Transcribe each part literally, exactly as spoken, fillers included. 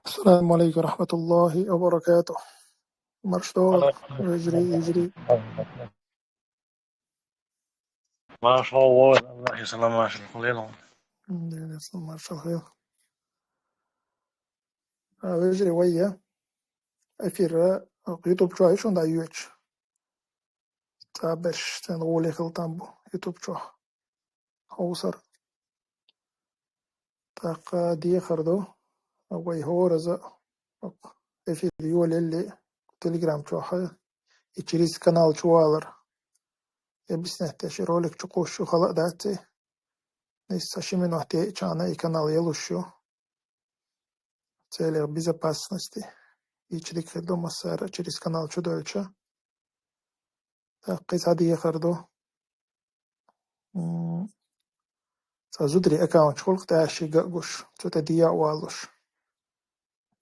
السلام عليكم ورحمة الله وبركاته. Маршалла, вежарий, йижарий. Маршалла, Аллахӏа салам, маршалла хилда. Дела салам, маршалла хилда. А, вежарий, вай я эфир, а, YouTube чу ишта да йоьч. Цхьа берш цхьан гӀоле хила там бу YouTube чу. Хьовсар. ТӀаккха дехар ду. Вай хӀораза эфир йолале Telegram чу хьа. И через канал чу валар. Я объяснять деш, и ролик чу кхуссуш хала а дац. Нийса ши минот яьча хана и канал ялуш ю. В целях безопасности. И чу дика хир ду массара через канал чу долча. ТӀаккха кхин цхьа дехар ду. М, цхьа зударий аккаунт чу гӀулакх тӀаьшшига а гуш, цу тӀа дия а валуш.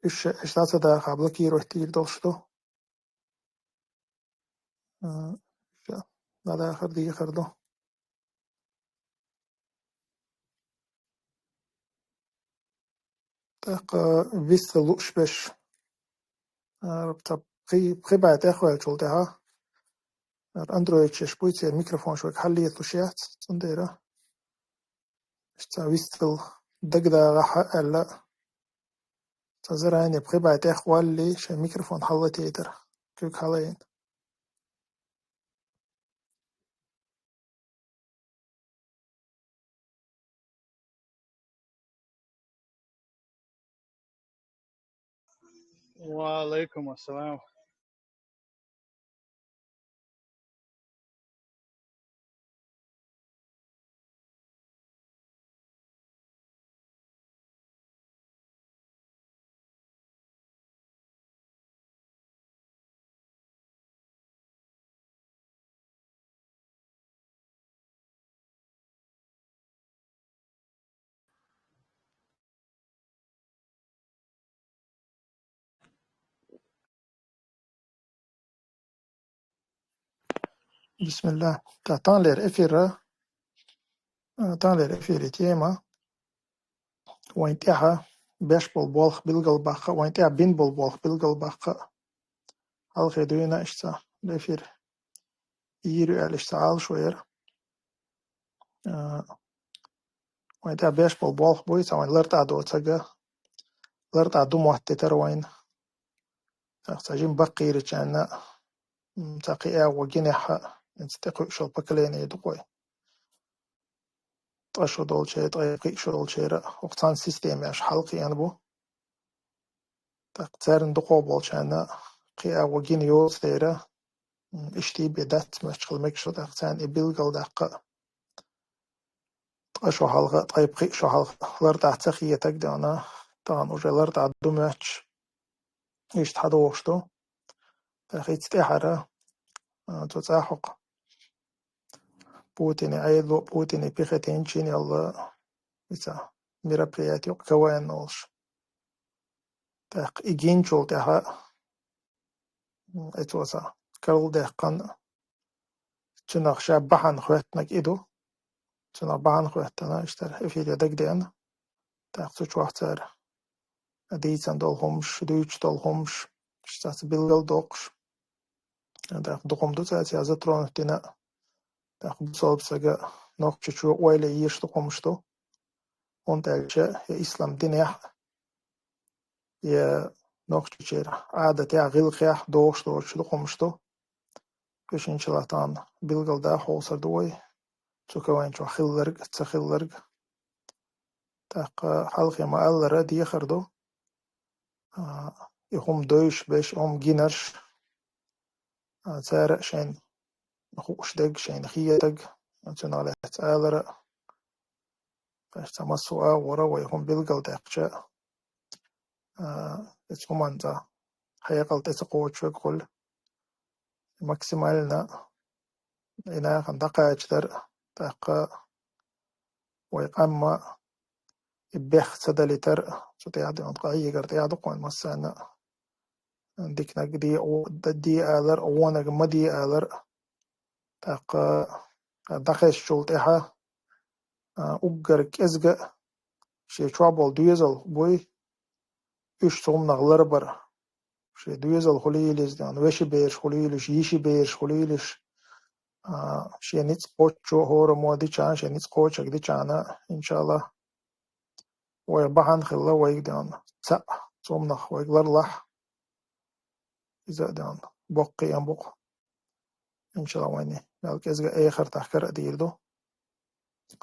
Уьш ша, уьш дӀа ца даха, блокировать дийр долуш ду. М, ша, дӀадахар дехар ду. ТӀаккха вист лууш берш. А, ца пхи-, пхи бӀе тӀехваьллачул тӀаьхьа. Андроидчаш буй, церан микрофонаш вайга хьаллеталуш яц, цундела. Ца вистал дагадагӀахьа аьлла, ца заране пхи бӀе тӀехвалале, шайн микрофон хьаллатайтар, куьг хьалаайна. Ва алейкум ассалам. Бисмиллах. Та таханлера эфира, а, таханлера эфира тема: вайн тӀехьа беш болу болх билгалбаккха, вайн тӀехьа бина болу болх билгалбаккха. Хьалхе дуьйна иштта эфир йийр ю аьлла иштта Ӏалашо яра. А, вайн тӀехьа беш болу болх буй, цхьа вайн лартӀахь доцург, лартӀахь ду моттийтар вайна. ТӀаккха цхьа жима баккхийрачарна, м, цхьа кхин агӀо гинехь а, хӀинца тӀекхуьуш йолу поколение ду-кх вай. Ткъа шо долчеран, ткъе пхиъ шо долчеран, хӀокху цхьана системаш хьалакхиъна бу. ТӀаккха царна дукхах болчарна кхин агӀо гина йоцу дера, м, иштта бен дац моьттуш хила мегаш ду, тӀаккха царна и билгалдаккха а. Ткъа шо хьалха, ткъе пхиъ шо хьалха лартӀахь ца хетарг а, тахана уже лартӀахь ду моьттуш, иштта хьадогӀуш ду. ТӀаккха хӀинца тӀаьхьара, а, цу цӀахь хӀокху Путине Ӏедало, Путине пехотинчийн йолу, иза, мероприятие, КВН олуш. ТӀаккха и гинчул тӀаьхьа, м, эцо сан карладаьккхина, цуьнах ша бахьана хӀоьттинарг и ду. Цуьнах бахьана хӀоьттина, иштта эфире дагадеана. ТӀаккха цу чохь цара дийцина долу хӀумаш, дуьйцуш долу хӀумаш, иштта цаца билгалдоккхуш. ТӀаккха дукха хӀума ду цаца затронуть дина. ТӀаккха бусалба стага, нохчичо ойла еш дукха хӀумаш ду. ХӀунда аьлча я ислам динехь, я нохчичеран Ӏадатехь, гӀиллакхехь догӀуш доцуш дукха хӀумаш ду. Кхин иншаллах тахана билгалдан хьовсур ду вай, цу КВН чохь хилларг а, ца хилларг а. ТӀаккха хьалхе ма-аллара дехар ду, а, и хӀума девзаш берш, и хӀума гинарш, а, цара а шайна хууш дерг, шайна хетарг, цунах лаьцна алара а. Иштта массо а агӀора вай хӀума билгалдаьккхича, а, эцу хӀуманца хьекъал тӀе ца кхочуш верг хуьлу. Максимально и нахана дӀакхачадар, тӀаккха вай къам а и бехк ца далийтар, цу тӀехь а, ткъа Ӏегар тӀехь а ду-кх вайн массарна а. Диканиг де, де алар, вониг ма де алар. ТӀаккха дӀахезчул тӀаьхьа, а, уггар кӀезга а шен чохь болу доьзал буй, уьш цомнах ларбар. Шен доьзал хуьлийла иза, ден, веший бераш хуьлийла уьш, йиший бераш хуьлийла уьш. А, шен ницкъ кхоччо хӀораммо дичахьана, шен ницкъ кхочург дичахьана, иншаллахӀ, вай бахьана хилла, вайга, ден, цхьаъ цомнах вайга ларлахь. Иза, ден, боккхий ам бу-кх. ИншаллахӀ, вайна мел кӀезига эхартахь кара а дийр ду.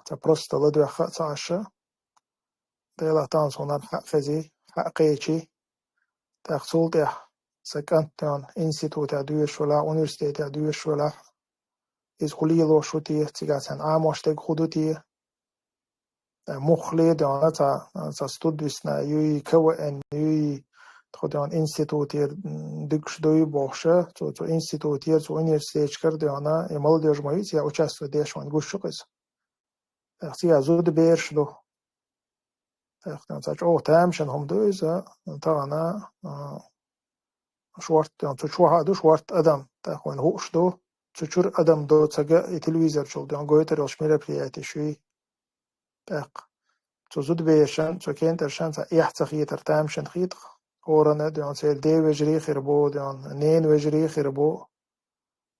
Ца просто ладоьгӀна а ца Ӏаш, Делан тӀаьхьа сунара хьа а хезий, хьа а кхечий. ТӀаккха цул тӀаьхьа са кӀант, ден, институтехь доьшуш велахь, университетехь доьшуш велахь, иза хӀун лелош ву те, цигахь цхьана Ӏамош дерг хӀун ду те? Э, муххале, ден, цхьа, цхьа студ висна юй, КВН юй, тхо, ден, институтера, м, дуьгуш дуй бохуш, цу, цу институтера, цу университеташкара, ден, и молодёжь ма юй, цигахь участвовать деш вайна гуш ю-кх иза. ТӀаккха цигахь зудабераш ду. ТӀаккха, ден, цхьа чӀогӀа тамашийна хӀума ду иза, тахана, а, шортта, ден, цу чохь а ду шортта адам, тӀаккха вайна хууш ду, цу чуьра адам ду ца га и телевизор чул, ден, гойтур йолуш мероприятеш юй. ТӀаккха цу зудаберашна, цу кентаршна цхьа эхь ца хетар тамашийна хета-кх. ХӀоранна, ден, церан ден вежарий а хир бу, ден, ненан вежарий а хир бу.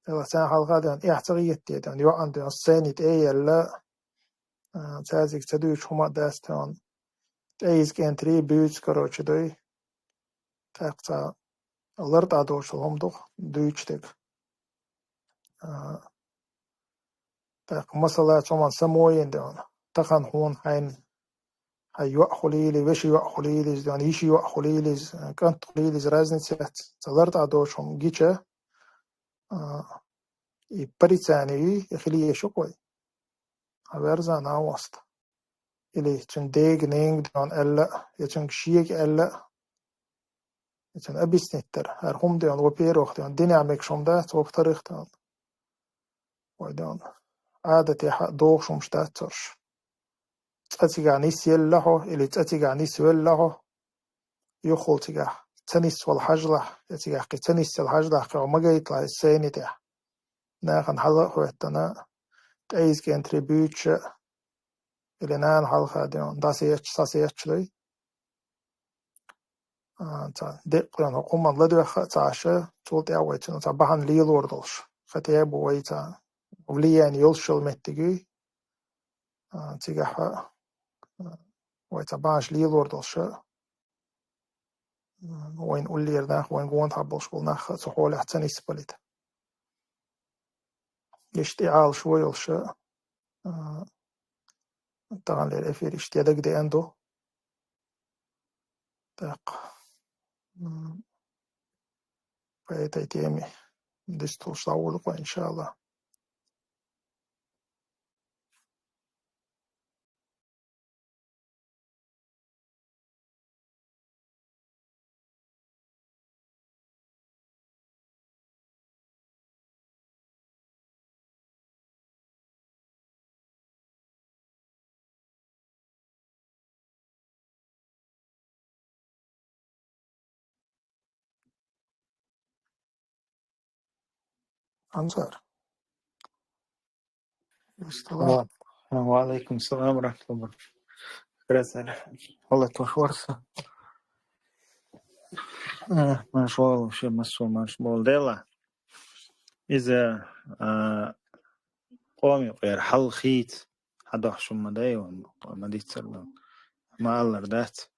Делахь царна хьалха, ден, эхь ца хета те, ден, йоӀана, ден, сцени тӀе а елла, а, цаьрзиг ца дуьйцуш хӀума а дац, ден, тӀе иза кӀентарий буьйцу, короче, дуй. ТӀаккха цхьа лартӀахь доцуш хӀума ду-кх дуьйцуш дерг. А, тӀаккха, масала, цу хӀуманна самойлен, ден, тахана хьуна хьайна хьан йоӀ хуьлийла, вешин йоӀ хуьлийла иза, ден, йишин йоӀ хуьлийла иза, кӀант хуьлийла иза, разница яц. Цхьа лартӀахь доцуш хӀума гича, а, и порицание юй, и хила езаш ю-кх вай. Хьан верзан а васта. Или цуьнан дега-ненга, ден, аьлла а, я цуьнга шега аьлла а, я цуьнан объяснить дар. ХӀара хӀума, ден, во-первых, ден, динехь мегаш хӀума дац, во-вторых, ден, вай, ден, Ӏадатехь а догӀуш хӀумаш дац уьш. Цкъа цигахь нисъелла хьо, или цкъа цигахь нисвелла хьо, юххул цигахь ца нисвала хьажалахь, я цигахь кхин ца нисъяла хьажалахь, кхин хьо ма гайталахь иза сцени тӀехь. Нахана хьала а хӀоьттина, тӀе иза кӀентарий буьйцуш а, или нана хьалха, ден, дӀасаетташ, схьасаетташ дуй. А, цхьа декъа, ден, хӀокху хӀуманна ладоьгӀна а ца Ӏаш, цул тӀаьхьа вай цунах цхьа бахьана лелор долуш. Хотя бы вай цхьа влияние йолуш йолу меттиг юй. А, цигахь, а, вай цхьа бахьанаш лелор долуш, а, вайна уллера нах, вайна гонахь болуш болу нах а цу хьолехь ца нисбалийта. Иштта и Ӏалашо йолуш, а, таханлера эфир иштта дагадеана ду. ТӀаккха, м, по этой теме дисталуш дӀаволу-кх вай, иншаллахӀ. Анзар. Ва-, ва алейкум салам ва рахматуллах. Красавица. Алла тошварса. Э, марш валу, ше массо марш болу дела. Иза, а, къоми къера хьал хийца. Хьадохьшун ма дай, ма дицар ма. Ма аллар дац.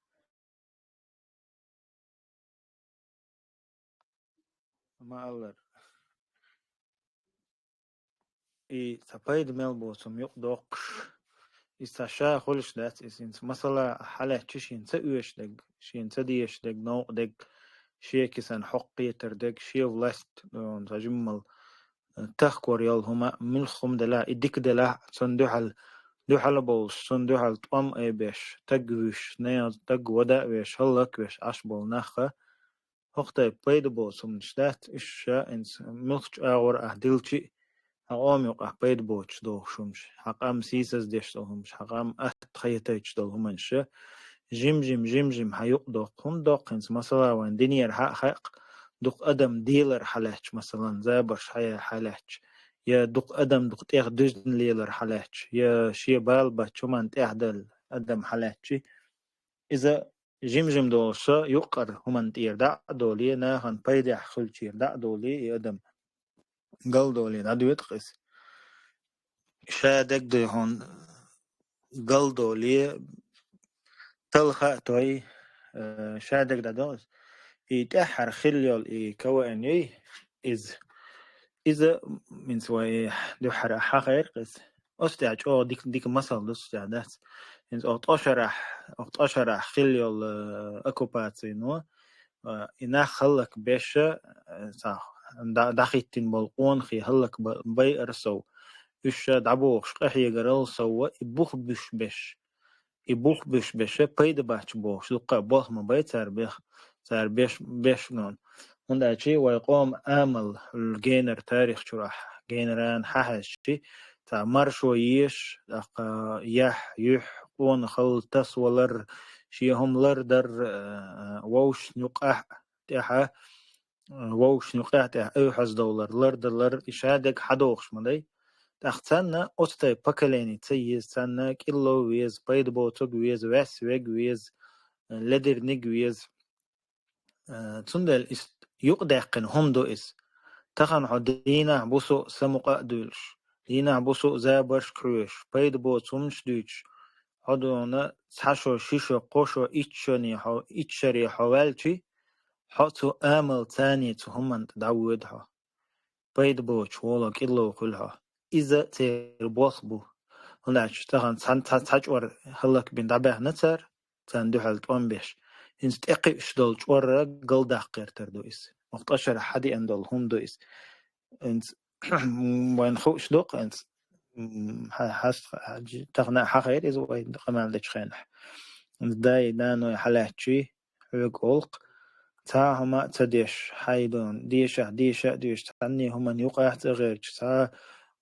Ма аллара. И цхьа пайда мел боцу хӀума юкъа доккхуш, иза цхьа ша хуьлуш дац, иза хӀинца масала хьалаьцча шена ца оьшуш дерг, шена ца дезаш дерг, новкъа дерг, шен кисана хьокху кхетар дерг, шен власть, м, цхьа жиммал, э, тахкор йолу хӀума, муьлхха хӀума делахь, и дика делахь, цунна дуьхьал, дуьхьал а бовлуш, цунна дуьхьал тӀом а беш, таг вуьш, нехан таг вада а веш, хӀаллак а веш Ӏаш болу нах а, хӀокху тайпа пайда боцу хӀуманаш дац, уьш ша хӀинца муьлххачу агӀор ахь дилчи а, хьан къоман юкъахь пайда боцуш дохуш хӀуманаш, хьан къам сийсаздеш долу хӀуманаш, хьан къам атта хетайчу долу хӀуманаш, жим-жим, жим-жим хьан юкъа доккху. ХӀунда доккху хӀинца, масала, вайн динера хьа а хаьа-кх, дукха адам делар хьалаьцча, масалан, забарш хьаяь хьалаьцча, я дукха адам дукха тӀех дуьзна лелар хьалаьцча, я шен бала бац чуман тӀехь дала адам хьалаьцчи, иза жим-жим долуш со юккъара хӀуманна тӀера дӀа а долий, нахана пайдехь хуьлучуьра дӀа а долий, и адам галдолий дӀадоьду-кх иза. Ша дагадой хьуна, галдолий, талха а той, э, ша дага дӀадо иза. И тӀаьххьара хилла йолу и КВН юй, иза. Иза, минца вай дуьххьара хьахайра-кх иза. Оцу тӀехь чӀогӀа дика, дика масал ду цу тӀехь дац. ХӀинца оха ткъа шарахь, оха ткъа шарахь хилла йолу, э, оккупацино, э, и нах хӀаллакбеш, э, цхьа дӀа-, дӀахӀиттина болу къонахий хӀаллак ба-, байар сов. Уьш ша дӀабохуш, къахьегарал сов, и бух буьш беш. И бух буьш беша пайда бац бохуш, дуккха а болх ма бай цара бех, цара беш, беш нон. ХӀунда аьлча вай къоман амал генара тарих чурахь, генаран хьахьаьжчи, цхьа маршо еш, тӀаккха яхь, юьхь, къонахалла тасавалар, шен хӀума лардар, а, вовшашна юкъахь тӀехьа, а, вовшашна юкъахь тӀехьа ойхьаздовлар, лардалар, и ша дега хьадохуш ма дай. ТӀаккха царна оцу тайпа поколение ца еза, царна кӀилло веза, пайда боцург веза, ваьсса верг веза, ледирниг веза. Э, цундела иза юкъадаьккхина хӀума ду иза. Тахана хьо дийнахь, бусо а самукъа а дуьйлуш, дийнахь, бусо а забаршка хьоьжуш, пайда боцу хӀуманаш дуьйцуш, хьо дуьйна цхьа шо, ши шо, кхо шо, итт шоне хьо, итт шаре хьо ваьлчи, хьо цу амал царний цу хӀуманна тӀе дӀавоьду хьо. Пайда боцуш воло кӀилло хуьлу хьо. Иза церан болх бу. ХӀунда аьлча тахана цхьа, цхьа, цхьа чӀор хӀаллакбина дӀабаьхна цара, царна дуьхьал тӀом беш. ХӀинца тӀекхуьуш долу чӀорра галдаккха гӀертар ду иза. Оха ткъа шарахь хьадеана долу хӀума ду иза. ХӀинца вайна хууш ду-кх, хӀинца, м, хьа-, хьаст-, хьаджи-, тахана а хьахайра иза вай къамел дечу хенахь. ХӀинца дай, наной хьалаьттачий, хьоьга гӀуллакх, цхьа а хӀума а ца деш, хьайдон, дешахь, деша а доьшуш, цхьанне хӀуманна юкъахь а ца гӀерташ, цхьа а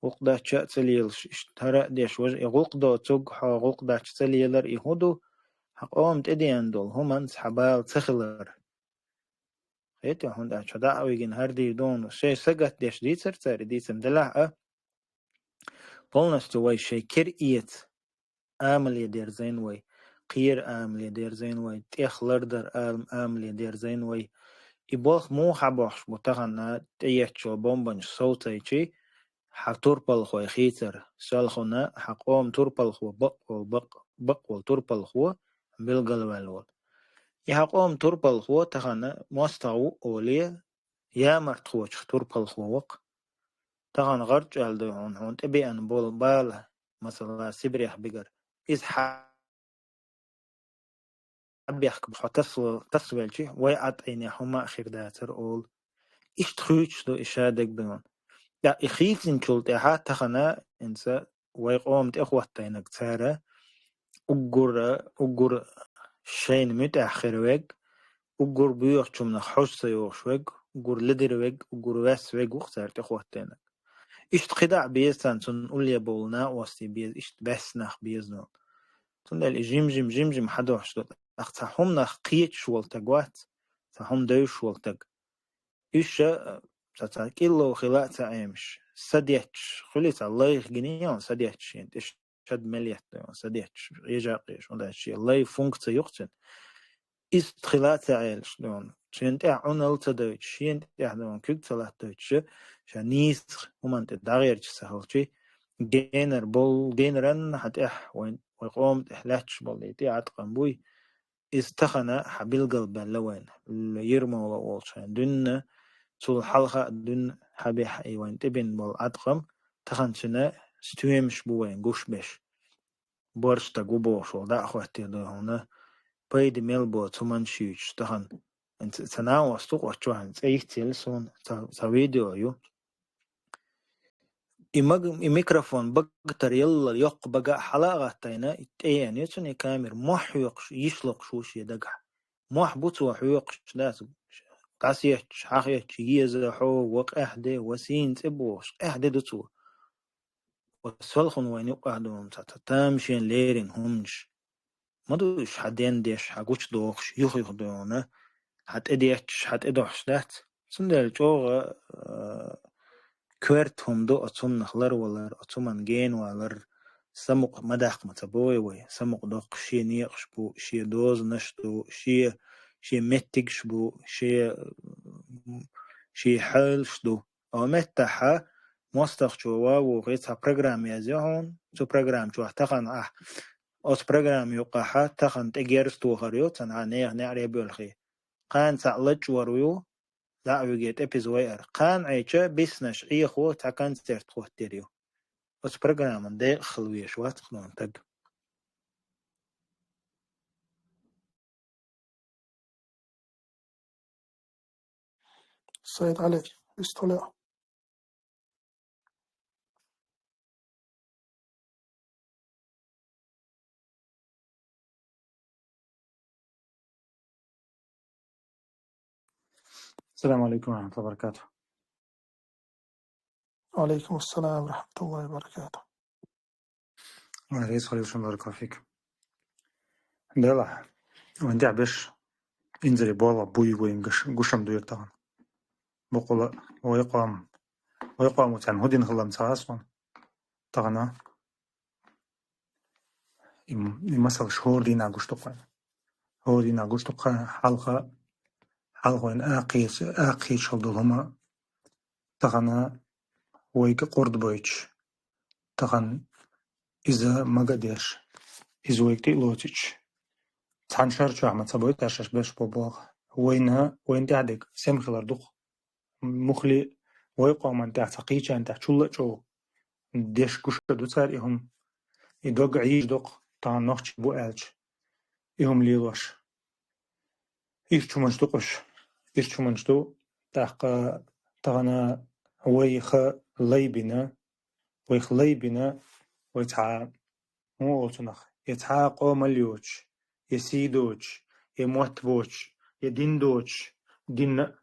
гӀуллакх дачча а ца лелаш, иштта хӀара а деш, важа, и гӀуллакх доцург, хьо гӀуллакх дачча ца лелар, и хӀун ду? Хьан къоман тӀедеана долу хӀуманца хьан бала ца хилар. Хетий, хӀунда аьлча дӀа а вигина хӀара дийр ду хьуна, шайн сагатдеш дийцар цара, и дийцам делахь а, полностью вай шайн кира эца амале дерзийна вай, кхера амале дерзийна вай, тӀех лардар ам-, амале дерзийна вай. И болх муха хьабохуш бу тахана тӀееттачо бомбанаш совцайчи, хьан турпалхой хийцар, селхана хьан къоман турпалхо, бакъволу, бакъ-, бакъволу турпалхо, билгалваьлла волу. И хьан къоман турпалхо тахана мостагӀа ву оле, ямартхочух турпалхо вакх. Тахана гӀарчӀ аьлла ду хьуна, хьуна тӀебеана болу бала, масала, Сибрех бигар. Иза хьа-, хьабехк хьо тасвел-, тасвелчи, вай Ӏад Ӏийне хӀума а хир дацара олу. Иштта хуьйцуш ду и шадерг дуьйна. ТӀаккха и хийцинчул тӀаьхьа тахана, хӀинца, вай къоман тӀехӀоттайнарг цара, уггар, уггар шайна муьтӀахь хир верг, уггар боьхачунах хьожа ца йогӀуш верг, уггар ледир верг, уггар ваьсса верг ву-кх цара тӀехӀоттайнарг. Иштта кхидӀа а беза царна, цунна улле бовла накъостий беза, иштта баьсса нах беза нуна. Цундела и жим-жим, жим-жим хьадохьуш ду, тӀаккха цхьа хӀуманах кхеташ волу стаг вац, цхьа хӀума девзаш волу стаг. Уьш ша, ца, ца кӀилло хила а ца Ӏемаш, са детташ, хуьли ца лайх гиний хьуна, са детташ шен тӀе шад мел етта хьуна, са детташ, ежа а къеш, хӀунда аьлча шен лай функция ю-кх цуьнан. Иштта хила а ца Ӏелаш дуьйна, шен тӀехь Ӏуналла ца дойтуш, шен тӀехь дуьйна куьг ца латтойтуш, ша нийса хӀуманна тӀе дӀагӀерташ ца хилчи, генар бол-, генаран хьан тӀехь, вайн, вай къоман тӀехь лаьтташ болу и тӀе Ӏаткъам буй, иза тахана хьан билгалбаьлла вайна. Л-, Ермолов волчу хенахь дуьйна, цул хьалха а дуьйна хьан бехьа и вайн тӀебина болу Ӏаткъам, тахана цуьнан стоьмаш бу вайн гуш беш. Барш стаг ву бохуш волу дӀа а хӀоттийна ду хьуна, пайда мел боцу хӀуманаш юьйцуш тахана. Ца, ца накъост ву-кх оцу чохь, цӀе йицъелла суна, ца, ца видео ю. И маг-, и микрофон багтар елла йоккха бага а хьала а гӀаттайна, и тӀееана ю цуьнан и камера, мохь хьоькхуш, йиш локхуш ву шен дагахь. Мохь бу цо хьоькхуш, дац, дӀасетташ, хьахетташ, еза хьо, ва къаьхьа де, ва сийна цӀе бохуш, къаьхьа де ду цо. Ва селхана вайна юкъахь дуьйна ца, ца тамашийна леррина хӀуманаш. Ма ду уьш хьан ден деш, хьан гучудохуш, юха-юха дуьйна, хьан тӀедетташ, хьан тӀедохьуш дац. Цундела чӀогӀа, а, коьрта хӀума ду оцу хӀуманах ларвалар, оцу хӀуманна генавалар, самукъа ма даккха ма ца бой вай, самукъа доккхуш шен некъаш бу, шен дозанаш ду, шен, шен меттигаш бу, шен, шен хьоьлаш ду. Оха меттахьа, мостагӀчо ван вухе цхьа программа язъю хьуна, цу программа чохь тахана ахь, оцу программа юккъахьа тахана тӀе герз тохар ю, цхьана ахь нехан неӀаре боьлхий. Кхана цхьаъ лачкъор ю, дӀа а виге тӀепиза вай ара. Кхана Ӏеча биснаш Ӏехо цхьа концерт хӀоттийр ю. Оцу программан декъахь хила везаш вац хьуна таг. Сайд Ӏали, истоле. السلام عليكم ورحمة الله وبركاته. وعليكم السلام ورحمة الله وبركاته. Ва алейкум салам, баракаллаху фик. Делахь, вайн тӀехь беш, инзаре болх буй вайн гуш-, гушам дуьйр тахана. Бакъула, вай къам, вай къам царна хӀун дина хилла ца хьаьсахьа. Тахана, и, и масалаш хӀора дийнахь гуш ду-кх вайна. ХӀора дийнахь гуш ду-кх хьалха, хьалха вайна акхийча-, акхийчалла долу хӀума, тахана вайга къурд бойтуш, тахана иза мага деш, иза вайга тӀе а лоцуьйтуш, цхьана шар чохь ма ца бойту шаьш беш бо болх. Вайна, вайна тӀехь дерг сема хилар ду-кх. Муххале вай къоман тӀехь цхьа кхечарна тӀехь чул а чӀогӀа деш гуш ду цара и хӀума. И дог Ӏийжа ду-кх, тахана нохчий бу аьлча, и хӀума лелош. Иштта хӀуманаш ду-кх уьш. Иштта хӀуманаш ду, тӀаккха тахана вайх лай бина, вайх лай бина, вай цхьа, муха олу цунах, я цхьа а къомал йоцуш, я сий доцуш, я мотт боцуш, я дин доцуш, динна а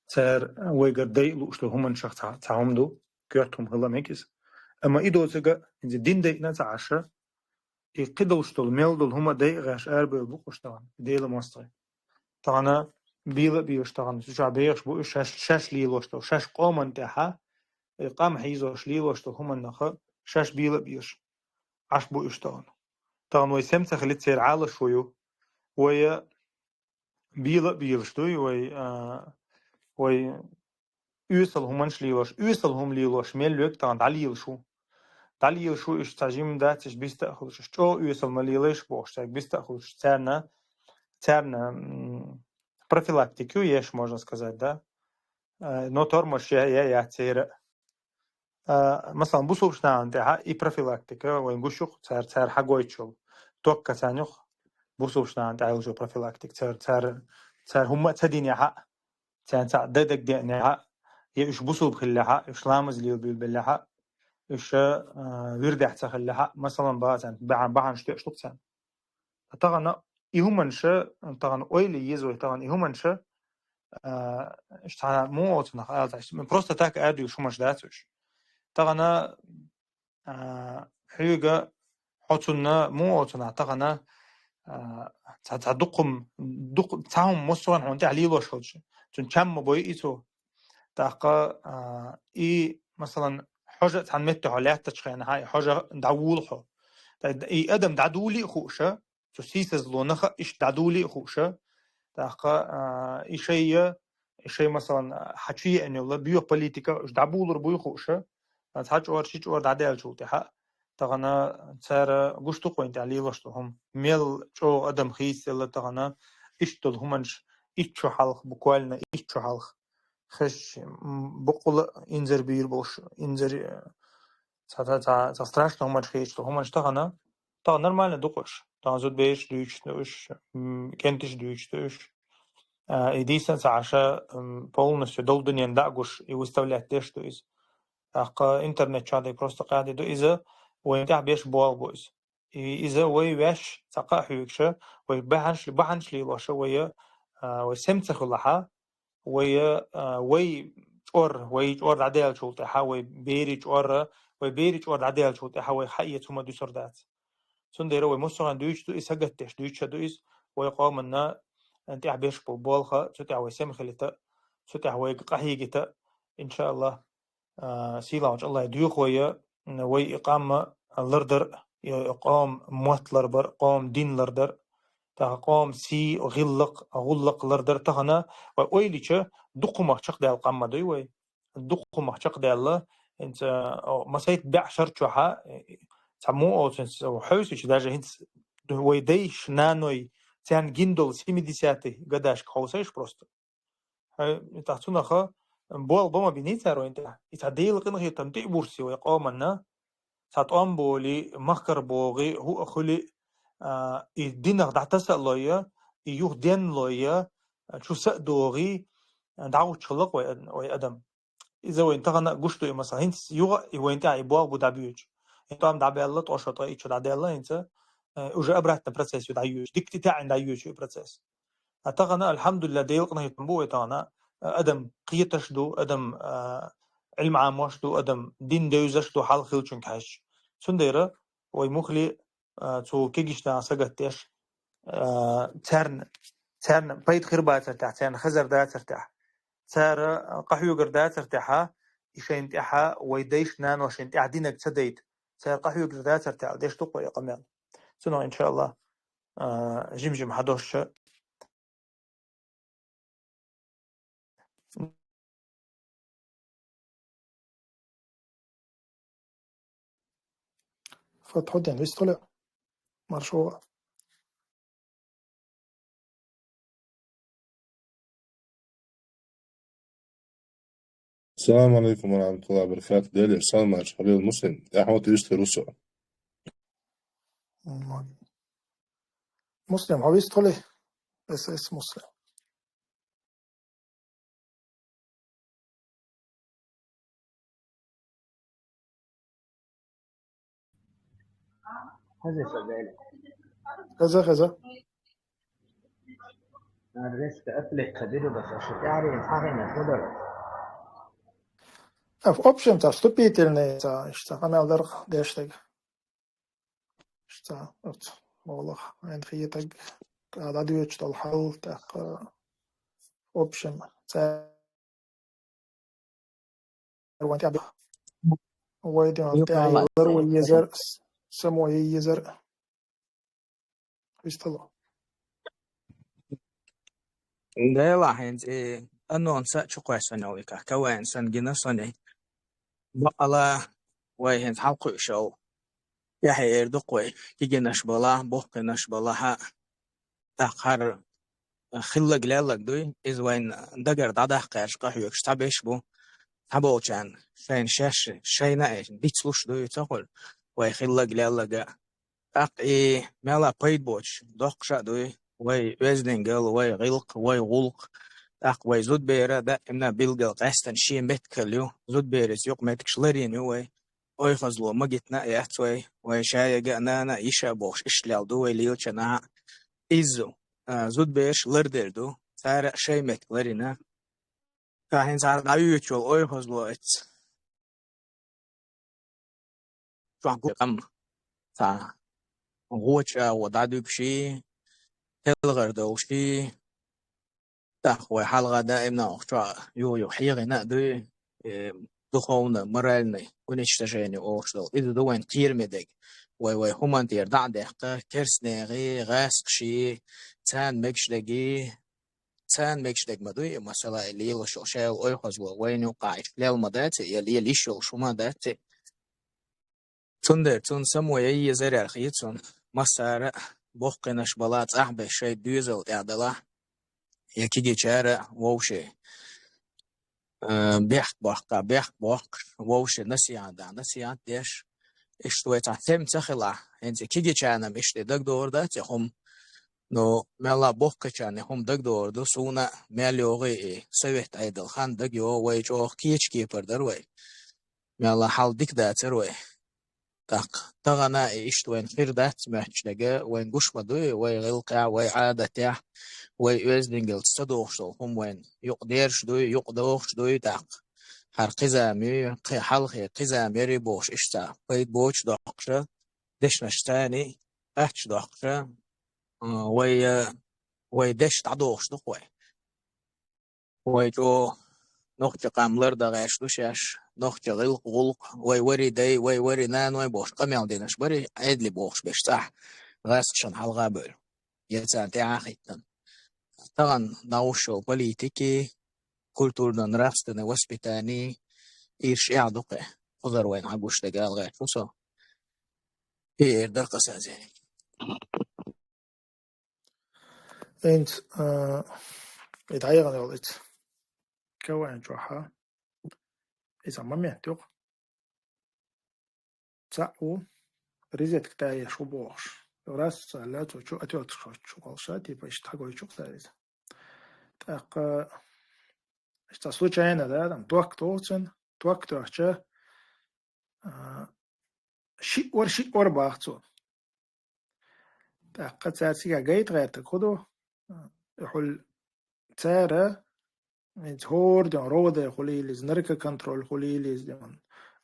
цара вайгара дайа лууш долу хӀуманашах цхьа, цхьа хӀума ду, коьрта хӀума хила мега иза. Амма и доцург а, иза дин дайина а ца Ӏаш, и кхидолуш долу, мел долу хӀума дайа гӀаш арабевлла бу-кх уьш тахана, Делан мостагӀий. Тахана бела а беш тахана, цу чохь бехаш бу уьш шаьш, шаьш лелош долу, шаьш къоман тӀехьа, и къам хьийзош лелош долу хӀуманах шаьш бела а беш Ӏаш бу уьш тахана. Тахана вай сема ца хилийта церан Ӏалашо ю. Вай бела а белаш дуй, вай, а, вай оьсал хӀуманаш лелош, оьсал хӀума лелош мел верг тахана дӀалелаш ву. ДӀалелаш ву, уьш цхьа жимма дац, уьш биста а хуьлуш, уьш чӀогӀа оьсал ма лелайша бохуш, цаьрга биста а хуьлуш, царна, царна, м, профилактика ю еш, можно сказать, да. Э, но тормоз я, я, я церан. А, масалан, бусулбачу нахана тӀехьа и профилактика вайн гуш ю-кх, цара, цара хьагойтуш йолу. Токка царна ю-кх бусулбачу нахана тӀехь йолчу профилактика. Цара, цара, цара хӀумма а ца динехь а, царна цхьаъ дан дагадеанехь а, я уьш бусулба хиллехь а, уьш ламаз лелабуьйлабеллехь а, уьш, а, вирдехь ца хиллехь а, масалан, баха царна бахьан-, бахьанаш тоьуш ду-кх царна. Тахана и хӀуманаш, тахана ойла еза вай, тахана и хӀуманаш, а, иштта муха оцунах ала ца, просто так а дуьйлуш хӀуманаш дац уьш. Тахана, а, хьоьга хьо цунна муха оцунах тахана, а, ца, ца дукхум, дукх-, цхьа хӀума массо а хьуна тӀехь лелош хилча, цунна чам ма бойу и цо. ТӀаккха, а, и, масалан, хьожа а цхьана метта хьо лаьттачу хенахь, и хьожа дӀавула хьо. ТӀаккха и адам дӀадули а хууша, цу сийсазлонах а иштта дӀадули а хууша, тӀаккха, а, и шайя, и шай, масалан, хьан чу еана йолла, боьха политика, уьш дӀабулур буй хууша, а, цхьа чӀор, ши чӀор дӀадаьллачул тӀаьхьа, тахана цара гуш ду-кх вайн тӀехь лелош долу хӀума. Мел чӀогӀа адам хийцаделла тахана, иштта долу хӀуманаш, итт шо хьалха, буквально итт шо хьалха. Хезча, м, баккъала инзар бийр болуш, инзар, э, цхьа, цхьа, цхьа, цхьа страшно хӀуманаш хеташ долу хӀуманаш тахана, тахана нормально ду-кх уьш. Тахана зудабераш дуьйцуш ду уьш, м, кӀенташ дуьйцуш ду уьш. А, и дийцина ца Ӏаш, м, полностью долу дунен дӀа а гуш, и выставлять деш ду иза. ТӀаккха интернет чохь дерг просто кхаьдий ду иза, вайн тӀехь беш болх бу иза. И иза вай ваьш цхьа кхаъ хьоьгуша, вай бахьанаш, бахьанаш лелоша, вай, а, вай сема ца хуьлахьа, вай, а, вай чӀор, вай чӀор дӀадаьллачул тӀаьхьа, вай берийн чӀор, вай берийн чӀор дӀадаьллачул тӀаьхьа вай хьаэца хӀума дуьсур дац. Цундела вай массо а дуьйцуш ду иза, сагатдеш дуьйцуш ду иза, вай къоманна тӀехь беш болу болх, цу тӀехь вай сема хилийта, цу тӀехь вайга къахьегийта, иншааллах, а, сийлахьчу Аллахьа доьху вай, вай и къам, а, лардар, э, къом мотт ларбар, къом дин лардар, тӀаккха къом сий, гӀиллакх, гӀулакх лардар тахана, вай ойла йича, дукха хӀумах чакхдаьлла къам ма дуй вай. Дукха хӀумах чакхдаьлла, хӀинца, о, масайт бӀаь шера чухьа, э, цхьа муха оцу хӀинца хьовсийча, даже хӀинца вай дайша, наной, царна гина долу семидесятый годашка хьовсийша просто. Хьо-, тӀаккха цунах болх бан ма биний цара вайна тӀехь. И цхьа Делан къинхетам тӀе а бурсий вай къоманна, цхьа тӀом болий, махкара богӀий, хӀуъа хуьлий, а, и динах дӀатаса а лой, и юха денна лой, а, чу са а догӀий, а, дӀагӀуттуш хилла-кх вай ад-, вай адам. Иза вайна тахана а гуш ду и масала. ХӀинца юха а и вайна тӀехь и болх бу дӀабоьдуш. И тӀом дӀабаьлла, ткъа шо ткъа итт шо дӀадаьлла хӀинца, э, уже обратно процесс ю дӀайоьдуш. Дика тӀетаьӀӀина дӀайоьдуш ю и процесс. А тахана, алхьамдулиллахӀ, Делан къинхетам бу вай тахана, а, адам кхеташ ду, адам, а, Ӏилма Ӏамош ду, адам дин девзаш ду хьалха хиллачуьнга хьаьжча. Цундела вай мухли, а, цу кегийчу наха сагатдеш, а, царна, царна пайда хир бацар тӀехь, царна хазар дацар тӀехь, цара, а, къахьоьгур дацар тӀехьа, и шайна тӀехьа вай дайша, наношна тӀехь динарг ца дайта, цара къахьоьгур дацар тӀехьа деш ду-кх вай и къамел. Цунах, иншааллахӀ, а, жим-жим хьадош. Фатхьуддин вистхуьлу, маршо. Ассаламу Ӏалайкум ва рахьматуллахӀи ва баракатухӀ. Делера салам, Халил Муслим. Ахьмад вистхуьлу со. Муслим, хьо вистхуьлий? Эс эс Муслим. Хеза, хеза. Резко аппликация диру, баша ши тӀаьхьарийна, хьахийна, хӀун дара? А, в общем-то, вступительный, цхьа, иштта, къамел дара деш дерг. Иштта, оцу, олах, вайн хетарг, кхидӀа доьдуш долу хьал, тӀаккха, в общем, цара вайн тӀе а, вай дин тӀе а йиллар, вай езар, с-, само е езар. Хьуьстало. Делахь хӀинца и анонс а чу кхоьссина йолу и кхаьчна, КВН санна гина сони. Бакъала вай хӀинца хьалакхуьуш йолу тӀаьхье эр ду-кх вай, кегийнаш балахь, боккхийнаш балахь а, тӀаккха хӀара хилларг-лелларг дуй, иза вайн дагара дӀадаккха гӀерташ къахьоьгуш цхьаберш бу, цхьаболчарна шайна шаьш, шайна а дицлуш дуй, ца хуьлу, вай хилларг-лелларг а. ТӀаккха и мелла пайда боцуш доккхуш а дуй, вай оьздангалла, вай гӀиллакх, вай гӀуллакх. ТӀаккха вай зудбера даимна билггал къаьстина шен меттиг хилла ю, зудберца юкъаметтигаш ларйина ю вай. Ойхазло магитина а яц вай, вай шайга а, нана а, йиша а бохуш, иштта лелла ду вай лелачу нахана. Иззу, а, зудбераш лардер ду, цара а шайн меттиг ларйина. Ткъа хӀинца хӀара дӀаюьйцуш йолу ойхазло эцна чохь гу къам, цхьа гӀоча агӀо дӀадуьгуш и, телхар долуш и, тӀаккха вай хьалха даимна охьа чохь юха-юха хьегӀина а дуй, э, духовно-моральный уничтожение олуш долу. Иза ду вайн кхераме дерг. Вай, вай хӀуманна тӀера дӀа а даьккха, керстанехи, гӀаскхаши, царна мегаш дерги, царна мегаш дерг ма дуй, масала, и лелош йолу шайолу ойхазло вайна юкъахь иштта лелла ма дац, я лела йиш йолуш хӀума дац. Цундела цунна само ян езар аьлла хета суна, массара а боккхийнаш балахь, цӀахь берш шайн доьзал тӀехь далахь, я кегийчара а вовшийн, а, бехк боккхуш, бехк боккхуш, вовшийн насихьат дахь, насихьат деш, иштта вай цхьа тема ца хилахь, хӀинца кегийчарна-м иштта дагадогӀур дац и хӀума. Ну, мелла боккхачарна и хӀума дагадогӀур ду, суна а мел йогӀий и совет Ӏедал хан дагайогӀу, вай чӀогӀа кечу кепара дара вай. Мелла хьал дика дацара вай. ТӀаккха тахана а и иштта вайна хир дац моьттуш дерг, вайна гуш ма дуй, вай гӀиллакхехь, вай Ӏадатехь, вай оьздангаллица ца догӀуш долу хӀума вайна юкъа дерш дуй, юкъа догӀуш дуй, тӀаккха хӀара кхин зама ю, кхин хьалхе кхин зама яри бохуш, иштта пайда боцуш доккхуша, дешнаш царний кхаччалц доккхуша, а, вай, а, вай деш дӀадохуш ду-кх вай. Вай чӀогӀа нохча къам ларда гӀерташ ду шаьш, нохча гӀулакх, гӀулакх, вай вари дай, вай вари наной бохуш къамел динарш бари, Ӏедали бохуш берш цӀахь гӀазкхашна хьалха а бевлла. Я царна тӀаьхьа а хӀиттина. Тахана дӀахьош йолу политики, культурно-нравственное воспитание, уьш эхь ду кхе. Кхузара вайна хьан гуш дерг ала гӀерташ ву со. И эр дара кхузахь. ХӀинца, а, и дӀаяхана йолу иза. КВН чохь а. Иза момент юкъа. Цхьаъ ву, розетка тӀе еш ву бохуш. Раз ца аьлла, цо чу отвётка чу кхалша, типа, иштта хьагойчу цара иза. ТӀаккха, иштта случайно, да, там, ток тоху цуьнан, ток тоьхча, а, шиъ вара, шиъ вара баха цо. ТӀаккха цара цигахь гайта гӀертарг хӀун ду? Хьуьлла цара, хӀинца хӀора ден РОВД хуьлийла иза, наркоконтроль хуьлийла иза,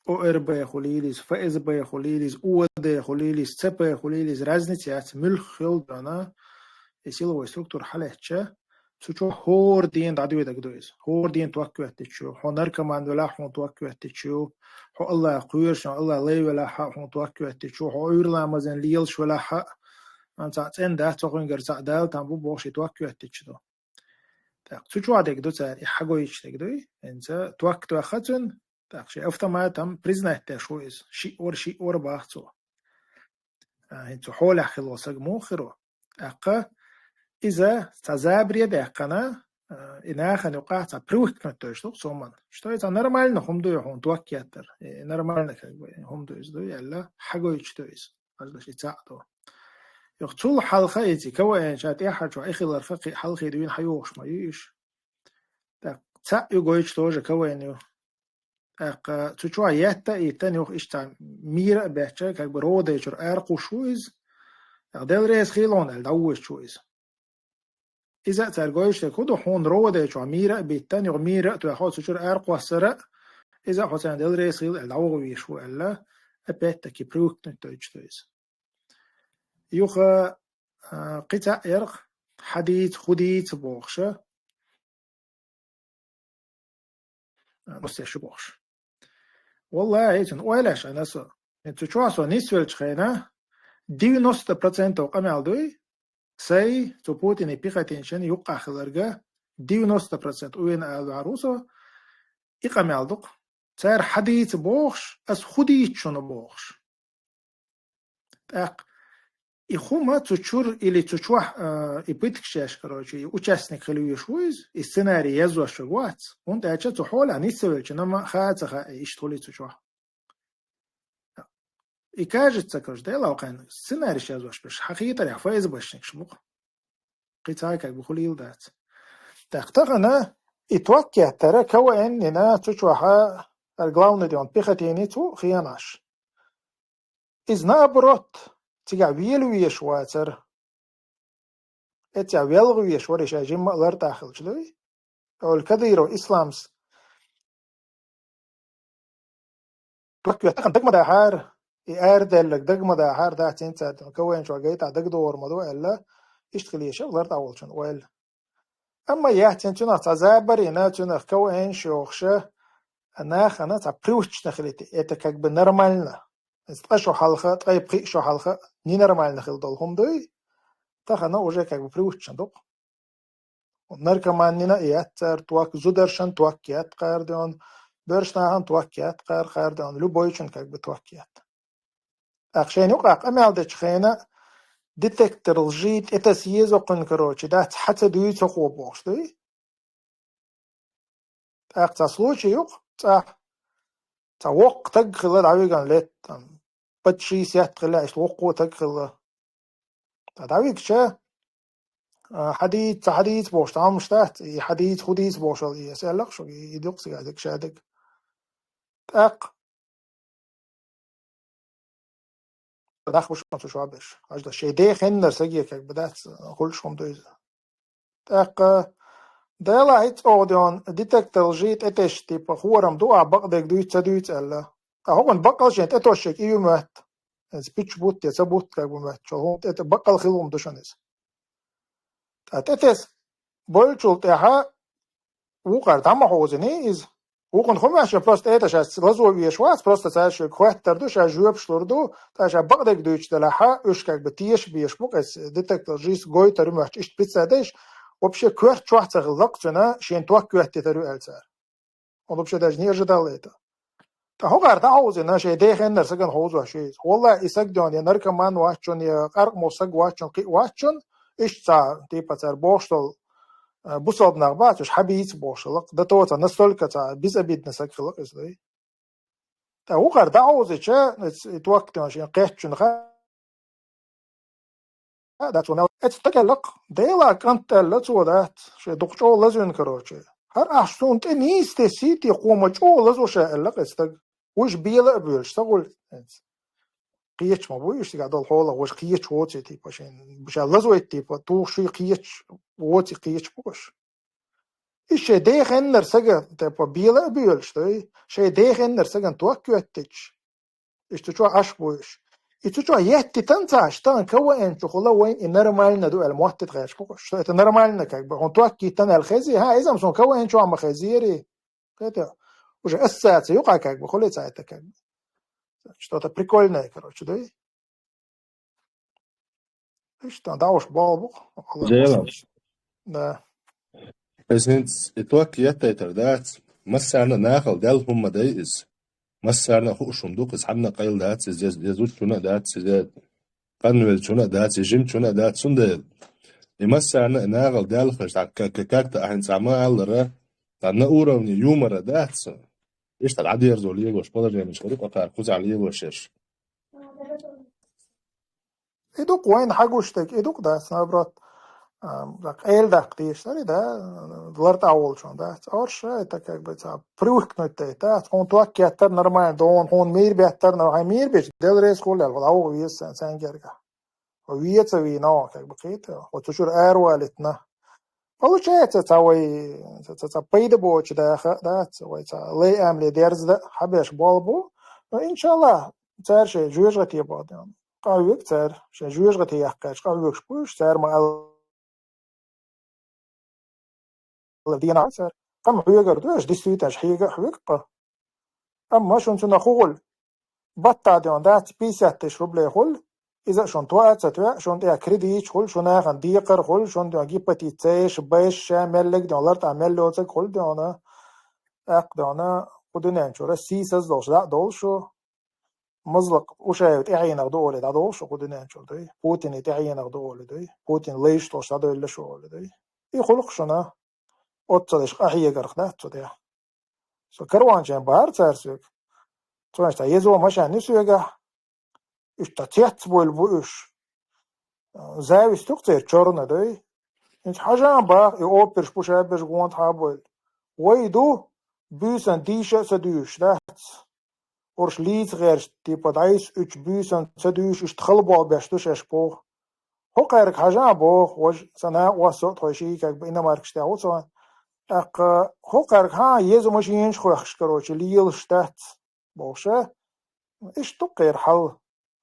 ОРБ хуьлийла иза, ФСБ хуьлийла иза, УВД хуьлийла иза, ЦП хуьлийла иза, разница яц, муьлхха йолу дена, и силовой структура хьалаьцча, цу чохь хӀора ден дӀадоьдург ду иза. ХӀора ден ток хӀоьттича, хьо наркоман велахь, хьуна ток хӀоьттича, хьо АллахӀах кхоьруш, АллахӀ лай велахь, хьуна ток хӀоьттича, хьо Ӏуьйра ламазан лелаш велахь, цхьаъ цӀена дац, цо кхуьнгара цхьаъ Дала там бу бохуш, и ток хӀоьттича ду. ТӀаккха цу чохь дерг ду цара, и хьагойчу дерг дуй, хӀинца ток тоьхна цуьнан, тӀаккха шен автоматом признать деш ву иза, шиъ вара, шиъ вара баха цо. А, хӀинца цу хьолехь хилла саг муха хир ву? ТӀаккха иза цхьа забаре даьккхина, а, и нахана юкъахь цхьа привыкнуть дойуш ду-кх цу хӀуманна. Что иза нормально хӀума дуй хьуна ток еттар. И нормально, как бы, хӀума ду иза дуй аьлла, хьагойчу ду иза. Хьажалаш, и цхьаъ ду. Юха цул хьалха иза КВН чохь тӀаьххьарчохь и хиларх кхин хьалхе дуьйна хьайогӀуш ма ю уьш. ТӀаккха цхьаъ ю гойтуш тоже КВН ю. ТӀаккха цу чохь етта а йиттина юха иштта мийра а бетташ, как бы РОВД чуьра ара кхуссуш ву иза. ТӀаккха Дела реза хуьлда аьлла, дӀавоьдуш ву иза. Иза а цара гойтуш дерг хӀун ду, хьуна РОВД чохь мийра а биттина, юха мийра а тоьхна, цу чуьра ара кхоссар а, иза а хьо царна Дела реза хуьлда аьлла, дӀаваха везаш ву аьлла, опять-таки привыкнуть дойтуш ду иза. Юха, а, кхин цхьаъ яра-кх, хьадийца, хӀун дийца бохуш а. А, нус еш ю бохуш. Валлахьи, цуьнан ойла еш Ӏина со. ХӀинца цу чохь со нисвеллачу хенахь, девяносто процентов къамел дуй, сайн, цу Путинан, Пехотинчун юккъахь хилларг, девяносто процент уьйна ала ваьхьар ву со, и къамел ду-кх. Цара хьадийца бохуш, ас хӀун дийца шуна бохуш. ТӀаккха и хӀума цу чуьра или цу чохь, а, и пытка еш, короче, и участник хила везаш ву иза, и сценарий язъеш верг вац, хӀунда аьлча цу хьолехь нисвеллачунна ма хаа ца хаьа, иштта хуьлий цу чохь. И кажется, короче, Дела воккхуш, сценарийш язъеш берш, хьан хетарехь, ФСБшникаш бу-кх. Кхин цхьа а как бы хуьлийла дац. ТӀаккха тахана и ток еттара КВН йина цу чохь, ара главный ден Пехотинец ву хенаш. Иза наоборот, цигахь вела везаш вацара. Эццехь велха везаш вара, и ша жимма а лартӀахь хилча дуй. Ола Кадыров Исламс. Ток еттара тахана дага ма дахьара, и арадаьлларг дага ма дахьара, дац хӀинца цара КВН чохь гайтахь дагадогӀур ма ду аьлла, иштта хила еза лартӀахь волчун ойла. Амма яц хӀинца цунах цхьа забар йина, цунах КВН-ш йохуш, нахана цхьа привычно хилийта, это как бы нормально. Иза ткъа шо хьалха, ткъе пхиъ шо хьалха ненормально хилла долу хӀума дуй, тахана уже как бы привычно ду-кх. Наркоманнина а етта цара ток, зударшна ток етта кхардон, боьрша нахана ток етта кхар-, кхардон, любойчун как бы ток етта. ТӀаккха шайна юкъахь къамел дечу хенахь детектор лжи тӀетаса еза кхуьнан, короче, дац, хьан ца дуьйцу хьо бохуш дуй? ТӀаккха цхьа случай ю-кх, цхьа, цхьа воккха таг хилла дӀавигна летта, там, под шестьдесят хилла, иштта воккха таг хилла. Ткъа дӀавигча, а, хьадийца, ца хьадийца бохуш, тӀамаш дац, и хьадийца, хӀун дийца бохуш, и аса аьлла-кх шуьга, и, и дукха цига дерг ша дерг. ТӀаккха даха бу шуна цу чохь берш. Хьажда, шайн ден хеннара саге как бы дац, хуьлуш хӀума ду иза. ТӀаккха Дела хӀинца оха деана детектор лжи тӀетесча, типа, хӀорам ду, ахь бакъдерг дуьйцу, ца дуьйцу аьлла. Ткъа хӀокхуьнан баккъал шен тӀетосчерг и ю моьтту. Иза пуч бутт я ца бутт, как бы моьтту, чо хӀума тӀе-, баккъал хилла хӀума ду шуна иза. Ткъа тӀетесна болчул тӀаьхьа вукхар дӀа ма хьовзиний иза. Вукхун хӀумаш просто это шаьш лазо веш вац, просто цаьршиъ хоьттар ду, шаьш жоьпаш лур ду, тӀаккха шаьш бакъдерг дуьйцуш делахь, уьш как бы теша беш бу кхес детектор жис гойтар ю моьттуш, иштта пиццадеш, вообще коьрта чохь ца хилла лакха цуьнан, шен ток коьттитар ю аьлла цара. Он вообще даже не ожидал это. Ткъа хӀокхара дӀахьовзина, шайн дехеннара сагана хьовзош ю иза. Валлахь, и саг ден, я наркоман вац шун, я къаркъа мо саг вац шун, кхин вац шун, иштта цхьа, типа, цара бохуш долу, э, бусалба нах бац, уьш хьабийца бохуш хилла-кх. Дан тоцахь настолько цхьа безобидный саг хилла-кх иза, дай. Ткъа хӀокхара дӀахьовзича, и ток ден шен кхеттачунна ха-, А, дац, вон мел. Эцу стага аьлла-кх, Делан кӀант аьлла цо, дац, шен дукха чӀогӀа лазийна, короче. ХӀара ахь суна тӀе нийса тесийта, кхо ма чӀогӀа лазо ша аьлла-кх эцу стага. Уьш бела а боьлуш, ца гӀуьллу. Кхеташ ма бу уьш, цигахь долу хьолах, уьш кхеташ воций, типа, шен, ша лазойту, типа, тухуш шуй кхеташ воций, кхеташ бу уьш. И шайн дехеннара сага, типа, бела а боьлуш, дай, шайн дехеннара сагана ток коьттича, иштта цу чохь Ӏаш бу уьш. И цу чохь еттитан цхьа, тахана КВН чу хула вайн и нормально ду аьлла, мотт тӀе тхаьш бу-кх уьш. Что это нормально, как бы. Хьуна ток йиттан аьлла хезий? ХӀа, иза-м суна КВН чохь ма хезийри. Это уже ассоциация юкъа, как бы, хуьлий цхьа это, как бы. Что-то прикольное, короче, дай. Иштта, дӀа уьш болу бу-кх. Жайла. Да. Иза хӀинца и ток еттайтар дац. Массарна а нахала даьлла хӀума ма дай иза. Массарна а хууш хӀума ду-кх иза, хьанна а къайла дац иза, я, я зудчунна а дац иза, я къанвеллачунна а дац, я жимачунна а дац, цундела. И массарна а нахала даьлла хезаш, тӀаккха ка-, ка-, как-то ахьа цхьа ма-аллара, тӀаккха на уровне юмора дац. Иштта дӀадерзо лелош, положениеш хир ю-кх кхара кхузахь лелош ерш. И ду-кх вайна хьагуш дерг, и ду-кх дац, наоборот. А, къайла даккха дезаш дара, да, лартӀехь волчунна, да. Орша, это как бы цхьа привыкнуть дайта, да. Хьуна ток кеттар нормально, дона хьуна мийра беттар, но хьайн мийра бечу, Дела реза хуьлда аьлла, хьо дӀаваха веза цуьнан гергахь. Хьо вен ца вийна, как бы, кхета, хьо цу чуьра аравалийтина. Получается, цхьа вай, цхьа, цхьа, цхьа пайда боцуш даха а дац, вай цхьа лай амале дерза дан а хьабеш болу бу. Но, иншаллахӀ, цара шайн жоьжахате бахьа ден. Къахьоьгу цара, шайн жоьжахате яьккхича, къахьоьгуш бу уьш, цара ма-аллара дийнахь цара. Къам хьоьгур ду аша, действительно, аша хьега а хьоьгу-кх. Амма шуна цунах хӀун хуьлу? Баттахь ден дац, пятьдесят тысяч рублей хуьлу, иза а шуна тоьа а ца тоьа, шуна тӀехь кредиташ хуьлу, шун нахана декхар хуьлу, шуна ден гепатит С-ш, Б-ш, ша мел лег ден лартӀехь мел йоцург хуьлу ден. ТӀаккха ден, кху дуьнен чуьра сийсаз долуш дӀа а долу шу, Мазлакъ Ушаев тӀаьхьенах ду олий дӀадолу шу кху дуьнен чуьра, дуй? Путине тӀаьхьенах ду олий, дуй? Путин лайш долуш дӀадевлла шу олий, дуй? И хуьлу-кх шуна. Оццул иш къахьегарх дац цу тӀехь. Со карванчен бахьара цара соьга. Цо иштта езо машен ю соьгахь. Иштта цецбойла бу уьш. Зависть ю-кх церан чорна, дуй? ХӀинца хьажа а баха, и оперш бу шаберш гонахьа а бойла. Вай ду, буьйсан дийша а ца дуьйшуш дац. Уьш лийца гӀерташ, типа, дӀайса уьчу буьйсан ца дуьйшуш, иштта хала болх беш ду шаьш боху. ХӀокхаьрга хьажа а боху, важа, сан накъост со а тхойшиъ, как бы, иномаркаш тӀехь ву цо. ТӀаккха хӀокхаьрга хьан еза машенаш а хоьхкуш, короче, лелаш дац, бохуш а. Иштта ду-кх кхеран хьал.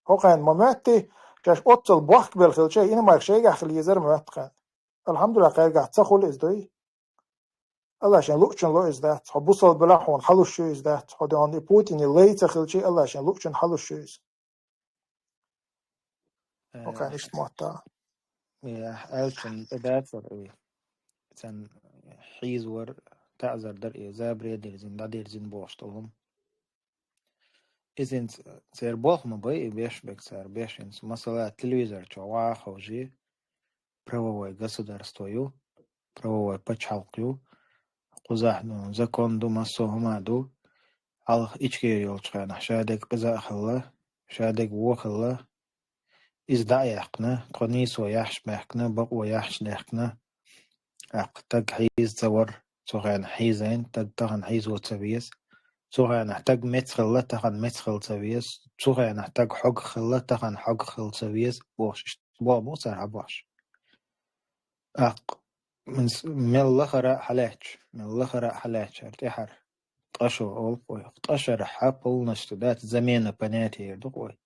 ХӀокхарна ма моьттий, шаьш оццул бохкабелла хилча, иномарка шайгахь хила езара моьтту кхарна. АлхьамдулиллахӀ, кхаьргахь ца хуьлу иза, дуй? АллахӀ шен луучун ло иза дац. Хьо бусалба белахь, хьуна хьалуш ю иза дац. Хьо ден и Путине лай ца хилчий, АллахӀ шен луучун хьалуш ю иза. Э, ХӀокхарна иштта мотта. Э, аьллачун тӀе дацара и. Царна хьийзавар, таӀзар дара и, забре дирзина, дӀадирзина бохуш долу хӀума. Иза хӀинца церан болх ма бай, и беш берг цара беш хӀинца. Масала, телевизор чохь ваха ховший, правовой государство ю, правовой пачхьалкх ю, кхузахь, ну, закон ду, массо а хӀума ду. Хьалха Ичкери йолчу хенахь шадерг къиза а хилла, шадерг вон хилла. Иза дӀа а яьккхина, тхо нийсо яхьаш баьхкина, бакъо яхьаш даьхкина. ТӀаккха стаг хьийза ца вара, цу хенахь хьийзийна, стаг тахана хьийзо ца веза. Цу хенахь стаг меца хилла, тахана меца хила ца веза. Цу хенахь стаг хьогах хилла, тахана хьогах хила ца веза, бохуш, иштта болх бу цара хьабохуш. ТӀаккха мел лахара а хьалаьтташ, мел лахара а хьалаьтташ, хӀара тӀаьхьара ткъа шо олу-кх вай. Ткъа шарахь полностью дац замена понятия ду-кх вай.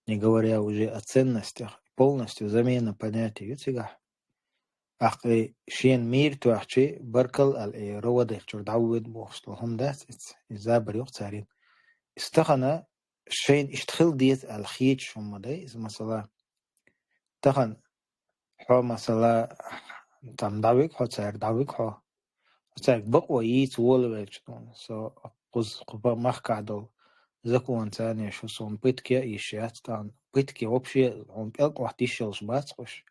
Не говоря уже о ценностях, полностью замена понятия ю цигахь. ТӀаккха шена мийра тоьхча, баркал аьлла, и роваделчуьра дӀавоьду бохуш долу хӀума дац иза, и забар ю-кх царна. Иза тахана шайна иштта хила деза аьлла хеташ хӀума ма дай иза, масала. Тахана хьо, масала, там дӀавига хьо, цаьрга дӀавига хьо. Хьо цаьрга бакъо йийца волавелча, со кхуза кху ба-, махкахь долу законаца шу суна пытке а йиш яц, тахана пытке вообще хьуна пӀелг Ӏотта йиш йолуш бац уьш.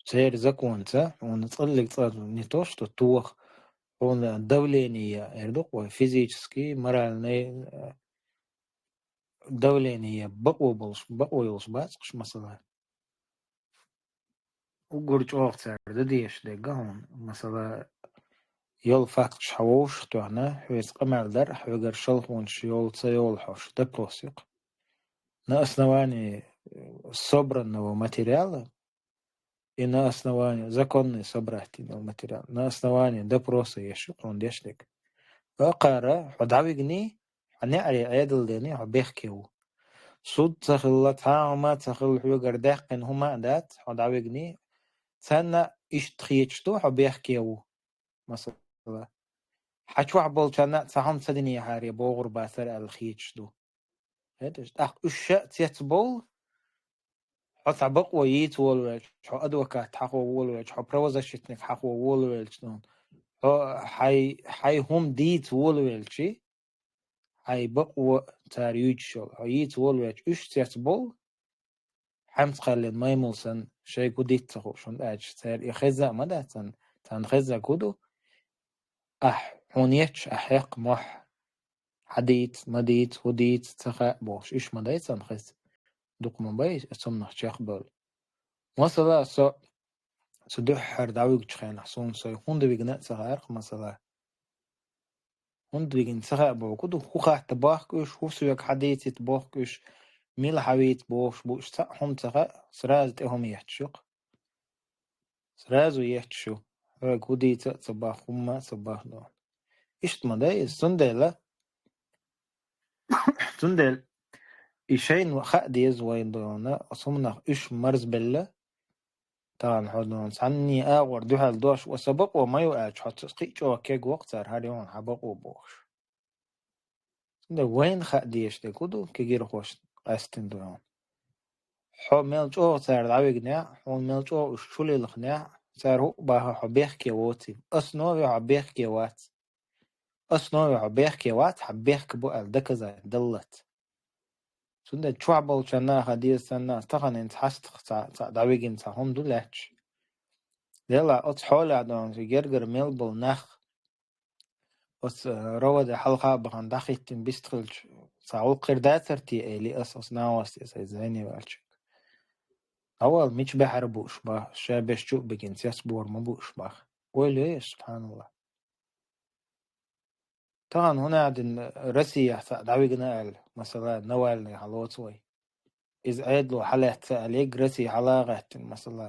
Церан законаца хьуна цкъа-, не то что тоха, хьуна давление, эр ду-кх вай, физический, моральный, э, давление бакъо болуш, бакъо йолуш бац уьш, масала. Уггар чӀогӀа цара дан дезаш дерг хьуна, масала, йолу факташ хьан вовшах тоьхна, хьоьца къамел дар, хьоьгара шалхонаш йолу ца йолу хьош допрос ю-кх. На основании, э, собранного материала и на основании, законный собрательный материал, на основании допроса еш ю-кх хьуна деш дерг. Акхара хьо дӀавигний, хьан неӀаре Ӏедал дений, хьо бехке ву. Суд ца хилла, цхьа а хӀума ца хилла, хьоьгара даьккхина хӀума а дац, хьо дӀавигний, царна иштта хеташ ду, хьо бехке ву. Масала, хьан чохь болчарна а цхьа хӀума ца динехьара, я богӀур бацара аьлла хеташ ду. ХӀеташ, тӀаккха уьш ша а цецбовла, хьо цхьа бакъо йийца волавелча, хьо адвокат хьахо волавелча, хьо правозащитник хьахо волавелча, ну, хьо хьай, хьай хӀума дийца волавелчи, хьай бакъо цара юьйцуш йолу, хьо йийца волавелча, уьш цецбовла, хьаьмца кхаьллина маймал санна, шайга хӀун дийца ца хууш, хӀунда аьлча цара и хезна а ма дац, царна, царна хезна хӀун ду, ахь хьуна етташ, ахь хьекх мохь, хьан дийца, ма дийца, хӀун дийца, ца хаьа бохуш, уьш ма дай царна хезна. Дукха ма бай, оцу хӀуманах чекхбевлла. Масала, со, со дуьххьара дӀавигчу хенахь, суна со хӀунда вигна а ца хаьара-кх, масала. ХӀунда вигна ца хаьа бохург ду, хӀун хатта бохку уьш, хӀун соьга хьан дийцийта бохку уьш, мила хьан вийца бохуш бу уьш, цхьа а хӀума ца хаьа, сразу тӀе хӀума етташ ю-кх. Сразу етташ ю. Хьоьга хӀун дийца а ца боху, хӀумма а ца боху ду. Иштта ма дай иза, цундела, цундела и шайна хаа деза вайна дуьйна, оцу хӀуманах уьш марзбелла, тахана хьо дуьйна, цхьанний агӀор дуьхьал дош, ва сан бакъо ма ю аьлча, хьо ца кхин а чӀогӀа кегвоккху цара, хӀара ю хьан бакъо бохуш. Цундела вайна хаа дезаш дерг хӀун ду, кегирхошна къаьстина дуьйна. Хьо мел чӀогӀа цара дӀавигнехь, хьуна мел чӀогӀа уьш чулилхнехь, цара хӀуъа баха хьо бехке воций. Основе хьо бехке вац. Основе хьо бехке вац, хьан бехк бу аьлла доказать даллалц. Цундела чохь болчарна а хаа деза санна, тахана хӀинца хьастах цхьа, цхьа дӀавигина цхьа хӀума ду лаьтташ. Делахь оцу хьолехь дуьйна, гергара мел болу нах, оцу, э, роваде хьалха а бахана дӀахӀиттина бист хилча, цхьа гӀуллакх хир дацара те, элий ас оцу нахоста, ас иза зайне ваьлча. ДӀавала, мича баьхьара бу уьш баха, ша беш чу а бигина, цецбора ма бу уьш баха. Ойла йой ас, субханаллахӀ. Тахана хӀун аьлла дина Россехь цхьаъ дӀавигна аьлла, масала, Навальный хьалоцу вай. Иза Ӏедало хьалаьцна аьлла, Россия хьала а гӀаьттина, масала,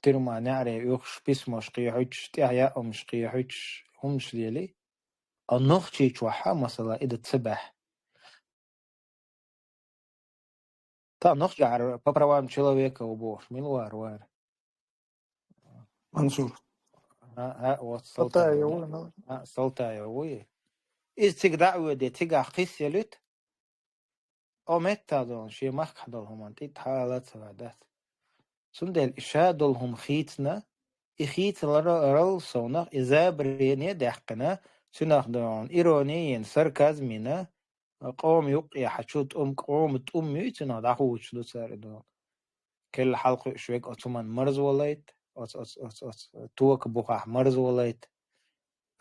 тюрьма неӀаре оьхуш, письмош кхехьуьйтуш, тӀаьхьа яа хӀумаш кхехьуьйтуш, хӀумаш лелий. А нохчийчохь, масала, и дан ца баьхьа. Та нохчий ахьара по правам человека ву бохуш, мила вара вара? Мансур. А, а, вот Салтаев Салтаев, ву, да? Ну. А, Салтаев вуй. Иза цига дӀа а воьде, цигахь кхиссъелуьйту. О метта долу, шен махкахь долу хӀуманна тӀе хьала ца ваьдац. Цундела и ша долу хӀума хийцина, и хийцаларал совнах, и забарене а даьккхина, цуьнах долу ирони йина, сарказм йина, къома юккъе хьан чу тӀум, къома тӀум юй цуьнах дӀахуучуш ду цара и долу. Келла хьалкхуьуш верг оцу хӀуманна марзвалайта, оцу, оцу, оцу, оцу тока бухахь марзвалайта.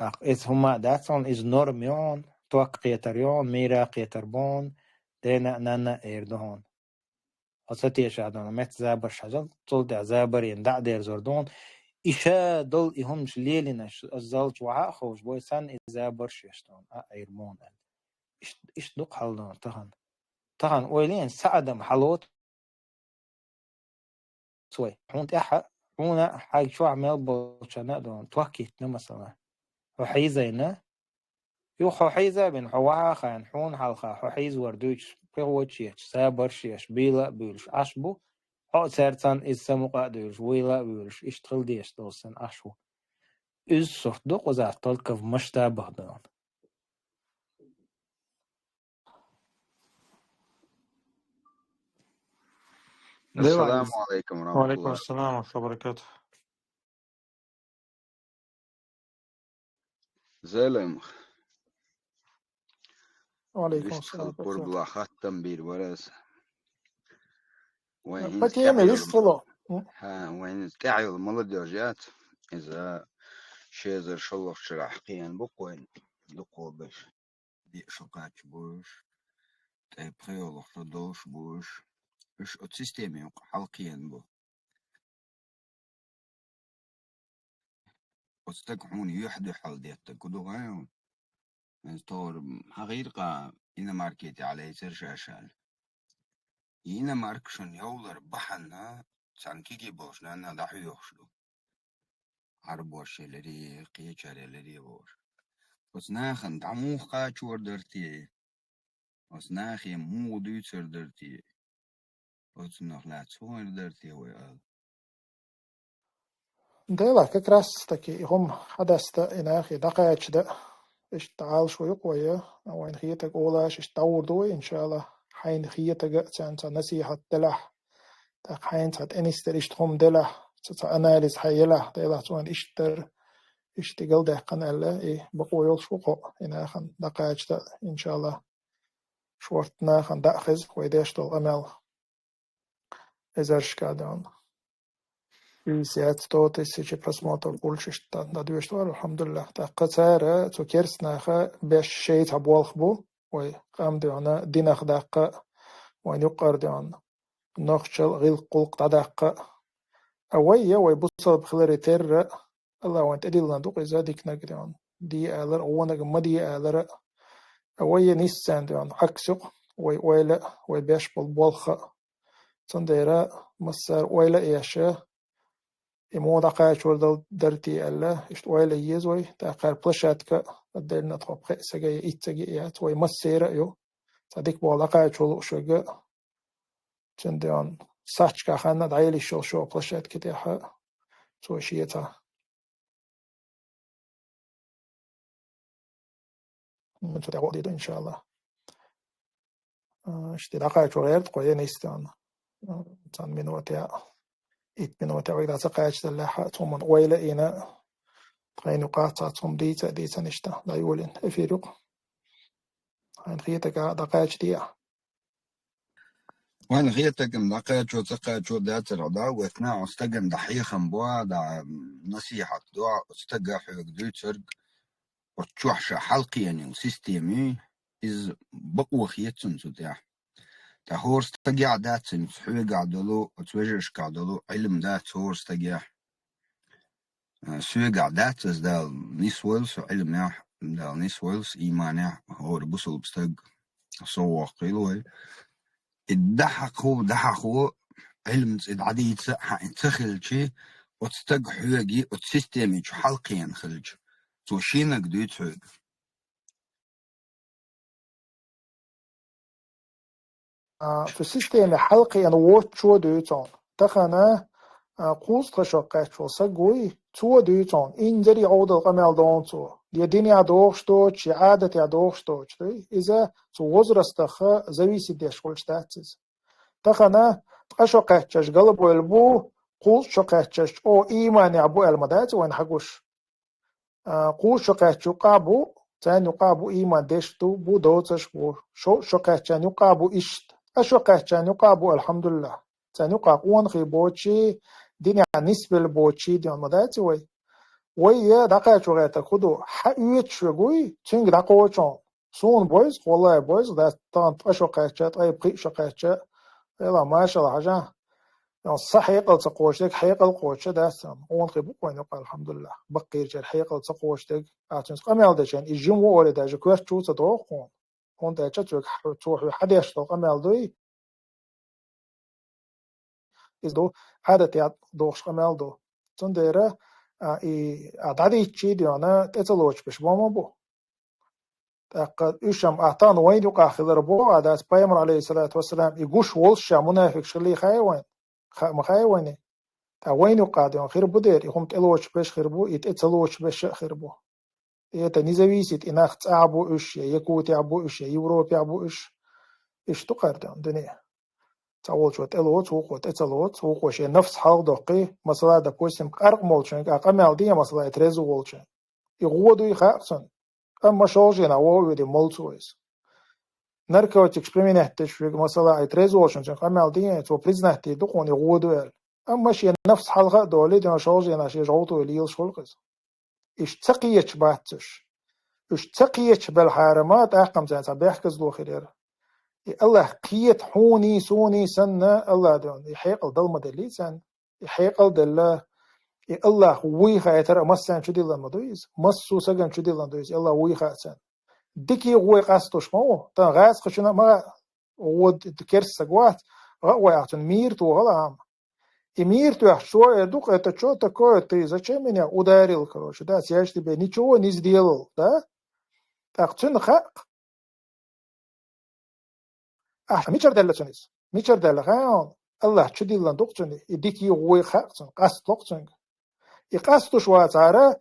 ТӀаккха иза хӀума а дац хьуна, иза норма ю хьуна, ток кхетар ю хьуна, мийра кхетар бу хьуна, дена а, нанна а эр ду хьуна. Хьо ца тешахь дуьйна, метта забарш хьажал, цул тӀаьхьа забарийн дӀа а дерзор ду хьуна. И ша долу и хӀуманаш лелийнарш, ас залчу вахьа а ховш, бой санна и забарш еш дуьйна, а, Ӏийр муна аьлла. Ишт-, иштта ду-кх хьал дуьйна тахана. Тахана ойла йина, ца адам хьалоцу вай. Хьуна тӀаьхьа, хьуна хьайга чохь мел болчарна а дуьйна, ток йиттина, масала. Хьо хьийзайна, юха хьо хьийза а бина, хьо вахьа а хаийна, хьуна хьалха хьо хьийзавар дуьйцуш, пхи гӀоча еш, сабарш еш, бийла а буьйлуш Ӏаш бу, Хьо цаьрца иза самукъа а дуьйлуш, вуйла а вуьйлуш, иштта хила дезаш долу санна Ӏаш ву. Иза сурт ду кхузахь только в масштабах ду. Ассаламу алейкум ва рахматуллах. Ва алейкум ассалам ва баракатух. Зелимха. Ва алейкум ассалам. Вистхила пурбала хаттам бийр вара аса. Вайн по теме вистхила. Ха, вайн тӀаьхьа йолу молодёжь яц. Иза ши эзар шолгӀачу шарахь кхиъна бу-кх вайн дукхо беш. Диъ шо кхаьчна бу уьш, тӀе пхи йолу шо долуш бу уьш. Уьш оцу системин юкъа хьалакхиъна бу. Оцу стага хьуна юьхь-дуьхьал деттарг хӀун ду хаьий хьуна? Иза тохара хьан гӀийракъа иномаркете Ӏалайцара ша-ша аьлла. И иномарка шуна йовлар бахьана царна кегий болчу нанна дӀахьоьхуш ду. Ӏарбош яларий, кхечара яларий бохуш. Оцу нахана дӀа муха кхачор дара те? Оцу нахе муха дуьйцур дара те? Оцунах лаьцна хӀун эр дара те вай ала? Делахь, как раз таки и хӀума хьадаста и нахе дӀакхача дан, иштта Ӏалашо ю-кх вай, вайна хетарг олуш иштта дӀагӀур ду вай, иншаллах, хьайна хетарг а царна цхьа насихьат делахь, тӀаккха хьайна цхьа тӀе нисдер иштта хӀума делахь, цхьа, цхьа анализ хьан елахь, делахь цу вайна иштта дара, иштта и галдаьккхина аьлла, и бакъо йолуш ву-кх и нахана дӀакхача дан, иншаллах, шортта нахана дӀа а хеза вай деш долу къамел. Эзаршка дан. Пятьдесят, сто тысяч просмотров хуьлуш иштта дӀадоьшуш ду, алхьамдулиллах. ТӀаккха цара цу керста наха беш шайца болх бу, вай къам дуьхьал динах даккха, вайн юккъара дуьхьал нохчалла гӀиллакх-гӀуллакх дӀадаккха. А вай я, вай бусалба хиларе терра, Аллах вайн тӀедиллина ду-кх иза диканиг дуьхьал. Де алар а, вониг ма де алар а. А вай я нийсса дуьхьал, Ӏакс ю-кх, вай ойла а, вай беш болу болх а. Цундела массара ойла а еш, и муха дӀакхачор дал-, дара те аьлла, иштта ойла еза вай, тӀаккха площадка а, отдельно тхо пхеа сага я, итт сага а яц, вай массера а ю. Цхьа дика болу дӀакхачо лууш верг а, цундела сахьташкахь ханна а дӀаяла йиш йолуш йолу площадка тӀехь а, цо шен цхьа. М, цу тӀехь ваха дийр ду, иншаллах. А, иштта дӀакхачо гӀерта кхо я нийсса. М, цхьана минотехь, итт минотехь вайга дӀа ца кхачадаллехь а, цу хӀуманна ойла а йина, тхайна юкъахь цхьацца хӀума дийца а дийцина иштта, дӀайолийна эфир юкъа. Хьайна хетарг а дӀакхачаде ахь. Вайн хетарг а дӀакхачо, ца кхачо дацара хьо дӀа а вахана, оцу стагана дӀа хьехам бо, дӀа насихьат до, оцу стага хьоьга дуьйцург, оцу чохь ша хьалакхиъна йолу система, иза бакъо хета цунна цу тӀехь. Ткъа хӀора стагехь дац, хьоьгахь долу, оцу вежаршкахь долу Ӏилма дац хӀора стагехь. А, соьгахь дац аса, Дала нисвойла со Ӏилмехь, Дала нисвойла со ийманехь, хӀора бусалба стаг со воккхийла вай. И дӀахьакхо, дӀахьакхо, Ӏилма цӀе дӀадийца а хьан ца хилчи, оцу стага хьоьгий, оцу системи чу хьалакхиъна хилча, цо шенаг дуьйцу хьоьга. А, цу системе хьалакхиъна воцчо дуьйцу хьуна. Тахана, а, кхузткъа шо кхаьччо саг вуй, цо дуьйцу хьуна. Инзаре Ӏовдал къамел доху цо. Я динехь дохуш доцуш, я Ӏадатехь дохуш доцуш дуй. Иза цу возрастах зависит деш хуьлуш дац иза. Тахана ткъа шо кхаьччаш галбевлла бу, кхузткъа шо кхаьччаш чӀогӀа ийманехь бу аьлла ма дац вайна хьагуш. А, кхузткъа шо кхаьчча юккъахь а бу, царна юккъахь а бу, ийман деш а бу, доцуш а бу. Шовзткъа шо кхаьччарна юккъахь а бу иштта. Ткъа шо кхаьччарна юккъахь а бу, алхьамдулиллахӀ. Царна юккъахь къонахий боций, динехь нисбелла боций, дин ма дац вай. Вай я дӀакхачо гӀертарг хӀун ду? Хьан оьцуш верг вуй, цуьнга дӀакхочун. Суна бойза, валлахӀи, бойза, дац, тахана ткъа шо кхаьчча, ткъе пхиъ шо кхаьчча. Эла, машалла, хьажа. Сан хьекъал ца кхочу дерг хьекъал кхочуш дац сан. Къонахий бу-кх вайн юкъахь, алхьамдулиллахӀ. Баккхийчара хьекъал ца кхочу дерг, а цуьнца къамел дечарна, и жима ву олий даже коьртачу ца доху хьуна. ХӀунда аьлча цо хьоьга хьадеш долу къамел дуй, иза ду, Ӏадатехь дохуш къамел ду. Цундела, а, и, а, дӀадийцчий дена, тӀе ца лоцуш берш бан ма бу. ТӀаккха уьш-м а тахана вайна юкъахь хилар боху а дац, Пайхамар, Ӏалайхиссалату вассалам, и гуш волуш ша мунафикъаш хилий хаьий вайна? Ха-, ма хай вайна. Та вайна юкъа ден хир бу дер, и хум тӀелоч беш хир бу, и тӀе цалоч беш хир бу. И это не зависит, и нах цӀа бу уж, я Якутия бу уж, я Европия бу уж. Ишту къарден, дуне. Ца волчо тӀелоц, вукъо тӀе цалоц, вукъо ше нафс халдокъи, масала, допустим, къаркъ молчун, а къамял дия, масала, и трезу волчун. И гъо дуй хакъ цун. Амма шолжина вовиди молцуйс. Наркотик применять теш виг, масала, ай трезу волчун цун къамял дия, цо признать ди дукъун и гъо дуй ал. Амма ши нафс халха доли, дина шолжина ши жовту лил шулкъис. Иш ца кхиеч бацуш. Уж ца кхиеч бел харама, тахкам цан ца бехказ лохирер. И Аллах кхиет хуни, суни санна, Аллах дон. И хекъал дал мадали цан. И хьекъал делла, и Аллах вуй хайтар а массан чудиллан ма дуйз, массу саган чудиллан дуйз, и Аллах вуй хацан. Дики гъой къастуш ма у, тан гъас хачуна ма гъод керс сагват, гъа гъой ахчун мир тугъал ам. И мир туяхчо, э, дук, это чё такое, ты зачем меня ударил, короче, да, я ж тебе ничего не сделал, да? Так, цун хак, Ахьа мичар даьлла цунис? Мичар даьлла хаан? Аллах чудиллан дукъ цуни, и дики гъой хакъ цун, къаст локъ цунга. И къастуш вацара,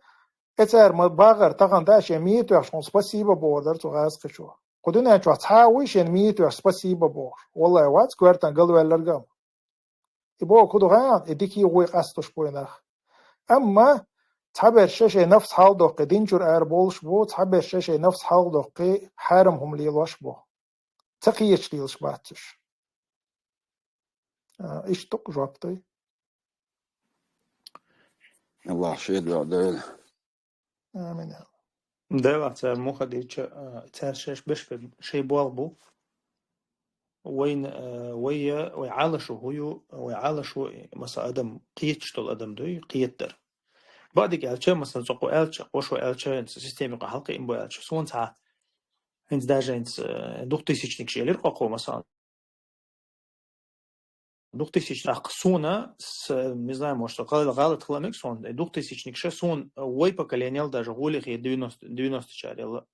эцар ма багъар тахан даш я митвяхш хун спасибо богъар дар цу гъаз кхичу. Кудуна чу цхьа уй шен митвяхш спасибо богъар. Валлай вац квертан галвеллар гам. И бо куду гъан, и дики гъой къастуш буй нах. Амма цхьаберша шей нафс хьалдоккхи динчур ар болуш бу, цхьаберша шей нафс хьалдоккхи хьарам хум лелош бу. Ца кхиеч лелош бацуш. А, иш тук жоп дай. Аллах шеду дал. Амин. Дела цар мухадича, а, цар шеш беш бе-, шей буал бу. Вайн, а, вайя, вай алашу хую, вай алашу, маса адам, кхиет, что адам дуй, кхиет дар. Бадик алча, маса цоку алча, кошу алча, система ка халка им бу алча. Сон ца, инц даже инц, э, двухтысячник шелер коку, маса. Двухтысячных суна, с, не знаю, может, гал-, галат хламик сон, э, двухтысячник ше сон, э, вой поколение даже гулих и девяносто, девяносто чарила.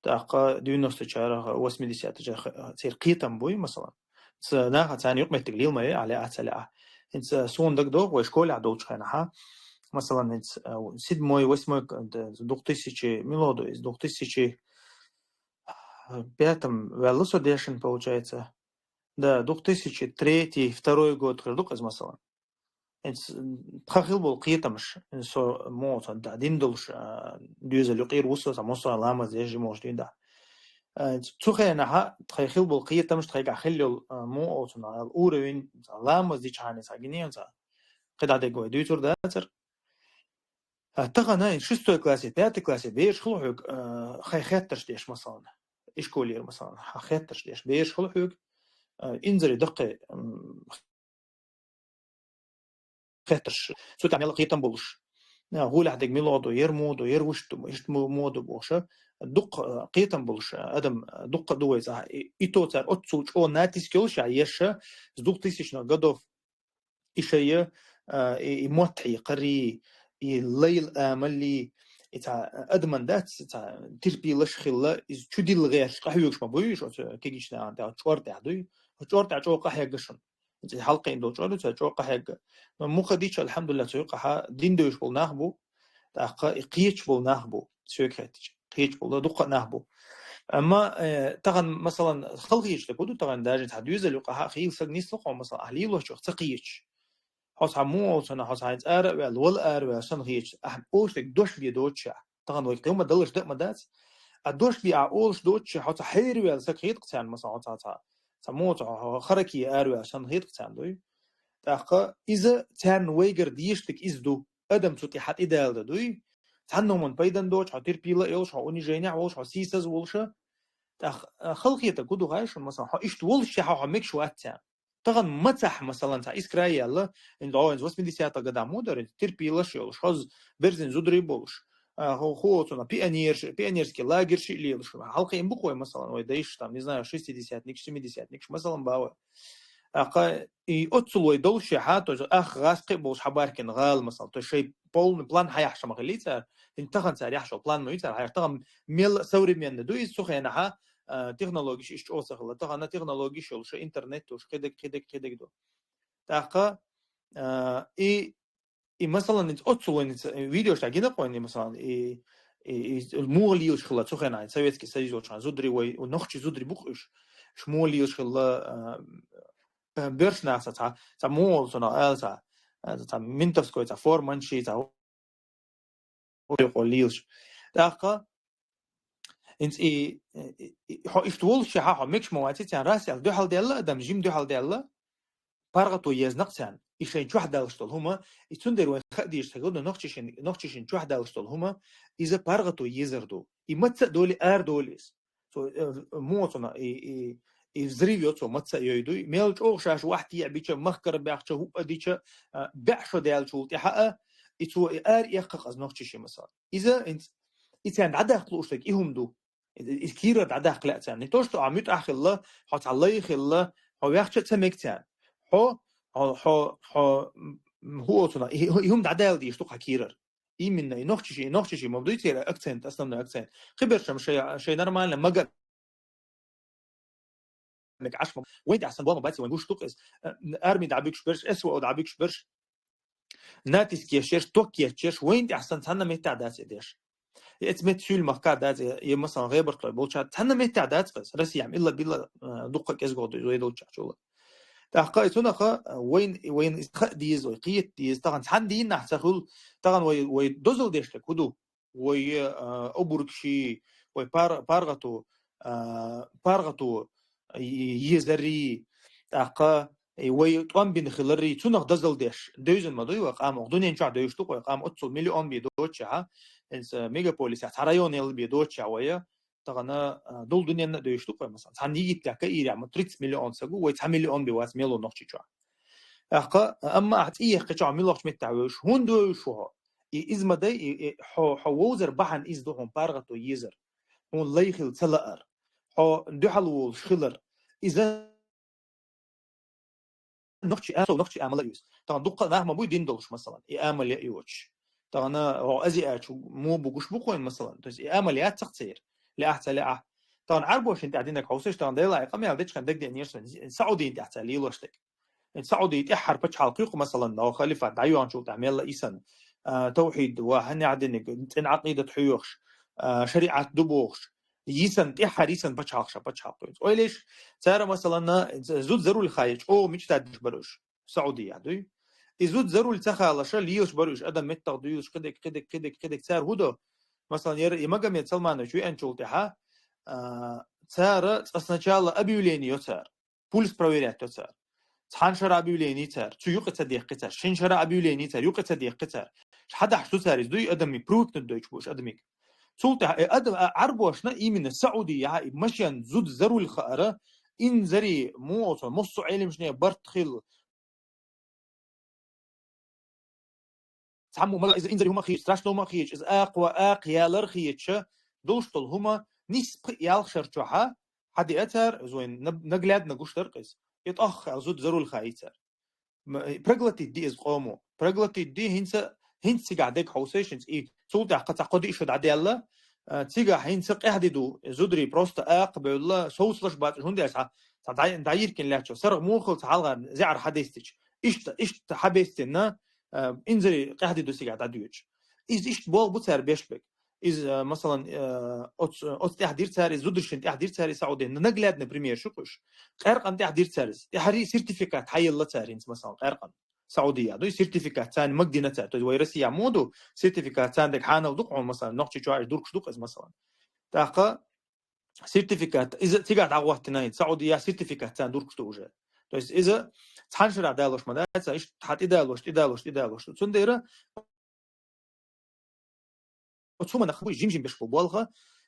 Так, э, девяносто чара, восьмидесятый чара, э, цер кхитам буй, масалан. Ц-, наха цан юк меттик лил май, але ацале а. Инц, э, сон даг дог, вой школе а долчхайна, ха. Масалан, инц, э, седьмой, восьмой, э, двухтысячи, милоду из двухтысячи, э, пятом вяло со дешин, получается. Да, двухтысячи третий, второй год хир дукъ из, масалан. Эц, тха хил бол кхетамаш, со мо, со да, дин долуш, а, дуьзал юкъир вусо, са мосо ламаз деш жи мож дин да. Э, цу хенаха, тхай хил бол кхетамаш, тхай га хил йол, а, мо, о, цуна, уровень, ламаз дичхани са гинен са. Кхида де гой, дуьцур да цар. А, тахана ин шестой классе, пятый классе, беш хлухуг, а, хай хетташ деш, масалан. Ишколир, масалан, ха хетташ деш, беш хлухуг, а, инзари даккхе, м, хетташ. Цу тамела кхетам болуш. А, гуляхдег милоду, ер моду, ер вушту, ишт мо-, моду боша. Дукх, а, кхетам болуш, а, адам, а, дукха дугай за. И, и то цар отцу чо натиск йолша, еша, с двухтысячных годов. Ишая, а, и, и мотхи, къари, и лайл амали, и ца адаман дац, ца терпилаш хилла, из чудил гъеш, къахьугш ма буй, шо ца кегична ан, та чор тя дуй, чор тя чо къахьягашун. Ца халкъин дол чор, ца чо къахьяга. Но мухадич, алхамдулилла, цу къаха дин дуйш бол нах бу, тахха и кхеч бол нах бу, сёк хеттич. Кхеч бол, дукха нах бу. Амма, э, тахан, масалан, халхич да куду, тахан даже та дюзел юкъа ха хил саг нисло, масалан, ахли лочох, ца кхеч. Хос ха му олсана, хос ха цара вел, вал ар вел, сан хеч. Ах, ош так дош би доча. Тахан вай кема далаш да ма дац. А дош би а олш доча, хос хер вел, сак хет кцан, масалан, ца, ца. Ца му ца, хараки ар вел, сан хет кцан дуй. Тахха, иза цан вайгар диштик из ду. Адам цу тӀе хьатӀидалда дуй. Цхьанноман пайдан доч, хьо терпила йолш, хьо унижение волш, хьо сийсаз волша. ТӀаккха, а, халхета гу дугӀай шун, масалан, хьо ишт волш, хьо, хьо мекш вац ця. Тахана мацахь, масалан, цхьа искра яла, ин догӀин восьмидесятых года мудар, ин терпилаш йолш, хьоз берзин зудри болш. А, хо-, хо цуна пионерш-, пионерский лагерь ши лелш. Халкъа им буквой, масалан, вай дайш, там, не знаю, шестидесятник, семидесятник, масалан, бава. Аха, и оццул вай долуш я хьа, то есть ах гӀаскхи болуш хьабаркин гӀала, масал, то есть шай полный план хьаяхьша ма хили цар, ин тахан цар яхьшо план ма ю цар, хьаяхь тахан мел современный ду, из цу хенахьа, а, технологиш иш чӀо ца хила, тахана технологиш йолуш, интернет туш, хидик, хидик, хидик ду. ТӀаккха, а, и, и, масалан, оццул вайна ца-, видеош тӀа гина-кх вайна, масалан, и, и, и муха лелаш хилла цу хенахь, Советский Союз йолчу хенахь, зударий вай, нохчий зударий бу-кх уьш, уьш муха лелаш хилла, а, а, боьрша нах ца, ца, ца муха волу цунах ала ца, а, ца ментовской, ца форманчий, ца Ойхо лелаш. ТӀаккха, хӀинца и, и, и, хьо иштта волуш, хьо, хьо мегаш ма вац, царна расел дуьхьал даьлла адам, жима дуьхьал даьлла, паргӀато езна-кх царна. И шайн чохь даллаш долу хӀума, и цундела вайн хаа дезаш ца хилла, нохчашин, нохчашин чохь даллаш долу хӀума, иза паргӀато езар ду. И маца а долий, ара долий иза. Цо, э, муха цунах и, и, и взрыв йо цо маца а йойду. Мел чӀогӀа шаьш вахьтехь бича, махкара баьхча, хӀуъа дича, а, бӀе шо даьллачул тӀаьхьа а, и цо и ара эккха-кх иза нохчашин, масалан. Иза, и царна дӀадаккха лууш дерг и хӀума ду. И, и кийрара дӀадаккха лаьа царна. Не то, что хьо муьтӀахь хилла, хьо цхьа лай хилла, хьо ваьхча а ца мега царна. Хьо, хьо, хьо, хьо, м, хӀун оцунах, и, и хӀума дӀадала дезаш ду-кх хьан кийрара. Именно, и нохчашин, и нохчашин ма дуй церан акцент, основной акцент. Кхиберш-м шайн, шайн нормально мага мега Ӏаш ма. Вайн тӀехь сан бо ма бац, вайн гуш ду-кх иза. Э, арми дӀабуьгуш берш, С В О дӀабуьгуш берш, натиск еш ерш, ток еш ерш, вайн тӀехь сан цхьанна меттехь дац и деш. Эцу метта суьйлу махка дац, я, я, масалан, гӀебартлой болча, цхьанна меттехь дац-кх иза. Россия-м илла-билла, э, дуккха кӀезиго ду, вай долчохь чула. ТӀаккха и цунах, а, вайн, вайн иза хаа деза, вай кхета деза, тахана цхьана дийнахь ца хуьлу, тахана вай, вай дозалла деш дерг хӀун ду? Вай, а, обургаший, вай пар-, паргӀато, а, паргӀато, и, езарий, тӀаккха, и, вай тӀом бина хиларий, цунах дозалла деш, девзина ма дуй вай къам, оха дуьнен чохь девзаш ду-кх вай къам, оццул миллион бен доцучехь, хӀинца мегаполисехь, цхьа районехь бен доцучехь вай, тахана, а, долу дуьненна а девзаш ду-кх вай, масалан. Цхьана йигитехь, Каирехь ма тридцать миллион стаг ву, вай цхьа миллион бен вац мел Нохчийчохь. ТӀаккха, амма ахь цӀий яьккхича, хьо муьлхачу меттехь вевзаш, хӀунда вевзаш ву хьо? И иза ма дай, и, и хьо, хьо вовзар бахьана иза ду хьуна паргӀато езар. Хьуна лай хила ца лаар. Хьо дуьхьал волуш хилар. Иза нохчи а, нохчи амал а иза. Тахана дуккха а нах ма буй дин долуш, масалан, и амал а йоцуш. Тахана хьо Азиачу мо бугуш бу хьуна, масалан. То есть и амал яц-кх церан. Лаахь ца лаахь. Тахана Ӏарбошна тӀехь динарг хьовсийша, тахана Делан къамел дечу хенахь дагадеанера суна, Саудина тӀехь цара лелош дерг. Саудий тӀаьххьара пачхьалкх ю-кх, масалан, халифат дӀайоьхначул тӀаьхьа мелла йисина, а, тавхьид ва хӀун яхь динарг, цӀена Ӏакъидат хьоьхуш, а, шариӀат дубохуш, йисина, тӀаьххьара йисина пачхьалкх ша пачхьалкх ю. Ойла еш, цара, масалан, зуда за руль хаа чӀогӀа мечтать деш бара уьш, Саудия дуй. И зуда за руль ца халаша лелаш бара уьш, адам меттах дуьйлуш, кхидерг, кхидерг, кхидерг, кхидерг. Цара хӀун до? Масалан, яра и Магомед Салманович веанчул тӀаьхьа, а, цара цкъа сначала объявление йо цара. Пульс проверять до цара. Цхьана шара объявление цара, цу юкъе ца дехкхи цара. Шина шара объявление цара, юкъе ца дехкхи цара. Хьадахьаш ду цара иза, дуй адамиг, привыкнуть дойтуш бу уьш адамиг. Цул тӀаьхьа, э, адам, а, Ӏарбошна именно Саудия, и машен зуда за руль хаара, инзаре, мо оцо, массо а Ӏелимашне барт хилла. Цхьаммо ма иза инзаре хӀума хеташ, страшно хӀума хеташ, иза акха, акха ялар хеташ, долуш долу хӀума нисса пхи ялх шар чохьа, хьадеа цара, иза вайн наг-, наглядно гуш дара-кх иза. И тӀохха аьлла зуда за руль хаий цара. М-, проглотить ди иза къомо. Проглотить ди хӀинца, хӀинца цигахь дерг хьовсийша, хӀинца и цул тӀаьхьа цхьа кхо-диъ шо дӀадаьлла, а, цигахь хӀинца къаьхьа ди ду, зударий просто акха бевлла, совцалуш бац, хӀунда аьлча цхьа, цхьа дӀа-, дӀайиркина лаьттачо, сарах муха хилла цхьа хьалха зӀаьра хьадестича. Иштта, иштта хьабестина, а, инзаре къаьхьа ди ду цигахь дӀадоьдуш. Иза иштта болх бу цара беш берг. Иза, а, масалан, а, оц-, оцу тӀехь дира цара, иза зударшна тӀехь дира цара, иза Саудин наглядный пример шу-кх уьш. Къаьркъан тӀехь дира цара иза. ТӀаьхьарий сертификат хьаелла цара хӀинца, масалан, къаьркъан. Саудия ду, и сертификат царна магадина цара. То есть вай Россия мо ду, сертификат царна дерг хьанал ду-кх хьуна, масалан, нохчийчохь уьш дуркуш ду-кх иза, масалан. ТӀаккха сертификат, иза цигахь дӀахӀоттина хӀинца, Саудия сертификат царна дуркуш ду уже. То есть иза цхьана шарахь далош ма дац, иштта хьан тӀедалош, тӀедалош, тӀедалош ду. Цундела оцу хӀуманах буй жим-жим беш бу болх,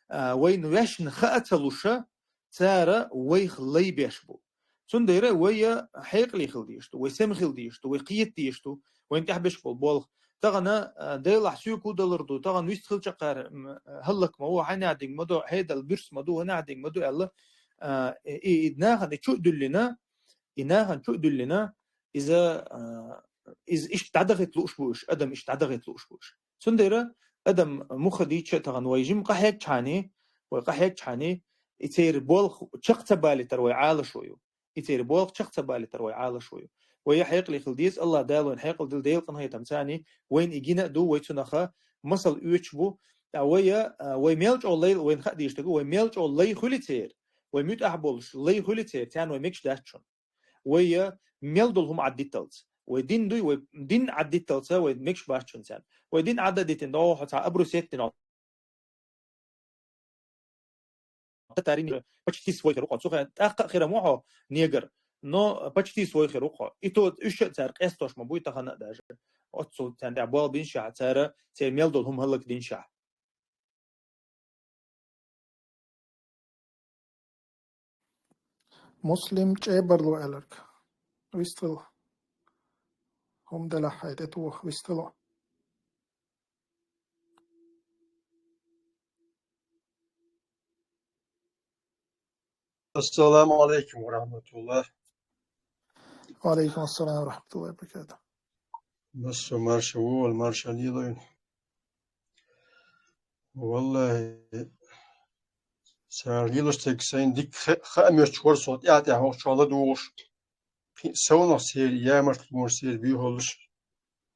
а, вайна ваьшна хаа ца луша, цара вайх лай беш бу. Цундела вай хьекъале хила дезаш ду, вай сема хила дезаш ду, вай кхета дезаш ду, вайна тӀехь беш болу болх. Тахана, а, Делахь соьга хӀун далур ду, тахана вистхила чаккхара, м, хӀаллак ма ву, хьанна динг ма ду, хьедал буьрса ма ду, хӀунда динг ма ду аьлла, а, и, и нахана и чу а дуьллина, и нахана чу а дуьллина, иза, а, иза иштта дӀадахийта лууш бу уьш, адам иштта дӀадахийта лууш бу уьш. Цундела адам муха дийча а тахана вай жима къахьегчхьана, вай къахьегчхьана, и церан болх чекх ца балийтар вай Ӏалашо ю. И церан болх чекх ца балийтар вай Ӏалашо ю. Вай хьекъале хила деза, АллахӀ Дала вайна хьекъал дила, Делан къинхетамца, вайна и гина а ду, вай цунах масал оьцуш бу. ТӀаккха вай, а, вай мел чӀогӀа лай, вайна хаа дезаш дерг, вай мел чӀогӀа лай хуьлий церан, вай муьтӀахь болуш лай хуьлий церан, царна вай мегаш дац шуна. Вай, а, мел долу хӀума Ӏаддитталца. Вай дин дуй, вай дин Ӏаддитталца, вай мегаш бац шуна царна. Вай дин Ӏадда дитина, догӀу хьо цхьа абрус еттина. Татарин почти свой хир ву хьо. Цу хенахь тӀаккха а хир ма ву хьо негр, но почти свой хир ву хьо. И то уьш а цара къестош ма буй тахана а даже. Оццул царна тӀехь болх бинчахь, цара церан мел долу хӀума хӀаллакдинчахь. Муслим чӀебарло аьлларг. Вистхила. ХӀума делахь хьайн тӀе тоха, вистхила. Ассаламу алейкум ва рахматуллах. Ва алейкум ассалам ва рахматуллахи ва баракатух. Массо марша ву, вал марша лелойн. Валлахи, цара лелош дерг сайн дика хе-, хаа моьттуш вара со тӀаьхьа-тӀаьхьа хӀокху чохь ладугӀуш. Кхин а совнах церан ямарт хир ву, церан боьхаллаш.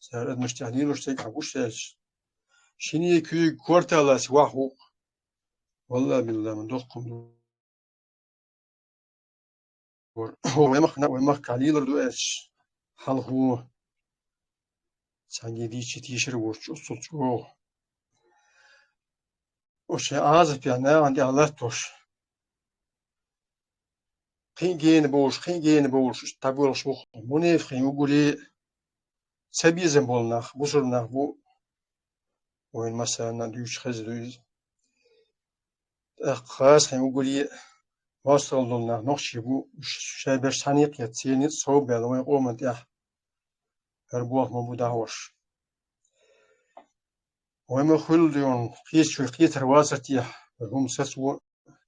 Цара адамаш тӀехь лелош дерг хьан гуш даьлча. Шине куьйга корталлаца вахь ву. Валлахи биллахи, ма доккха ду. Вай махкана, вай махкахь лелар ду аьлча, хьалхо цхьаьнгге дийча тешар воцуш, оццул чӀогӀа. Оцу шайн Ӏазапехь нахана тӀехь латтош. Кхин а гена бовлуш, кхин а гена бовлуш, дӀабоьлхуш бу-кх мунепикъийн уггаре а. Цабезам болу нах, бусурба нах бу, вайна массарна а дуьйцуш хезна ду иза. ТӀаккха хазахетарийн уггаре а мостагӀалла долу нах нохчий бу, уьш шайберш цхьаьна а кхетта, церан ницкъ совбаьлла вайн къоман тӀехь хӀара болх ма бу дӀахьош. Вай ма хуьлда йоьна, кхечу вай кхетар вацар техьа, вай хӀума сацо,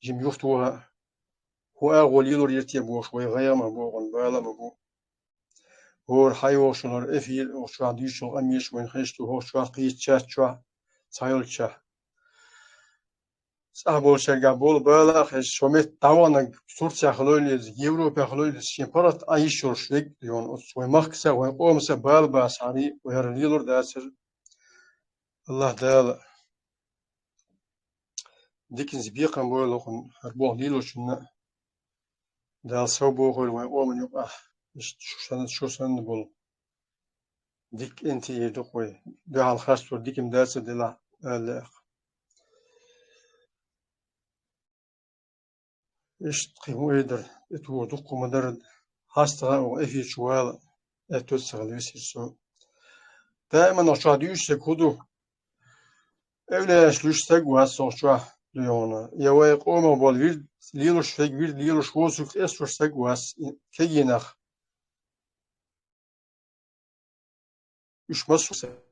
жима юхатоха, хӀун агӀо лелор яра те бохуш, вай гӀайгӀа ма бу, вайна бала ма бу. ХӀора хьайогӀучунара эфир, хӀокху чохь дуьйцучу къамелаш вайна хезаш ду, хӀокху чохь кхечу чат чохь, цхьайолчохь. ЦӀахь болчаьргахь болу бала а хезаш, со метта дӀаваханарг Турцехь хуьлийла иза, Европехь хуьлийла иза, шен паргӀат Ӏан йиш йолуш верг а йоьна, оцу вайн махкаца а, вайн къомаца а бала бацахьара, вай хӀара лелор дацара. АллахӀ Дала диканца бекхам бойла хӀокхунна, хӀара болх лелочунна а. Дала совбохийла вайн къоман юкъахь, иштта шу санна, шу санна болу дика кӀентий эр ду-кх вай. Дуьхьал харцдолу диканна дацар делахь, ала лаьа-кх. Иштта кхин хӀун эр дара, тӀетоха дуккха ма дара, хьастагӀа а оха эфир чу вала, аьтто ца хилла висира со. Даиман оха чохь дуьйцуш дерг хӀун ду? Эвлаяаш луьйш стаг вац оха чохь, дуй хьуна. Я вай къомах болу вирд лелош верг, вирд лелош воцург къесталуш стаг вац, кегий нах. Уьш массо а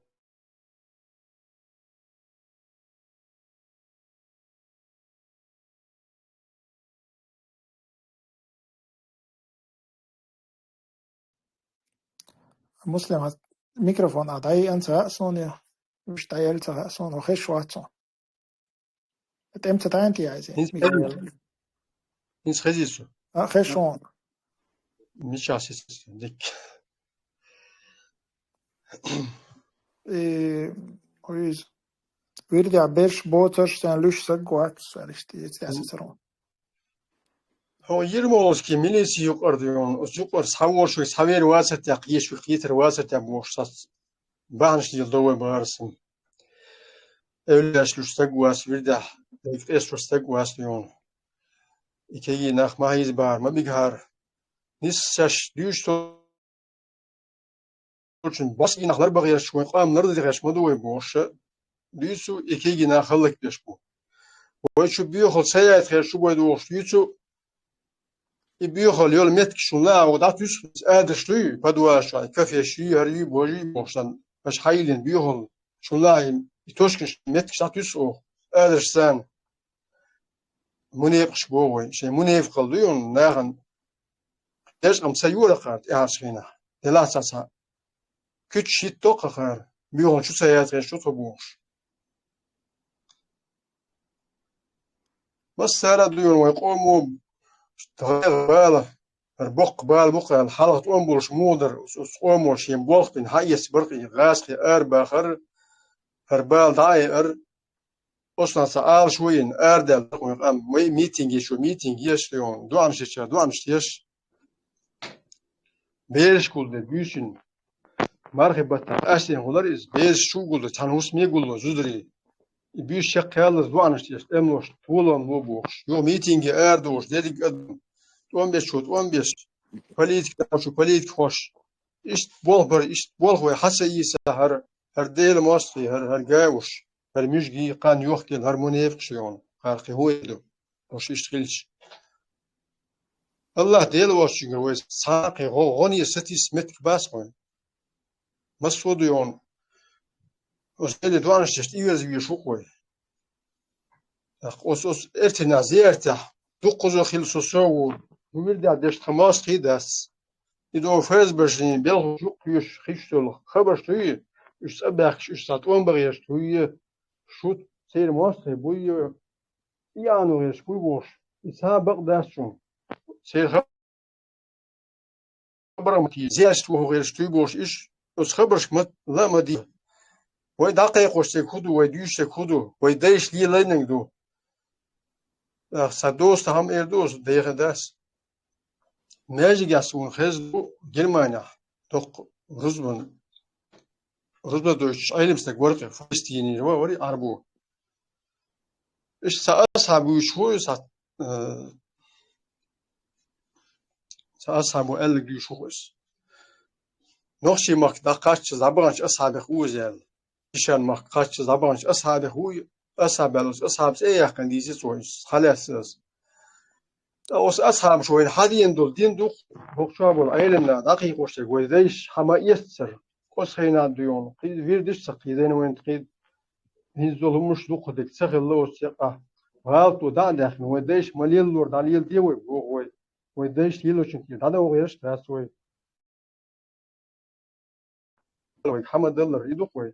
Муслим, хьан микрофон а дӀайиъна ца хаьа суна, я уьш дӀаелла ца хаьа суна, хо хезаш вац хьуна. ТӀем ца тайна те иза? ХӀинца хезий? ХӀинца хезий со? А, хезаш ву. Мичахь сица дикка. Э, хӀуьйза. Вирдехь берш боцарш сайн луьйш стаг вац, аьлла иштта, иза тӀе сацар ву. Хьо Ермоловский милици юкъара дуй хьуна, оцу юкъара схьаволуш вай схьавер вацар техьа, кхечуьра кхетар вацар техьа бохуш сац. Бахьанаш леладо вай бахара сан. Эвлаяаш луьйш стаг вац вирдехь, вайга къесталуш стаг вац дуй хьуна. И кегий нах ма хьийза бахара, ма бигахьара. Нисса шаьш дуьйцу долчун босса нах ларбан гӀерташ, вайн къам лардан гӀерташ ма ду вай бохуш а, дуьйцу, и кегий нах хӀаллакбеш бу. Вай чу боьхалла ца яйта хьерчу бой дохуш дуьйцу, и боьхалла йолу меттигаш шуна лаахь дӀатуьсу, адарш дуй, подвалаш чохь, и кафеш юй, хӀара юй, божий бохуш санна, аша хьайиллина боьхалла, шуна лаахь и тошканаш, меттигаш дӀатуьсу оха, адарш санна. Мунепакъаш боху вай, шайн мунепакъалла дуй хьуна нахана. Деш къам ца йора кхара тӀаьхьарчу хенахь, делахь цхьа-цхьа. Куьчаш хӀитто кхахара, боьхалла чу ца яцахь, чу ца бохуш. Массара а дуй хьуна вайн къомо, гӀайгӀа, бала, хӀара боккха бала бу-кх аьлла, хьалха тӀом болуш муха дара, оцу къомо шен болх бина, хьаэца баркъе, гӀазкхе арабахар, хӀара бала дӀаайар, оцунах ца Ӏалашо йина, арадаьлла дара вайн къам, вай митинге чу митинг еш, дуӀанаш дечара дуӀанаш деш. Бераш гулдо буьйсанна, мархи баттахь къаьстина гӀулара иза, бераш чу а гулдо, цхьана хӀусаме а гулдо, зударий. И буьйса чекхъяллалц дуӀанаш деш, тӀемалошна толам ло бохуш. Юха митинге арадохуш, дерриг адам, тӀом бечо тӀом беш, политика дӀахьочо политика хьош. Иштта болх бара, иштта болх вай хьа ца йийца хӀара, хӀара Делан мостагӀий, хӀара, хӀара гауш, хӀара муьжгий, кхана йохкийла, хӀара мунепакъаш йогӀу, хӀара кхин хӀун ду, уьш иштта хилча. АллахӀ Дела воцчуьнгара вай цхьа а кхин гӀо-, гӀо-, гӀо-, сатийса меттиг бац вайн. Массо а ду йогӀу, оцу Деле доӀанаш деш тӀеверза везаш ву-кх вай. ТӀаккха оцу, оцу эртинехь зеартехь дуккхазо хилла со сов ву, хӀун вирдехь деш тхан мостагӀий дац. И догӀу ФСБ-шна белхаш юккъе хьоьжуш хиш долу хабарш дуй, уьш цӀа баьхкаш, уьш цхьа тӀом бан гӀерташ дуй, шуьца церан мостагӀий буй, и Ӏано гӀерташ буй бохуш, и цхьа а бакъ дац шуна. Церан хабар ма те, зераш воху гӀерташ дуй бохуш, иш оцу хабаршка ма-, ла а ма де. Вай дӀакхайкхош дерг хӀун ду, вай дуьйцуш дерг хӀун ду, вай дайша лелийнарг ду. Ах, сан доста хӀама эр ду оцу дехар дас. Маьждигехь суна хезна ду Германехь, доккха рузбан, рузбан дойчуьш Ӏелам стаг вара-кх, Фалестинера вара, вара Ӏарбо. Иштта цхьа асхьаб вуьйцуш ву иза, цхьа, э, цхьа асхьабо аьлларг дуьйцуш ву иза. Нохчийн махка дӀакхаччалц дӀабаханчу асхьабех ву иза аьлла. Ишан махка кхаччалц дӀабаханчу асхьабех ву и, асхьаб аьлларг, асхьабца цӀе а яьккхина дийцира цо иза, схьалаьцна иза. Ткъа оцу асхьабаша вайна хьан дина долу дин ду-кх, бохучохь болу Ӏелам наха дӀакхайкхош дерг вай дайша хьан ма эццара, оцу хенахь ду йогӀу, кхин вирдаш а ца кхийдина вайна, кхин хӀинца долу хӀуманаш дуккха дерг ца хилла оцу юкъахь. ГӀалато дӀа а даьхна, вай дайша ма-леллара дӀалеладе вай, боху вай. Вай дайша лелочун тӀера дӀадовла гӀерташ дац вай. Вайга хьан ма-даллара, и ду-кх вай.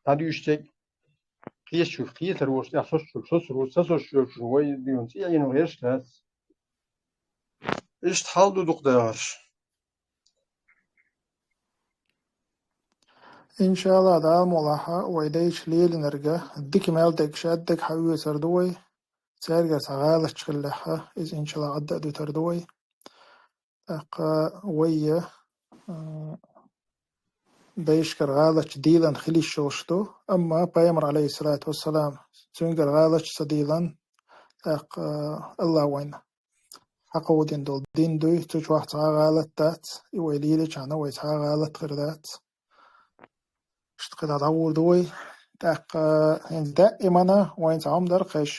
ДӀадуьйшучерг кхечуьра, кхетар волчу тӀехь соцучуьра, соцур ву, ца соцуш йолчунна вай дуьйна цӀе а йина гӀерташ дац. Иштта хьал ду дукха дахарш. Иншалла, Дала мукъ лахь, вай дайша лелийнарг дика мел дерг, шадерг хьаоьцур ду вай. Цаьргара цхьа гӀалаташ хиллехь, иза, иншалла, Ӏадда а дуьтур ду вай. ТӀаккха вай, а, дайшкара гӀалаташ дийлина хила йиш йолуш ду, амма Пайхамар, алейхиссалату вассалам, цуьнгара гӀалаташ ца дийлина, тӀаккха, а, Аллах вайна хьакховдийна долу дин дуй, цу чохь цхьа а гӀалат дац, и вай лелийчхьана вай цхьа а гӀалат хир дац. Иштта кхидӀа дӀагӀур ду вай. ТӀаккха хӀинца даимана вайн цхьа хӀума дара кхеш.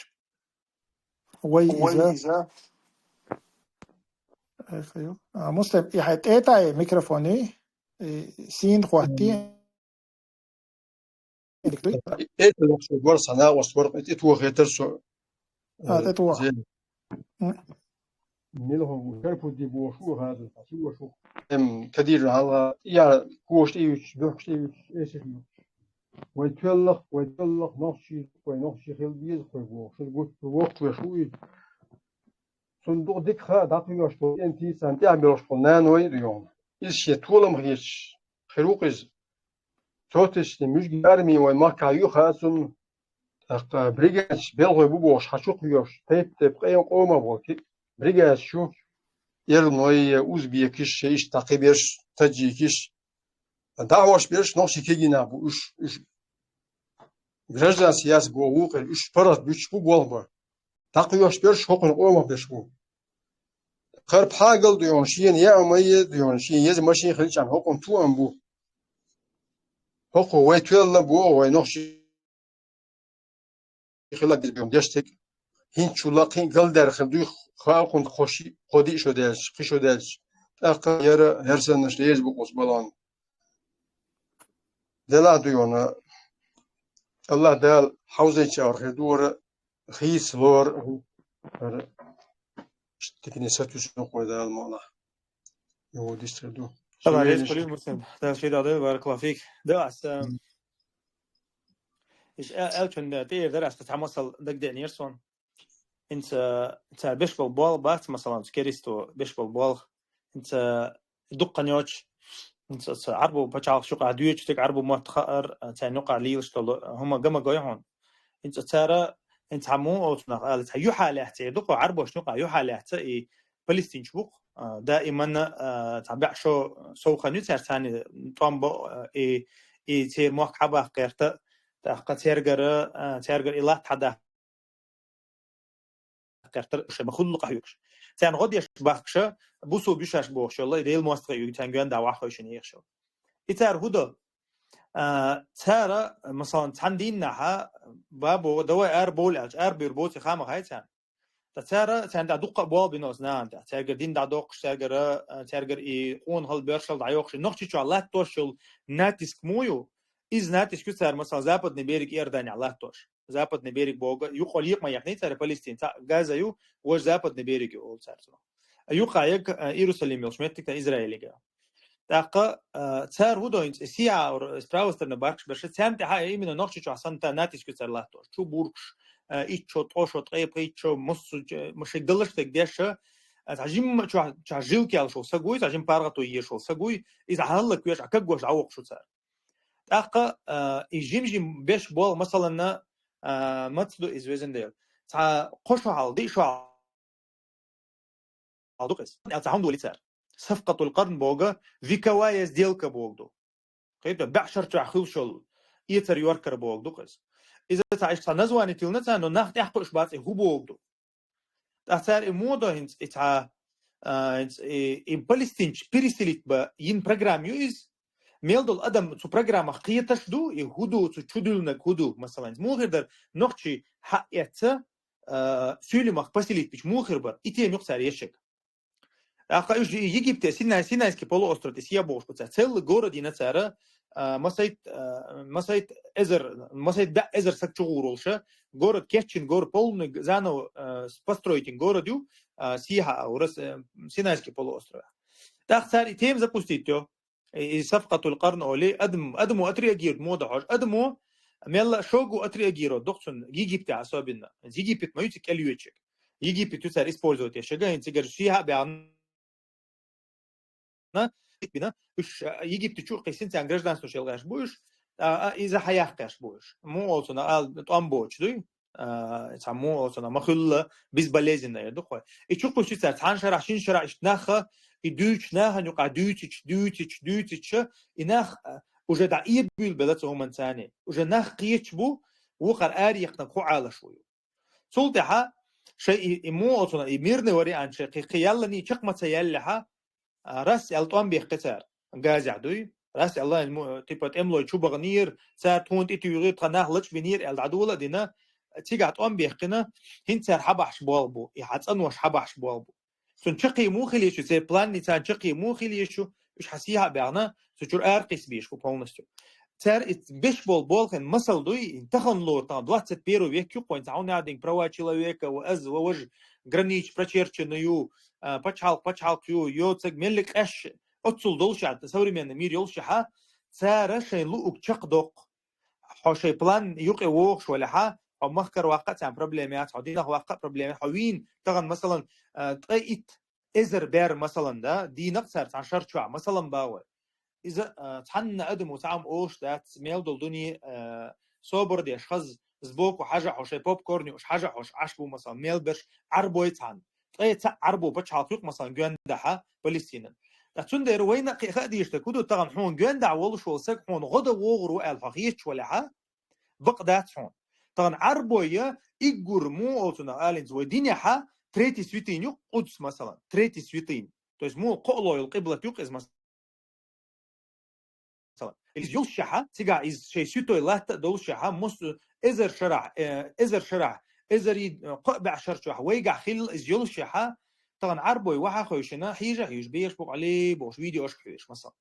Вай иза. Эх, ю. А, Муслим, и хьайн тӀе а тӀаьхье микрофон, и, и сийна хӀоттий. ТӀе а тӀе лохуш вара сан накъост вара, тӀе тоха хетара со. А, тӀе тоха. Мила хӀун, Карпуди бохуш ву хаза, хьан шу вашу. Эм, Кадиров хьалха, я, кош тӀе юьтуш, бохуш тӀе юьтуш, эсиш ю. Вай тоьллах, вай тоьллах, нохчий, вай нохчий хила беза, вай бохуш, гуттар воккхавеш ву и. Цунна дукха дика хаа, дӀакхоьхьуш болу кӀентий, царна тӀаьхьа боьлхуш болу наной а ду йогӀу. Иза шен толам хеташ, хир ву-кх иза. Цо тесна муьжгийн арми вайн махкахь ю хаьа цунна. ТӀаккха бригадаш белхой бу бохуш, хьан чу кхоьхьуш, тайп-тайп къайна къомах болу кхин а бригадаш ю, эрной, узбекиш, шайиш, дӀакхиберш, таджикиш. ДӀахьош берш нохчий кегийнах бу уьш, уьш гражданский яц боху вукхуьра, уьш паргӀат буьтуш бу болх бан. ДӀакхоьхьуш берш хӀокхуьнан къомах берш бу. Кхара пхьагал а ду йогӀу, шена яа ма е а ду йогӀу, шен еза машин хилчахьана хӀокхуьнан тоам бу. ХӀокхо вай тоьлла боху, вай нохчий хила деза бен деш стаг. ХӀинца чу лакхин а галдаьрра хила дуй, халкъан кхо ши, кхо диъ шо даьлча, кхин шо даьлча. ТӀаккха яра, хӀара саннаш реза бу кхуза балон. Делахь а дуй вана, Аллах Дала хьовзайча хир ду вара, хийца лор, хӀара, дикане сатуьйсу нохой Дала мукъ лахь. Йо, дистхир ду. Давай, реза хуьлийла, Муслим. Дала шеда дай, баракаллаху фик. Да, ас, ам, иш а-, аьллачун тӀера дара, ас цхьа масал дагадеанера суна. ХӀинца цара беш болу болх бац, масалан, цу керисто беш болу болх. хӀинца дуккха йоцуш, хӀинца ца Ӏарбу пачхьалкх юкъа дуьйцуш дерг Ӏарбу мотт хаар, царна юкъа лелаш долу хӀума гама гой хьуна. ХӀинца цара, хӀинца хьан муха оцунах ала, цхьа юьхьа лаьцна, дукха Ӏарбошна юкъа юьхьа лаьцна и палестинчу букъ, а, даиман, а, цхьа баьӀ шо совхан ю цаьрца цхьаьна тӀом бо, а, и, и церан мохк хьабаккха гӀерта, тӀаккха цергара, а, цергара и латта хьадаккха гӀертар шайн ма-хуьллу къахьоьгуш. Царна гӀо деш бахкаша, бусу буьшаш бохуш йолла, и Делан мостагӀий уьгу царна гоьнда ваххойшина ехаш йолла. И цара хӀу до? А, цара, масалан, цхьана дийнахьа, бабо, давай ара бовла аьлча, ара буьр боций хама хай царна. Ткъа цара, царна тӀехь дуккха а болх бина оцу нахана тӀехь. Цаьргара дин дӀадоккхуш, цаьргара, а, цаьргара и къонахалла боьршалла дӀайоккхуш, нохчийчохь латтош йолу натиск муха ю? Иза натиск ю цара, масалан, Западный берег Иорданехь латтош. Западный берег боху, юкъа лекха ма яхний цара Палестина, цхьаъ Газа ю, важа Западный берег ю олу цара цунах. Юкъа яга, а, Иерусалим йолчу меттиг тӀе Израилига. ТӀаккха, а, цара хӀу до хӀинца, сиа, с правой стороны бахкаш берш, царна тӀехь а именно нохчийчохь санна натиск ю цара латтош. Чу бургуш, а, итчо, ткъо шо, ткъе пхийтта шо, массо а, ма шайга далаш дерг деш, а, цхьа жимма чохь, чохь жил кхаьллаш волу саг вуй, цхьа жимма паргӀато езаш волу саг вуй, иза хьаллаквеш, а каггош дӀавоккхуш ву цара. ТӀаккха, а, и жим-жим беш болу, масаланна, а, маца ду иза, везан Дела? Цхьа кхо шо хьал, диъ шо хьал ду-кх иза. Аьлла, цхьа хӀума дуьйцу цара. Сафкъатул-Къарн боху, вековая сделка боху ду. Кхетий, баьӀ шар чохь хуьлуш йолу эцар йоркар боху ду-кх иза. Иза цхьа иштта цхьа название тиллина царна, но нах тӀаьхьа кхуьуш бац и хӀу боху ду. ТӀаккха цара и муха до хӀинца и цхьа, а, хӀинца и, и палестинчу переселить бан йина программа ю иза. Мел долу адам цу программах кхеташ ду, и хӀу ду, цу чу дуьллинарг хӀу ду, масалан, муха хир дара нохчий хьаэцна, а, суьйлемах поселить бича муха хир бара, и тема ю-кх цара ешшаг. ТӀаккха уьш Египте, Синай-, Синайский полуостров тӀе сиа бохуш бу цара. Целый город йина цара, а, масайт, а, масайт эзар, масайт баьӀ эзар саг чу гӀур волуша, город кечйина, город полный заново, а, построить йина город ю, а, сиа а, у Рос-, э, Синайский полуостров. ТӀаккха цара и тема запустить йо, и, и Сафкъатул-Къарн олий, адам, адамо отреагирует муха до хьожа. Адамо мелла а шога отреагирует, доху цунна, Египте особенно. Египет ма ю цига кӀел йоьдуш. Египет ю цара использовать еш, шага хӀинца цигара сиа а баьхна, бина, уьш, а, Египте чу а кхиссина, царна гражданство шел гӀеш бу уьш, а, а, иза хьаяккха гӀеш бу уьш. Муха олу цунах ала, тӀом боцуш дуй? А, цхьа муха олу цунах ма-хуьллу, безболезненно эр ду-кх вай. И чу кхуьссуш цара цхьана шарахь, шина шарахь иштта нах, и дуьйцуш нахана юкъахь дуьйцуш, дуьйцуш, дуьйцуш, и нах, а, уже дӀа эббуьйлабелла цу хӀуманца царний. Уже нах кхеташ бу, вукхара араяккхинарг хӀу Ӏалаш ву ю. Цул тӀаьхьа шайн и, и муха олу цунах, и мирный вариант шайн кхин, кхин ялланий чекх ма ца яьллехьа, а, Рас аьлла тӀом бехкхи цара. Газехь дуй? Рас аьлла, мо-, типа, тӀемалой чу баханера, цара тхуна тӀе туьйхира, тхан нах лачкъабинера аьлла дӀадола а дина, цигахь тӀом бехкхина, хӀинца цара хьабахьаш болх бу, и хьан цӀанош хьабахьаш болх бу. Цунна чаккхе муха хила еза шу, церан планни царна чаккхе муха хила еза шу, уьш хьан сиа а баьхна, цу чуьра аракхиссабеш бу полностью. Цара и беш болу болхин масал дуй, тахана лору, тахана двадцать первый век ю, кхойн цхьа хӀунда динг права человека, ва аз, ва важ, граница прочерчена ю, а, пачхьалкх, пачхьалкх ю, йоцург меллиг къаьш, оццул долуш а, современный мир йолуш а, цара шайн луъург чекхдоккху. Хьо шайн план юкъе вогӀуш валахьа, хьо махкара ваккха а царна проблема яц, хьо динах ваккха а проблема яц, хьо вийна, тахана, масалан, а, ткъе итт эзар бер, масалан, да, дийнахь цара цхьана шар чохь, масалан, боху вай. Иза, а, цхьанна адамо цхьа хӀума олуш дац, мел долу дуьне, а, собар деш, хаза, сбоку хьажа хьо, шайн попкорн юуш хьажа хьо, Ӏаш бу, масалан, мел берш Ӏарбой цхьанна. Ткъе цхьаъ Ӏарбо пачхьалкх ю-кх, масалан, гоьнда дахьа Палестинан. Ткъа цундела вайна а кхин хаа дезаш дерг хӀу ду, тахана хьуна гоьнда дахьа волуш волу саг хьуна гӀо дан вогӀур ву аьлла хьо хеташ валахьа, бакъ дац хьуна. Тахана Ӏарбой я, иггур муха олу цунах алинца, вай динехьа третий святынь ю-кх Къудс, масалан, третий святынь. То есть муха кхоалгӀа йолу къиблат ю-кх иза, масалан. Иза йолушшехьа, цигахь иза шайн святой латта а долушшехьа, мус-, эзар шарахь, э, эзар шарахь, эзар и, э, кхо а баьӀ шар чохь вайгахь хилла иза йолушшехьа, тахана Ӏарбой вахьа хевшина, хьийжа а хьийжа, беш бу-кх Ӏали бохуш, видеошка хьоьжуш, масалан.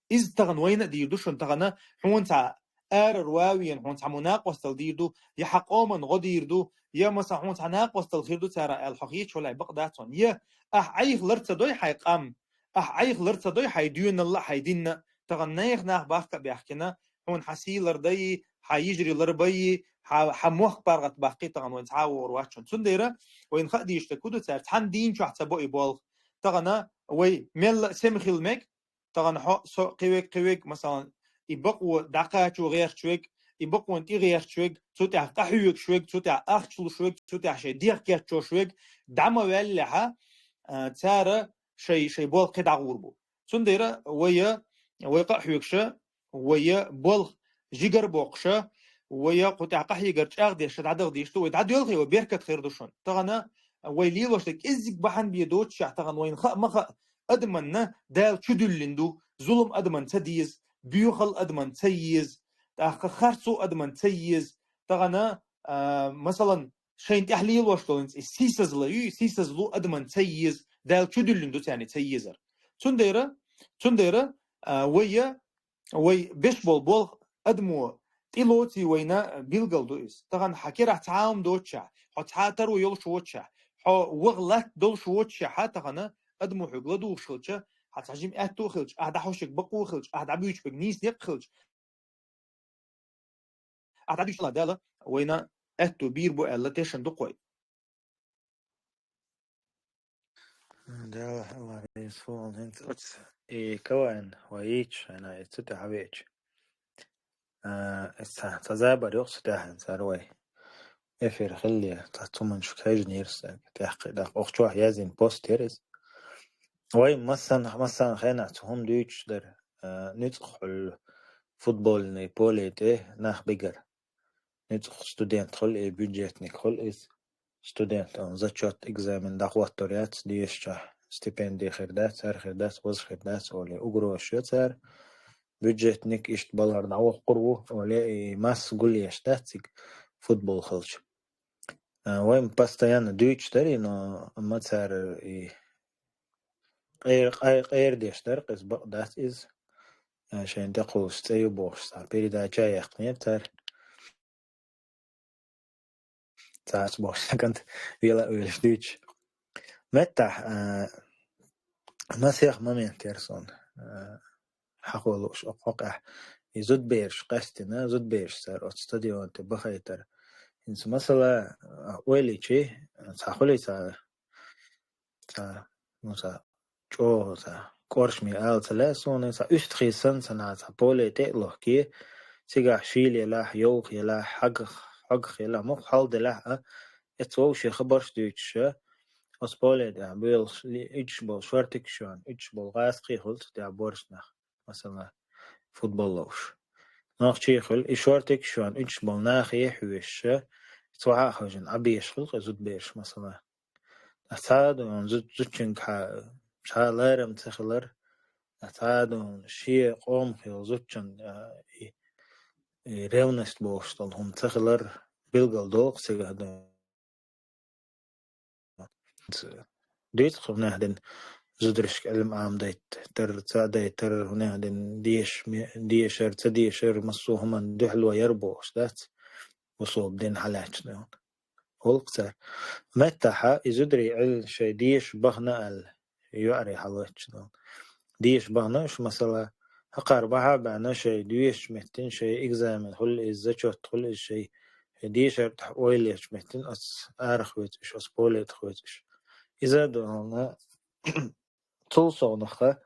Иза тахана вайна а дийр ду шуна, тахана хьуна цхьа арара ван а вена, хьуна цхьа муха накъосталла дийр ду, я хьан къоман гӀо дийр ду, я, масалан, хьуна цхьа накъосталла хир ду цара аьлла хьо хеташ валахь, бакъ дац хьуна. Я ахь Ӏайха лар ца дой хьайн къам, ахь Ӏайха лар ца дой хьайн доьналла а, хьайн динна а, тахана нехан нах бахка а баьхкина, хьуна хьан сий лар дайи, хьан йижарий лар байи, хьан, хьан мохк паргӀат баккхий, тахана вайна цхьа а вогӀур вац хьуна. Цундела вайна хаа дезаш дерг хӀу ду, цара цхьана дийна чохь ца бо и болх. Тахана вай мелла а сема хила мег, тахана хьо, со, кхивег, кхивег, масалан, и бакъо дӀакхачо гӀерташ вег, и бакъон тӀе гӀерташ вег, цу тӀехь къахьоьгуш вег, цу тӀехь ахча луш вег, цу тӀехь шайн дегӀ кечъеш вег, дӀа ма ваьллехьа, а, цара шай, шай болх кхин дӀагӀур бу. Цундела вай, вай къа а хьоьгуша, вай болх жигара боккхуша, вай кху тӀехь къахьегар чӀагӀдеш, дӀадагӀа дийш ду, вай дӀадоьлхе, вай беркат хир ду шуна. Тахана вай лелош дерг кӀеззиг бахьана бе доццушехь, тахана вайна хаа ма хаа, адаманна Дала чудуьллина ду, зулам адаман ца деза, боьхал адаман ца еза, тӀаккха харцо адаман ца еза. Тахана, а, масалан, шайна тӀехь лелош долу хӀинца и сийсазла ю, и сийсазло адаман ца еза, Дала чудуьллина ду царна ца езар. Цундела, цундела, а, вай, вай беш болу болх адамо тӀелоций вайна билгал ду иза. Тахана хьан керахь цхьа а хӀума доццушехь, хьо цхьа а таро йолуш воццушехь, хьо ваха латта долуш воццушехь, тахана адамо хьоьга ладугӀуш хилча, хьан цхьа жима аьтто хилча, ахьа дӀахьош ерг бакъо хилча, ахьа дӀабуьйцуш берг нийса некъ хилча, ахьа дӀадуьйцуш хилча Дала вайна аьтто бийр бу аьлла тешна ду-кх вай. Дала, Аллах реза хуьлда хӀинца оцу и КВН вай йийцча, хьайна и цу тӀехь веача. А, иза цхьа, цхьа забар йоккху цу тӀехь хӀинца хӀара вай эфир хилале, цхьа цу хӀуманашка хьежнера сан, тӀаккха, тӀаккха оха чохь яздина пост яра иза. Вай массанхьа, массанхьа хенахь цу хӀума дуьйцуш дара, а, нуьцкъахула футбольный поле тӀе нах бигар. Нуьцкъах студент хуьлу и, бюджетник хуьлу иза. Студентан зачет, экзамен дӀахӀоттор яц, дешачохь стипенди хир дац, хӀара хир дац, ваза хир дац олий, угрозаш йо цара. Бюджетник иштта балхара дӀавоккхур ву олий, и масса гулъеш дац цига футбол хилча. А, вай-м постоянно дуьйцуш дарий, но амма цара и къер-, къай-, къера деш дара, иза бакъ дац иза. А, шайна тӀекхуллуш цӀе ю бохуш, цхьа передача а яьккхинера цара. Цхьацца бохуш, кӀант вела а велаш дуьйцуш. Меттахь, а, масех момент яра суна, а, хьахо лууш окху хьокъехь. И зудабераш къаьстина, зудабераш цара оцу стадион тӀе бахайтар. ХӀинца масала, а, ойла йичи, цхьа хуьлий цхьа, цхьа, ну, цхьа чӀогӀа цхьа кӀоршаме ала ца лаьа суна, цхьа уьстагӀий санна цхьа наха цхьа поле тӀе а лохке, цигахь шийла елахь, йовха елахь, хьагах, хьогах елахь, муха хьал делахь а, эцу вовшийн хабарш дуьйцуша, оцу поле тӀехь боьлхуш, уьдуш болу шортикаш йоьхна, уьдуш болу гӀазкхий хуьлу цу тӀехь боьрша нах, масала, футбол ловш. Нохчий хуьлу, и шортикаш йоьхна, уьдуш болу нахе хьоьжуша, цу хьа а хевшина, Ӏа беш хуьлу кхин зудабераш, масала. Цхьа а ду хьуна зу-, зудчуьнга хьа, цхьа а ларам ца хилар, цхьа а ду хьуна шен къомах йолу зудчун, а, и, и ревность бохуш долу хӀума ца хилар билгал долу-кх цигахь ду. Дуьйцу-кх хӀунех дина зударшка Ӏилма Ӏамадайтар, ца а дайтар, хӀунех дина деш-, ме-, дешар, ца дешар, массо а хӀуманна дуьхьало яр бохуш дац, бусалба дин хьалаьцна йолу. ГӀуллакх цара. Меттахьа и зударий Ӏилма шайн деша бахана аьлла, йоӀарий хьалоьцучу нуна. Деша бахана уьш, масала, хӀокхара бахьа а баьхна, шайн доьшучу меттина, шайн экзамен хуьлу иза, зачет хуьлу иза, шайн, шайн дешар тӀехь ойла ечу меттина оцу арахоьцу уьш, оцу поле тӀехь хоьцу уьш. Иза а ду хьуна, цул совнаха,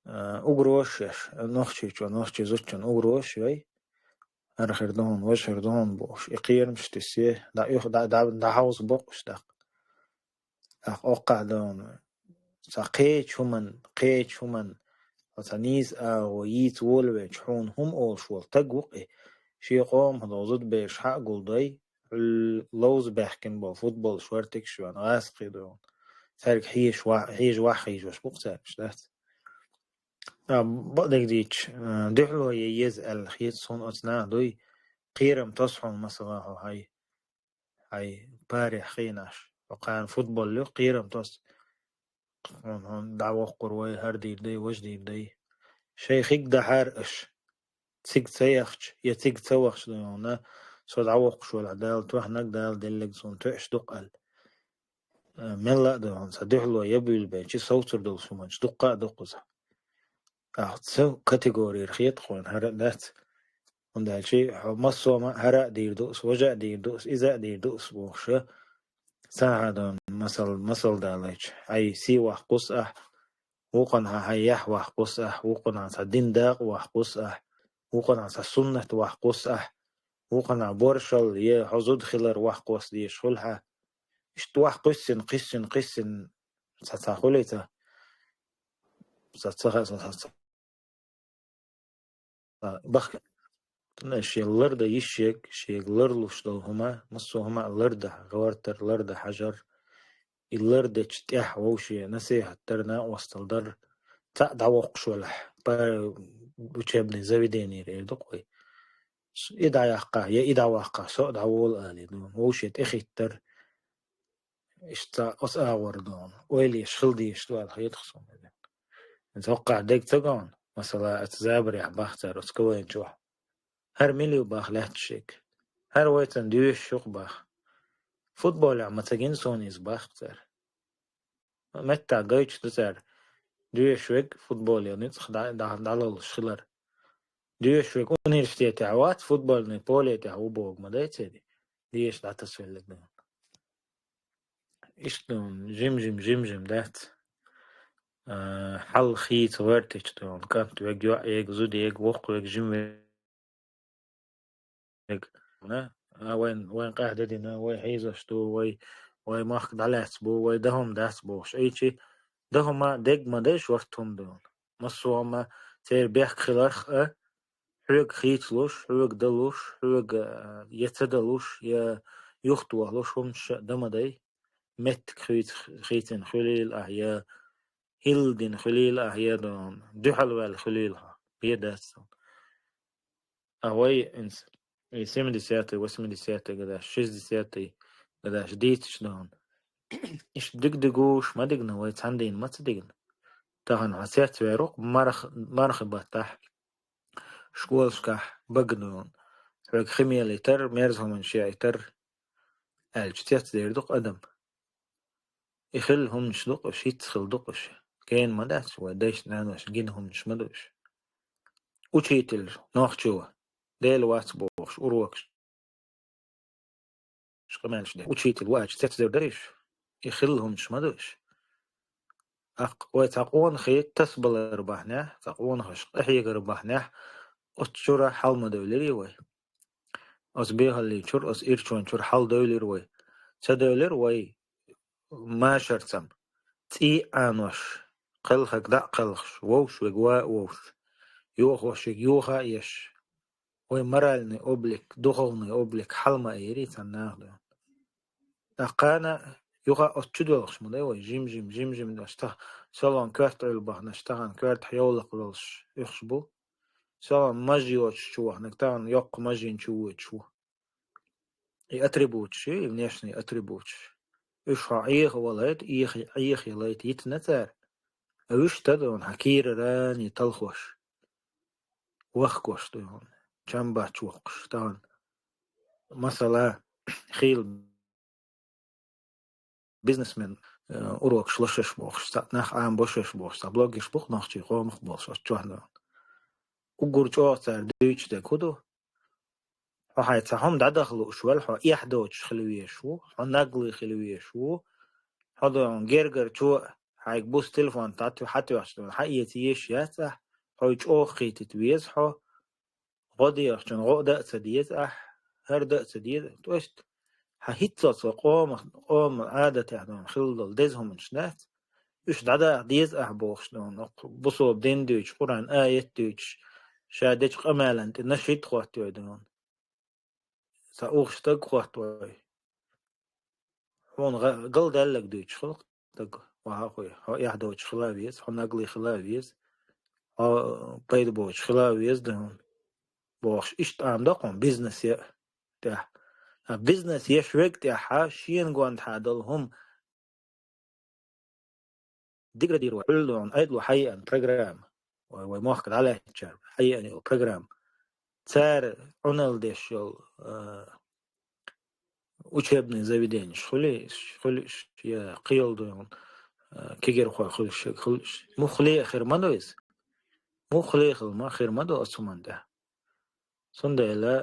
а, угрозаш еш, нохчийчо, нохчий зудчунна угрозаш йой, хӀара хир ду хьуна, важа хир ду хьуна бохуш, и кхерамаш тессе, дӀа-, юха дӀа-, дӀа-, дӀахьовса боккхуш даккха. ТӀаккха оккхахь ду хьуна, цхьа кхечу хӀуманна, кхечу хӀуманна, хьо цхьа нийса агӀо йийца волавелча, хьуна хӀума олуш волу таг ву-кх и, шен къомах долу зудабераш хьа а гулдой, ловза баьхкина болу футбол шортикаш йоьхна, гӀазкхий ду хьуна. Цаьрга хьежа ва-, хьежа ваха хьийжош бу-кх цаьргаш, дац? А, бакъдерг дийцча, а, дуьхьало е еза аьлла хета суна оцу наха дуй, кхерам тосу хьуна, масала, хьо хьайн, хьайн парехь хенаш. Хьо кхана футбол ю, кхерам тосу. Хьуна, хьуна дӀавоккхур вай, хӀара дийр дай, важа дийр дай. Шайн хиг дахьара аша. Цига ца яхча, я цига ца вахча ду хьуна, со дӀавоккхуш велахь, Дала тохнаг, Дала деллаг суна тоьаш ду-кх аьлла. Э, мелла а ду хьуна, цхьа дуьхьало я буьйлабелчи, совцур долу хӀуманаш дуккха а ду кхуза. Ахьа цу категорийра хета хьуна, хӀара а дац. ХӀунда аьлча хьо массо а ма хӀара а дийр ду ас, важа а дийр ду ас, иза а дийр ду ас бохуша, ца хьа ду хьуна, масал, масал далайча, хьайн сий ваккха гӀус ахь, вукхунна хьан яхь вахкхус ахь, вукхунна цхьа дин дакъа вахкхус ахь, вукхунна цхьа суннат вахкхус ахь, вукхунна боршал е хьо зуда хилар вахкхус деш хуьлу хьан. Иштта вахкхуьссина, кхиссина, кхиссина, цхьа ца хуьлий ца, ца ца ца ца ца бахка. Шен ларда йиш шег, шег ларлуш долу хӀума, массо хӀума ларда, гӀортар ларда хьажар. И лардечу тӀехь вовше насихьат дар, накъостал дар, цхьаъ дӀавоккхуш велахь, па-, учебный заведениера эр ду-кх вай. И дӀаяккха, я и дӀаваккха, со а дӀаволу али ду. Вовше тӀехиттар, иштта оцу агӀор ду. Ойла еш хила дезаш ду аьлла хетах суна. Цоккхахь дег ца гону, масала, оцу забарехь бах цара оцу КВН чохь. ХӀара мила ю бах лаьтташ шег. ХӀара вайцан доьшуш ю-кх бах. Футболехь ма ца гина суна иза бах цара. Меттахь гойтуш ду цара. Доьшуш верг футболе ницкъах дӀа-, дӀа-, дӀалалуш хилар. Доьшуш верг университетехь вац, футбольный поле тӀехь ву боху ма дай церан. Деша дӀатасавелларг ду. Иштта ду, жим-жим, жим-жим дац. А, хьал хийца гӀоьртича ду, кӀант верг, йоӀ верг, зуда верг, воккха верг, жима верг. А, вайн, вайн къаьхьа дина, вай хьийзаш ду, вай, вай махка дӀалаьцна бу, вай дан хӀума дац бохуш. Айчи дан хӀума дег ма дай шортта хӀума ду. Массо а хӀума церан бехк хиларх а, хьоьга хийцалуш, хьоьга далуш, хьоьга, а, я ца далуш, я юхатохалуш хӀуманаш а дан ма дай. Меттиг хийца-, хийцина хуьлийла ахь, я хӀилла дина хуьлийла ахь, я дуьхьал ваьлла хуьлийла хьо. Бен дац цунна. А вай инца, и семидесятый, восьмидесятый годаш, шестидесятый годаш дийцаш ду хьуна. Иштта диг-дигуш ма дигна, вай цхьана дийна ма ца дигна. Тахана хьо цецвер ву-кх марх-, мархи баттахь, школашкахь бага ду хьуна. Хьоьга хи мелийтар, мерза хӀуманаш яийтар аьлча цецдер ду-кх адам. И хилла хӀуманаш ду-кх уьш, хӀинцца хилла ду-кх уьш. Гена ма дац, вай дайшна, наноша гина хӀуманаш ма ду уьш. Учитель нохчо, Дела вац бохуш, урокаш, къамелаш де. Учитель ву аьлча цецдер дарий уьш? И хилла хӀуманаш ма ду уьш. Аккха вай цхьа къонахий тасабалар бахьанехь, цхьа къонахаш къахьегар бахьанехь, оцу чуьра хьал ма девлирий вай. Оцу бехаллин чуьра, оцу ирчон чуьра хьал девлира вай. Ца девлира вай машарцам. ЦӀий а Ӏанош, кхелхарг дӀа а кхелхаш, вовшашка ван а вовш, йохошка йоха а еш. Вай моральный облик, духовный облик хьал ма айирий цхьана наха ду. ТӀаккха кхана юха оцу чу доьлхуш ма дай вай, жим-жим, жим-жим долуш, тахана салон коьрта Ӏуьллу баханарш, тахана коьртахь йовлакх долуш уьхуш бу. Салон маж йоцуш чу ваханарг, тахана йоккха мажин чу воьдуш ву. И атрибуташ ю, и внешний атрибуташ. Уьш хьо Ӏеха валайта, Ӏеха, Ӏеха ялайта йитина цара. А вуьшта ду хьуна хьан кийрара талхош, вахкош ду хьуна, чам бач воккхуш, тахана. Масала, хийла бизнесмен, э, урокаш лошаш бохуш, цхьа нах Ӏамабошаш бохуш, цхьа блогерш бу-кх нохчий къомах болуш, оцу чохь ду хьуна. Уггар чӀогӀа цара дуьйцуш дерг хӀун ду? Хьо хьайн цхьа хӀума дӀадаха лууш ваьлла, хьо эхь доцуш хила везаш ву, хьо наглый хила везаш ву, хьо ду хьуна гергара чо а хьайга буса телефон тӀе хьатоьхча ду хьуна, хьаэца езаш яц ахь, хьо чӀогӀа кхетийта веза хьо, гӀо дехачун гӀо а дан а ца деза ахь, хӀара дан а ца деза. То есть, хьан хӀинццалц вай къома, къома Ӏадатехь ду хьуна хилла долу деза хӀуманаш дац, уьш дӀадаха деза ахь бохуш ду хьуна, бусалба дин дуьйцуш, Къуръан аят дуьйцуш, ша дечу къамелан тӀе нашид хӀоттайой ду хьуна. Цхьа уху стаг хӀоттайой. Хьуна гӀа-, галдаьлларг дуьйцуш хилла стаг, вахахуй, хьо эхь доцуш хила а веза, хьо наглый хила а веза, хьо пайда боцуш хила а веза ду хьуна, бохуш, иштта Ӏамадо-кх хьуна бизнесе а тӀехь. А бизнес еш верг тӀехьа шена гондахьа долу хӀума деградировать, Ӏуьллу хьуна айдало хьаеана программа. Вай, вай мохк дӀалаьцначара хьаеана йолу программа. Цара Ӏуналла деш йолу, а, учебный заведениш хуьлий, хуьлуш, я кхел ду хьуна, а, кегирхой хуьлуш, хуьлуш. Муххале а хир ма ду иза. Муххале хила ма хир ма ду оцу хӀуманна тӀехь. Цундела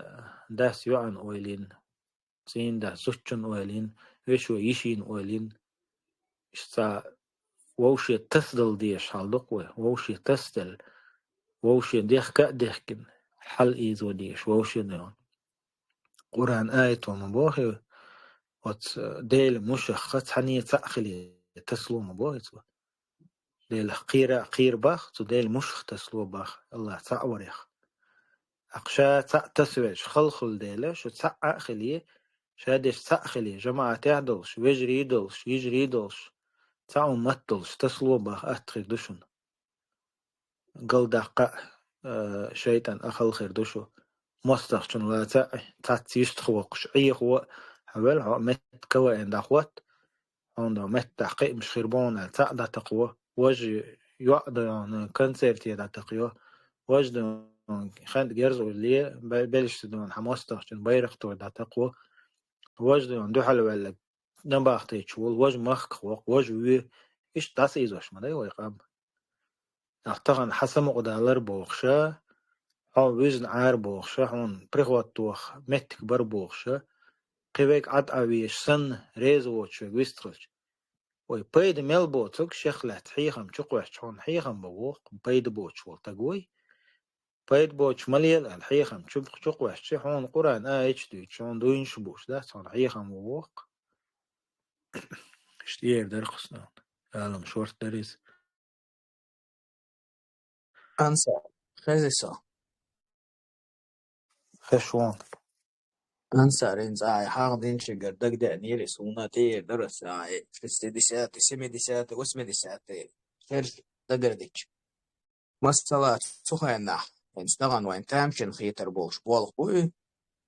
дас йоӀан ойлина, цӀийнан дас зудчун ойлина, вешо йишин ойлина, иштта вовше тасдала дезаш хьал ду-кх вай, вовше тасделла, вовше дехка а дехкина, хьал ийзо дезаш, вовше а дойна. Къуръан аято ма бохий, оцу Делан мушахха цхьанне цхьаъ хиле тасало ма бохий цо. Делах кхера а кхера бах, цу Делан мушах тасало бах, Аллах цхьаъ варех. Акха ша цхьаъ тасавелча, халхалла дела, шу цхьаъ а хиле, ша деш цхьаъ хиле, жамаӀатехь долуш, вежарий долуш, йижарий долуш, цхьа уммат долуш, тасало бах атта хир ду шуна. Галдаккха а, э, шайтӀан а хала хир ду шу. МостагӀчун лаца а, цхьацца йистах воккхуш, Ӏехо а, хьан вел хьо метта КВН дӀахӀотта, хьуна до меттахь кхиамаш хир бу хьуна аьлла, цхьаъ дӀатакхо, важа йоӀ дойна концерте дӀатакхайо, важа дойна хенда герз улле, бе-, белшца дойна хьан мостагӀчун байракх тойр дӀатакхо, важа дойна дуьхьал ваьлларг набахтечу волу, важа махках воккху, важа вуьйр, иштта дӀасаийзош ма дай вай къам. Ахьа тахана хьан самукъадалар бохуша, хьо вуьзна Ӏар бохуша, хьуна приход тоха меттиг бар бохуша, кхин вега Ӏад Ӏа везаш санна, реза воцуш вега вистхилча. Вай пайда мел боцург шех лаьцна хьехам чу кхоьссича, хьуна хьехам бан воху, пайда боцуш волу таг вай. Пайда боцуш ма лела аьлла, хьехам чу, чу кхоьссича, хьуна Къуръан аяташ дуьйцуш, хьуна дуйнаш бууш дац, хьуна хьехам ван воху. Иштта эр дара кху сан. Алам шорта дара иза. Ансар, хези со. Хеш вон. Ансар, хӀинца ахь хьагӀ динчигара дагадеанера, суна тӀера дара аса, шестидесятый, семидесятый, восьмидесятый шераш дагардича. Масала, цу хенахь, хӀинца тахана вайн тамашийна хетар болуш болх бу и.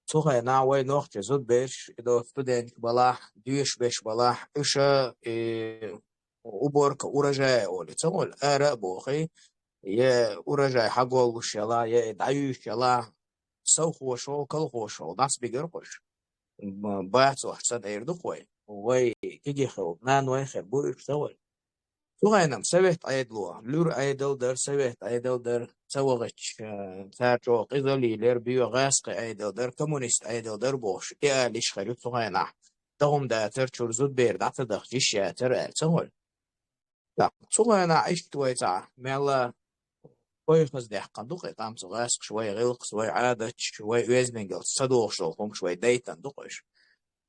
Цу хенахь вай нохчий зудберш, и до студенташ балахь, доьшуш берш балахь, уьш, и, уборка урожая олий, ца олу, ара а бохий, я урожай хьаголлуш яла, я и дӀаюьйш яла, совхозо, колхозо дӀасабигар кхуш. М, бацахь санна эр ду-кх вай. Вай кегий хилла, наной хир бу уьш, ца олу. Цу хенахь совет Ӏедало, луьра Ӏедал дара, совет Ӏедал дара, ца вахийтча, э, цара чӀогӀа къизаллера, боьха гӀазкхи Ӏедал дара, коммунист Ӏедал дара бохуш, и ала йиш хир ю цу хенахь. Тахана дацара чуьра зудбер дӀа ца дахча йиш яцара аьлла, ца олу. ТӀаккха цу хенахь иштта вай цхьа мелла вай хаза даьккхина ду-кх и къам, цу гӀазкхаша вай гӀиллакхаш, вай Ӏадаташ, вай оьздангаллица ца догӀуш долу хӀумаш вай дайтина ду-кх уьш.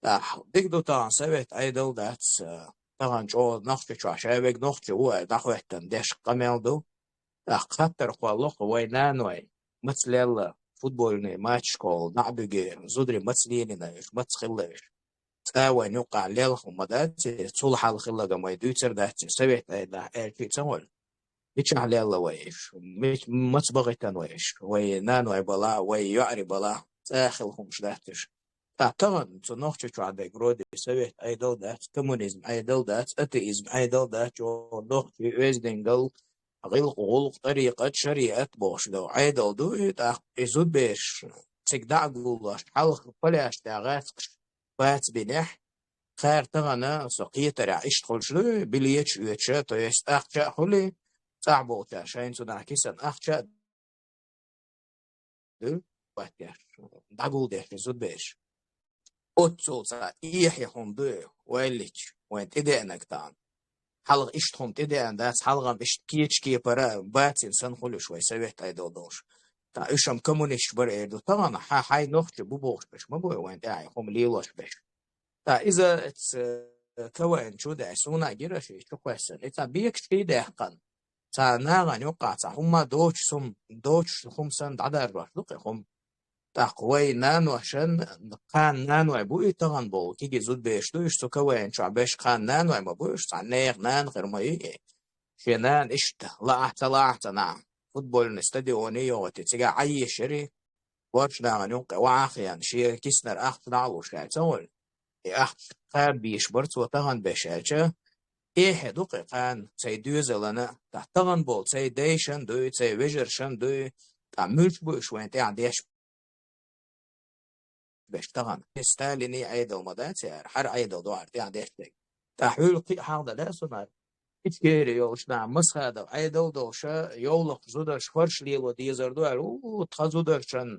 ТӀаккха дика ду, тахана совет Ӏедал дац, э, тахана чӀогӀа Нохчийчохь ша вега нохчи ву аьлла дӀахӀоьттина деш къамел ду. ТӀаккха хаттар кхоллало-кх вай наной маца лелла, футбольный матчашкахула дӀа а буьгий, зударий маца лелийна уьш, маца хилла уьш. Цкъа вайна юккъехь лелха хӀума ма дац и, цул хьалха хилларг вай дуьйцур дац и, совет Ӏедалехь аьлча а ца олу. Мичахь лелла вай уьш? Мич-, маца бахийтина вай уьш? Вай наной балахь, вай йоӀарий балахь, цкъа хилла хӀумаш дац уьш. Ткъа тахана цу Нохчийчохь дерг вроде совет Ӏедал дац, коммунизм Ӏедал дац, атеизм Ӏедал дац, чӀогӀа нохчий оьздангалла, гӀиллакх, гӀуллакх, тӀарикъат, шариӀат бохуш долу Ӏедал ду и, тӀаккха и зудбераш цига дӀа а гуллуш, хьалха поляшкаш тӀехь гӀазкхаша бац бинехь, кхара тахана со кхетарехь иштта хуьлуш ду, билеташ оьцуш, то есть ахча а хуьлий, цӀахь болчара шайна цунах кисана ахча а ду, дӀагулдеш и зудбераш. Оццул цхьа эхье хӀума ду и, вай лича, вайн тӀедеанарг тахана. Хьалха иштта хӀума тӀедеана дац, хьалха-м иштта кечу кепара бацийна санна хуьлуш вай совет Ӏедал долуш. Ткъа уьш-м коммунисташ бара эр ду. Тахана хьан хьайн нохчий бу бохуш берш ма бу вайн тӀехь хӀума лелош берш. Ткъа иза, э, КВН чу даьлча, суна а гира ши чу кхоьссина. И цхьа бекаш кхий даьккхина. Цхьа нахана юккъехь цхьа хӀумма доцуш сум-, доцуш хӀума санна дӀадаржош ду-кх и хӀума. ТӀаккха вай наношан, кхана наной бу и тахана болу, кегий зудбераш ду уьш, цу КВН чохь берш кхана наной ма бу уьш, цхьа нехан нана хир ма ю и. Шен нана иштта, лаахь а ца лаахь а ца нахь, футбольный стадионе йогӀуьйту, цигахь Ӏан езаш яра и, ворхӀ нахана юккъе охьа а хиъна, шен киснара ахча дӀа а луш аьлла, ца волу. И ахча кхаба безаш бара цо тахана берш аьлча, эхье ду-кх и кхана, цай доьзалана, ткъа тахана болу, цай дайшан дуй, цай вежаршан дуй, ткъа муьлш бу уьш вайн тӀехь деш берш тахана? Сталинан Ӏедал ма дац яра, хӀара Ӏедал ду хӀара тӀехь деш дерг. Ткъа хьуьлла кхин а хьагӀ дан лаьа суна, Ичкери йолуш нах Масхадов Ӏедал долуша, йовлакхаш зударша фарш лело дезар ду аьлла, у, тхан зударшан,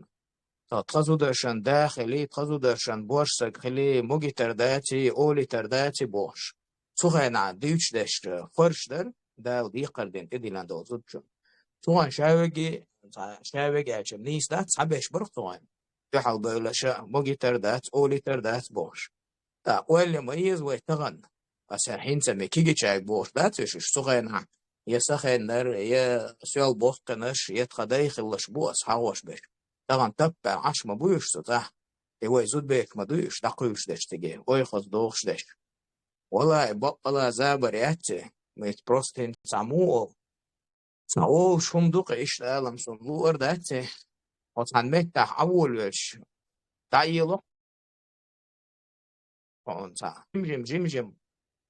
тхан зударшан да хили, тхан зударшан боьрша саг хили, мугитар даций, олийтар даций бохуш. Цу хенахь дуьйцуш дерш, э, фарш дара, Дала декхар дина тӀедиллина долу зудчун. Цу хенахь шаверг, шаверг аьлча, нийса дац, цхьаберш бара цу хенахь. Дуьхьал бевлла ша могитар дац, олитар дац бохуш. ТӀаккха ойла ма еза вай тахана. Аса хӀинца ме кигичайг бохуш дац уьш, уьш цу хенахь, я сахеннар, я соьл боккхинаш, я тхан дай хиллаш бу аса хьагӀош берш. Тахана таппаьлла Ӏаш ма бу уьш цу цӀахь. И вай зудбераш ма ду уьш, дӀакхуьйлуш дерш циге, ойхаза дохуш дерш. Валлахьи, баккъала забар яц и, вайца просто хӀинца цхьа муха олу. Цхьа олуш хӀума ду-кх, иштта ала-м суна луур дац и. Хьо цхьана меттахь Ӏан волавелча, дӀаело хьуна цхьа. Жим-жим, жим-жим.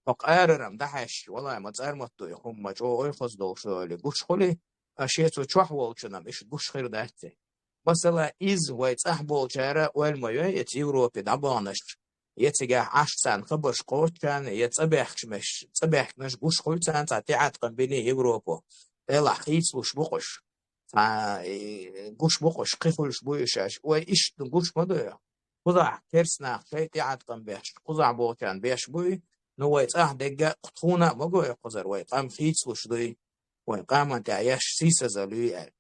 Хьо къарарам дӀахьаьшча, валлахьи, ма цӀармат ду и хӀума, ма чӀогӀа ойхаза долуш долу гуш хуьлий, а шен цу чохь волчунна-м иштта гуш хир дац и. Масала, иза вай цӀахь болчара ойла ма йой, эца Европе дӀабаханаш, я цигахь Ӏаш царна хабарш кхоччарна, я цӀа баьхкачмеш, цӀа баьхкинарш гуш хуьлу царна цхьа тӀеӀаткъам бина Европо. Делахь хийцалуш бу-кх уьш. Цхьа, э, гуш бу-кх уьш, кхин хуьлуш бу уьш аьлча. Вай иштта гуш ма ду. Кхузахь керста нах шайн тӀеӀаткъам беш, кхузахь болчарна беш буй, ну вай цӀахь дегга а, тхуна а ма гой кхузара, вай къам хийцалуш дуй, вай къаман тӀехь еш сийсазалуй аьлла.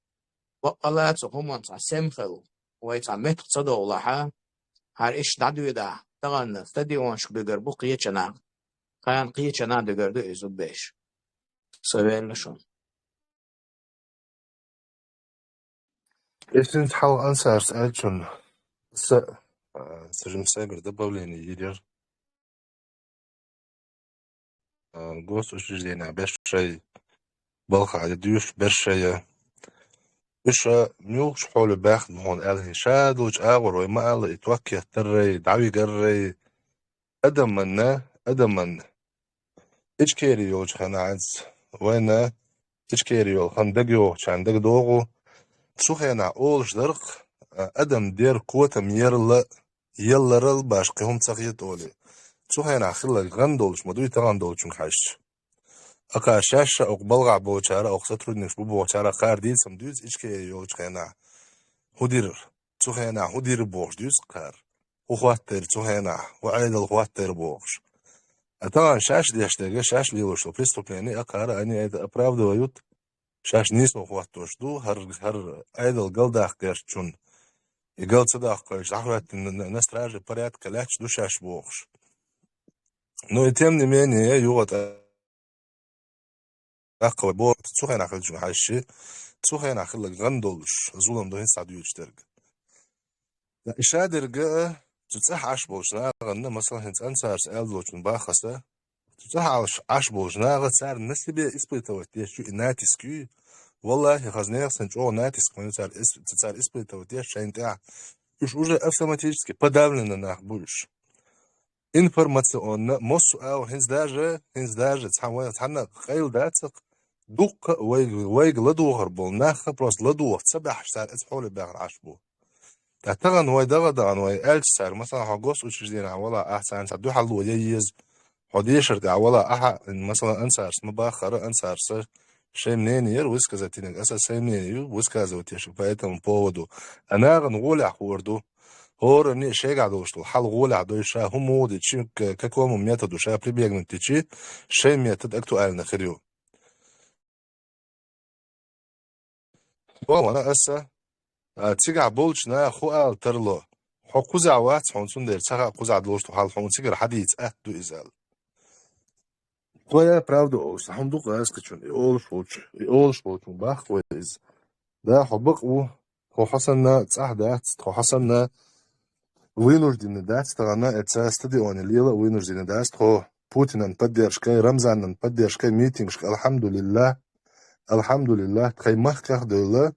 Баккъала цу хӀуманца сема хила, вай цхьа меттах ца довлахьа, хӀара иштта дӀадоьдахь, тахана стадионашка буьгур бу кхечу нах, кхана кхечу нах дуьгур ду иза беш. Со велла шуна. Эшинца хьалха ансарца аьллачунна, са, а, сан жимма сайгара добавление йийр яра. А, госучреждениях берш шай, балхахь я дуьйцуш берш шай. Уьш муьлхачу хьоле баьхна бу хьуна аьлла хӀинца ша долчу агӀор вай ма-аллара, и ток еттаррай, дӀавигаррай, адаманна, адаманна. Ичкери йолчу хенахь, вайна Ичкери йолу хан дагайогӀучарна дагадогӀу, цу хенахь олуш дара-кх, а, адам дер котам ерла, елларал баш кхин хӀума ца хета олий. Цу хенахь хилларг гӀан долуш ма дуй тахана долчунга хьаьжча. Акхара шаьш а окху балхахь болчара, окху сотрудникаш бу бохучара кхара дийца-м дуьйцу Ичкери йолчу хенахь. ХӀун дира? Цу хенахь хӀун дира бохуш дуьйцу кхара? ХӀун хӀоттайра цу хенахь? ХӀун Ӏедал хӀоттайра бохуш? А тахана шаьш деш дерг, шаьш лелош долу преступление, а кхара они это оправдывают, шаьш нийсо хӀоттош ду, хӀара, хӀара Ӏедал галдаккха гӀертачунна. И гал ца даккхийча, дӀахӀоьттина на, на, на страже порядка лаьтташ ду шаьш бохуш. Ну и тем не менее, юха тӀаккха вай боху, цу хенахь хиллачунга хьаьжча, цу хенахь хилларг гӀан долуш, зулам ду хӀинца схьадоьдуш дерг. И ша дерг а, цу цӀахь Ӏаш болчу нахана, масала, хӀинца ансарца аьлла долчунна боху аса, цу цӀахь Ӏаш, Ӏаш болчу наха цара на себе испытывать деш ю и натиск ю, валлахьи, хаза нехан санна чӀогӀа натиск ма ю цара ис-, цара испытывать деш шайна тӀехь. Уьш уже автоматически подавленный нах бу уьш. Информационно, массо а агӀор, хӀинца даже, хӀинца даже цхьа вай, цхьанна къайла дац-кх, дуккха а вайга, вайга ладогӀар болу нах а просто ладогӀа ца баьхьаш, цара эца хьоле баьхна Ӏаш бу. Ткъа тахана вай дагӀа а даьхна, вай аьлча цара, масала, хьо госучреждениехь валахь, ахь царна цхьа дуьхьал ло ян еза, хьо дешар тӀехь валахь, ахьа, масала, ансарца ма баххара, ансарца шайн мнение яра высказать динарг, аса сайн мнение ю высказывать дешарг по этому поводу. А нахана гӀолехь хуур ду. ХӀоранна а шайгахь долуш долу хьал гӀолехь дой ша, хӀун муха дичи, к-, какому методу ша прибегнуть дичи, шайн метод актуальный хир ю. Валла аса, а, цигахь болчу наха хӀун ала тарло? Хьо кхузахь вац, хьуна цундела ца хаьа кхузахь долуш ду хьал, хьуна цигара хьадийца атта ду иза аьлла. Твоя правда олуш, хьуна ду-кх аскачун, и олуш волчу, и олуш волчун бахка вай иза. Да, хьо бакъ ву, тхо хьо санна цӀахь дац, тхо хьо санна вынужденный дац тахана, эца стадионе лела а вынужденный дац тхо. Путинан поддержкой, Рамзанан поддержкой митингашка, алхьамдулиллах, алхьамдулиллах, тхайн махках а девлла,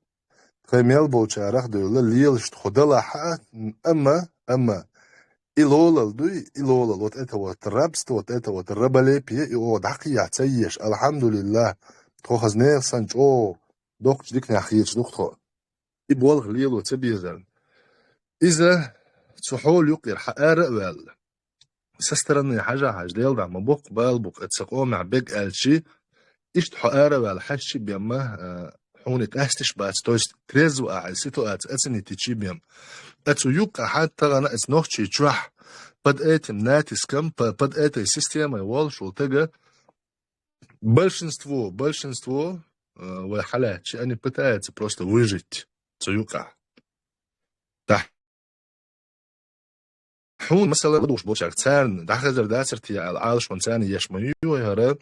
тхайн мел болчарах а девлла, лелаш тхо далахь а, амма, амма, и лолал дуй, и лолал, вот это вот рабство, вот это вот раболепие, и оха дӀакхехьа ца езаш, алхьамдулиллах, тхо хаза нехан санна чӀогӀа доккхачу диканехь хеташ ду-кх тхо. И болх лело ца безарна. Иза цу хьола юккъера хьан ара а ваьлла. Со стороны хьажа-хьажа, Делан дуьхьа ма боккха бала бу-кх, эца сан къомехь бега аьлчи, иштта хьо ара а ваьлла, хьаьжчи а бен ма, а, хьуна къаьсташ бац, то есть трезво ахьа ситуация оценить йичи а бен. Ткъа цу юккъехь тахана эца нохчий чохь под этим натиском, по- под этой системой волчьего тыга большинство, большинство э, вай хьалаьцча, они пытаются просто выжить цу юкъа. Да. Хьуна, масала, ладугӀуш болчарга царна дӀахазар дацар те аьлла, Ӏалашон царна еш ма ю хӀара.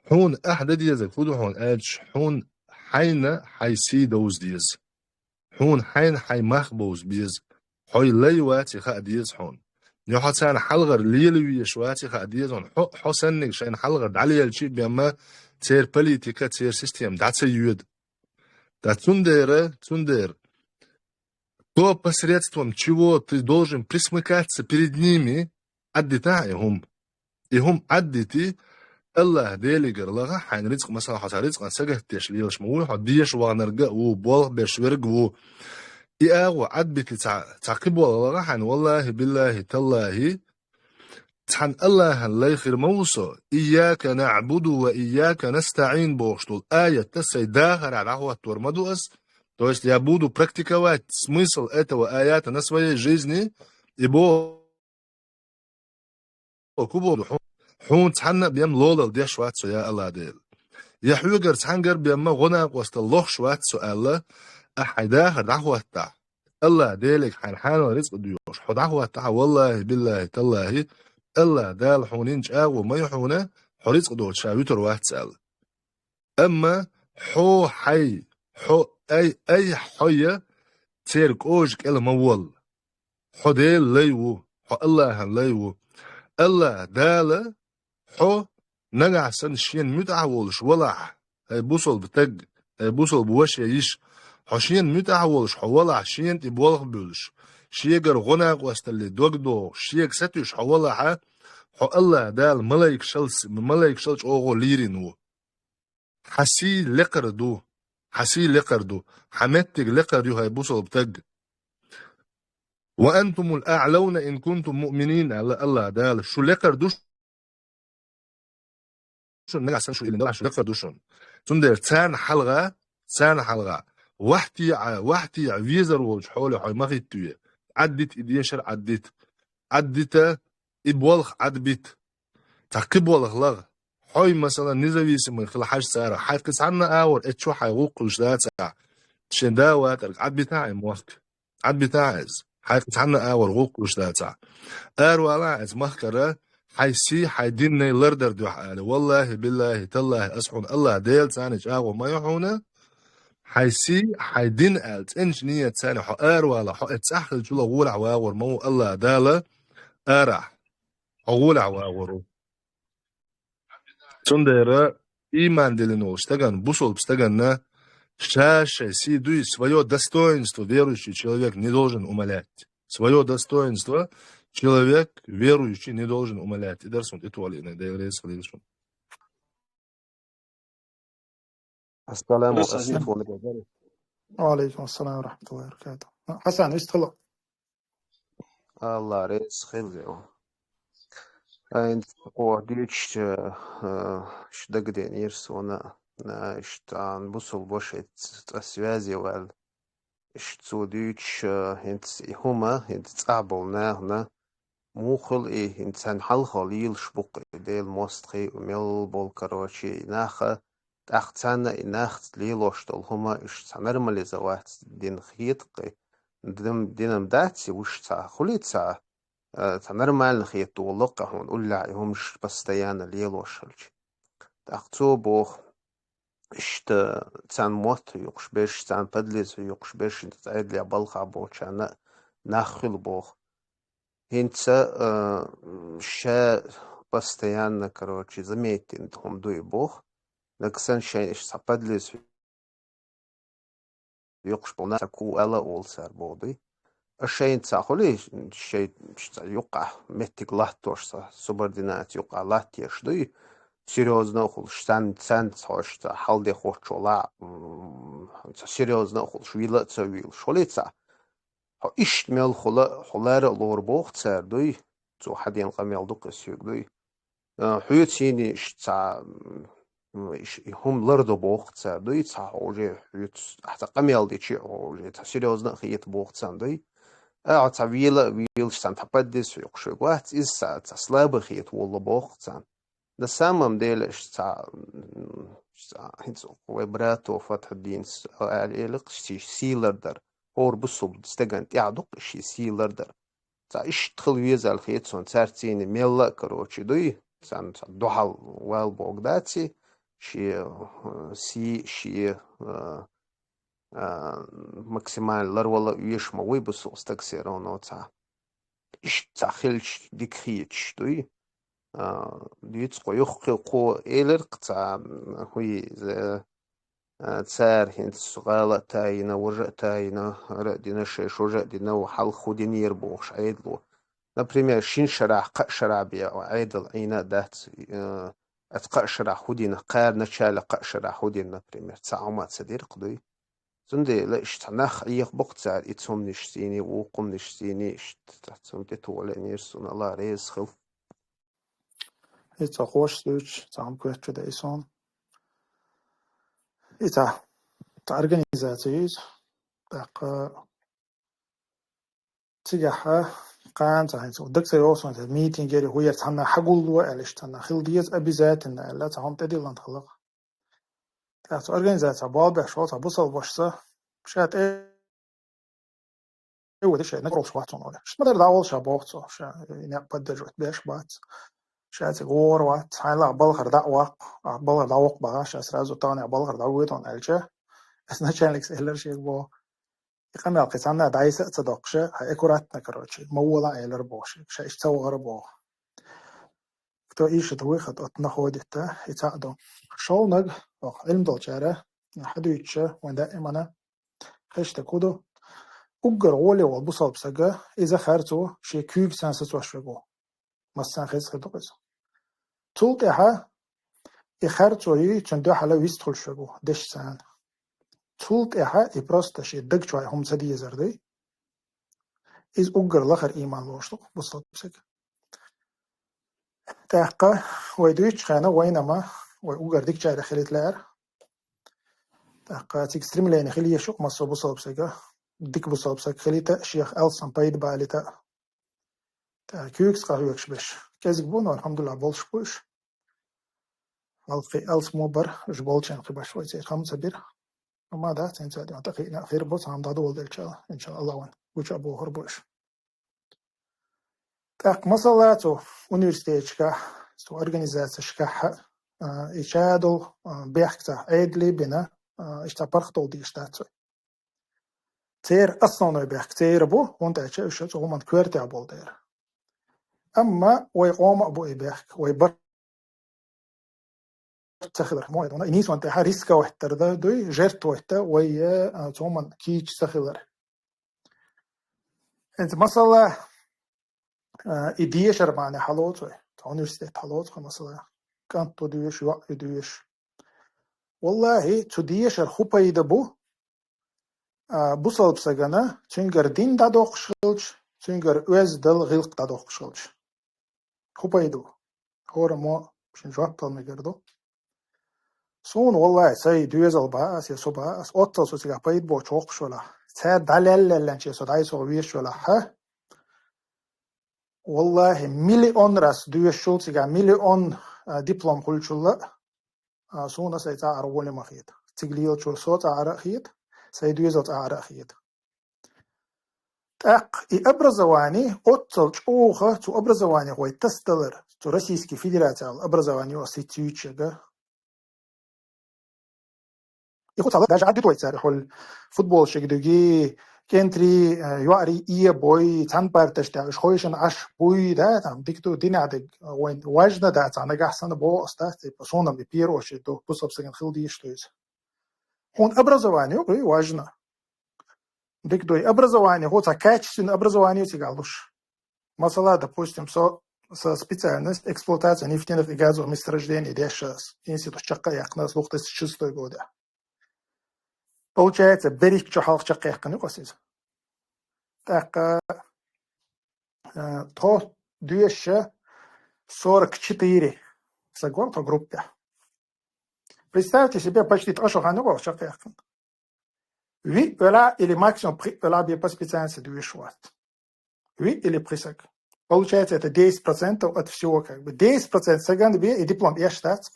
Хьуна ахь дан дезаг фу ду хьуна аьлча, хьуна хьайна хьай сий довза деза. Хьуна хьайна хьай мах бовза беза. Хьой лай вац и хаа деза хьуна. Нохьа царна хьалгӀар лела везаш вац и хаа деза хьуна. Хьо, хьо санниг шайна хьалгӀар дӀалелачи бемма цер политика, цер система дӀа ца йода. Да цундера, цундера, то, посредством чего ты должен присмыкаться перед ними, Ӏаддитахьа и хӀума. И хӀума Ӏаддити, АллахӀ Делигара лаха хьайна рицкъ, масала, хьо цхьа рицкъан сагатдеш лелаш ма ву, хьо деша вахнарга а ву, болх беш верг а ву. И агӀо Ӏадбити цхьа, цхьа кхиболх лаха хьайна, валлахӀи, биллахӀи, таллахӀи, цхьан АллахӀан лай хир ма ву со, «Ийяка наъбуду ва ийяка настаӀин» бохуш долу аятта сай дахарехь дӀахӀоттор ма ду ас. То есть я буду практиковать смысл этого аята на своей жизни, и бо- Оку боху хьуна, хьуна цхьанна а бен лолал деш вац со, я АллахӀ Дела. Я хьоьгара цхьаьнгара бен ма гӀо накъостал лохуш вац со аьлла, ахьа хьайн дахар дӀахӀоттахь, АллахӀ Делига хьайна хьанал рицкъ доьхуш, хьо дӀахӀоттахьа, валлахӀи, биллахӀи, таллахӀи, АллахӀ Дала хьуна йина чӀагӀо ма ю хьуна, хьо рицкъ доцуш ша вуьтур вац аьлла. Амма хьо хьай, хьо ай, ай хьо я церан кӀожа кӀел ма волла. Хьо Делан лай ву, хьо АллахӀан лай ву. АллахӀ Дала хьо нагахь санна шена муьтӀахь волуш валахь, хӀай бусалба таг, хӀай бусалба ваша я йиш, хьо шена муьтӀахь волуш хьо валахь, шена тӀе болх буьллуш, шегара гӀо накъосталле дог дохуш, шега сатуьйсуш хьо валахьа, хьо АллахӀ Дала малайкашал, малайкашал чӀогӀо лийрина ву. Хьан сий лекхар ду, хьан сий лекхар ду, хьан меттиг лекхар ю, хӀай бусалба таг. «Ва антумул аълауна ин кунтум муъминин», аьлла АллахӀ Дала, шу лекхар ду шуна, нагахь санна шу илина делахь, шу лекхар ду шуна. Цундела царна хьалха, царна хьалха, вахьтеӀа, вахьтеӀа везар волчу хьоле хьой ма хӀиттаве. Ӏаддита и дешар, Ӏаддита. Ӏаддита и болх, Ӏадбита. Цхьа кхин болх лаха. Хьой, масала, независимый хила хьажа цара, хьайн кхин цхьанна а агӀор эцчо хьайн гӀуллакх хуьлуш дацахь, шен да ватарг Ӏадбитахьа и мохк. Ӏадбитахьа иза. Хьайн кхин цхьанна а агӀор гӀуллакх хуьлуш дацахь. Аравалахьа иза махкара, хьайн сий, хьайн диннай лардар дуьхьа ала. ВаллахӀи, биллахӀи, таллахӀи, ас хьуна АллахӀ Дела царна чӀагӀо ма ю хьуна. Хьайн сий, хьайн дин аьлла, цӀеначу нийятца хьо аравала, хьо эццахь хила чула гӀолехь вагӀур ма ву АллахӀ Дала арахь. Хьо гӀолехь вагӀур ву. Цундела ийман диллина волу стаган, бусалба стаганна ша шайн сий дуй, своё достоинство верующий человек не должен умалять. Своё достоинство человек верующий не должен умалять. И дарсун тӀе толийна, Дела реза хилийла шуна. Ассаламу алейкум. Ва алейкум ассалам ва рахматуллахи ва баракатух. Хасан, вистхила. Алла реза хилла. Айн кхо дуьйцуш, э, э, ш дагадеънера суна, э, иштта бусул бошиц цӀа связи ваьлла. Иштта цо дуьйцуш, э, хӀинца и хӀума, хӀинца цӀахь болу нахана, муха хуьлу и, хӀинца царна хьалха лелаш бу-кх и Делан мостагӀий, мел болу, короче, и наха, тӀаккха царна и нахаца лелош долу хӀума, уьш цхьа нормализовать дина хета-кх и. Дин-, динам дац и, уьш цхьа хуьлий цхьа, э, цхьа нормально хета долу-кх хьуна, уллехь и хӀумаш постоянно лелош хилча. ТӀаккха цо боху, иштта царна мотт юкъуш берш, царна подлеций юкъуш берш, хӀинца Ӏедалехь балхахь болчарна а нах хуьлу боху. ХӀинца, э, ша постоянно, короче, заметить дина хӀума дуй боху. Нагахь санна шайна иштта цхьа подлеций юкъуш болу нах, цхьа ку аьлла а волу цара боху дуй. Аш шайна цхьа хуьлий, шайн цхьа юккъахь меттиг латтош, цхьа субординация юккъахь латтош дуй, серьёзно а хуьлуш, царна, царна цхьа хьалдехочо ла, м, цхьа серьёзно а хуьлуш, вийла а ца вуьйлуш, хуьлий цхьа. Хьо иштта мел хуьла, хьо лара а лору боху цара дуй, цо хьан ден къамел ду-кх и соьга дуй. А, хьоьца хӀинца иштта цхьа, м, иш-, и хӀума лардо боху цара дуй, цхьа хьо уже хьоьца, ахьа цхьа къамел дичи хьо уже, цхьа серьёзно а хета боху царна дуй. А, цхьа вела а велаш, цхьан цхьа поддержка йоккхуш вег вац, иза цхьа, цхьа слабый хета волла боху царна. На самом деле, ш цхьа, м, ш цхьа, хӀинца вай брато Фатхьуддинс аьлла элира, ши сий лардар. ХӀора бусулба стагана тӀехь ду-кх ши сий лардар. Цхьа иштта хила везал хета суна, цаьрца цӀийне мелла а, короче, дуй, царна цхьа дуьхьал вал боху даций, шен, э, сий, шен, э, а, максимально ларвала а веш ма вуй бусулба стаг все равно цхьа. Иштта цхьа хилча дика хеташ дуй. А, дуьйцу кхо юххе кхо элира-кх цхьа, м, хӀуй, э, а, цара хӀинца гӀала а тайна, важа а тайна, ара а дина, шайн шожа а дина, хьалха хӀу динера бохуш Ӏедало. Например, шина шарахь, кхаа шарахь бен Ӏедал Ӏийна а дац, э, оцу кхаа шарахь хӀу дина, кхара начале кхаа шарахь хӀу дина, например, цхьа хӀума ца дира-кх дуй. Цундела иштта нах Ӏехабо-кх цара, и цхьа хӀуманаш цӀийне, вукху хӀуманаш цӀийне, иштта цхьа цунна тӀе тоха лаьнера суна, Алла реза хила. И цхьа хош дуьйцуш, цхьа хӀума коьрта чу даьй суна. И цхьа, цхьа организаци ю иза. ТӀаккха цигахь кхана цхьа хӀинца даг ца йогӀу суна, митинг яри, хӀу яри, цхьанна хьагулло аьлла, иштта цхьанна хила деза обязательно аьлла, цхьа хӀума тӀедиллина хилла-кх. ТӀаккха цу организацехь болх беш волу цхьа бусалба вашас ша тӀе ваьдда, шайна нагролуш вац хьуна олий. Ша ма-дарра дӀаволу ша боху цо, ша и некъ поддерживать беш бац. Ша цига вогӀур вац, хьайна балхара дӀа а ваккха, а балхара дӀавоккху бахьа, ша сразу тахана балхара дӀавоьду хьуна аьлча, оцу начальникас элира шега боху. И къамел кхин цхьанна дӀасса а ца доккхуш, хьай аккуратно, короче, ма вола элира боху шега, ша иштта ца вахара боху. Кто ищет выход от находит, да, и цхьаъ ду. Шолнаг, оха Ӏилма долчара, хьадуьйцуша, вайн даимана хезаш дерг хӀун ду? Уггар гӀоле волу бусалба сага иза харцо шен куьйга санна сацош верг ву. Массарна хеза хир ду-кх иза. Цул тӀаьхьа и харцо йий, цуьнан дуьхьал вистхуьлуш верг ву, дешаш санна. Цул тӀаьхьа и просто шен даг чохь хӀума ца дезар дуй. Иза уггар лахара ийман лоруш ду-кх бусалба сага. ТӀаккха вай дуьйцучу хенахь вайна ма, вай уггар дикачарех хилийта лаьара. ТӀаккха цига стремление хила езаш ю-кх массо а бусалба сага, дика бусалба саг хилийта а, шех алсам пайда балийта а. ТӀаккха куьйгаш къахьоьгуш берш кӀезиг бу, но, алхьамдулиллахӀ, болуш бу уьш. Хьалха кхин алсамо бара, уьш болчарна кхин башха вай церан хӀума ца бира. Амма дац, хӀинца а тӀекхиъна а хир бу, цхьа хӀума дӀадоладелча, иншалла, Аллах вайн гуча а бохур бу уьш. ТӀаккха масала цу университеташкахь, цу организацешкахь а, и ша долу, а, бехк цхьа Ӏедале а бина, а, иштта цхьа паргӀатдовла дезаш дац вай. Церан основной бехк церан бу, хӀунда аьлча уьш цу хӀуманна коьртехь болу дела. Амма вай къоман а бу и бехк, вай барт ца хилар. Мо и дуьйна, и нийсонан тӀехь рисковать дар ду-, дуй, жертвовать дан вай, а, цу хӀуманна кийча ца хилар. ХӀинца масала, а, и дешар мане хьалоцу вай, цхьа университет хьалоцу хьан масала. КӀант ду доьшу, йоӀ ю доьшу. ВаллахӀи, цу дешар хӀун пайда бу, а, бусалба сагана, цуьнгара дин дӀадоккхуш хилча, цуьнгара оьзда гӀиллакх дӀадоккхуш хилча. ХӀун пайда бу? ХӀора мо шен жоп дала мегар ду. Суна, валлахӀи, сайн доьзал бан ас, я со бан ас, оццал со цигахь пайда боцуш воккхуш велахь, цара дӀалеллалланче со дӀасагӀа везаш велахь, хьа? ВаллахӀи, миллион раз доьшуш йолу цигахь, миллион, а, диплом хуьлучул а, а, суна сайн цӀахь ара гӀоле ма хета. Цига лелачо со цӀахь ара а хета, сайн доьзал цӀахь ара а хета. ТӀаккха и образование оццал чӀогӀа, цу образованиех вай тасадалар, цу Российский Федерациял образование ас хӀинца юьйцуш ерг. И хӀуцал даже Ӏадда вай цара, хьол футболщик дуьгий, кӀентарий, э, йоӀарий эбой, цхьана парташ тӀехь уьш хойшина Ӏаш буй, да, там, дика ду, динехь дерг, вайн важна дац, а нагахь санна боху ас, да, типа, суна-м и первую очередь ду, бусалба сагана хила дезаш ду иза. Хьуна образование ю, и важна. Дика ду, и образование, хӀо цхьа качественное образование ю цигахь луш. Масала, допустим, со, со специальность эксплуатация нефтяных и газовых месторождений деш ас, институт чаккха а яьккхина ас две тысячи шестой года. Получается, берриг чу хьалха чаккхъяьккхина ю-кх ас иза. ТӀаккха, э, тхо доьшуш сорок четыре саг вара тхо группехь. Представьте себе, почти ткъа шо хан ю-кх оха чаккхъяьккхина. Виъ велахь или максимум пхиъ велахь бен по специальности доьшуш вац. Виъ или пхи саг. Получается, это десять процентов от всего, как бы. Десять процентов сагана бе и диплом эш дац.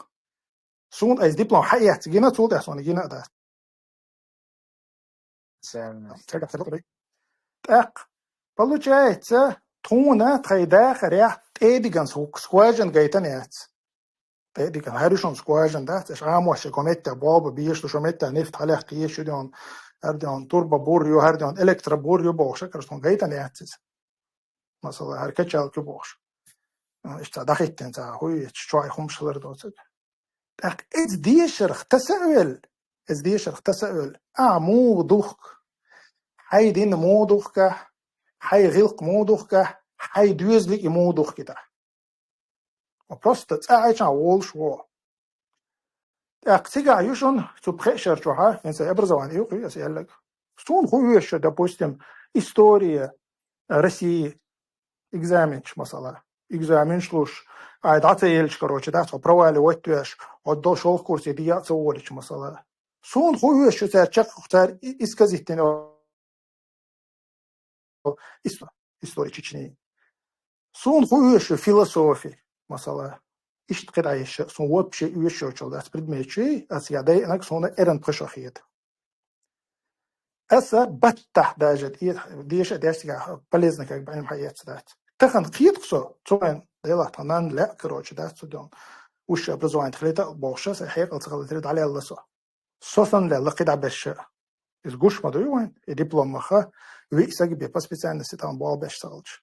Суна айс диплом хьаэц гина, цул тӀехь суна гина а дац. Церга хьалкъарий. ТӀаккха, получается, тхуна тхай дахарехь тӀедиган ск-, скважина гайтан яц. ТӀедиган, хӀара ю шун скважина дац, аш Ӏамош ши кометта болба, беш ду шо метта, нефть хьалех кхеш ю ден, хӀара ден турба бур ю, хӀара ден электро бур ю, бохуш, короче, тхуна гайтан яц иза. Масала, хӀара качалка ю бохуш. А, иштта дахиттина ца, хӀуй, чой хумш хилар доцаг. ТӀаккха эз дешарх таса а велла, эз дешарх таса а велла, а, муха духка? Хьай дин муха духка? Хьай гӀилкх муха духка? Хьай доьзалиг и муха духка тӀа? Просто цӀа Ӏайчан волуш во. ТӀаккха цигахь ю шуна, цу пхеа шар чохьа, хӀинца образование юкъа ю аса аьлларг. Суна хӀун оьшу, допустим, история России экзаменчу, масала. Экзаменш луш, ай, дӀа ца елча, короче, да, цо проваливать веш, отдал шолгӀа курсе дӀа а ца волича, масала. Суна хӀун оьшу цара чекх, цара и-, исказиттина ис-, история Чечни. Суна хӀун оьшу философи, масала. Иштта кхидӀа еш, суна вообще оьшучул дац предметчий, аса я дайнаг суна эран пхи шо хета. Аса баттахь даже деша а деш цигахь полезно как бы Ӏилма хьаэца дац. Тахана кхетахь со, цо вайн делахь тхан нанна лаьа, короче, дац цу ден. Высшее образование тхлета а бохуша, сан хьекъал ца хилла дӀалелла со. Со санна лелла кхидӀа беша. Иза гуш ма дуй вайн, и диплом маха, виъ саг бе по специальности там болх беш ца хилча.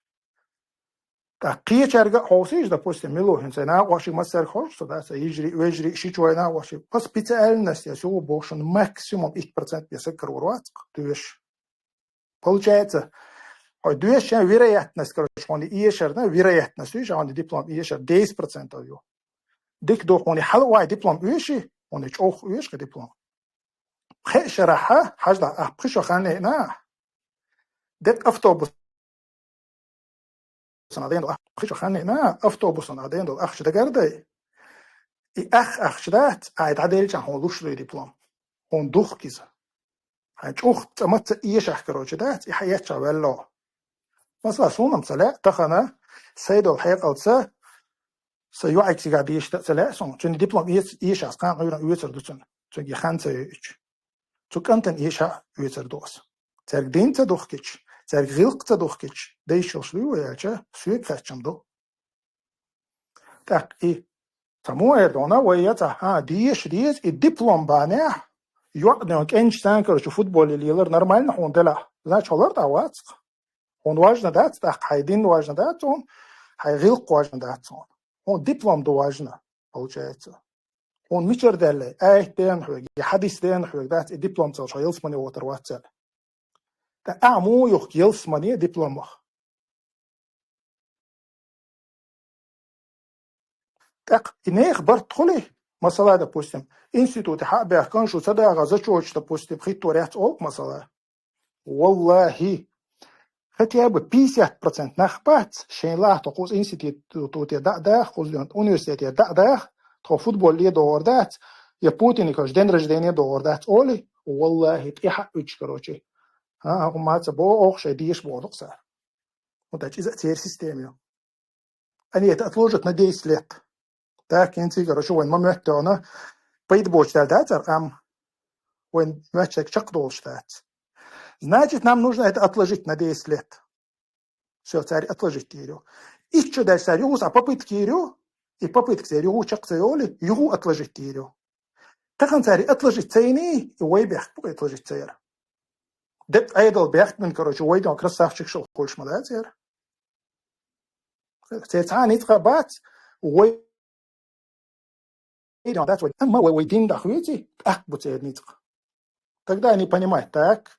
ТӀаккха кхечаьрга а хьовсийша, допустим, мила ву хӀинца, накъошиг массаьрга хьожуш со, да, сан йижарий, вежарий, ши чу вай накъошиг. По специальности, я сюгӀу бохушан, максимум итт процент бе саг карор вац-кх, доьшуш. Получается, хьо доьшучан вероятность, короче, хьуна эшарна, вероятность, видишь, хьуна диплом эшар десять процентов ю. Дика ду, хьуна хьала вай диплом оьши, хьуна чӀогӀа оьшу-кх диплом. Пхеа шарахьа, хьажа, ахь пхи шо хан неъна, деккъа автобусана а ден долу ахча, пхи шо хан неъна, автобусана а ден долу ахча дагардай. И ах ахча дац, ай дӀаделча хьуна луш дуй диплом. Хьуна духк иза. Хьайн чӀух цӀа маца эшахь, короче, дац, и хьаэцча ваьлло. Масала, суна-м ца лаьа, тахана, сай долу хьекъалца, сан йоӀиг цигахь дийшта а ца лаьа суна, цуьнан диплом эца, эшахь, кхана Ӏуьйранна оьцур ду цуьнан, цуьнга и хан ца йоуьйтуш. Цу кӀантана эшахь оьцур ду аса. Цаьрга дин ца духкича, цаьрга гӀиллакх ца духкича, дайшалш дуй вай аьлча, соьга хаьттича-м ду. ТӀаккха и ца мо эр дона, вай я ца, хьан, деша деза, и диплом бахьанехь, йоӀ ден кӀентий царна, короче, футболе лелар нормально хьуна делахь. Значит, хьо лар тӀе вац-кх. Хьуна важна дац, тӀаккха хьайн дин важна дац хьуна, хьайн гӀиллакх важна дац хьуна. Хьуна диплом ду важна, получается. Хьуна мичара даьллай, аят дена хьоьга, я хьадис дена хьоьга дац, и диплом ца луш хьо ялсамане вотар вац аьлла. ТӀаккха ахьа муха юхку ялсамане дипломах? ТӀаккха и нехан барт хуьлий, масала, допустим, институте хьа а баьхкина, шу ца дагӀа зачеташ, допустим, хӀиттор яц олу-кх, масала. Валлахи, хотя бы пятьдесят процент нах бац, шайн лахьа тхо кхуза институте дӀа а даха, кхуза университете дӀа а даха, тхо футбол ле догӀур дац, я Путинан, короче, день рождения догӀур дац олий, валлахи, тӀе хьаъуьйтуш, короче. А, хӀума ца боху, оха шайн деша боху-кх цара. Вот иза а церан система ю. Они это отложат на десять лет. Так, хӀинца, короче, вайн ма моьтту хьуна, пайда боцуш даьлла дацара, амма вайн моьттуш дерг чекхдолуш дац. Значит, нам нужно это отложить на десять лет. Всё, цаьрга отложить дийр ю. Итт шо даьлча цара юха а попытка йийр ю, и попытка церан юха чекх ца йолий, юха отложить дийр ю. Тахана цаьрга отложить ца йиний, и вай бехк бу отложить ца яр. Деккъа Ӏедал бехк бина, короче, вай дон красавчик шо хуьлуш ма дац яр. Церан цхьа а ницкъ а бац, вай дон дац вай. Амма вай, вай дин дӀахоьций, тӀаккха бу церан ницкъ. Тогда они понимают: так,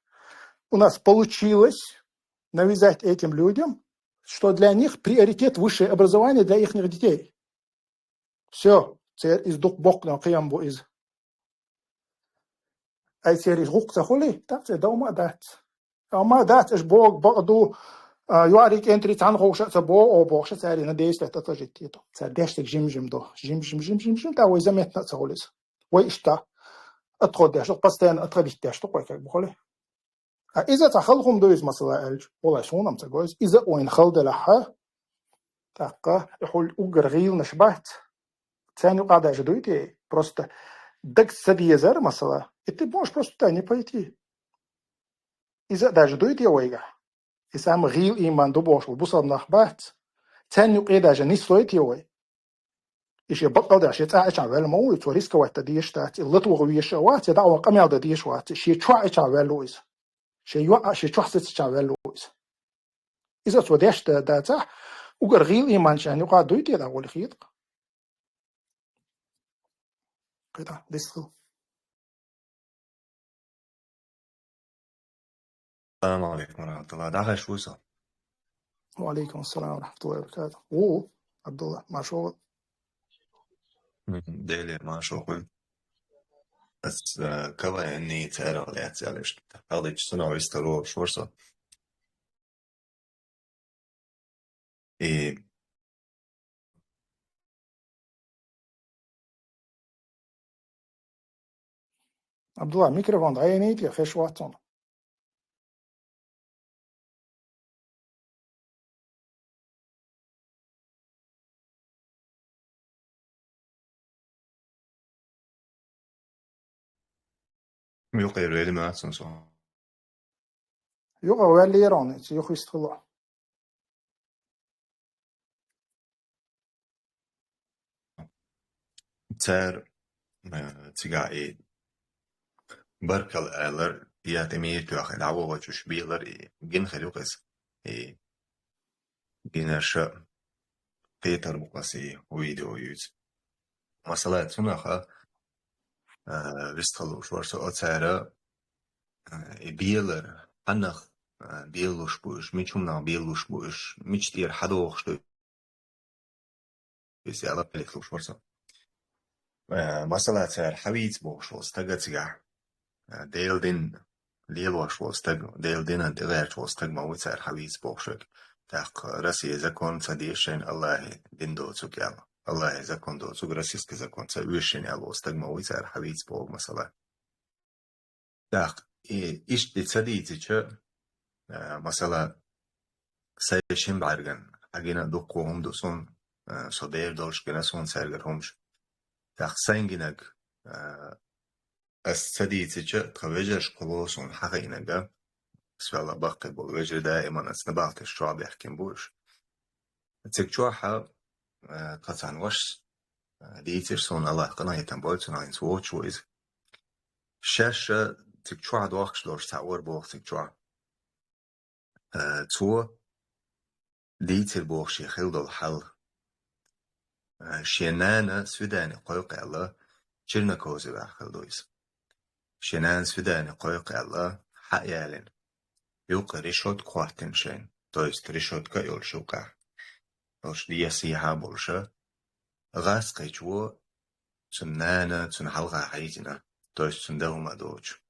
у нас получилось навязать этим людям, что для них приоритет высшее образование для ихних детей. Всё, церан иза дукха боккха кхиам бу иза. Ай церан иза гӀуллакх ца хуьлий, тӀаккха церан дов ма а дац. Амма дац, аша боху бакъ ду, а, юьхьарий кӀентий цхьаьна ховша а ца боху, бохуша цаьрга на десять лет отложить дийр ду. Цара деш дерг жим-жим ду. Жим-жим, жим-жим, жим, тӀаккха вай заметно а ца хуьлу иза. Вай иштта отхо деш ду, постоянно отхо биттеш ду, кхойкхаг бу хуьлий. А иза цхьа хала хӀума ду иза, масала аьлча, валлахӀи, суна-м ца го иза. Иза вайна хала делахь, тӀаккха и хьул уггар гӀийланаш бац. Царна юкъа даже дуй те, просто дагца ца дезар, масала, и ты можешь просто туда не пойти. Иза а даже дуй те вайгахь? И самый гӀийла иман ду бохуш ву бусалба нах бац. Царна юкъе даже нислой те вай? И шен баккъал деш, шен цӀа Ӏачахьа ваьлла ма ву, цо рисковать дан дезаш дац, и латоха везаш а вац, я дӀа а ван къамел дан дезаш вац, шен чохь Ӏачахьа ваьлла ву иза. Шен йоӀ а шен чохь сецачахьа ваьлла ву иза. Иза цо деш да-, дацахь, угар гӀийла иман шайна юкъа дуй те дӀагӀоле хетахь? Кхета, дистхил. Салам алейкум ва рахматуллах. ДӀахаьш ву со? Ва алейкум ассалам ва рахматуллахи ва баракатух. Ву, Абдулла, маршо ву. Мгм, Деле маршо ву. Ас, э, КВН-и царал яц ялеш. Халдичи суна вистхила шварсо. И Абдулла, микрофон дӀаенийте, хеш вац хьуна. Юкъера вели ма ацун со. Юкъа ваьллера хьуна, иза юха вистхила. Цара, э, цигахь и баркалла алар, я тӀе мийра тоьхна, дӀавогӀучуьш белар, и гина хир ю-кх иза. И гинаша кхетар бу-кх аса и видео юьйцу. Масала, цунах, э, вистхила лууш вара со, оцара, э, и белар, хьанах, э, белалуш бу уьш, мича хӀуманах белалуш бу уьш, мича тӀера хьадохуш ду иза, аьлла, кхеташ лууш вара со. Э, масала, цара хьавийца бохуш волу стага цигахь, э, Делан дин лелош волу стаг, Делан динан тӀегӀерташ волу стаг ма ву цара хьавийца бохуш верг. ТӀаккха Россия закон ца дезаш шайна Аллахьан дин доцург аьлла. Аллахьан закон доцург, российский закон ца оьшу шайна аьлла волу стаг ма ву цара хьавийца боху, масала. ТӀаккха и, иштта и ца дийцича, а, масала, сайн шин бӀаьргана хьан гина дуккха хӀума ду суна, а, со дера долуш гина суна цаьргара хӀумаш. ТӀаккха сайн гинарг, а, ас ца дийцича, тхан вежарша кхуло суна хьахиънарг, ас ваьлла баккхий болу вежарий даиман ас набахташ чохь бехкина бу уьш. Цига чохь, а, тхан цхьана вашас, а, дийцира суна, Аллахь къинхетам бойла цунах, хӀинца воцуш ву иза. Шаьш а цига чохь дохкуш долуш цхьаъ вара боху цига чохь. А, цо дийцира боху шен хилла долу хьал. А, шен нана свидани кхойкху аьлла, Чернокозовехь хилла ду иза. Шен нана свидани кхойкху аьлла, хьа а ялина, юккъе решётка хӀоттина шайна, то есть решётка а йолуш юккъехь, йолуш дехьа-сехьа а болуша, гӀазкхичо цуьнан нана цуьнан хьалха хьийзина, то есть цуьнан дан хӀума а доцуш.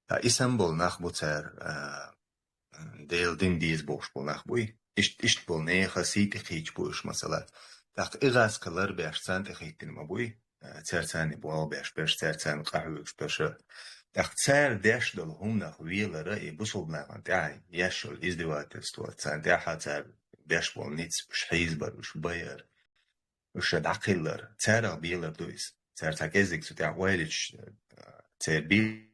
Ткъа и санна болу нах бу цара, а, Делан дин деза бохуш болу нах буй. Иштта, иштта болу нехан сий тӀекхийча бу уьш, масала. ТӀаккха и гӀазкхи ларбеш царна тӀехӀиттина ма буй. А, цара царна болх беш берш, цара царна къахьоьгуш берш. ТӀаккха цара деш долу хӀуманах велара и бусулба нахана тӀехь еш йолу издевательство, царна тӀехь цара беш болу ницкъ, уьш хьийзабар, уьш байар, уьш дӀакхиллар, царах белар ду иза. Цара цхьа кӀеззиг цу тӀехь ойла йича, а, церан би-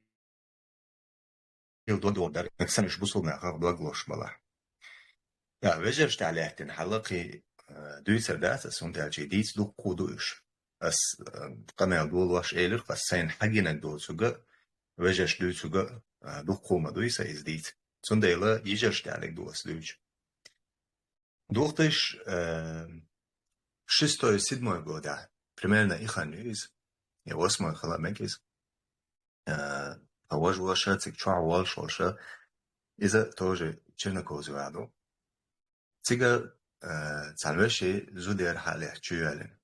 Ил дог-дог дара, санна уьш бусулба нахах дог лозуш балахь. Да, вежаршна тӀехь лаьттина хьал кхин, э, дуьйцур дац ас, хӀунда аьлча и дийца дуккха а ду уьш. Ас, э, къамел долош элира, ас сайна хьан гинарг доцург а, вежаршна дуьйцург а, э, дуккха а ма дуй сан иза дийца. Цундела йижаршна тӀехь дерг ду ас дуьйцуш. Две тысячи, э, шестой, седьмой годехь, примерно и хан ю иза, я восьмой хила мега иза. Э, тхан важа ваша цига чохь волуш волуша, иза тоже Чернокозовехь ду. Цига, э, цхьана вешин зуда яра хьалаьцна чу йоьллина.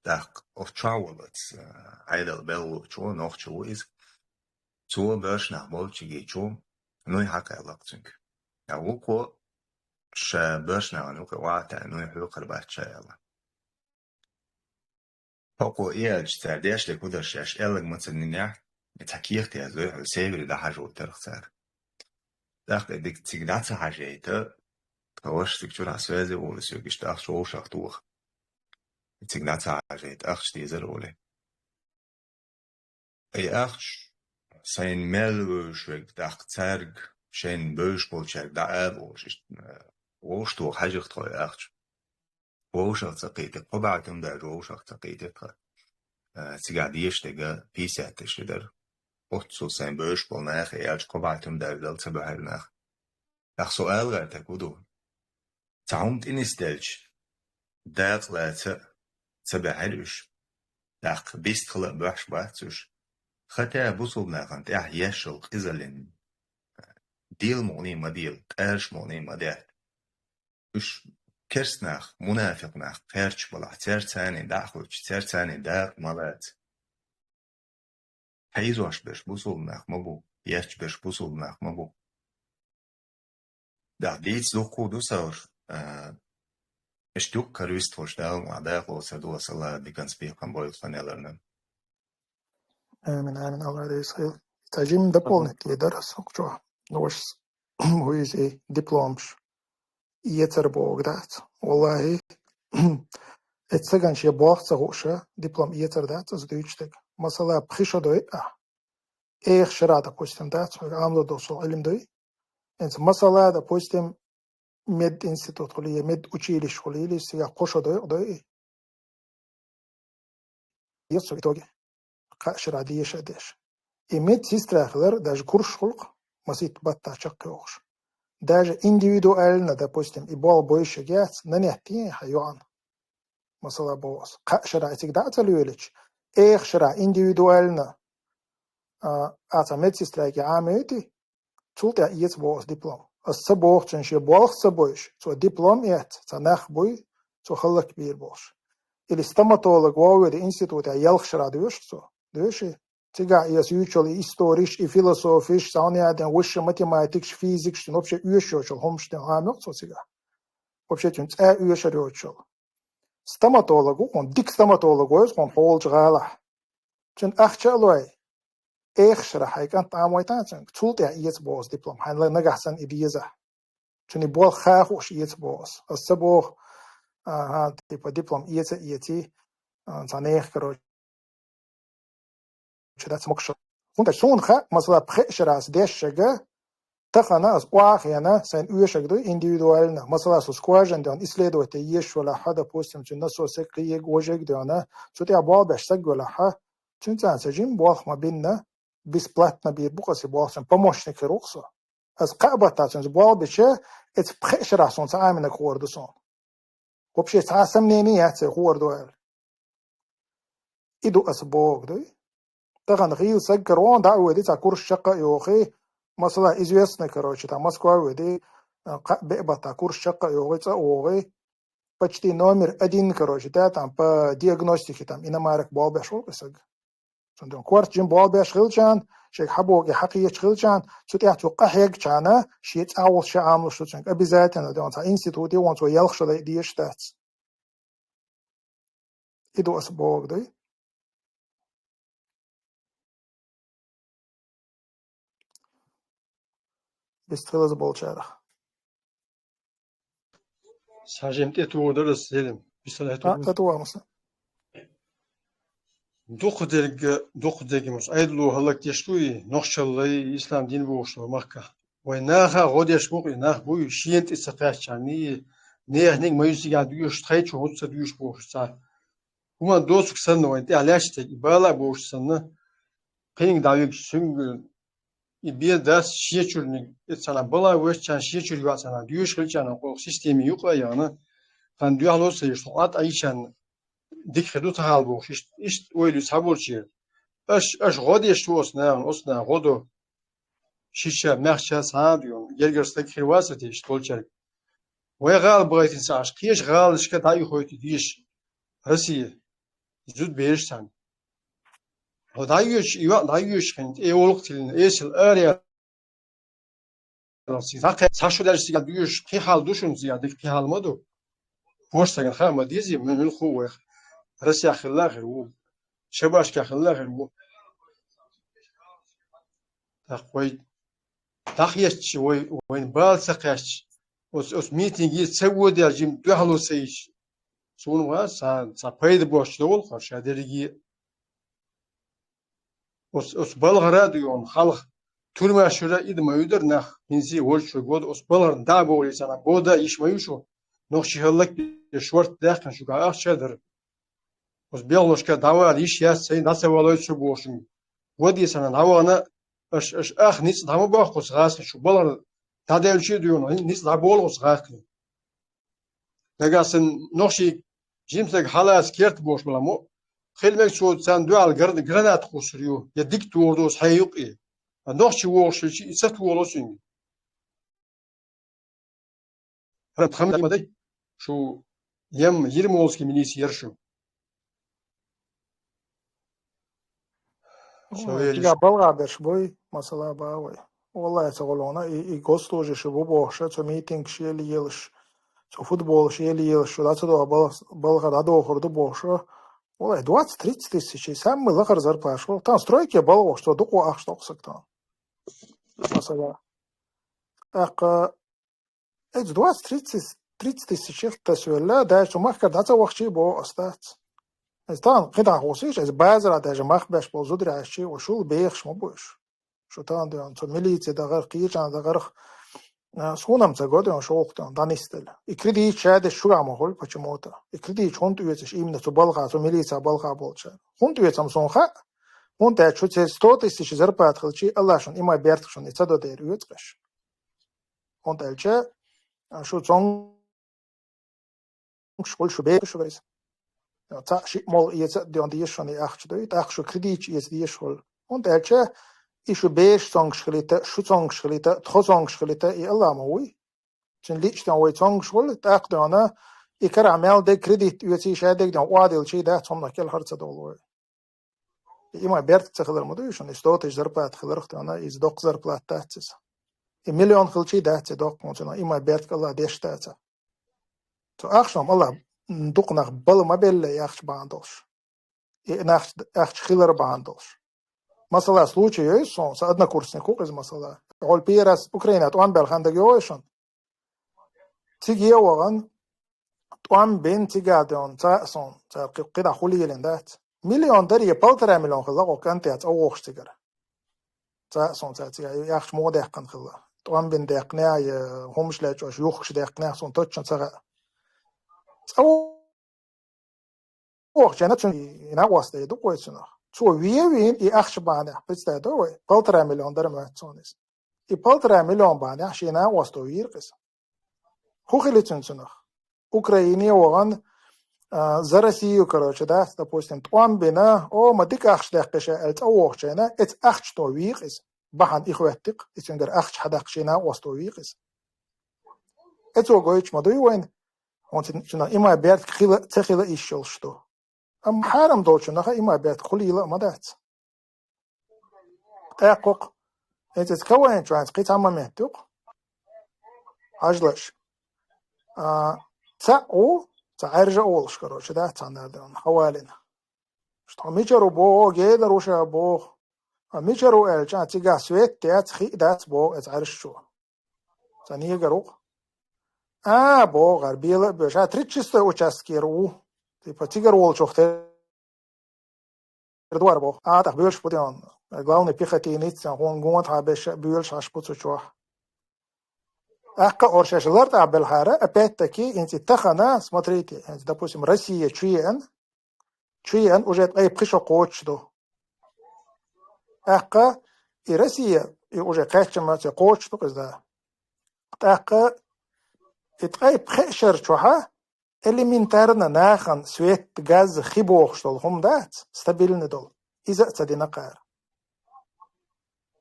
ТӀаккха оцу чохь волуш, э, Ӏедал белхалочо, нохчо ву иза. Цо боьрша нах болчу гичо, нуй хьакхаьллакх цуьнга. Я вукхо ша боьрша нахана юкъа ваӀа таьӀна, нуй хьоькхур бац ша аьлла. ХӀокхо и аьлча, цара деш дерг хӀун дара шаьш аьлларг ма ца динехь, и цхьа кехат яздой хьуна, Севере дӀахьажа вайтарх цара. ТӀаккха и дика цига дӀа ца хьажайта, тха ваша цига чура связи волу соьга, иштта ахча вовшах тоха. И цига дӀа ца хьажайта, ахча дезара олий. И ахча сайн мел вевзаш верг, тӀаккха цаьрга, шайна бевзаш болчаьрга дӀаала олуш, иштта, э, вовшах тоха хьажийта тхо и ахча. Вовшах ца кхийтира, кхо бӀе туьма даже вовшах ца кхийтира тхан. Э, цигахь дезаш дерг пятьдесят тысяч дара. Оццул сайн бевзаш болу нахе аьлча, кхо бӀе туьма даже дала ца баьхьира нах. ТӀаккха со ала гӀертарг хӀун ду? Цхьа хӀума тӀе нисделча, дакъа лаца а ца баьхьира уьш. ТӀаккха бистхила а бохьуш бац уьш. Хатта бусулба нахана тӀехь еш йолу къизаллин дела мукъане ма дела, тӀаьржа мукъане ма даьтта. Уьш керста нах, мунафикъ нах кхерчаш балахь, цаьрца цхьаьна дӀа а хуьлуш, цаьрца цхьаьна дакъа ма лаца. Хьийзош берш бусулба нах ма бу, етташ берш бусулба нах ма бу. ТӀаккха дийца дуккха а ду, Савр, а, иштта юккъе карийта волуш Дала ма дакъа лоцур ду, аса Аллах диканца бекхам бойла сан яларна. Амин, амин, Аллах дийца хила. Цхьа жима дополнить дара аса хӀокху чохь. Ну, вашас, хӀу иза и дипломаш эцар бохург дац. Валлахи, эццаган шен болх ца хууша, диплом эцар дац аса дуьйцуш дерг. Масала, пхи шо дойъа, эха шарахь, допустим, дац, хьоьга амло долчул Ӏилма дуй. ХӀинца масала, допустим, мединститут хуьлий, я медучилище хуьлий, или цигахь кхо шо дойъа, дойъа. Еза цу итоге кхаа шарахь деша а деш. И медсестра хилар даже курсаш хуьлу-кх, масийтта баттахь чекхйохуш. Даже индивидуально, допустим, и болх бойшерг яц, нанеттий хьан йоӀана. Масала боху аса, кхаа шарахь и цига дӀа а ца лоьлича, эха шарахь индивидуально, а, ахьа цхьа медсестраге Ӏамойтий, цул тӀаьхьа эца боху аса диплом. Аса ца боху цунна шен болх ца бойуш, цо диплом эцна, цхьа нах буй, цо хӀаллакбийр болуш. Или стоматолог вовведа институтехь ялх шарахь доьшу цо. Доьший? Цигахь и аса юьйцуш йолу и историш, и философиш, савнеаден высший математикаш, физикаш, цуьнан вообще оьшуш йоцуш йолу хӀуманаш ден Ӏамоьху цо цигахь. Вообще цуьнан цӀа оьшур йоцуш йолу. Стоматолог ву хьуна, дика стоматолог ву иза хьуна хьолачу гӀалахь. Цуьнан ахча а лой, эха шарахь хьайн кӀант Ӏамойтахьа цуьнга, цул тӀаьхьа эца боху аса диплом, хьайн ла-, нагахь санна и дезахь. Цуьнан болх ха а хууш эца боху аса. Аса ца боху, аха, типа, диплом эца а эций, а, цхьа нехан, короче, дац могуш. ХӀунда аьлча суна хаьа, масала, пхеа шарахь аса дешшерг, тахана аса охьахиъна, сайна оьшург дуй индивидуально. Масала, со скважина ден исследовать дан езаш велахь, допустим, цуьнан насосиг, кхиерг, важарг ден, цу тӀехь болх беш стаг велахь, цуьнан цӀарна сан жима болх ма бинна, бесплатно бийр бу-кх аса и болх, цуьнан помощник хир ву-кх со. Аса кхаа баттахь цуьнца болх бича, эца пхеа шарахь суна ца Ӏамийнарг хуур ду суна. Вообще цхьа а сомнение яц, хуур ду аьлла. И ду аса бохург дуй. Тахана хийла саг карон дӀа а воьдий, цхьа курс чекх а йохий, масала, известный, короче, там Москва а воьдий, кхаа-беа баттахь курс чекх а йохий, цӀа а вогӀий, почти номер один, короче, да, там по диагностике, там иномарок болх беш волу и саг. Цундела корта жима болх беш хилчахьана, шайга хьан боху и хьан кхеташ хилчахьана, цу тӀехь цо къахьегчахьана, шен цӀахь волуш ша Ӏамалуш ду цуьнга. Обязательно, де, вон цхьа институт ю, вон цо ялх шо дайа дезаш дац. И ду аса бохург дуй. Бистхила иза болчарах. Сажем тӀе тухур дара аса, Селим. Бистхила А, тухур. ТӀе тухур аса. Дукха дерг, дукха дерг мус айдало хӀаллакдеш ду и, нохчаллай, ислам дин бохуш долу махкахь. Вайн наха гӀо деш бу-кх и, нах буй, шена тӀе ца кхаьччарний, неханиг ма ю цигахь доьшуш, тхайчу хӀунда ца доьшу бохуш цхьа. ХӀуманна доцург санна, вайн тӀехь лаьтташ дерг, и бала а бохуш санна, кхиниг дӀавигча, цуьнга и бен дац шен чуьрниг, и цхьана бала вешчарна, шен чуьра йоӀ цхьана доьшуш хилчарна, оха системе юкъа а яхана, тхан дуьхьало ца еш, тхо Ӏад Ӏийчарна дика хир ду тахана бохуш, иштта, иштта ойла ю цхьаболчеран. Аша, аша гӀо деш ду оцу нахана, оцу наха гӀо до. Шиша, маьхча, цхьа а ду йона, гергара стаг хир вац те иштта болчаьрга. Вайн гӀала бахийтина ца Ӏаш, кхечу гӀаланашка дӀа а юхайтий дезаш, Россия, зуда бераш царна. Хьо дӀайоьдуш, и йоӀ дӀайоьдуш хьуна, тӀе волу-кх тиллина, эсала араяьлла цига, цхьа кхе-, цхьа шо даьлча цига доьшуш, кхин хьал ду шуна цига, дика кхин хьал ма ду. Бош цагана хаа ма дезий, муьлхха а вайх. Россехь хилла а хир ву. Шабашкехь хилла а хир ву. ТӀаккха вай дӀахецча, вай, вайна бала ца кхаьчча, оцу, оцу митинге ца воде жима дуьхьало ца йича, суна ма ца, ца пайда боцуш довла хӀара ша дерриге а. Оцу, оцу балхара а дуй хьуна, хьалха туьрмаш чуьра а ида ма вуьйдара нах, хӀинца а вожа чуьра года, оцу балхарна дӀа а бовлий царна, бода а йиш ма ю шу, нохчий хӀаллакбеш шортта даьккхина шуьга ахча а дара. Оцу белхалошка дӀавала йиш яц, сайна дӀа ца валой цу бохуш. Воде царна дӀавахана, аша, аша ах ницкъ дӀа ма боккху оцу гӀазкхи шу, балхара дӀадаьлча а дуй хьуна, ницкъ дӀаболу оцу гӀазкхи. Нагахь санна нохчий жимсаг хьалаца керта бохуш бала мо, хила мега цо царна дуьхьал гар-, гранат кхуссур ю, я дика тухур ду оцу хье юккъе. А нохчи вогӀуш хилча, и ца толо цуьнга. ХӀара тхан ма дай, шу ем Ермолский милиция яра шу. Со Ой, велиш. Цига балгӀа берш буй, масала, бан вай. Валлай, ца гӀолгӀана, и, и госслужащий бу бохуша, цу митингаш ели елаш, цу футболаш ели елаш, шу дӀа ца догӀу бал-, балха дӀадохур ду бохуша. Валлай, двадцать-тридцать тысяч, самый лахара зарплата шу. Там стройке балгӀош, цо дукха ахча доккху саг там. Масала. ТӀаккха Эцу двадцать-тридцать, тридцать тысяч тасвелла, даже цу махкара дӀа ца вахчий боху ас дац. Эцу тахана кхин дӀахусийша, эцу базара даже мах беш болу зударий Ӏаш чий, ва шул бехаш ма бу уьш. Шу тахана дуьйна, цу милице дахарх, кхечарна дахарх, а, суна-м ца го дуьйна, шолгӀа дуьйна, дӀанисдала. И кредит ша деш шуьгахь ма хуьлу почему-то. И кредит хӀунда оьцуш, именно цу балха, цу милица балха болчара. ХӀунда оьцу-м суна хаьа, хӀунда аьлча шу церан сто тысяч зарплата хилчий, Аллах шуна иман бертах шуна и ца до дера оьцу-кх аша. ХӀунда аьлча шу цомгуш хуьлу, шу бехаш хуьлу иза. Цхьаъ шиъ молла эца а деш шуна и ахча дуй, тӀаккха шу кредиташ эца дезаш хуьлу. ХӀунда аьлча и шу беша цомгуш хилийта, шу цомгуш хилийта, тхо цомгуш хилийта, и Аллах ма вуй. Цуьнан личтон вай цомгуш хуьлу, тӀаккха дуьйна и карахь мел дерг кредит оьций, ша дерг дуьйна охьадиллачий дац, цомнах кӀелхьара ца довла вай. И иман бертах ца хилар ма дуй шуна, и сто тысяч зарплата хиларх дуьйна, иза доккха зарплата дац иза. И миллион хилчий дац и доккха, хӀунда аьлча иман бертах Аллах деш дац. Цу ахчанах Аллах дукха нах бала ма белла и ахча бахьана долуш. И нах ахча хилар бахьана долуш. Масала, случай йойу суна, сан однокурсник ву иза масала. Хьол пирас Украина тӀом баьлла хан даг йогӀу шуна. Цига е вахана, тӀом бина цига а дуьйна, цхьаъ суна, цара кхи-, кхидӀа хуьлийла дац. Миллион дарий, полтора миллион хилла кху кӀанте цӀа вогӀуш цигара. Цхьаъ суна цара цига, и ахча муха даьккхина хилла. ТӀом бина даьккхинехь, я хӀумаш лечкъош юхкуш даьккхинехь, суна точно ца хаьа. ЦӀа вогӀучу хенахь цуьнан и накъостий ду-кх вай цунах. Цо вен вийна и ахча бахьанехь, представь до вай, полтора миллион дара моьтту суна иза. И полтора миллион бахьанехь шен накъосто вийра-кх иза. ХӀун хили цуьнан цунах? Украине вахана, а, за Россию, короче, дац, допустим, тӀом бина, о, ма дика ахча даьккхи ша аьлла цӀа вогӀучу хенахь, эцу ахчато вийра-кх иза. Бахьана и хӀоьттира-кх, и цуьнгара ахча хьадаккха шен накъосто вийра-кх иза. Эцо гойтуш ма дуй вайна, хӀунда цуьнан иман бертах хила, ца хила йиш йолуш ду. Амма хьарам долчунах а иман бертах хуьлийла а ма дац. ТӀаккха-кх, хӀинца иза КВН чу хӀинца кхин цхьа момент ю-кх. Хьажалаш. А, цхьаъ ву, цхьа Ӏаьржа а волуш, короче, дац цхьанна а дуьйна, хьавалийна. Шу тхо мичара ву боху, генара ву ша боху. А мичара ву аьлча, а, цигахь свет а яц, хи а дац боху эцу Ӏаьржачо. Цхьа негар ву-кх. А, боху, хӀара бела а боьшу, а, тридцать шестой участкера ву. Типа, цигара волчух тера дуьйр боху. А, тӀаккха боьлуш бу тӀе хьуна. Главный пехотинец, хьуна гонахьа беш а боьлуш Ӏаш бу цу чохь. ТӀаккха оршаш лартӀахь белхьара, опять-таки, хӀинца и тахана, смотрите, хӀинца, допустим, Россия чу еана, чу еана уже ткъе пхи шо кхочуш ду. ТӀаккха и Россия, и уже кхеччама ца кхочуш ду-кх иза, да. ТӀаккха и ткъе пхи шар чохьа элементарно нахана свет, газ, хи бохуш долу хӀума дац, стабильно долу. Иза а ца дина кхара.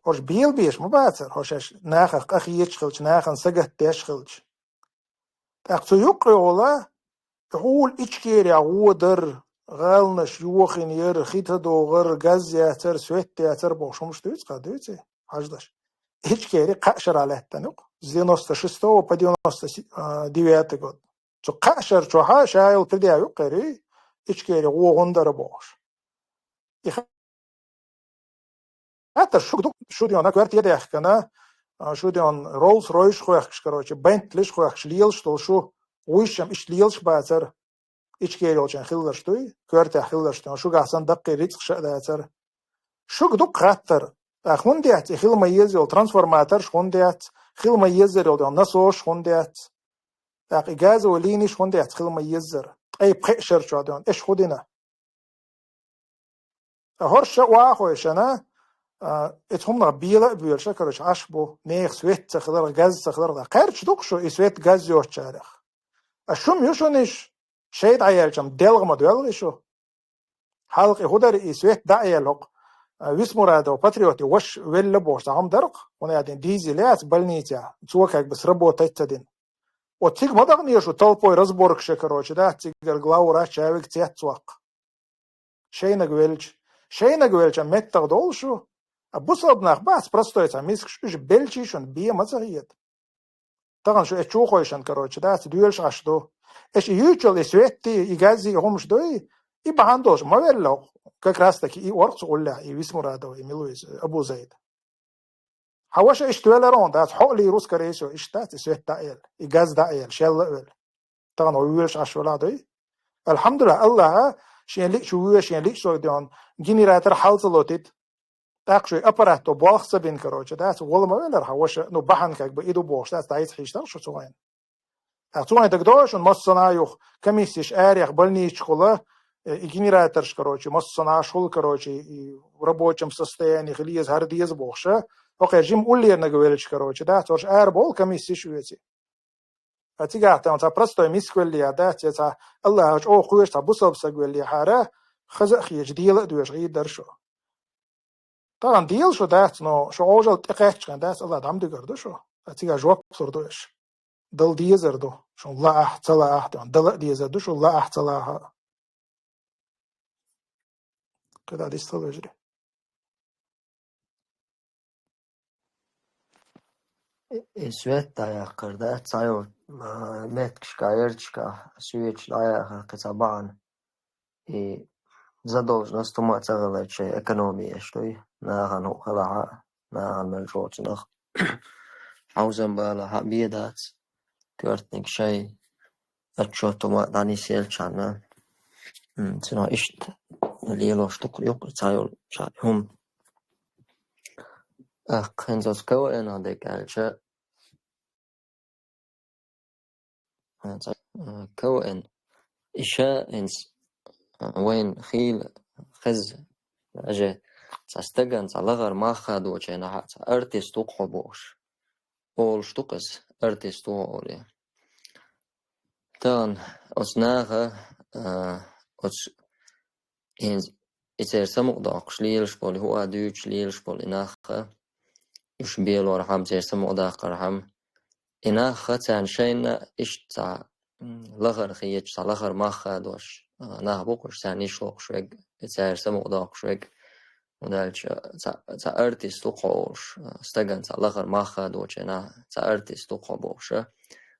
ХӀорш белабеш ма бацара, хӀорш шаьш нахах къахеташ хилча, нахана сагатдеш хилча. ТӀаккха цу юккъе йолу, и хьула Ичкерехь вон дара, гӀаланаш йохийна яра, хи тадогӀара, газ яцара, свет яцара бохуш хӀумаш дуьйцу, кхара дуьйцу, хьажалаш. Ичкери кхаа шарахь лаьттана ю-кх, с девяносто шестого по девяносто девятый год. Цу кхаа шар чохьа ша йолу придя ю-кх кхерий, Ичкери вон гӀун дара бохуш. И хаттар шуьга ду, шу дена коьрте даьхкина, а, шу ден Rolls-Royce-ш хохкаш, короче, Bentley-ш хохкаш, лелаш долу шу, вуйшам иштта лелаш бацар, Ичкери йолчун хилларш дуй, коьртехь хилларш дуй, шугахь санна даккхий рицкъ ша а дацар. Шуга дукха хаттар. ТӀаккха хӀунда яц, и хила ма еза йолу трансформаторш хӀунда яц, хила ма еззар йолу ден насосаш хӀунда яц. ТӀаккха и газовый линиш хӀунда яц, хила ма еззар. Ткъе пхеа шарчохь ден, эш хӀун дина. Ткъа хӀорш ша охьахойшана, а, эцу хӀуманах бела а боьлуша, короче, Ӏаш бу, нехан свет ца хиларх, газ ца хиларх, ткъа кхерч ду-кх шу и свет, газ йоцучарех. А шума ю шуна иш, шайн дӀаелча-м делха ма доьлхий шу. Хьалха и хӀун дара и свет дӀа а елла хӀокху, а, Висмурадов Патриоти ваша велла бохуш цхьа хӀума дара-кх, хӀунда аьлча дизель яц больницехь, цо как бы сработать ца дина. Вот цига ма даханера шу толпой разборкаш, короче, да, цигара главврач а вига цецваккха. Шайнаг велча. Шайнаг велча меттах долу шу. А бусалба нах бац простой цхьа мискаш, уьш белчий шуна бен ма ца хета. Тахана шу эцу чу хойшан, короче, да, ца доьлуш Ӏаш ду. Эш и юьйцуш йолу и светти, и газзи, и хӀумаш дуй, и бахьана долуш ма велла хӀокху. Как раз таки и орх цу уллехь, и Висмурадов, и Милуис, Абу Зайд. Хьан ваша иштта велара хьуна, дац, хьо а лийр ву, скорее всего, иштта дац, и свет дӀа а елла, и газ дӀа а елла, шелла а велла. Тахана вуьйлуш Ӏаш велахь дуй? Алхьамдулиллахь, Аллаха шен лиъчу вуьйш, шен лиъчу сов ден генератор хьал ца лотийта. ТӀаккха шуй аппарат то болх ца бина, короче, дац, гӀола ма велара хьан ваша, ну, бахьана как бы и ду бохуш, дац, дӀайца хьийшдара шу цу вайн. ТӀаккха цу вайн дагадогӀуш шуна массанхьа юха комиссеш арех больницашкахула, э, и генераторш, короче, массанхьа шул, короче, и в рабочем состоянии хила еза, хӀара деза бохуша, хӀокхе жима уллернага велча, короче, да, цо ара бовла комиссеш оьций. А цигахь тахана цхьа простой миска веллехь дац, я цхьа Аллаха чӀогӀа кхоьруш цхьа бусалба саг веллехьара, хаза а хеташ, дела а доьшуш гӀийр дара шу. Тахана дела шу дац, но шу Ӏожалла тӀекхаьччахьана дац, Аллах дӀа ма дуьгур ду шу. А цигахь жоп лур ду аша. Дала дезар ду. Шуна лаахь, ца лаахь, тахана дала а дезар ду, шуна лаахь, ца лаахь. КхидӀа дистал вежарий. И, и свет дӀаяккхар, да, цхьайолу, а, меттигашкахь, ярташкахь, свечаш дӀаяхар кхин цхьа бахьана. И задолженность хӀума а ца хиларчий экономия еш дуй, нахана хӀуъа хилахь а, нахана мел чӀогӀа цунах хьовзам балахь а бен дац, коьртаниг шайн отчет хӀума а дӀанисъелчхьана, м, цунах иштта лелош ду-кх юкъа цхьайолу цхьа хӀума. ТӀаккха хӀинца оцу КВН-ах дерг аьлча, а, цхьа, а, КВН. И ша хӀинца, а, вайна хийла хеза, даже цхьа стагана цхьа лахара мах хадочу хенахь а цхьа артист ву-кх хьо бохуш. Олуш ду-кх иза, артист ву хьо олий. Тахана оцу наха, а, оцу хӀинца и церан самукъадоккхуш лелаш болу, хӀуъа дуьйцуш лелаш болу и нах, уьш белорхьама, церан самукъадаккхархьама, и нах царна шайна иштта цхьа, м, лахара хеташ, цхьа лахара мах хадош, а, нах бу-кх уьш, царна йиш локхуш верг, церан самукъадоккхуш верг. ХӀунда аьлча цхьа, цхьа артист ву-кх хьо олуш, а, стагана цхьа лахара мах хадочу хенахь, цхьа артист ву-кх хьо бохуша,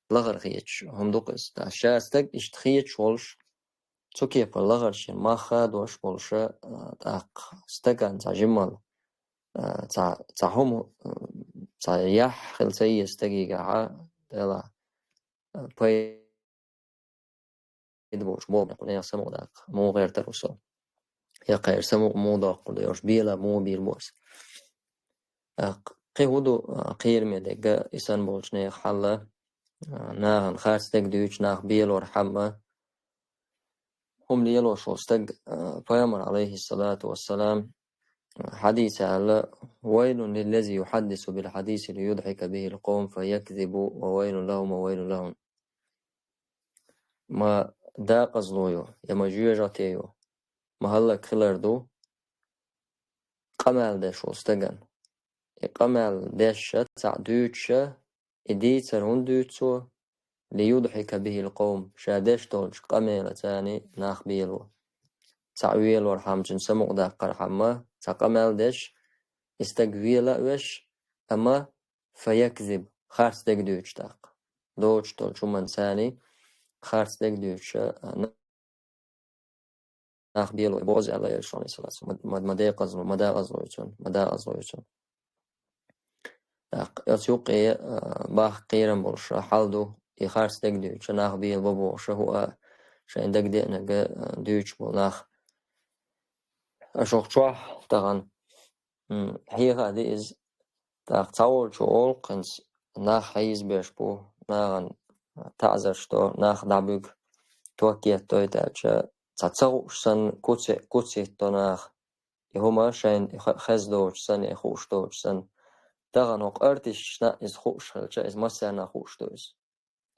лахара хеташ хӀума ду-кх иза. Ша стаг иштта хеташ волуш, цу кепара лахарчу хенахь мах хадош болуша, а, тӀаккха стагана цхьа жимма, а, цхьа, цхьа хӀума, а, цхьа яхь хила ца еза стагехь, делахь, а, пайда болуш боху, кху нехан самукъадаккха муха гӀертар ву со. Я кхеран самукъа муха доккхур ду, я уьш бела муха бийр бу аса. А, кхин хӀун ду, а, кхераме дерг, и санна болчу нехан хьал, а, нахана харц дерг дуьйцуш, нах белорхьама, хӀума лелош волу стаг, а, пайхамар, алейхиссалату вассалам, хьадисехь аьлла: «ويل للذي يحدث بالحديث ليضحك به القوم فيكذب وويل لهم وويل لهم». Ма декъазло ю, я ма жоьжахате ю, ма хӀаллак хилар ду къамел деш волу стагана. И къамел деш а цхьаъ дуьйцуш а, и дийцар хӀунда дуьйцу цо? «ليضحك به القوم», ша деш долчу къамелаца нах бело. Цхьаъ велорхьама, цуьнан самукъадаккхархьама, цхьа къамел деш, и стаг вела а веш, амма «فيكذب», харц дерг дуьйцуш тӀаккха. Доцуш долчу хӀуманца харц дерг дуьйцуш а, нах бело, боза аьлла Элчано, алейхиссалату вассалам. Ма, ма, ма декъазло, ма декъазло ю цунна, ма декъазло ю цунна. ТӀаккха оцу юккъе, а, бахка кхерам болуш хьал ду, и харц дагадоьдучу нах бела бо бохуш, хӀуъа шайн дагадеанарг, а, дуьйцуш болу нах. Аша хӀокху чохь тахана, м, хьеха а ди иза, тӀаккха цхьаволчо олу хӀинца, нах хьийзабеш бу, нахана таӀзарш до, нах дӀабуьгу, ток еттойта аьлча, цхьа ца хууш санна, куц, куц хӀитто наха. И хӀума шайна хе-, хезна доцуш санна, я хууш доцуш санна, тахана хӀокху артисташна иза хууш хилча, иза массарна хууш ду иза.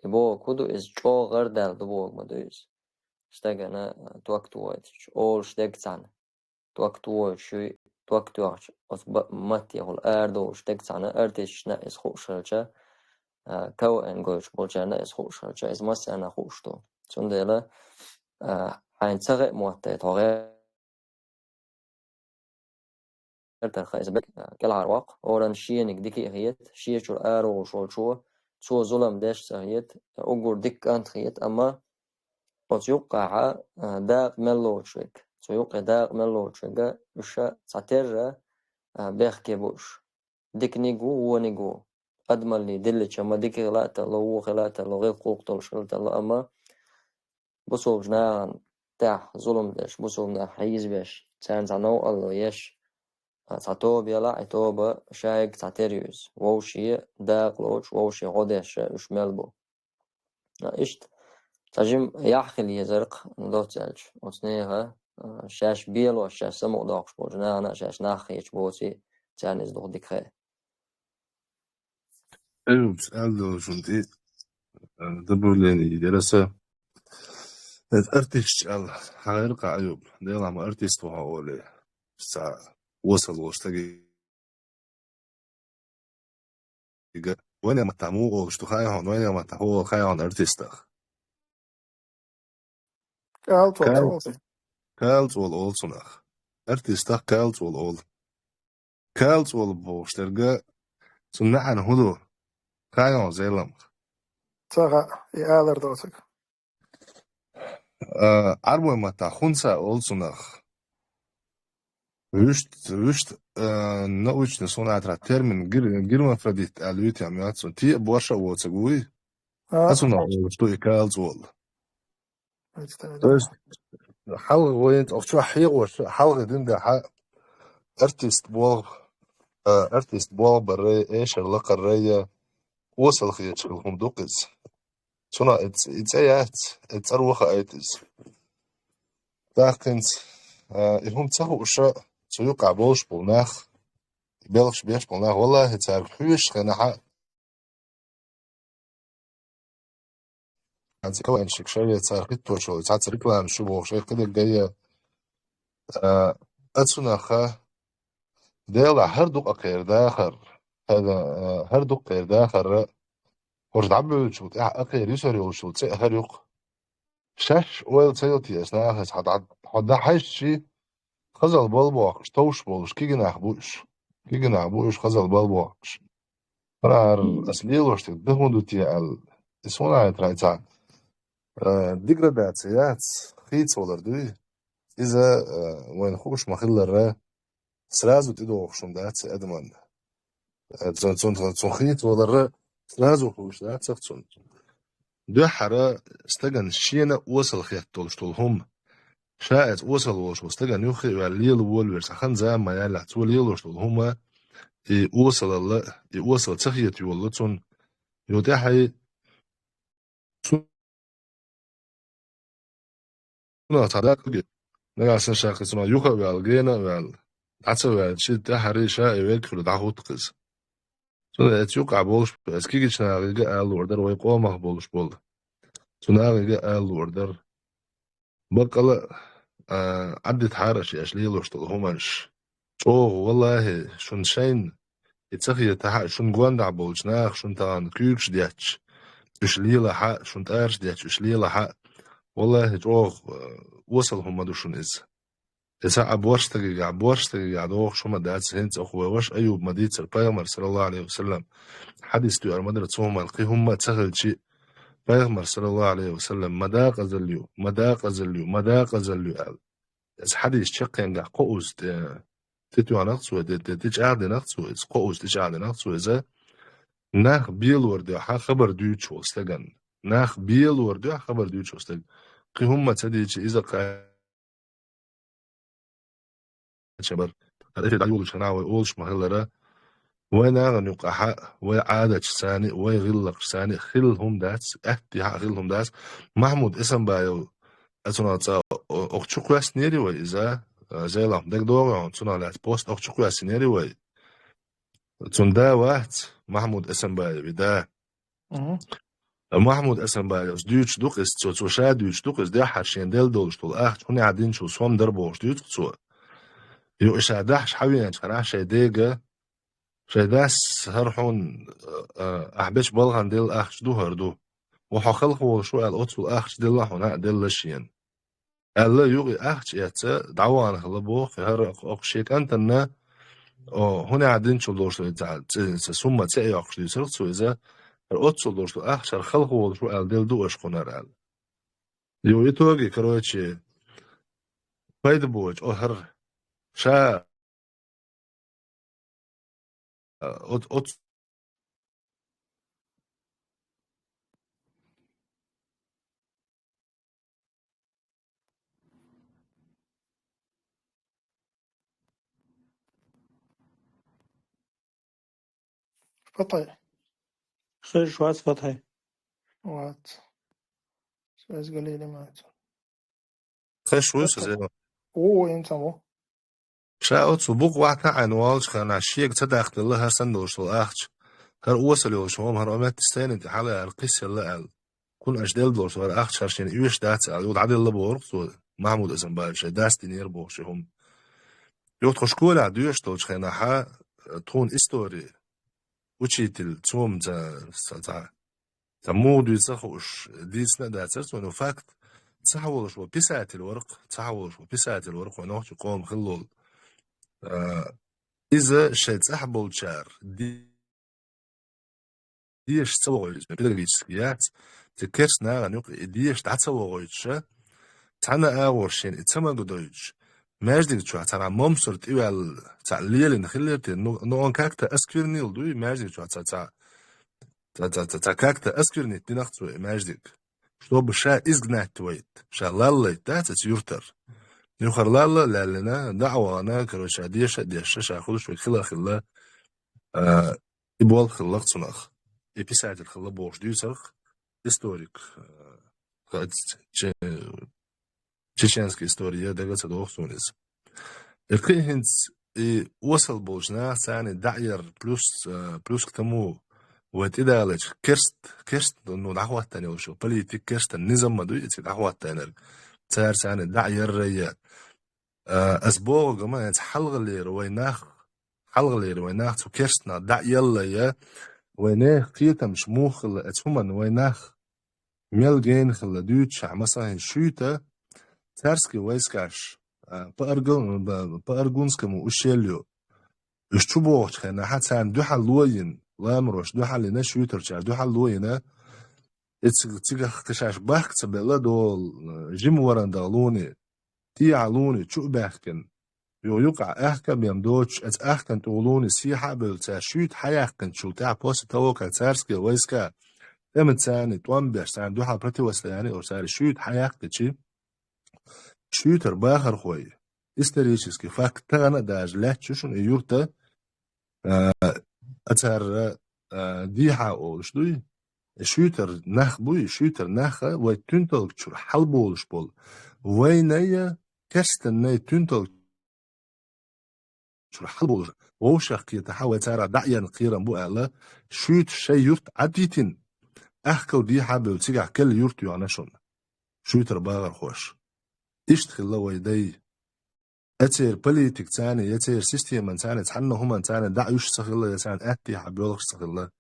И бохург хӀун ду, иза чӀогӀа гӀардаьлла ду бохург ма ду иза. Стагана, а, ток тухуьйтуш, олуш дерг цхьаьна. Ток тухуьйтуш юй, ток тоьхча, оцу ба-, маттехула арадолуш дерг цхьаьна артисташна иза хууш хилча, а, КВН гойтуш болчарна иза хууш хилча, иза массарна хууш ду. Цундела, а, хьайна ца хаа моттайта хьо гӀертарх иза бек, а, кӀелхьарвоккху, хӀоранна шениг дика а хета, шен чуьра араволуш волчо, цо зулам деш а ца хета, уггар дика кӀант а хета, амма оцу юккъехь, а, дакъа мел лоцуш верг, цу юккъе дакъа мел лоцуш верг, уьш цхьатерра, а, бехке бу уьш. Диканиг ву, вониг ву. Адамаллий диллича ма дика хила а талло, вон хила а талло, гӀиллакх-гӀуллакх долуш хила а талло, амма бусулба нахана тӀехь зулам деш, бусулба нах хьийзабеш, царна цхьа новкъарло еш, а, цхьа тоба ялахь, и тоба шайга цхьатера ю иза. Вовшийн дакъа лоцуш, вовшийн гӀо деш уьш мел бу. А, иштта, цхьа жима яхь хила езарх доцца аьлча, оцу нехан, а, шаьш белош, шаьш самукъадоккхуш болчу нахана а шаьш нах хеташ боций, царна иза дукха дика хаа. Эйвупс, аьлла долчунна тӀе, а, добавление дера аса. Эта артисташ аьлла, хьан гӀайра кхаъ Эйвуп, делахь ма артист ву хьо олий. Ца осал волу стаге. Ига, вайна маттахь муха олуш ду хаьий хьуна, вайна маттахь хӀун олу хаьий хьуна артистах? КӀалцӀол. КӀал-, КӀалцӀол олу цунах. Артистах КӀалцӀол олу. КӀалцӀол бохуш дерг, цунна маьӀна хӀун ду? Хаьий хьуна, Зелимха? Ца хаьа, и алар доцург. А, Ӏарбойн маттахь хунса олу цунах. Вуьшта, вуьшта, а, научный суна тӀера термин гер-, гермафродит аьлла юьйту ям яц цунна. Те а, борша а воцург вуй. А, а цунах олуш ду и КӀалцӀол. То есть, хьалха вайн оха чохь хьегӀош, хьалха дина дехьа артист болх, а, артист болх баррай, эшар лакхаррай, осал хеташ хилла хӀума ду-кх иза. Цунах и ц-, и цӀе яц, и цӀаро хаийта иза. ТӀаккха хӀинца, а, и хӀума ца хууша, цу юкъахь болуш болу нах, и белхаш беш болу нах, валлахӀи, цаьрга хьоьжуш хенахь а, хӀинца КВН-шка шайца цара хӀиттош йолу цхьацца реклама шу бохуш, айхьа кхидерг гайя, а, а цунах, Делахь, хӀара дукха кхеран дахар, хӀара, а, хӀара дукха кхеран дахар, хӀорш дӀабевллачул тӀаьхьа а кхеран юсар йолчул цӀе а хӀара ю-кх. Шаьш ойла ца йо те аса нахаца, хьо дӀа-, хьо дӀахьаьжчи, хазал балбохкуш, товш болуш, кегий нах бу уьш. Кегий нах бу уьш, хазал балбохкуш. ХӀара аса лелош дерг дан хӀун ду те аьлла, и суна а тайца, а, деградация яц, хийцавалар дуй. Иза, а, вайна хууш ма-хиллара, сразу тӀедогӀуш хӀума дац и адаман. Э, цун, цун, цун хийцавалар сразу хууш дац цунна. Дуьххьара стагана шена осал хетта долуш долу хӀума. Ша эца осал волуш волу стагана юххе а ваьлла лела волавелча, цхьа хан-зама ма яьллехь, цо лелош долу хӀума, и осалалла, и осал ца хета йолу цунна. Йо тӀаьхьа и цунах цхьа дакъа ду-кх. Нагахь санна ша кхин цунах юха а ваьлла, гена а ваьлла, дӀа ца ваьлча, тӀаьххьара ша и верг хуьлу дӀахӀутту-кх иза. Цунах эца юкъахь болуш, эца кегийчу нахе а ала луур дара, вай къомах болуш болу. Цу нахе а ала луур дара. Баккъала а, а, Ӏаддитахьара аша, аша лелош долу хӀуманаш. ЧӀогӀа, валлахӀи, шуна шайна и ца хетахь а, шуна гондахь болчу наха шуна тахана куьйгаш детташ, уьш лелахь а, шуна тӀараш детташ, уьш лелахь а, валлахӀи, чӀогӀа, а, осал хӀума ма ду шуна иза. И цхьа а борш стагигахь, борш стагигахь догӀуш хӀума дац, хӀинца оха вай ваша Айюба ма-дийццара, Пайхамар, саллаллаху Ӏалайхи ва саллам, хьадис дуьйцур ма дара цу хӀуманна, кхин хӀумма а ца хилчи, Пайхамар, саллаллаху Ӏалайхи ва саллам, ма дакъазалла ю, ма дакъазалла ю, ма дакъазалла ю аьлла. Иза хьадис чекхенгахь кхузза тӀе, тӀетоьхнах цо, тӀе, тӀе, тӀечӀагӀдинах цо иза, кхузза тӀечӀагӀдинах цо иза. Нах белор дуьхьа хабар дуьйцуш волу стагана. Нах белор дуьхьа хабар дуьйцуш волу стаг. Кхин хӀумма ца дийцича, иза кхача бара. ХӀара эфир дӀайолучу хенахь вай олуш ма-хиллара, вай нахана юккъахь а, вай Ӏадаташца а, вай гӀиллакхашца а хилла хӀума дац, аьттехьа а хилла хӀума дац. Махьмуд Эсамбаев, а, цунах цкъа, о-, оха чу кхоьссинера вай иза, а, Зелахь дагадогӀу хьуна, цунах лаьцна пост оха чу кхоьссинера вай. Цуьнан да вац Махьмуд Эсамбаев, да. Мгм. Махьмуд Эсамбаевс дуьйцуш ду-кх иза, цо, цо ша дуьйцуш ду-кх иза, дуьххьара шена делла долуш долу ахча хӀунда динчул сом дара бохуш дуьйцу-кх цо. Юха и ша дахьаш хьавеанчу хенахь шайн дега, шайн дас хӀара хьуна, а, а, ахь бечу балхана делла ахча ду хӀара ду. Ва хьо хала волуш ву аьлла, оццул ахча делла хьуна а делла шена. Аьлла, юха и ахча эцна, дӀавахана хилла боху, хӀара оха шен кӀантана, о, хӀунда динчул долуш ца, ца, ца сумма ца йоккхуш дуьйцура-кх цо иза, хӀара оццул долуш ду ахча, хӀара хала волуш ву аьлла, делла ду аша кхунара аьлла. Юха итоге, короче, пайда боцуш, о, хӀара ша, а, оц-, оц-, Фатхьай. Хезаш вац, Фатхьай. Вац. Связь галийна ма ца. Хезаш вуй, Фатхьай. Сазева? О, о, ин ца мо. Ша оцу букъ вахьтан Ӏайн волчу хенахь шега ца дахделла хӀара санна долуш долу ахча. ХӀара осал йолуш хӀума, хӀара ометта стайна тӀе хьала аьлла, кхиссалла аьлла. Кхунна аша делла долуш хӀара ахча хӀара шена оьшуш дац аьлла, юха дӀаделла бохура-кх цо, Махьмуд Эсамбаев шайн дас динера бохуш и хӀума. Юха тхо школехь доьшуш долчу хенахьа, тхуна истори, учитель, цо-м ца, ца, ца, ца муха дуьйцу ца хууш, дийцина а дацара цо, но факт, цхьа волуш ву писатель вара-кх, цхьа волуш ву писатель вара-кх, вайн нохчийн къоман хилла волу. А, иза шайн цӀахь болчара ди-, деша ца вогӀуьйтуш, педагогический яц, цу керста нахана юкъа и деша дӀа ца вогӀуьйтуша, цхьана агӀор шена и ца магадойтуш, маьждиг чохь цхьана момсар тӀеваьлла, цхьаъ лелийна хиллера те, ну, ну, он как-то осквернил дуй, маьждиг чохь цхьа, цхьа, цхьа, цхьа, цхьа как-то осквернить дина-кх цо и маьждиг. Чтобы ша изгнать вайта, ша лаллайта, да, цхьа цу юьртара. Юхара лалла а лаьллина, дӀа а вахана, короче, ша деша а дешша, ша хуьлуш верг хила а хилла, а, и болх хилла-кх цунах. И писатель хилла бохуш дуьйцура-кх историк, а, че-, чеченская история, дага ца догӀу суна иза. И кхин хӀинца и осал болчу нахаца дӀаэр плюс, а, плюс к тому, вай тӀедалачу керст, керст, ну, дӀахӀоттийна йолуш йолу политик, керстан низам ма дуй и цига дӀахӀоттийнарг. Цара царна дӀаэрра а. А, ас бохург-м хӀинца хьалхалера вай нах, хьалхалера вай нах цу керстанах дӀаэлла а, вай нехан кхетамаш муха хилла оцу хӀуманна вай нах мел гена хилла дуьйцушехь, масала, хӀинца шуьйта царские войскаш, а, по Аргун-, ба-, по Аргунскому ущелью, уьш чу богӀучу хенахьа царна дуьхьал ло йина, ламароша дуьхьал йина, шуьйтарчара дуьхьал ло йина, и цига-, цигахь кхин шаьш бахка ца белла долу, а, жима варан даха луни, тӀехьа луни чу а баьхкина, юха юкъахь аьхка а бен доцуш, оцу аьхкан тӀулуни сехьа а бевлла, цара шуьйта хьаяьккхинчул тӀаьхьа после того, как царские войска тӀемаца тӀом беш, царна дуьхьал противостояние йолуш, цара шуьйта хьаяьккхичи, шуьйтара бахархой, исторический факт, тахана а даже лаьтташ ю шуна и юрта, а, а цара, а, дехьа олуш дуй? И шуьйтара нах буй, и шуьйтара нах а вай туьнталгачуьра хьалаболуш болу. Вайнай а, керстаннай туьнталгачуьра хьалаболуш. Вовшах кхетахьа вай царах дӀаерна кхерам бу аьлла, шуьйта шайн юрт Ӏадитина, аьхкал дехьа а бевлла цигахь керла юрт йоьхна шуна. Шуьйтара бахархоша. Иштта хилла вай дай. Я церан политикаца, я церан системаца, цхьанна хӀуманца дӀа уьш ца хилла, я царна аьттехьа боьлхуш ца хилла.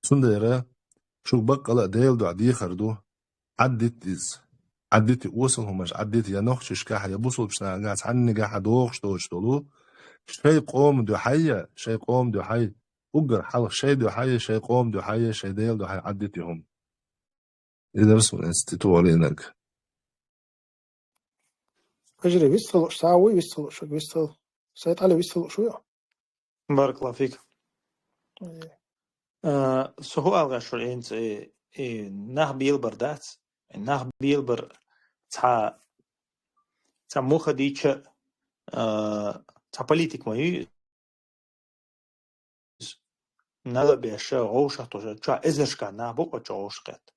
Цундела шуьга баккъала а Делан дуьхьа дехар ду, Ӏаддита иза. Ӏаддита осал хӀуманаш, Ӏаддита я нохчашкахь, я бусулбашнахьа, цхьаннегахь догӀуш доцуш долу, шайн къоман дуьхьа а, шайн къоман дуьхьа а, уггар хьалха шайн дуьхьа а, шайн къоман дуьхьа а, шайн Делан дуьхьа а Ӏаддита и хӀума. Иза дара суна эцна тӀе тохалинарг. Хьажарий, вист ца лууш, схьа вуй вист ца лууш, вист ца лууш. Сайд-Ӏали, вист ца лууш вуй? Баракаллаху фик. Э. А, со хӀу ала гӀерташ вар, хӀинца, э, э, нах белабар дац, нах белабар цхьа, цхьа муха дича, а, цхьа политика ма ю, нала беша, гӀовшах тоша, чу эзаршка нах бу, къо чу гӀовшах кхет.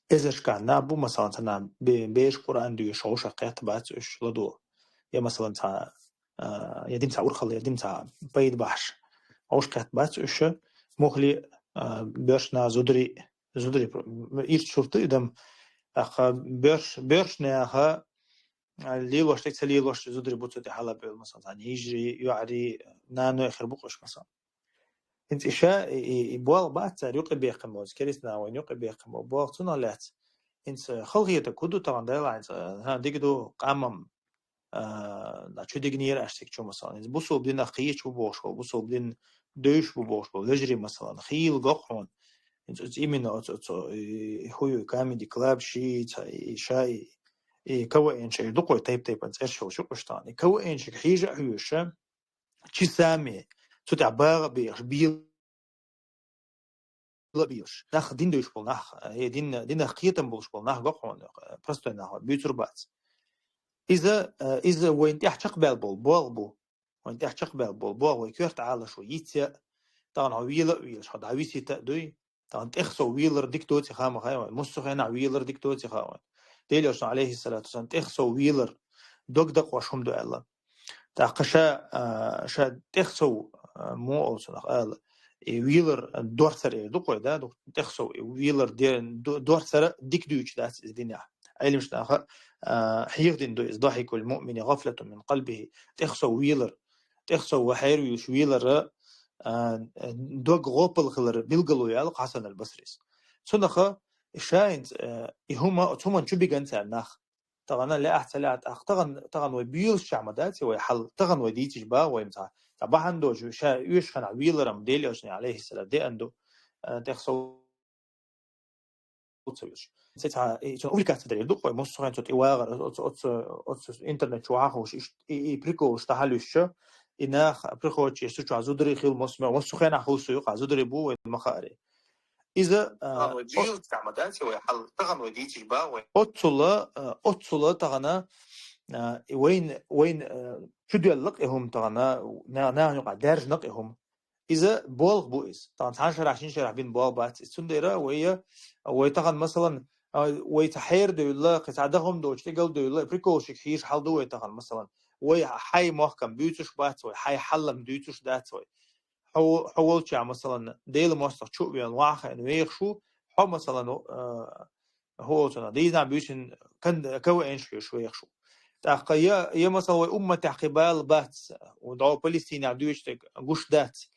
Эзаршка нах бу, масалан, цхьа нах бе-, беш Къуръан дуьйш гӀовшах кхет бац уьш ладу. Я, масалан, цхьа, а, я дин цхьа урхалла, я дин цхьа пайда бахьаш гӀовшах кхет бац уьш, мухли, а, боьршна зудари, зудари, ирча сурта и дам, аха, боьрш-, боьршнаха, а, лелош тӀе ца лелош зудари бу цу тӀе хьалаб оьлу, масалан, цхьа йижари, йоӀари, нано хир бу къуш, масалан. ХӀинца иша, и, и, и болх бац цара юкъе бехкам боцу, керстанаш вайна юкъе бехкам бо-, болх цунах лаьцна. ХӀинца халахетарг хӀун ду тахана Дала хӀинца, хӀа, дика ду, къамам, а, чу дигнера аьшка чу, масалан. ХӀинца бусулба динах кхеча бу бохуш болу, бусулба дин девзаш бу бохуш болу вежарий, масалан, хийла го хьуна. ХӀинца оцу именно оцу, оцу, и, и хӀу ю, Comedy Club ши, ца, и, ша, и, и КВН ши, эр ду-кх вай тайп-тайпана цӀераш йолуш ю-кх уьш тахана. И КВН шига хьежа а хьоьжуш, часами, цу тӀехь багӀа а бехаш, бела а бехаш. Нах дин девзаш болу нах, э, дин, динах кхетам болуш болу нах го хьуна, э, простой нах вай буьйцур бац. Иза, э, иза вайна тӀехь чекхбаьлла болу болх бу. Вайна тӀехь чекхбаьлла болу болх вай коьрта Ӏалаш вай йицъян, тахана хьо вела а велаш, хьо дӀависийта а дуй. Тахана тӀех сов велар дика доций хаьа ма хаьа вайна, массо а хенахь велар дика доций хаьа вайна. Делан Элчано, алейхиссалату вассалам, тӀех сов велар дог дакъош хӀума ду аьлла. ТӀаккха ша, а, ша тӀех сов, а, муха олу цунах ала, и велар дорцар эр ду-кх вай, да, ду-, тӀех сов и велар де-, до-, дорцар дика дуьйцуш дац иза динехь. Ӏеламнаха, а, хьехадина ду иза: «ضحك المؤمن غفلة من قلبه». ТӀех сов велар, тӀех сов ва хьервуьйлуш велар, а, дог гӀопал хилар билгало яьлла Хьасан аль-Басрис. Цунаха ша хӀинца, а, и хӀума, оцу хӀуманна чу биган цара нах. Тахана лаахь ца лаахь, тӀаккха тахана, тахана вай боьлуш чохь ма дац вай хьал, тахана вай дийцаш бахьа вай цхьа, цхьа бахьана доцуш, ша оьшуш хенахь веларам Делан Элчане, алейхиссалам, деана ду, а, тӀех сов ца веш. Цхьа, цхьа, и, цунах увлекаться дар ду-кх вай, массо а хенахь цу тӀе вагӀар, оцу, оцу, оцу интернет чу вахуш, иш-, и, и приколаш тӀехь луьстуш, и нах приходчий цу чохь зударий хила массо а, массо а хенахь хила со юкъахь зударий бу, вай ма хаара. Иза, а, тахана вай о-, боьлуш чохь ма дац вай хьал, тахана вай дийцаш бахьа вай. Оццула, а, оццула тахана, а, и вайн, вайн, а, чу доьлла-кх и хӀума тахана, на-, нахана юкъахь даьржина-кх и хӀума. Иза болх бу иза. Тахана цхьана шарахь, шина шарахь бина болх бац иза. Цундела вай, вай тахана, масалан, а, вай цхьа хьера девлла, кхин цхьа дахам доцуш, тӀегал девлла, приколшек хьийзаш хьал ду вай тахана, масалан. Вай хьайн мохкам буьйцуш бац вай, хьайн хьалам дуьйцуш дац вай. Хьо, хьо волчохь, масалан, Делан мостагӀчу чу а веана, ваха а хиъна вехаш ву, хьо, масалан, а, хӀу волчунах дийна буьйсина кан-, КВН-ш хьоьжуш вехаш ву. ТӀаккха я, я, масалан, вай умматехь кхин бала бац, дӀо Палестинехь дуьйцуш дерг гуш дац.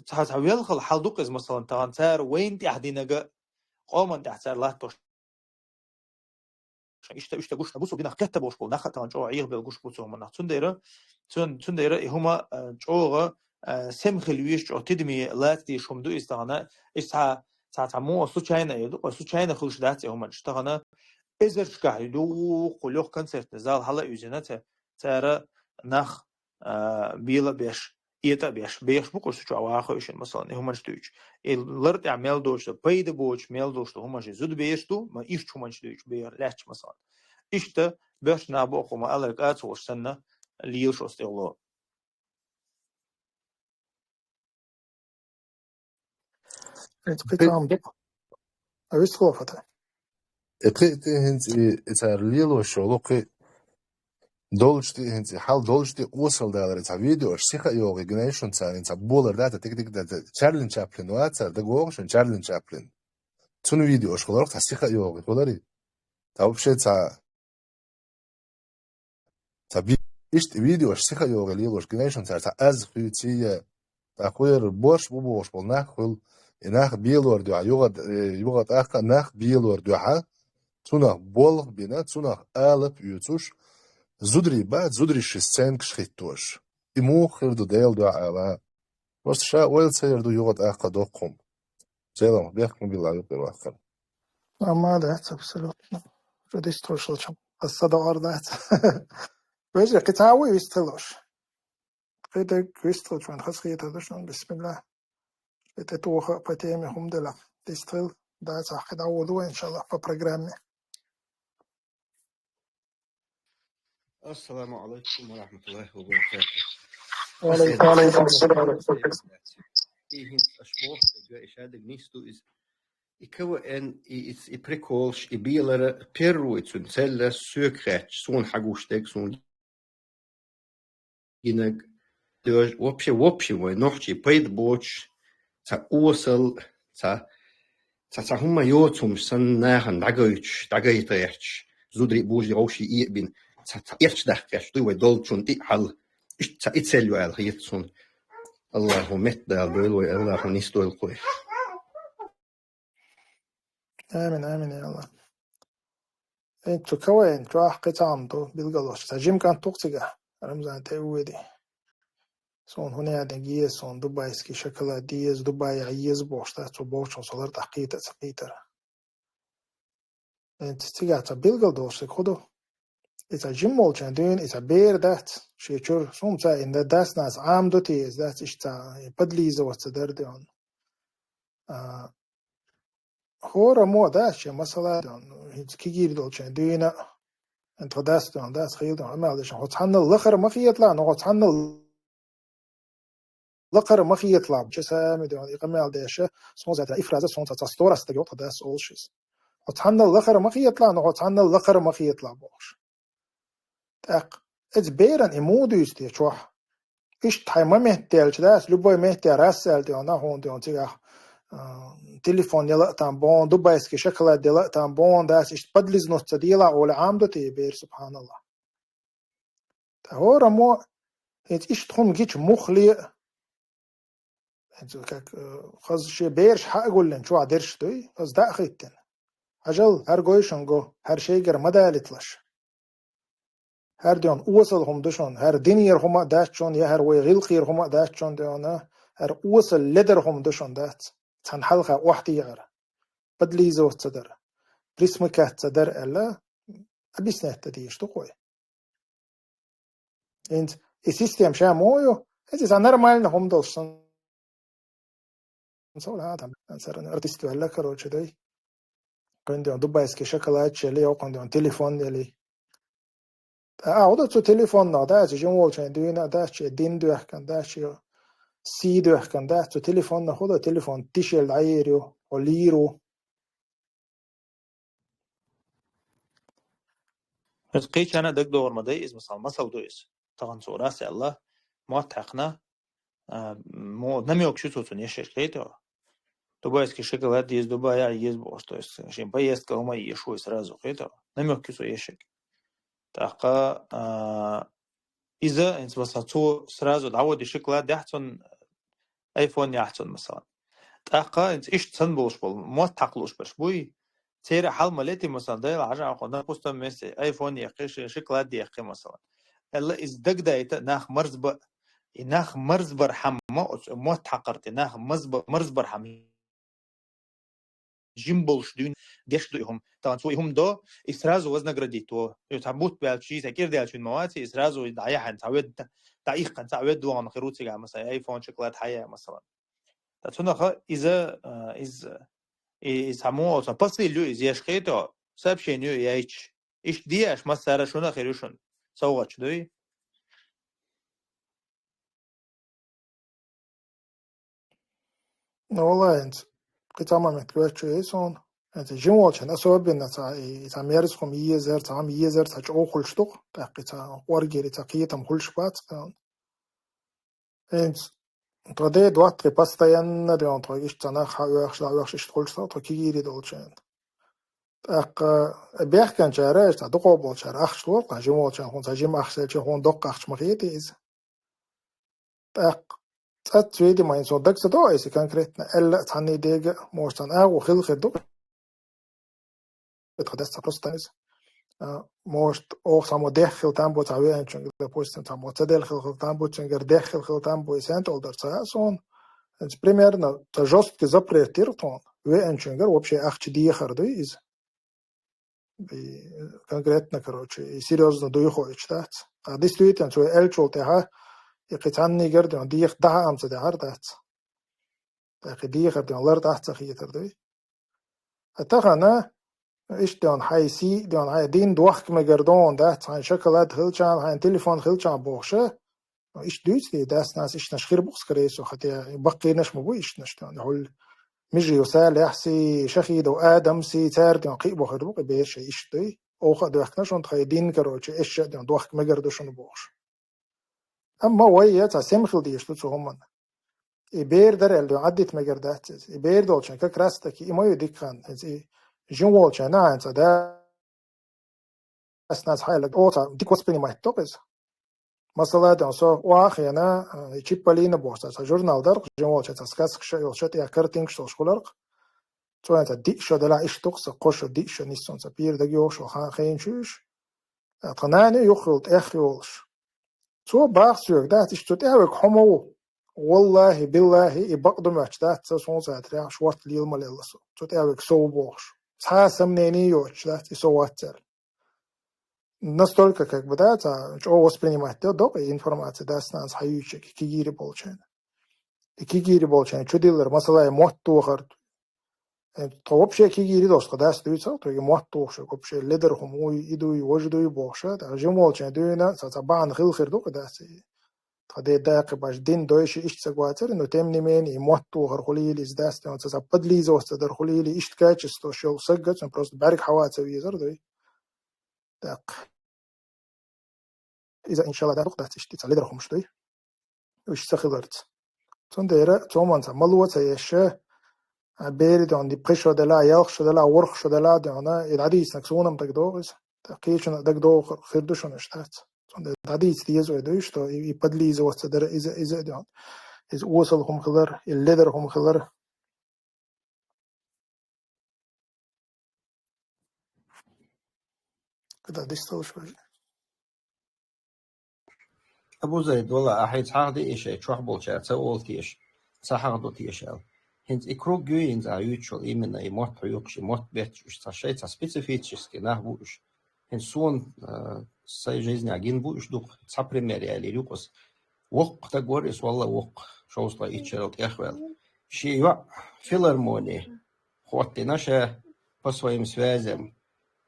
Цхьа, цхьа велхал хьал ду-кх иза, масалан, тахана цара вайна тӀехь динарг къоманна тӀехь цара латтош. Иштта, иштта гуш, бусулба динах кхетта болуш болу нах а тахана чӀогӀа Ӏехабелла гуш бу цу хӀуманах. Цундела, цун-, цундела и хӀума, а, чӀогӀа, а, сема хила везаш, чӀогӀа тидаме лаца дезаш хӀума ду иза тахана. Иза цхьа, цхьа, цхьа муха случайно эр ду-кх вай, случайно хуьлуш дац и хӀуманаш. Тахана эзаршкахь дуккха легӀа концертный зал хьала а уьзина ца-, цара нах, а, бела а беш, этӀа а беш, бехаш бу-кх уьш цу чохь ваха а хиъна, масалан, и хӀуманаш дуьйцуш. И лар тӀехь мел доцуш ду, пайда боцуш мел доцуш ду хӀуманаш, и зудабераш ду, ма ирчу хӀуманаш дуьйцуш бер лаьтташ, масалан. Иштта боьрша нах бу-кх, ма аллара кӀацалуш санна, лелаш оцу тӀехула. Эцу кхин цхьа хӀума ду-кх. А вистхула фата? Э, кхин а тӀе хӀинца и, и цара лелош йолу кхин долчу тӀе, хӀинца и хьал долчу тӀе осалдалар, и цхьа видеош сиха а йогӀий гинай шуна цара, и цхьа болар дац, тик-тик дац, Чарли Чаплин вац цара, дага вогӀу шуна Чарли Чаплин. Цуьнан видеош хиларх цхьа сиха а йогӀий хиларий? Цхьа вообще цхьа Ца би-, иштта видеош сиха йогӀий лелош гинай шуна цара, цхьа аз хуьйций я, ткъа кхуьйра борш бу бохуш болу нах хуьлу, и нах белор дуьхьа, юха, э, юха тӀаккха нах белор дуьхьа, цунах болх бина, цунах алап оьцуш, зударий бац, зударий ши сценкаш хӀиттош. И муха хир ду Делан дуьхьа ала? Просто ша ойла ца яр ду юха тӀаккха доккхум. Целом, бехк ма билла юкъе ваккхар. Амма дац, абсолютно. Шу дистхуьлуш лучун. Аса догӀар дац. Вежа, кхин цхьа а вуй вистхуьлуш? Кхидерг вистхуьлуш вайн хазахетар ду шуна, бисмилла. ТӀетоха по теме хӀума делахь, дистхила, дацахь кхидӀа а воду вай, иншаллахӀ, по программе. Ассаламу алайкум ва рахматуллахи ва баракатух. Ва алайкум ассалам. И хӀинца аш боху, и шадерг нисду иза. И КВН, и, и, и приколш, и белара первый цуьнан цель соьга хаьттича, суна хьагуш дерг, суна гинарг, вообще, вообще вай нохчий пайда боцуш, цхьа осал, цхьа, цхьа, цхьа хӀума йоцу хӀумаш санна нахана дӀагойтуш, дӀагайта гӀерташ, зударий, божарий, вовший а бина, цхьа, цхьа эрча даккха гӀерташ дуй вай долчунна тӀе а хьал. Иштта цхьа и цель ю аьлла хета суна. АллахӀа метта дала бевлла вай, АллахӀа нисдойла кхуьй. Амин, амин, я АллахӀ. Э, цу КВН чохь кхин цхьа хӀума ду, билгалдоккхуш. Цхьа жима кӀант ву-кх цигахь, Рамзан, тӀе а воьдий. Суна хӀун яа дерг еза, суна дубайский шоколад еза, Дубайхь еза бохуш дац, цо бохучунна со лар, тӀаккха кхета а ца кхийтира. Э, цигахь цхьа билгалдолуш дерг хӀун ду? И цхьа жима волчунна дуьйна, и цхьа бер дац, шен чуьра, суна ца а, и дац-нанас Ӏамадо те иза, дац, иштта цхьа подлизываться дара дуьйна. А, хӀора мо дац шен масала, хӀинца кегийра долчунна дуьйна, тхан дас дуьйна, дас хийла дуьйна, къамел деш, хьо цхьаннал лахара ма хеталахь, но хьо цхьаннал лакхара ма хеталахь, чу сами дуьйна, и къамел деш, суна зата, и фраза суна ца, ца сто раз стаг йоккха дас олуш иза. Хьо цхьаннал лахара ма хеталахь, но хьо цхьаннал лакхара ма хеталахь бохуш. ТӀаккха, иза беран и муха дуьйцу те чохь? Иштта хьайн ма метта делча дац, любой метте раз аьлла тӀе ван, хьуна тӀе ван цигахь, а, телефон яла а там бон, дубайский шоколад яла а там бон дац, иштта подлизнуться делахь олий Ӏамадо те бер, субханаллахӀ. ТӀаккха хӀора мо, хӀинца иштта хӀума гича муххале а, хӀинца как, э, хаза шен бераш хьа а гуллина чохь дерш дуй, хаза дӀа а хӀиттина. Хьажал, хӀара гой шуна го, хӀара шайгара ма далийталаш. ХӀара дуьйна осал хӀума ду шуна, хӀара динера хӀума а дац шуна, я хӀара вай гӀиллакхера хӀума а дац шуна дуьйна, хӀара осал ледара хӀума ду шуна, дац. Цхьана хьалха охьатаьӀар, подлизываться дар, присмыкаться дар аьлла, объяснять дан дезаш ду-кх вай. ХӀинца и система ша мо ю, хӀинца иза нормально хӀума долуш сан. Ца вала, а, там, царна артист ваьлла, короче, дай. Кхуьнан дуьйна дубайский шоколадчик яли, йоккхун дуьйна телефон яли. ТӀаккха а, хӀун ду цу телефонах, дац, жима волчунна дуьйна, дац, шен дин доьхкина, дац, шен сий доьхкина, дац, цу телефонах хӀун ду, телефон тишел дӀаер ю, хьо лийр ву. Иза кхечарна дагадогӀур ма дай иза, масала, масал ду иза. Тахана цо рас аьлла, мотт хьаькхна, а, мо, намёк ю цо цунна еш ерг, кхетий хьо? Дубайский шоколад еза, Дубайхь еза бохуш, то есть шен поездка хӀума еш ву и сразу, кхетий хьо? Намёк ю цо еш ерг. ТӀаккха, а, иза, хӀинца, масала, цо сразу дӀаводи шоколад яхь цунна, айфон яхь цунна, масала. ТӀаккха, хӀинца, иштта санна болуш болу, мотт хьакха лууш берш буй? Церан хьал ма лети, масала, дайла хьажа, хьо на пустом месте айфон яьккхи, ши-, шоколад яьккхи, масала. Аьлла, иза дагадайта нах марзба, и нах марзбархьама, оцу мотт хьакхар тӀе нах мазба-, марзбархьама жим болуш дуьйна деш ду и хӀума. Тахана цо и хӀума до, и сразу вознаградить во. И цхьа бутт баьлча, и цхьа кӀира даьлча вина ма вац, и сразу дӀаяхьна, цхьа вед, дӀаихкана, цхьа вед вахана хир ву цигахь, масала, айфон, шоколад хьаяь, масала. Ткъа цунах иза, а, иза, и, и цхьа мо, цхьа посыл ю иза еш, кхетий хьо, сообщение ю яйча. Иштта де аш, массара шуна а хир ю шуна. СовгӀаташ дуй? Ну, валлахӀи, хӀинца кхин цхьа момент гойтуш ю суна. ХӀинца жима волчунна особенно цхьа, и, и цхьа мерза хӀума езар, цхьа хӀума езар, цхьа чӀогӀа хуьлуш ду-кх. ТӀаккха и цхьа кӀоргера, и цхьа кхетам хуьлуш бац-кх. ХӀинца тхо де доттагӀий постоянно де ван тхо, иштта цхьа нах хьаоьхуш, дӀаоьхуш, иштта хуьлуш ду тхо кегийрий долчунна. ТӀаккха бехканчара, иштта дукхах болчара ахча лору-кх, жима волчунна хӀун цхьа жима ахча селча, хӀун доккха ахча ма хетий иза. ТӀаккха цӀац веди ма, хӀинца дага ца до айса конкретно, аьлла а цхьанний дега, может, цхьана агӀо хилла хир ду. Тхан дас цхьа просто иза. А, может, оха цхьаммо дехна хила там бу цхьа веанчуьнга, допустим, цхьаммо ца делла хила, хила там бу, цуьнгара дехна хила, хила там бу, и сен тӀе дар ца хаьа суна. ХӀинца примерно цхьа жёсткий запрет дира тхуна. Веанчуьнгара вообще ахча дехар дуй иза. И конкретно, короче, и серьёзно дуй хо ич дац. А действительно, цо аьллачул тӀаьхьа, и кхин цхьаннигара дуьйна деха дӀа-хьа ам ца дехар дац. ТӀаккха дехар ден лар тӀац ца хетар дуй. А тахана, иштта ден хьай сий, ден хьай дин дохка мегар дон дац, хьайн шоколад хилчан, хьайн телефон хилчан бохуша. Иштта дуьйцу те, дас-нанас иштнаш хир бу-кх, скорее всего, хотя баккхийнаш ма бу иштнаш, ден, хьул. Мижи ю Салехь сий, Шахидов Адам сий, цара ден кхиъ бо хир бу-кх, и бераш иштта дуй. Оха а доьхкина шуна тхай дин, короче, эшша а ден дохка мегар ду шуна бохуш. Амма вай я цхьа сема хила дезаш ду цу хӀуманна. И бер дара аьлла дуьйна Ӏаддита мегар дац иза. И бер долчун как раз таки и ма ю дика хан, хӀинца и жин волчун а хӀинца да-, ас-нанас хьайла, оца дика воспринимать докх иза. Масала, ден со охьа а хиъна, и Чипполино бохуш цхьа журнал дара-кх, жин волчун цхьа сказкаш а йолуш, тӀехь картинкаш долуш хилар-кх. Цо хӀинца диъ шо делахь иштта ду-кх сан, кхо шо, диъ шо нисса цхьа пера дага йогӀуш, хан хиъна чуьйш. Тхан нана юххе йолу тӀехь йолуш. Цо баха соьга, дац, иштта цу тӀехь верг хьо ма ву. Валлахи, биллахи, и бакъ ду моьттуш дац, ца суна ца трехь, шорта лела ма лелла со. Цу тӀехь верг со ву бохуш. Цхьа а сомнение йоцуш дац, и со вац аьлла. Настолько, как бы, да, ца чӀогӀа воспринимать докх и информация, дас-нанас хьаюьйцуш кегийри болчарна. И кегийри болчарна чудиллар, масала, и мотт тохар. Э, тхо вообще кегийри долуш тхан дас дуьйцу, тхоьга мотт тухуш, вообще ледар хӀума вуй, и дуй, важа дуй бохуш, тӀаккха жин волчун дуьйна, цхьа, цхьа бахьана хила хир ду-кх и дас. Тхан де даккхи баш дин дойши иштта ца гоцара, но тем не менее, и мотт тухар хулийла иза дас, цхьа, цхьа подлизываться дар хулийла, иштта качество шел саггаца, просто бӀаьрг хьава ца везар дуй. ТӀаккха. Иза, иншалла, дӀадукъ дац иштта, цхьа ледар хӀумаш дуй. Уьш ца хиларца. Цундела цоманца мало ца еш, а, бери дон, ди пхи шо дела, ялх шо дела, ворхӀ шо дела дона, и дӀадийцинарг суна-м дагадогӀу иза. ТӀаккха кхечунна дагадогӀу хир ду шуна уьш дац. Цундела дӀадийца деза вай дуй, что и, и подлизываться дара иза, иза а дон. Иза осал хӀума хилар, и ледар хӀума хилар. Когда дисталаш вай? Абу Зайд, вала, ахьа хьагӀ диъ шай чохь болчара ца олу теша, ца хьагӀ ду теша аьлла. ХӀинца и круг юй, хӀинца а юьйцуш йолу, именно и мотт хьоькхуш, и мотт бетташ, уьш цхьа шай, цхьа специфический нах бу уьш. ХӀинца суна, а, сайн жизнь гина бу уьш дукха, цхьа пример ялийр ю-кх аса. Воккха стаг вара иза, валла воккха, шовзткъе итт шарал тӀехваьлла. Шен йоӀ филармони хӀоттийна ша по своим связям.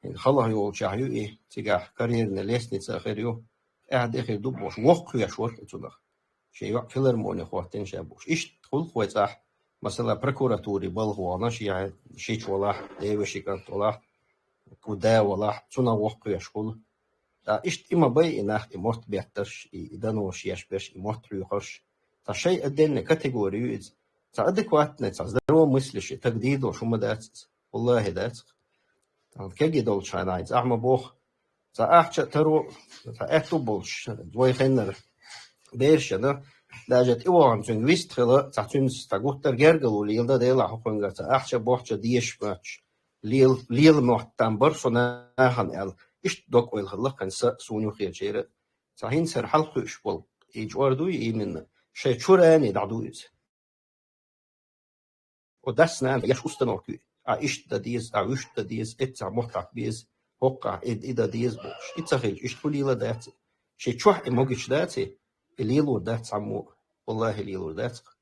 ХӀинца халахь йолчохь ю и, цигахь карьерная лестница хир ю, тӀаьхьа де хир ду бохуш, воккха хьоьжуш вара и цунах. Шен йоӀ филармони хӀоттийна ша бохуш. Иштта хуьлу-кх вай цӀахь, масала, прокуратуре балха вахана, шен, шича валахь, девеши кӀант валахь, кху да валахь, цунах воккха хьоьжуш хуьлу. Ткъа иштта и ма бай и нах, и мотт беттарш, и, и данош еш берш, и мотт хьоькхурш. Цхьа шай отдельная категория ю иза. Цхьа адекватный, цхьа здравомыслящий, таг дийр долуш хӀума дац иза. Валлахи, дац-кх. Тхан кегий долчу хенахь иза ахьа ма боху. Цхьа ахча а таро, цхьа аьтту а болуш, вай хеннара берашна, даже тӀе вахана цуьнга вист хила, цхьа цуьнца цхьа гуттар гергало леладан делахь хӀокхуьнгара цхьа ахча а бохча дезаш моьттуш, лела, лела мотт там бара со нахана аьлла. Иштта дог-ойла хилла-кх хӀинца суна юххерчеран. Цхьа хӀинца хӀара хьалха кхуьуш болу, и чӀор дуй именно, шайн чуьрани дӀаду иза. О, дас-нана еш установка ю. А иштта дан деза, а вуьшта дан деза, эццахь мотт хьакха беза, хӀоккхахь и, и дан деза бохуш. И ца хилча, иштта хуьлийла дац. Шен чохь и могуьйтуш дац, и лелор дац цхьаммо. Валлахи, лелор дац-кх.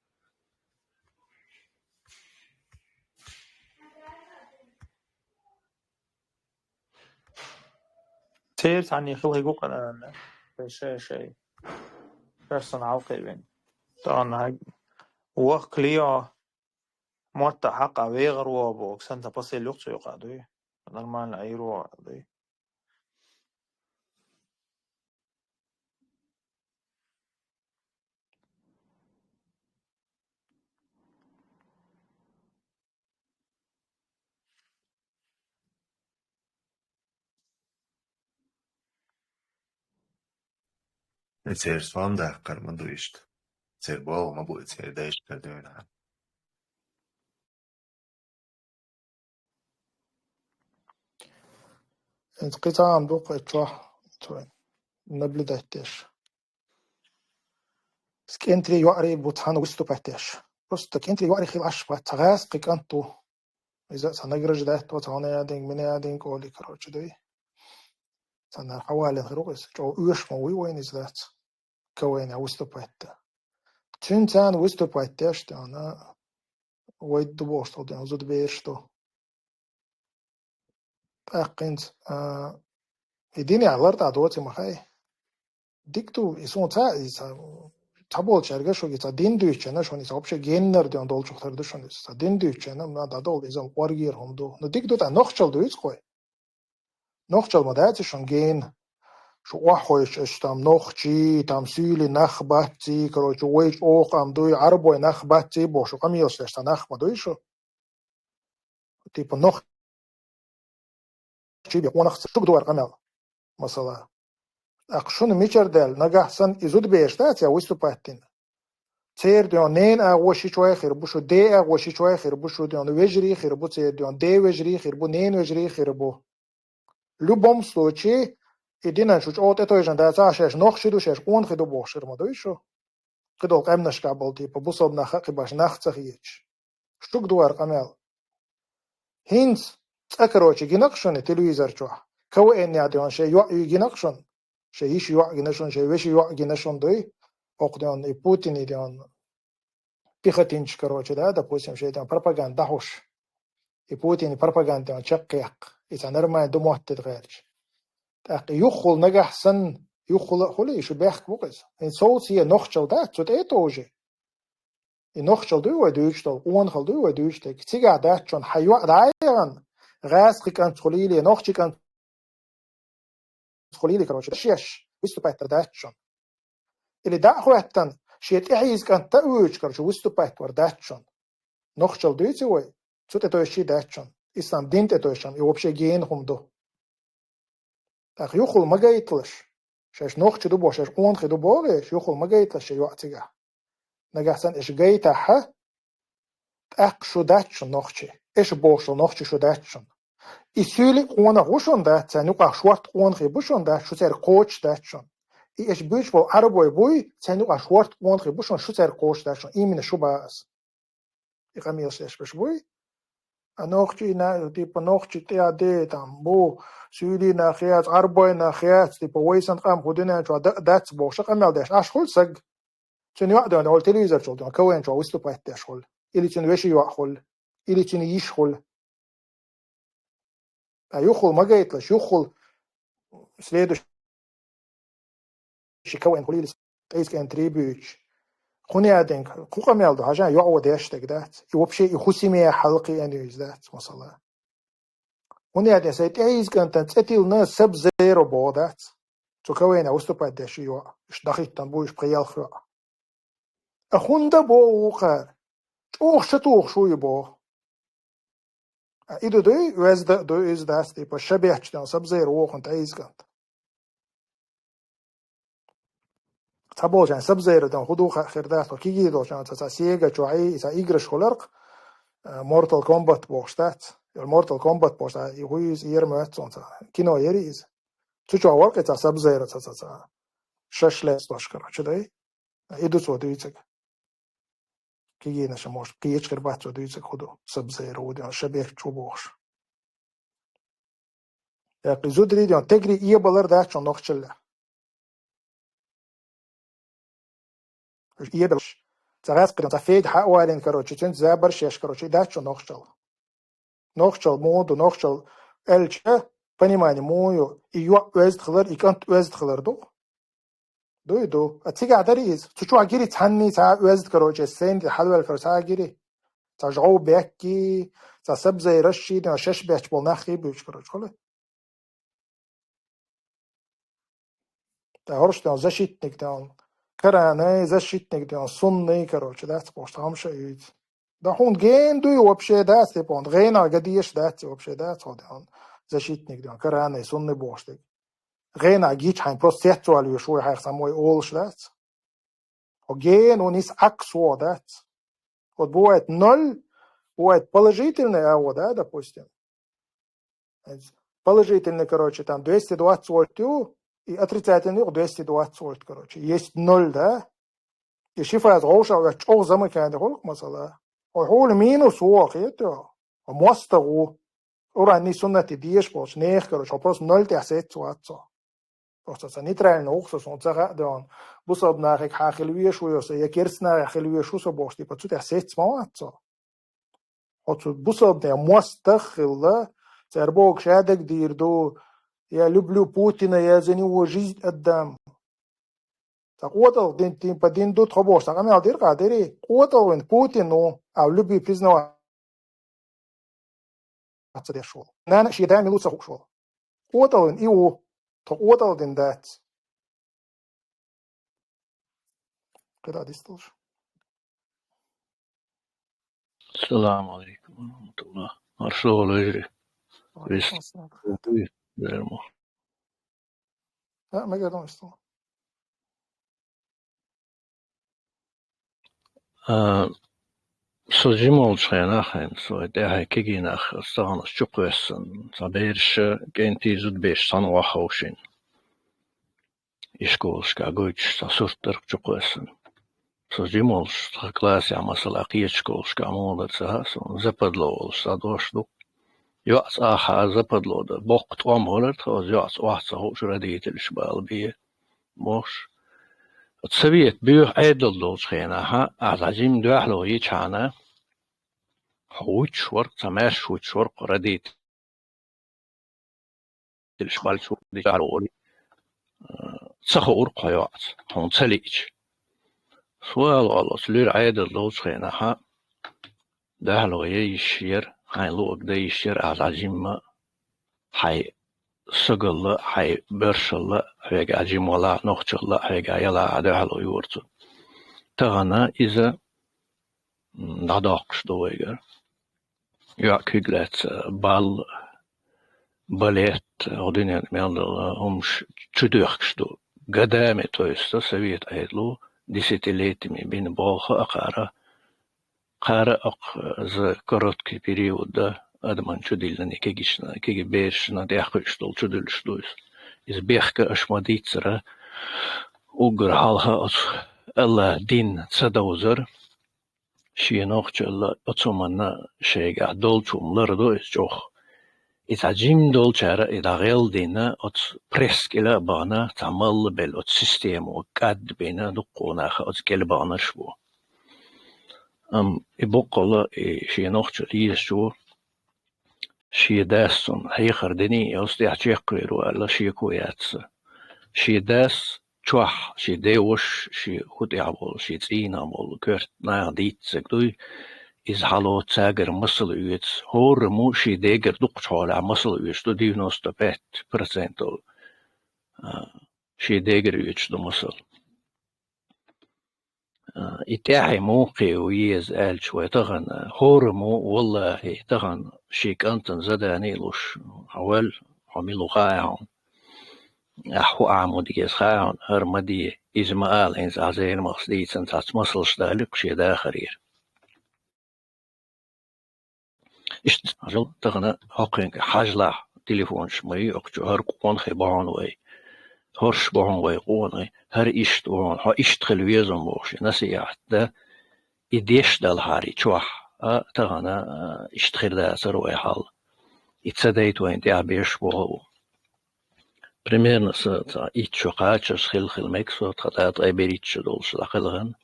Церан цхьанне хила хӀиго къанана, шай, шай, шай. Шаьш санна хьалкхевина. Тахана хьаг-, вахка лио, мотта хьакъа вегӀар вогӀу боху, санна пасел юкъа цу юкъа дуй. Нормально айро дуй. Церан сом даккхар ма ду иштта. Церан болх ма бу, церан дайшкара дуьйна. ХӀинца кхин цхьа а ду кху чохь, цо наблюдать деш. КӀентарий йоӀарий бу цхьана выступать деш. Просто кӀентарий йоӀарий хила Ӏаш бац, цхьа гӀазкхи кӀант ву. Иза а цхьа награждать во, цхьа хӀуна яа динга, мина яа динга олий, короче, дуй. Цхьаннара хьавалийна хир ву иза. ЧӀогӀа оьшуш ма вуй вайна иза дац. КВН-а выступать дан. Цуьнан царна выступать деш, тӀе хьуна вайд ду бохуш тхо ден зуда бераш ду. ТӀаккха хӀинца, а, и динехь лар тӀе доций ма хаьий. Дика ду, и суна ца, и ца, ца болчаьрга шуьга, и ца дин дуьйцучарна шуна, и ца вообще геннара ден долчух тера ду шуна, и ца дин дуьйцучарна, ма дӀадолу, иза-м къоргера хӀума ду. Ну, дика ду, тӀаккха нохчалла дуьйцу кхой. Нохчалла ма дац шуна гена. Шу охьахойчу аша там нохчий, там суьйли нах бацций, короче, вай чӀогӀа къам дуй, Ӏарбой нах бацций бохуш, шу къамелаш деш цхьа нах ма дуй шу. Типа нохчий бен къонах ца шуьга дуара къамел. Масала. ТӀаккха шуна мичара даьлла, нагахь санна и зуда бераш дац я выступать дина. Церан ден ненан агӀо шичой хир бу шу, ден агӀо шичой хир бу шу, ден вежарий хир бу, церан ден ден вежарий хир бу, ненан вежарий хир бу. Любом случае, и динан шу чӀогӀа тӀетойжина дац, а шаьш нохчий ду, шаьш къонахий ду бохуш хир ма дуй шу. Кхидолу къаьмнашкахь болу, типа, бусалба нах а кхин баш нах ца хеташ. Шуьга дуара къамел. ХӀинца цкъа, короче, гина-кх шуна телевизор чохь. КВН-ехь ден шайн йоӀ гина-кх шуна. Шайн йиша йоӀ гина шуна, шайн вешин йоӀ гина шуна дуй. Окху ден и Путин, и ден пехотинчу, короче, да, допустим, шайн ден пропаганда дӀахьуш. И Путин пропаганда ден чекхъяккха. И цхьа нормально ду мотт де гӀерташ. ТӀаккха юххул нагахь санна, юххул а хуьлий, и шу бехк бу-кх иза. И совций нохчалла дац, цу тӀе а товжий. И нохчалла дуй вай дуьйцуш долу, къонахалла дуй вай дуьйцуш дерг. Цигахь дац шуна хьан йоӀ дӀа а яхана, гӀазкхи кӀант хуьлийла, нохчи кӀант хуьлийла, короче, шаьш выступать дар дац шуна. Или дӀа а хӀоьттина, шен тӀехьийза кӀант а вуьйцуш, короче, выступать вар дац шуна. Нохчалла дуьйций вай, цу тӀе тойший дац шуна. Ислам дин тӀе тойшам, и вообще гена хӀума ду. ТӀаккха юххул ма гайталаш. Шаьш нохчи ду боху, шаьш къонахий ду боху, шаьш юххул ма гайталаш шайн йоӀ цигахь. Нагахь санна аша гайтахь, тӀаккха шу дац шуна нохчи. Аша бохуш долу нохчи шу дац шуна. И суьйли а къонах ву шуна дац, царна юкъахь шорта къонахий бу шуна дац, шу цаьрга кхочуш дац шуна. И аша буьйцуш болу Ӏарбой буй, царна юкъахь шорта къонахий бу шуна, шу цаьрга кхочуш дац шуна. Именно шу бац. И къамелаш деш берш буй. А нохчий, на-, типа, нохчий тӀе а де, там, бу, суьйли нах яц, Ӏарбой нах яц, типа, вай санна къам хӀу дуьнен чохь да-, дац бохуш а къамел деш. Аш хуьлу саг. Цуьнан йоӀ ден, олу телевизор чохь ден, КВН чохь выступать деш хуьлу. Или цуьнан вешин йоӀ хуьлу. Или цуьнан йиша хуьлу. Ткъа юххул ма гайталаш, юххул следующий КВН хуьлийла, ткъа иза кӀентарий буьйцуш. ХӀунда аьлла, кху къамел ду, хьажа, йоӀ ван деш дерг дац. И вообще и хӀу семья хьалакхиъна ю иза дац, масала. ХӀунда аьлла, сайн тӀехьийза кӀантана цӀе тиллина Сабзеро боху дац. Цу КВН выступать деш ю йоӀ. Уьш дахиттан бу, уьш пхи-ялх йоӀ. А хӀунда боху вукхара? ЧӀогӀа ша тухуш ву и боху. А и ду дуй, оьзда а ду иза дац, типа, ша бетташ ден Сабзера вохун тӀе иза кӀант. Цхьаболчарна Сабзера ден хӀу ду хаа хир дац, тхо кегий долчарна ца, ца Sega чохь и, и ца играш хуьларх, а, Mortal Kombat бохуш дац. Или Mortal Kombat бохуш дац, и хӀу иза, ера моьтту цунца. Кино яри иза. Цу чохь вара кхин цхьа Сабзера ца, ца, ца. Шаш лаьцна дош, короче, дай. И ду цо дуьйцург. Кегийнаша, может, кхечу хир бац цо дуьйцург хӀу ду, Сабзера хӀу ду, ша бетташ ву бохуш. ТӀаккха и зударий ден тегри эбалар дац шуна нохчаллехь. Уьш эбалаш. Цхьа гӀаскхи ден, цхьа фейда хьа а валийна, короче, цуьнца забарш еш, короче, и дац шуна нохчалла. Нохчалла муха ду, нохчалла аьлча, понимание муха ю, и йоӀ оьзда хилар, и кӀант оьзда хилар ду. Дуй, ду. А цигахь дарий иза? Цу чохь гири цхьанний цхьа а оьзда, короче, сайна тӀе хьалавелла, короче, цхьа а гири. Цхьа жӀов бехкий, цхьа Сабзерашший, ден шаш бетташ болу наххий буьйцуш, короче, хуьлу. Ткъа хӀорш ден защитник ден, Корана защитник ден, сунний, короче, дац бохуш, тхамша а юьйцу. Да хьуна гена дуй вообще дац, типа, хьуна гӀенах ган дезаш дац, вообще дац хьо ден защитник ден, Корана, сунний бохуш дерг. ГӀенах гича хьайн просто цецвала веш вуй хьайх самой олуш дац. Хьо гена ву нис Ӏакс вогӀу дац. Вот бывает ноль, бывает положительный, а вот, да, допустим. Положительный, короче, там двести двадцать вольт ю, и отрицательный двести двадцать вольт, короче. Есть ноль, да? И ши фаза гӀовша а ваьлча, чӀогӀа замыкание хуьлу-кх, масала. Хьо хьула минус ву, хетий хьо? Хьо мостагӀа ву. Къуръанний, суннатий дезаш болчу нехан, короче, хьо просто ноль тӀехь сецна вац хьо. Просто ца нейтрально ву-кх со, суна ца хаьа ден. Бусалба нахе хьан хила везаш ву со, я керста нахе хила везаш ву со бохуш, типа, цу тӀехь сецна ма вац хьо. оцу бусалба мостагӀ хилла, цара боху ша дагадийр ду, я люблю Путина, я за него жизнь отдам. Цхьа къотӀалгӀа дин, типа дин ду тхо бохуш, цхьа къамел дира, къа дери, къотӀалгӀа вина Путин ву, а в любви признаваться ца деш волу. Нана шен да мила ву ца хууш волу. КъотӀалгӀа вина и ву, тхо къотӀалгӀа дина дац. КхидӀа дисталаш. Салам алейкум ва рахматуллах. Маршо лежи. Ва алейкум ассалам. Вис-, вермо. А, мегар дон исто. А, со жима волчу хенахь, хьайна, со тӀаьхье кегийнах стагӀанаш чукхоьссина, цхьа бераш, кӀентий зудабераш цхьаьна охьаховшийна. Ишколашкахь гойтуш цхьа сурт дара чукхоьссина. Со жима волуш, тхан классехь, масала, кхечу школашкахь муха дара ца хаьа суна, западло волуш цхьа дош ду. ЙоӀца ахьа западло дан боккха тӀом хилар тхан, оцу йоӀца охьа ца хууш родительш бала бен бохуш. Оцу совет буьйху Ӏедал долчу хенахь, ахьа жима дуьхьало йичхьана, хьо вуьтуш вара, цхьа маьрша вуьтуш вара кху родитель Деш бальчу дича аьлла олий, ца хуура кхо йоӀаца, хьуна ца лиъча. Суал олу, оцу луьра Ӏедал долчу хенахьа, дуьхьало яйиш яра, хьайн луъаг дайиш яра, ахьа жимма, хьайн согалла, хьайн боьршалла, хьоьга жима валахь, нохчалла, хьоьга ялахь, дуьхьало йора цо. Тахана иза, м, дӀадоккхуш ду вайгара. ЙоӀ куьг лаьцна балла, балет, хӀокху дуьненна мел долу хӀумаш чудоьхкуш ду. Годами, то есть совет Ӏедало десятилетиями бина болх а кхара, кхара а кх-, за короткий период адаман чудиллина, кегишна, кеги берашна тӀехь кхуьуш долу чудуьллуш ду иза. Иза бехка аша ма-дийццара, уггар хьалха оцу АллахӀ дин ца довзар, шен нохчалла оцу хӀуманна шайгахь долчу хӀума лардо иза чӀогӀа. И цхьа жима долчара и дӀагӀелдина, оцу пресс кӀела а бахана, цхьа малла белла оцу системо кӀадбина, дуккха нах оцу кӀела баханарш бу. Амма и боккъала и шен нохчалла езачо, шен дас цунна хьехар дина, и оцу тӀехь чекхвер ву аьлла, шеко яц сан. Шен дас чохь, шен деваш, шен хӀу тӀехь волу, шен цӀийнах болу коьрта наха дийццаг дуй, иза хьало цаьгара масала оьцу. ХӀораммо шен дегара дукхачу хьолехь масала оьцуш ду девяносто пять процентов, а, шен дегара оьцуш ду масала. А, и тӀаьхье муха кхин ву еза аьлча вай тахана, хӀораммо, валлахӀи, тахана шен кӀантана задание луш, хьо ваьлла, хьо мила ву хаьа хьуна. Ахьа хӀу Ӏамо деза хаьа хьуна, хӀара ма де, иза ма ала, хӀинца ахьа зенамахца дийцина цхьацца масалш далийта шен дахарера. Иштта, хьажал, тахана хӀокхуьнга хьажалахь, телефонаш ма ю, окху чу хӀара къонахий бу хьуна вай. ХӀорш бу хьуна вай къонахий, хӀара иштта бу хьуна, хьо иштта хила веза бохуш, насихьат дан, и деш далахьара и чохь, а, тахана, а, иштта хир дацара вай хьал. И ца дайта вайна тӀехь беш боху. Примерно са цхьа итт шо кхачарш хилла-хилла мега со, тхан тӀе берхӀитта шо долуш дӀакхелхина.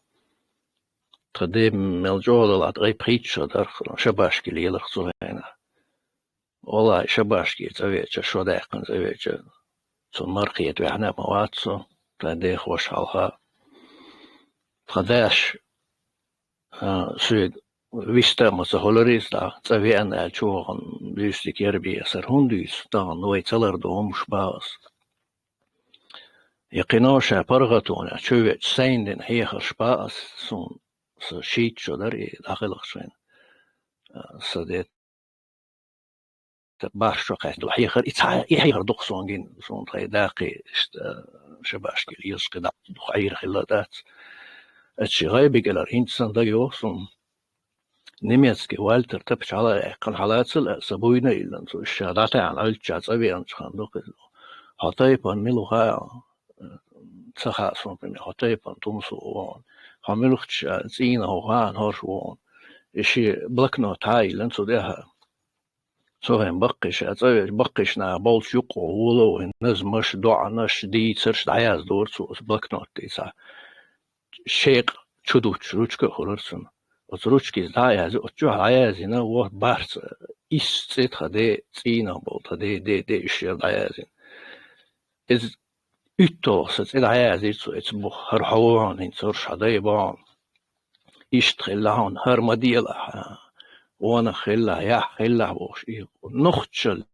Тхан ден мел чӀогӀа далахь, ткъе пхийтта шо дара, шабашки леларх цу хенахь. Валлахьи, шабашки цӀа веача, шо даьккхина цӀа веача, цунна мара кхета ваьхьна а ма вац со, тхан ден хӀорш хьалха. Тхан дас, а, соьга виста а ма ца хуьлура иза, цӀа веана аьлла, чу вахана дуьйцу дика яра бен аса. ХӀунда дуьйцу, тахана вай ца лардо хӀумаш бах аса. И кхин а ша паргӀатонехь чу веача, сайна дина хьехарш бах аса, суна, сан шийтта шо дара и дӀакхелхачу хенахь, а, сан де барх шо кхаьчна долу хьехар, и цхьа, и хьехар ду-кх суна гина, суна тхайн даккхий, иштта, шабашки лелаш кхидӀа дукха Ӏийр хилла дац. Аса ши гӀайби кӀелара хӀинца санна дагайогӀу суна. Немецкий Вальтер тапча хьала а яьккхина, хьалацал а, сан буйна а йиллина цо, ша дӀатаьӀна Ӏуьллуччохь цӀа веанчу хенахь ду-кх иза. Хьо тайпана мила ву хаьа, ца хаьа суна, хьо тайпана тумсо ву хьуна. Хьо муьлхачу цӀийнах ву хаьа, хӀорш ву хьуна. И шен блокнот хьа а йиллина цу тӀехь. Цу хенахь баккхий ша цӀа веача, баккхийчу наха болчу юккъе волаву назмаш, доӀанаш, дийцарш дӀаяздора цо оцу блокнот тӀе цхьа. Шекъа чудуттуш ручка а хуьлура цунна. Оцу ручкица дӀа а язйина, оцу чохь дӀа а язйина, вот бархӀ цӀе, исс цӀе тхан де, цӀийнах болу тхан де, де, де, уьш яра дӀа а язйина. Иза уьтталгӀа сан цӀе дӀа а язйира цо, эца боху, хӀара хьо ву хьуна, хӀинца хӀара хьан дай бу хьуна. Иштта хилла хьуна, хӀара ма делахь, вонах хилла, яхь хилла бохуш, и нохчалли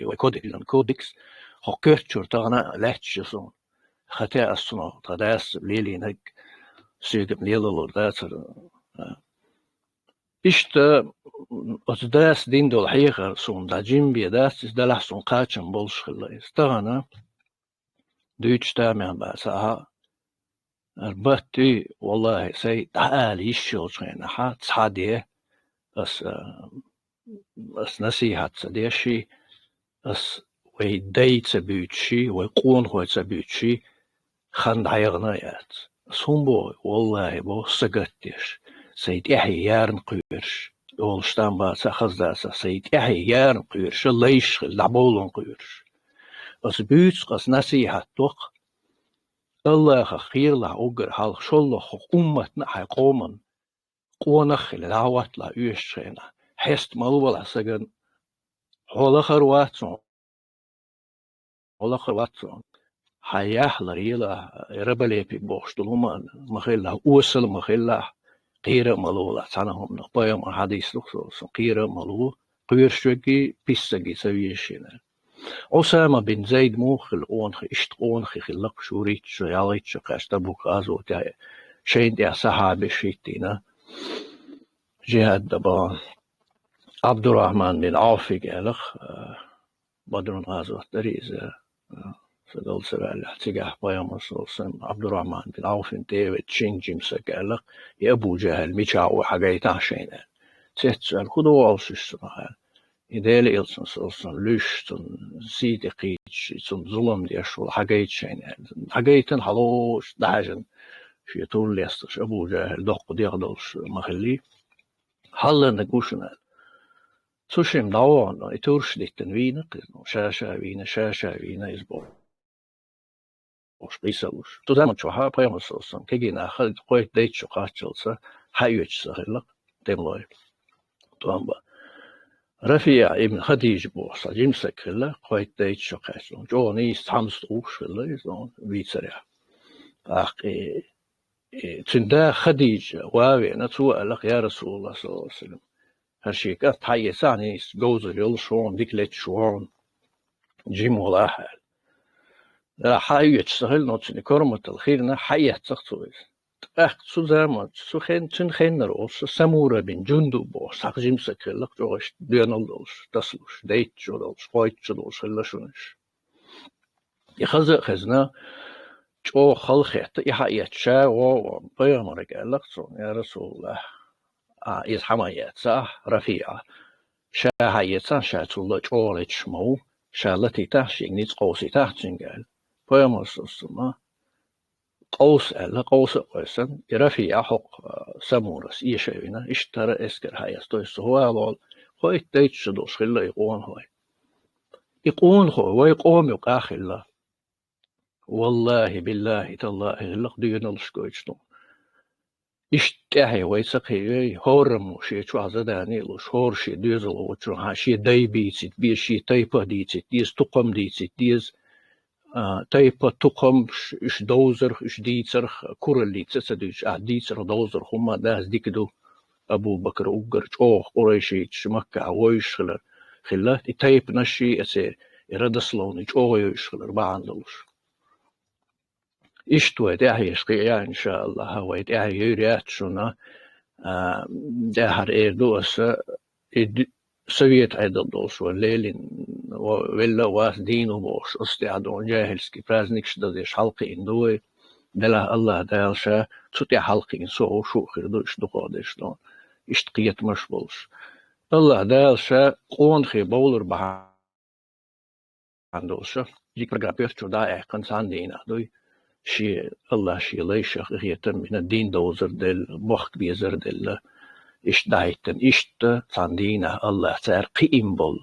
вай кодекс, кодекс, хӀокху коьрта чуьра тахана а лаьтташ ю суна. Хатта ас цунах тхан дас лелийнарг соьга-м лелалур дацара. Иштта оцу дас дина долу хьехар суна дӀа жима бен дац, иза делахь суна кхачам болуш хилла иза. Тахана дуьйцуш тамехь бац ахьа, хӀара баттий, валлахӀи, сайн дӀаала йиш йолчу хенахьа цхьа де, ас, а, ас насихьат ца деш, ас вай дай ца буьйцуш, вай къонахой ца буьйцуш, хан дӀаяхана а яц. Ас хӀун боху, валлахӀи, боху, сагатдеш, сайн тӀаьхье ярна кхоьруш, олуш там бацахь, хаза дацахь, сайн тӀаьхье ярна кхоьруш, лайш хила, дӀабовлун кхоьруш. Ас буьйцу-кх, ас насихьат до-кх. АллахӀах кхералахь уггар хьалха, шолгӀа хӀокху умматна а, хьайн къоман къонах а хила, дӀахӀотталахь оьшучу хенахь, хьеста мала валахь сагана, хьо лахара вац хьуна, хьо лакхара вац хьуна. Хьан яхь ларъелахь, раболепие бохуш долу хӀума ма хилалахь, осал ма хилалахь, кхера а ма лолахь цхьана а хӀуманах. Пайхамаран хьадис ду-кх, саллаллахӀу Ӏалайхи ва саллам, кхера а ма ло, кхоьруш верг писсаге ца везаш хилар. Усама бин Зайд муха хилла къонах, иштта къонахий хилла-кх шурийтта шо, ялхитта шо кхаьчча Табук гӀазотехь, шайна тӀехь сахьабаш хӀиттийна, жихӀад дан бахана. Ӏабдуррахьман бин Ӏавфига аьлла-кх, а, Бадрун гӀазот дара иза, а, сан Дала ца ваьллехь, цигахь пайхамар, саллаллахӀу Ӏалайхи ва саллам, Ӏабдуррахьман бин Ӏавфин тӀе а веъча, шина жима саг аьлла-кх, и Абу ЖахӀил мичахь ву хьагайтахьа шайна аьлла. Цецваьлла, хӀун ду олуш иза цунах аьлла. И Делан Элчанан, саллаллахӀу Ӏалайхи ва саллам, луьйш цунна, сий тӀе кхийдаш, цунна зулам деш волу хьагайта шайна аьлла. Хьагайтина, хьалоцуш дӀахьаьжна, шен тур лесташ, Абу ЖахӀил доккха дегӀ долуш ма хиллий. Хьалланиг ву шуна аьлла. Цу шимма дӀавахана, и турш диттина вийна-кх иза, ша-ша вийна, ша-ша вийна иза бохуш, къийсалуш. Цу заман чохь а пайхамар, саллаллахӀу Ӏалайхи ва саллам, кегий нах кхойтта дайта шо кхаччалца хьаоьцуш ца хилла-кх, тӀемалой. ТӀом бан. РафиӀа ибн Хадижа бохуш цхьа жима саг хилла, кхойтта дайта шо кхаьчча, чӀогӀа нийса цхьамсаг тухуш хилла иза, вийцарехь. ТӀаккха и, и, цуьнан да Хадижа ван а веана, цо аьлла-кх: «Я РасулаллахӀ, саллаллахӀу Ӏалайхи ва саллам, хӀара шен кӀант хьаэцахьа, нийса говзар йолуш ву хьуна, дика леташ ву хьуна, жима волахьа», — аьлла. Делахь хьаоьцуш ца хилла, но цуьнан корматалла хирна, хьаэцна-кх цо иза. ТӀаккха цу заман, цу хен-, цуьнан хеннара волуш Самура бин Жундуб бохуш цхьа жима саг хилла-кх, чӀогӀа иштта доьналла долуш, тасалуш, дайта шо долуш, кхойтта шо долуш хилла шуна уьш. И хаза а хезна, чӀогӀа хала хетта, и хьаэцча, ша вон а вон, пайхамарга аьлла-кх цо: «Я РасулаллахӀ, а, иза хьан ма эцна ахь, РафиӀа. Ша хьаэцахь, ша цул а чӀогӀа леташ ма ву, ша латийтахь, шега ницкъ къовсийтахь цуьнга», — аьлла. Пайхамар, саллаллахӀу Ӏалайхи ва саллам, къовса аьлла, къовса а къовсина, и РафиӀа хӀокху, а, Самурас эша а вина, иштта хӀара эскар хьаэцна, то есть цу хӀавалол кхойтта дайта шо долуш хилла и къонахой. И къонахой вай къома юкъахь хилла. ВаллахӀи, биллахӀи, таллахӀи, хӀиллакх доьналлаш гойтуш ду. Иштта тӀаьхье вай ца кхийой, хӀораммо шен чохь задание а луш, хӀора шен доьзал гӀочу, хьан шен дай бийцийта беза, шен тайпа дийцийта деза, тукхам дийцийта деза, а, тайпа, тукхам, ш-, уьш довзарх, уьш дийцарх, кураллица ца дуьйцуш, ахь дийцарх, довзарх хӀумма а дас дика ду. Абу-Бакр уггар чӀогӀа къурайшиташ Маккахь вовзуш хилар, хилла, и тайпанаш а, и церан, и родословный чӀогӀа йовзуш хилар бахьана долуш. Иштта вай тӀаьхье кхиъ, иншааллахӀ, вай тӀаьхье йийр яц шуна, а, тӀаьхьара эр ду аса, и д-, совет Ӏедал долуш вай лелийна, ва-, велла а вац, дийна ву бохуш, оцу тӀехь ду, жахӀильский праздникаш дан деш хьалакхиъна ду вай. Делахь АллахӀ Дала ша цу тӀехь хьалакхиъна со а, шу а хир ду, иштта дукхахдерш ду, иштта кхетамаш болуш. АллахӀ Дала ша къонахий бовлар бахьана долуш, дика программа коьрта чу дӀа а аьккхина, цхьана дийнахь дуй, шен, АллахӀа шен лайшах къинхетам бина, дин довзар делла, бохк безар делла, иштта дӀахӀиттина, иштта цхьана дийнахь АллахӀа цара кхиъна болу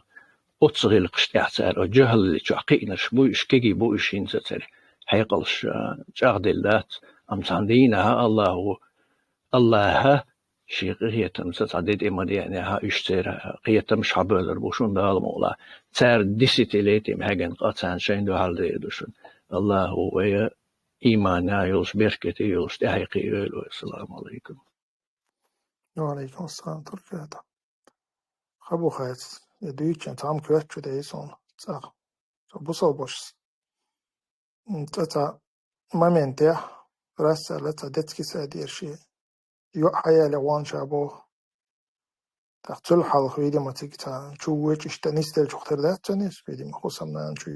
оцу гӀиллакхаш тӀехь цара, оцу жахӀалли чохь кхиънарш буй, уьш кегий бу, уьш хӀинца а церан хьекъалш, а, чӀагӀделла дац, амма цхьана дийнахь АллахӀа Аллаха шен къахетамца цхьа де тӀе ма деанехьа, уьш церан кхетамаш хьабевллар бу шуна Дала мукъалахь. Цара десятилетиями хьегна къа царна шайна дуьхьал дер ду шуна. Аллаха вай иман а йолуш, беркате а йолуш, тӀаьхье кхийойла вай. Ассаламу алайкум. Ва алайкум ассалам, Туркета. Хабу хьаьца, я дуьйцучун цхьамма коьрта чу дайа суна цӀа. Со бусалба вашас. М, цӀа цхьа моментехь, расцӀа аьлла, цхьа детский садера шен йоӀ хьаяьлла вон ша боху. ТӀаккха цул хьалха, видимо, цига цхьа чу вуьйчу иштта нисделчух тера дац цуьнан иза, видимо, хӀусамнана чу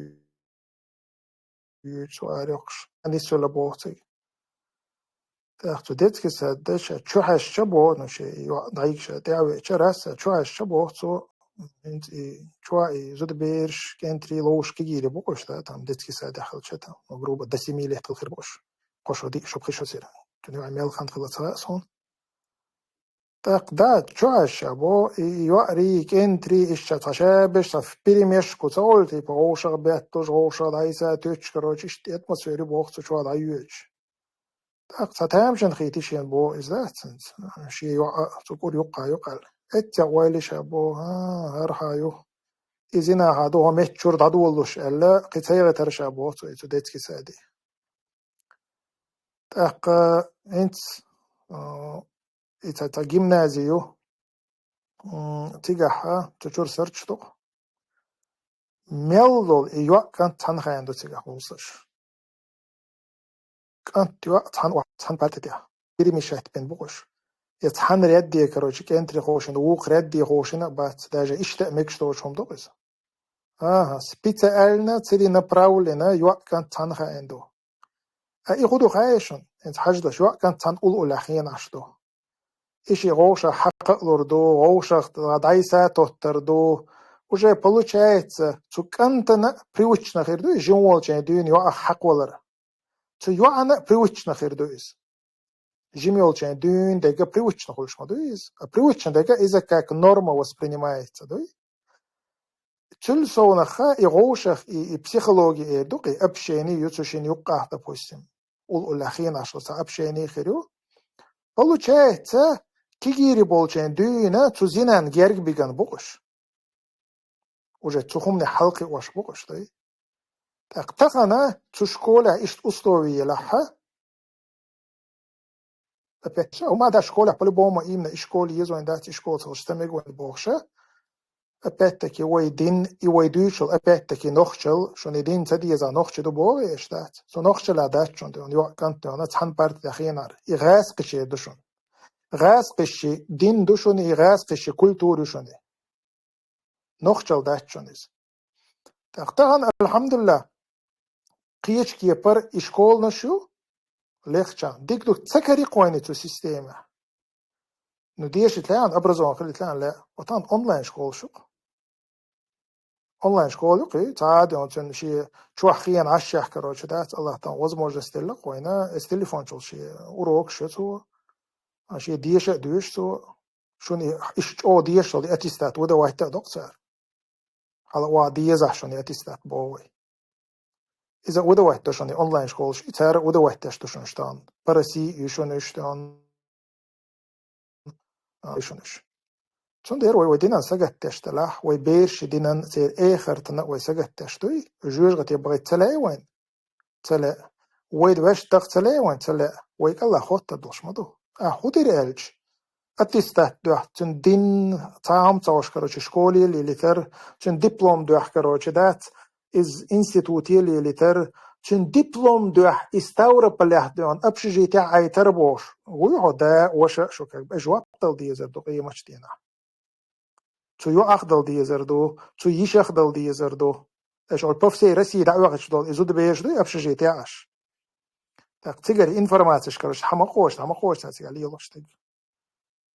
юьйцу арахьаш, нисвелла боху цига. ТӀаккха цу детский садда ша чу хьаьжча боху, ну, шен йоӀ дӀайига ша тӀе а веача, расцӀа чу хьаьжча боху цо, хӀинца и чоа и зудабераш, кӀентарий ловзуш кегийрий бу-кх уьш, да, там детский садехь хилча, там, ну, грубо, до семи лет хила хир бу-кх уьш. Кхо шо, диъ шо, пхи шо сира. Цуьнан мел хан хилла ца хаьа суна. ТӀаккха да, чу хьаьжча боху, и йоӀарий, кӀентарий, иштта цхьа шаберш, цхьа в перемешку ца олу, типа, вовшах бетталуш, вовшах дӀасатуьйсуш, короче, иштта атмосфера боху цу чоа дӀайоьдуш. ТӀаккха цхьа тамашийна хийти шена боху иза дац хӀинца. Шен йоӀ а цу кӀур юккъехь ю-кх аьлла. Эццехь ойла ша боху, а, хӀара хьан ю. И зина хьан ду, хьо меттачуьра дӀадолалуш аьлла, кхин ца яхийтара ша боху цо и цу детский саде. ТӀаккха хӀинца, а, и ца, ца гимнази ю, м, цигахь а цу чуьра сурташ ду-кх. Мел долу и йоӀ, кӀант цхьаьна хаийна ду цигахь вовшаш. КӀант, йоӀ цхьаьна, цхьаьна парте тӀехь. Перемешать бина бу-кх уьш. Я цхьаьна рядде, короче, кӀентарий ховшийна, вукху рядде ховшийна а бац, даже иштта а мегаш доцу хӀума ду-кх иза. Аха, специально, целенаправленно йоӀ, кӀант цхьаьна хаийна ду. А и хӀун ду хаьий шуна? ХӀинца хьаждаш, йоӀ, кӀант цхьаьна уллохь хенаш ду. И шен вовшах хьакха а лур ду, вовшах дӀасатоттар ду. Уже получается, цу кӀантана а привычно хир ду иза, жима волчу дуьйна йоӀах хьакхавалар. Цу йоӀана а привычно хир ду иза. Жима йолчу дуьйна дерг а привычно хуьлуш ма ду иза. А привычно дерг а иза как норма воспринимается, дуй? Цуьнан совнаха и вовшах, и, и психологи эр ду-кх, и общение ю цу шина юккъехь, допустим. Уллохь хенаш ду, цхьа общение хир ю. Получается, кегийрий болчу дуьйна цу зинан герга бигана бу-кх уьш. Уже цу хӀуманах хьалакхиош бу-кх уьш, дуй? ТӀаккха тахана цу школехь иштта условие елахь, опять же, хӀума дац школехь, по-любому именно и школа еза вайн дац, и школа ца хилча ца мега вайн бохуш а. Опять-таки вай дин, и вай дуьйцург, опять-таки нохчалла, шуна и дин ца дезахь нохчи ду боху аша дац. Со нохчалла дац шуна, дуй, йоӀ, кӀант дуй, цхьаьна парте тӀехь хенара. И гӀазкхичеран ду шуна. ГӀазкхичеран дин ду шуна, и гӀазкхичеран культура ю шуна. Нохчалла дац шуна иза. ТӀаккха тахана, алхьамдулиллахӀ, кхечу кепара и школанаш ю легча. Дика ду, ца карий-кх вайна цу системехь. Ну, дешийта лаьа, образован хилийта лаьа, лаьа. Вот тахана онлайн школаш ю-кх. Онлайн школа ю-кх и, цхьа а дуьйна цуьнан шен чохь хенаш Ӏаш яхь, короче, дац, АллахӀ тахана возможность делла-кх вайна, эс телефончул шен урокаш ю цо, а, шен деша а доьшу цо. Шуна и, иштта чӀогӀа дезаш долу и аттестат выдавать а до-кх цара. Хьала охьа дезахь шуна и аттестат, боху вай. Иза выдавать до шуна и онлайн школаш, и цара выдавать деш ду шуна уьш тахана. По России ю шуна уьш тахана. А, ю шуна уьш. Цундела вай, вай динан сагатдеш делахь, вай бераши динан, церан эхартана а вай сагатдеш дуй, жоьжахате бахийта ца лаьий вайна? Ца лаьа. Вай ваьшна даха ца лаьий вайна? Ца лаьа. Вай кӀалхьа хоттар долуш ма ду. Ахьа хӀун дира аьлча, аттестат доьхьа, цуьнан дин цхьа а хӀума ца хууш, короче, школе лелийтар, цуьнан диплом доьхьа, короче, дац, иза институте лелийтар, цуьнан диплом доьхьа, и Ставрополехь дуьйна общежитехь Ӏайтар бохуш. Вуй хьо, да а, ваша а шу, как бы, жоп дала дезар ду къематчу дийнахь. Цу йоӀах дала дезар ду, цу йишах дала дезар ду. Аша по всей России дӀа а оьхуьйтуш долу и зудабераш дуй общежитехь Ӏаш. ТӀаккха цигара информацеш, короче, хьан ма кхочу, хьан ма кхочу цигара лелош дерг.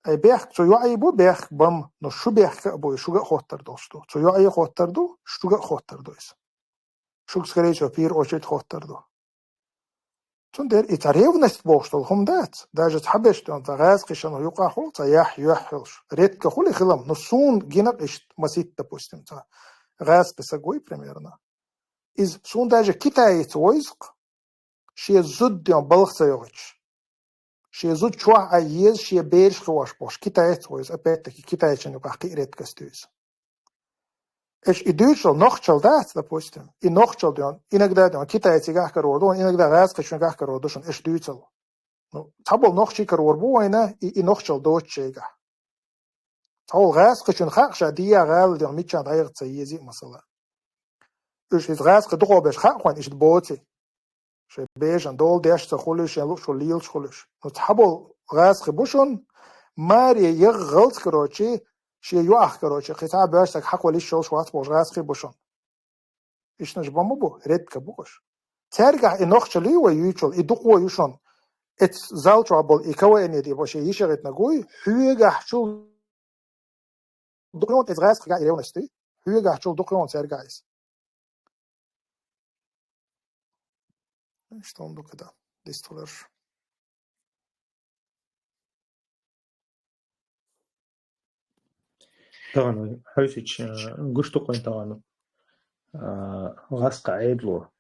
Ай, бехк, цу йоӀе бу бехк бан, но шу бехк а бу, шуьга а хоттар долуш ду. Цу йоӀе а хоттар ду, шуьга а хоттар ду иза. Шуьга, скорее всего, в первую очередь хоттар ду. Цундела и цхьа ревность бохуш долу хӀума дац. Даже цхьаберш дуьйна цхьа гӀазкхи шина юкъахь хуьлу, цхьа яхь-юьхь йолуш. Редко хуьлу и хилам, но суна гина-кх иштта масийтта, допустим, цхьа гӀазкхи саг вуй примерно. Иза суна даже китаец вевза-кх, шен зуда дуьйна балха ца йохуьйтуш. шен зуда чохь а еза, шен бераш хууш бохуш, китаец ву иза, опять-таки, китайчун юкъахь кхин а редкость ю иза. Эш и дуьйцуш нохчалла дац, допустим, и нохчалла дуьйна, иногда дуьйна, китайцигахь карор ду, иногда гӀазкхичуьнгахь карор ду шуна, эш дуьйцал. Ну, цхьаболу нохчий карор бу вайна, и, и нохчалла доцу шайгахь. Цхьаболу гӀазкхичун хаьа ша дийя гӀала дуьйна, мичча дӀайгӀа ца езий, масала. Уьш иза гӀазкхи дукхо беш хаьа хьуна, иштта боций. Шайн бежан дола деш ца хуьлуш, шайн луучуьра лелаш хуьлуш. Ну, цхьаболу гӀазкхи бу шуна, маре яха гӀалц, короче, шен йоӀах, короче, кхин цхьа а боьршаг хьакхолуш йолуш вац бохуш гӀазкхи бу шуна. Ишнаш бан ма бу, редко бу уьш. Цаьргахь и нохчалла вай юьйцуш, и дукхо ю шуна. Эцу зал чохь болу и КВН-е тӀе бо шен йиша гӀитинарг вуй, хьоьгахьчул дукха йогӀу иза гӀазкхигахь и ревность дуй. Хьоьгахьчул дукха йогӀу цаьргахь иза. Что он дукха да? Дисталарш. Тахана хьовсича, гуш ду-кх вайн тахана, а, гӀазкхийн Ӏедало.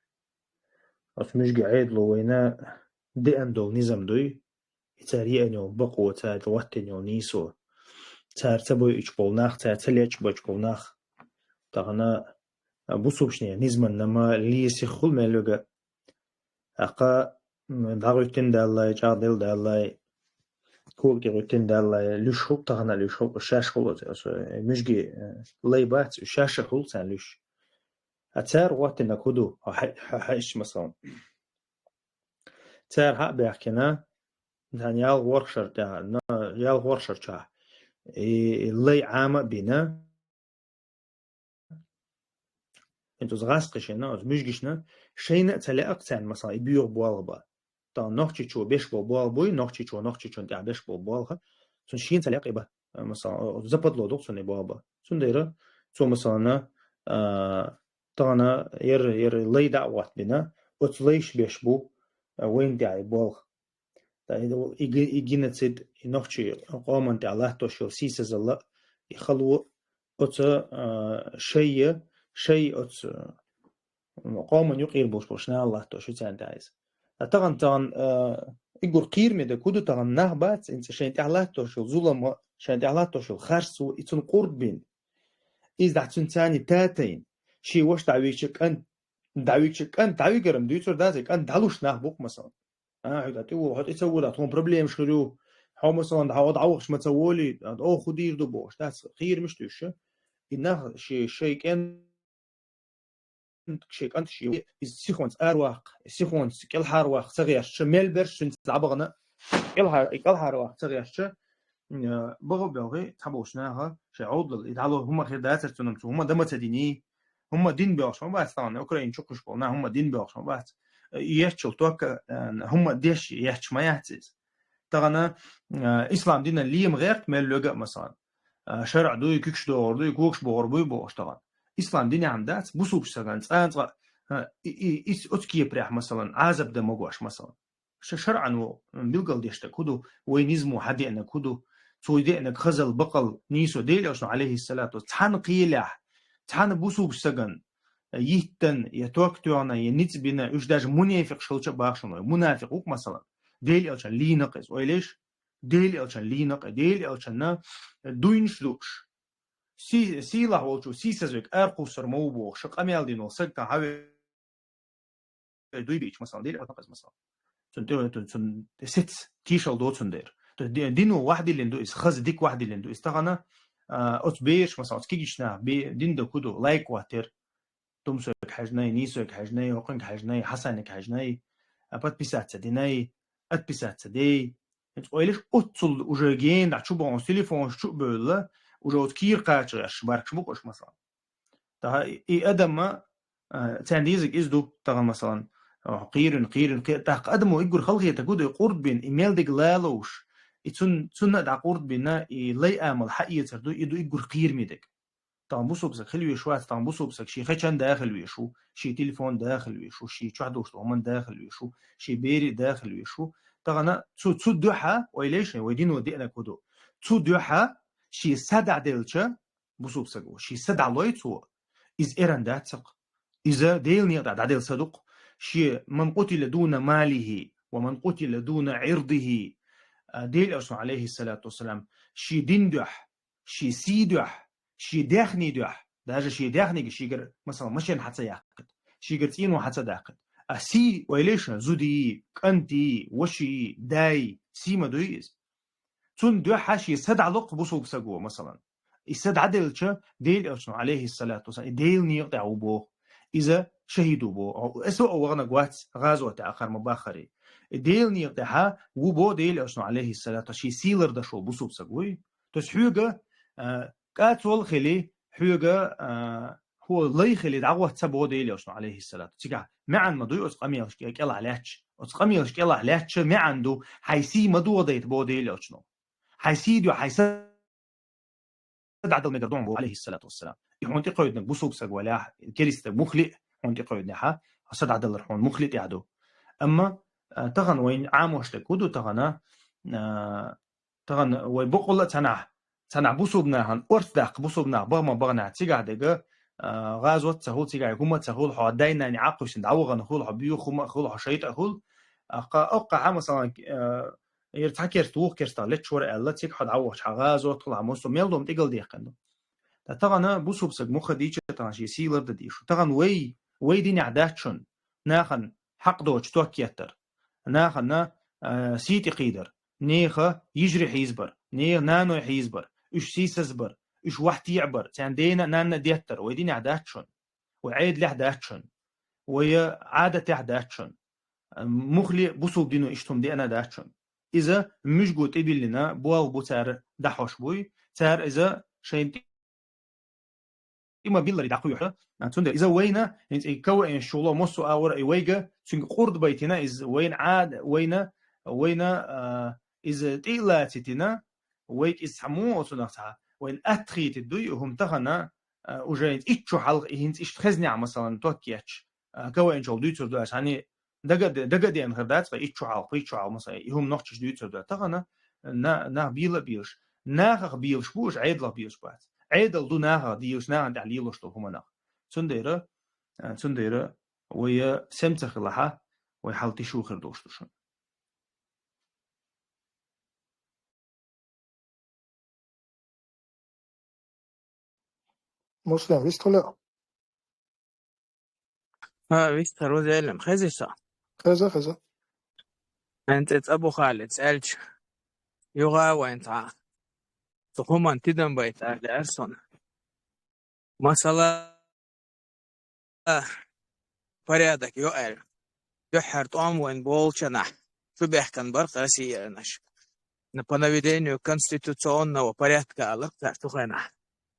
Оцу муьжгийн Ӏедало вайна деана долу низам дуй, и цара еана йолу бакъо, цара хӀоттийна йолу нийсо. Цара ца бойуш болу нах, цара ца лечкъабойуш болу нах. Тахана, а, бусулбанийн низамна ма лесихула мел вега. ТӀаккха, м, дӀагӀуьттина даллалц, чӀагӀделла даллалц, кога тӀе гӀуьттина даллалц, луьйш хуьлу, тахана луьйш хуьлу, шаьш хуьлу, оцу, оцу, э, муьжгийн, э, лай бац, уьш шаьш а хуьлу царна луьйш. А цара хӀоттийнарг хӀун ду, хьо хьа-, хьо хьаьжча, масала. Цара хьа а баьхкина, царна ялх-ворхӀ шар тӀехь, на, ялх-ворхӀ шар чохь, и лай Ӏама а бина, хӀинца оцу гӀазкхашна, оцу муьжгашна шайна а ца лаьа-кх царна, масала, и боьха болх бан. Тахана Нохчийчоь беш болу болх буй, Нохчийчоь Нохчийчунна тӀехь беш болу болх, цунна шена ца лаьа-кх и бан. Масала, оцу западло ду-кх цунна и болх бан. Цундела цо, масалана, а, тахана яра, яра лай дӀа а хӀоттабина, оцу лайша беш бу, а, вайна тӀехь и болх. Ткъа и, и ге-, и геноцид, и нохчийн къоманна тӀехь латтош йолу сийсазалла, и хало, оцу, а, шайна, шайн оцу, м, къоманна юкъара болуш болу нах латтош ю царна тӀехь иза. Ткъа тахана, тахана, а, уггар кхераме дерг хӀун ду, тахана нах бац, хӀинца шайна тӀехь латтош йолу зулам, шайна тӀехь латтош йолу харц, и цунна къурд бина. Иза дахь цуьнан царна татийна. Шен ваша дӀавигча кӀант, дӀавигча кӀант, дӀавигар-м дуьйцур дац, и кӀант дӀалуш нах бу-кх, масала. А, хьо тӀе ву, хьо тӀе ца вуьйла, тхуна проблемаш хир ю. Хьо, масалан, хьо дӀавахча ма ца волий, оха хӀун дийр ду бохуш, дац, кхераме ду уьш. И нах ши-, шайн кӀен-, шайн кӀанташ ю, иза сихонца араваккха, сихонца кӀелхьарваккха ца гӀерташ, мел берш цуьнца дӀабахана, кӀелхьар-, кӀелхьарваккха ца гӀерташ, м, баха а боьлхий, цхьаболчу наха шайн Ӏовдалалла, и дӀало хӀума хир дацара цунна, цо хӀума дан ма ца диний, хӀума дина боьлхуш ма бац тахана, Украина чу кхуьуш болу нах хӀума дина боьлхуш ма бац. И еттачул тоьхна, а, хӀума деш етташ ма яц иза. Тахана, а, ислам динан лема гӀерта мел лоьга а, масалан. А, шарӀ дуй, куьгаш догӀур дуй, когаш богӀур буй бохуш тахана. Ислам динехь дац, бусулбачу стагана цкъа а, цкъа а, а, и, и, и, оцу кепарехь, масалан, Ӏазап дан магош, масалан. Ша шарӀан ву, м, билгалдеш дерг хӀун ду, вай низамо хьан деанарг хӀун ду, цо деанарг хазалла, бакъалла, нийсо. Дела Элчано, алейхиссалату, цхьана кхелехь, цхьана бусулбачу стагана, э, йиттан, я ток тоьхна, я ницкъ бина, уьш даже мунепикъаш хилча а бахаш ву, мунафикъ ву-кх, масалан. Дела Элчан лийнакъ иза, ойла еш? Дела Элчан лийнакъ, Дела Элчанна дуйнаш дууш. Си-, сийлахь волчу сийсазвиг аракхуссур ма ву бохуш, ша къамел дина волу саг тхан хьаве- дуй бийча, масала, дийла а ватакъаза, масала. Цун тӀе, цун, цун сец тийшал доцун дера. То есть ди-, дино вахдиллина ду иза, хаза дика вахдиллина ду иза. Тахана, а, оцу бераш, масала, оцу кигичнах бе-, дин ду хӀун ду, лайк ваттер. Тумсойг хьаьжнай, нийсойг хьаьжнай, хӀокхуьнга хьаьжнай, Хьасаниг хьаьжнай, а, подписаться динай, отписаться дей. ХӀинца ойлаш оццул уже гена чу бохуш, телефонаш чу а бевлла, уже оцу кийра кхача гӀерташ баркаш бу-кх уьш, масала. Таха и, и адамма, а, царна дезаг иза ду, тахана, масалан, а, кхийрина, кхийрина, кхи-, тӀаккха адамо иггур халахетарг хӀун ду, и къурд бина, и мел дерг лалуш, и цун-, цунна а дӀакъурд бина, и лай амал хьаэцар ду, и ду иггур кхийраме дерг. Тахана бусулба саг хила веш вац, тахана бусулба саг шен хечан да хила веш ву, шен телефон да хила веш ву, шен чохь долуш долу хӀуман да хила веш ву, шен берийн да хила веш ву. Тахана цу, цу дуьхьа, ойла еш, вай дино деанарг хӀун ду. Цу дуьхьа шен са дӀаделча, бусулба саго, шен са дӀалой цо, иза эрна дац-кх. Иза Делан некъа тӀехь дӀаделла са ду-кх. Шен: «Ман къутила дуна малихи, ва ман къутила дуна ирдихи». а, Дела Элчано, алейхиссалату вассалам, ший дин дуьхьа, ший сий дуьхьа, ший даьхни дуьхьа, даже ший даьхнига шийгара, масала, машен хьа ца яккхийта, шийгара цӀено хьа ца даккхийта. А сий, ойла е шоана, зудий, кӀантий, воший, дай, сий ма дуй иза. Цунна дуьхьа ший са дӀалокх бусулба саго, масалан. И са дӀаделча, Дела Элчано, алейхиссалату вассалам, и Дела некъа тӀехь ву боху. Иза шахӀид ву боху. Эсо а вахана вац, гӀазоте а кхар ма баххара. И Дела некъа тӀехьа ву боху Дела Элчано, алейхиссалату, ший сий лардеш волу бусулба саг вуй. То есть хьоьга, а, кӀацвала хили, хьоьга, а, хӀу лай хили дӀагӀотта ца боху Дела Элчано, алейхиссалату. Цигахь маьӀна ма дуй оцу къамелаш кӀе-, кӀелахь лаьтташ. Оцу къамелаш кӀелахь лаьттача маьӀна ду, хьайн сий ма дохадайта боху Дела Элчано. Хьайн сий дуьхьа, хьайн са дӀадала мегар ду хьуна боху, алейхиссалату вассалам. И хьуна тӀекхойдинарг бусулба саг валахь, кериста муххале а хьуна тӀекхойдинехь, са дӀадалар хьуна муххале а тӀехь ду. Амма, а, тахана вайн Ӏамош дерг хӀун ду тахана, а, тахана вай бакъволла а цхьанхьа, цхьанхьа бусулба нахана орца даккха, бусулба нах бахана, баханехь цигахь дерг, а, гӀазот ца хуьлу, цигахь хӀума ца хуьлу, хьо дай-наной Ӏакхуьйсина дӀавахана хуьлу, хьо боьха хӀума а хуьлу, хьо шайтӀа а хуьлу. А, кха-, оккхахьа, масалан, а, Ира цхьа керста вукху керстах леташ вара аьлла, цига хьо дӀавахча хьан гӀазот хуьлу, хьан массо а мел дом тӀегал дехкина ду. Ткъа тахана бусулба саг муха дийча тахана шен сий лардан дийшу. Тахана вай, вай динехь дац шуна нахана хьакъ доцу ток еттар, нахана, а, сий тӀекхийдар, нехан йижарий хьийзабар, нехан наной хьийзабар, уьш сийсазбар, уьш вахь теӀабар, царна дена а, нанна а деттар, вай динехь дац шуна. Вай Ӏедалехь дац шуна. Вай Ӏадатехь дац шуна. Муххале а бусулба дино иштта хӀума деана дац шуна. Иза муьжго тӀебиллина болх бу цара дӀахьош буй, цара иза шайна тӀе-, тӀе ма билларе дӀакхоьхьу. Цундела иза вайна, хӀинца и КВН-ш чухула массо а агӀор а и вайга, цуьнга къурд байтина, иза вайна Ӏада, вайна, вайна, а, иза тӀе а лацитина, вайга иза цхьа муха оцунах цхьа, вайна атта хийтидуй, хӀума тахана, а, уже итт шу хьалха и хӀинца иштта хезнехь, масалан, ток етташ, а, КВН-чул дуьйцур ду аьлла, хьаний дага-, дагадеана хир дац, ткъа итт шу хьалха, пхийтта шу хьалха, масалан, и хӀума нохчаша дуьйцур ду. Тахана на-, нах бийла а бийлаш, нахах бийлаш бу уьш, Ӏедалах бийлаш бац. Ӏедал ду нахах дийлаш, нахана тӀехь лелош долу хӀуманах. Цундела, а, цундела вай сема ца хилахьа, вай хьал тишу хир долуш ду шуна. Муслим, вистхуьлу? ХӀа, вистхуьлу, Рузелем, хезий со? Хеза, хеза. ХӀинца цӀа бухалица аьлча, юха вайн цхьа цу хӀуманна тидам байта аьлла аьлла суна. Масала, порядок йо аьлла, дуьххьара тӀом вайн болчу нахь чу бехкан бара Россиянаш. На, по наведению конституционного порядка аларх цара цу хенахь.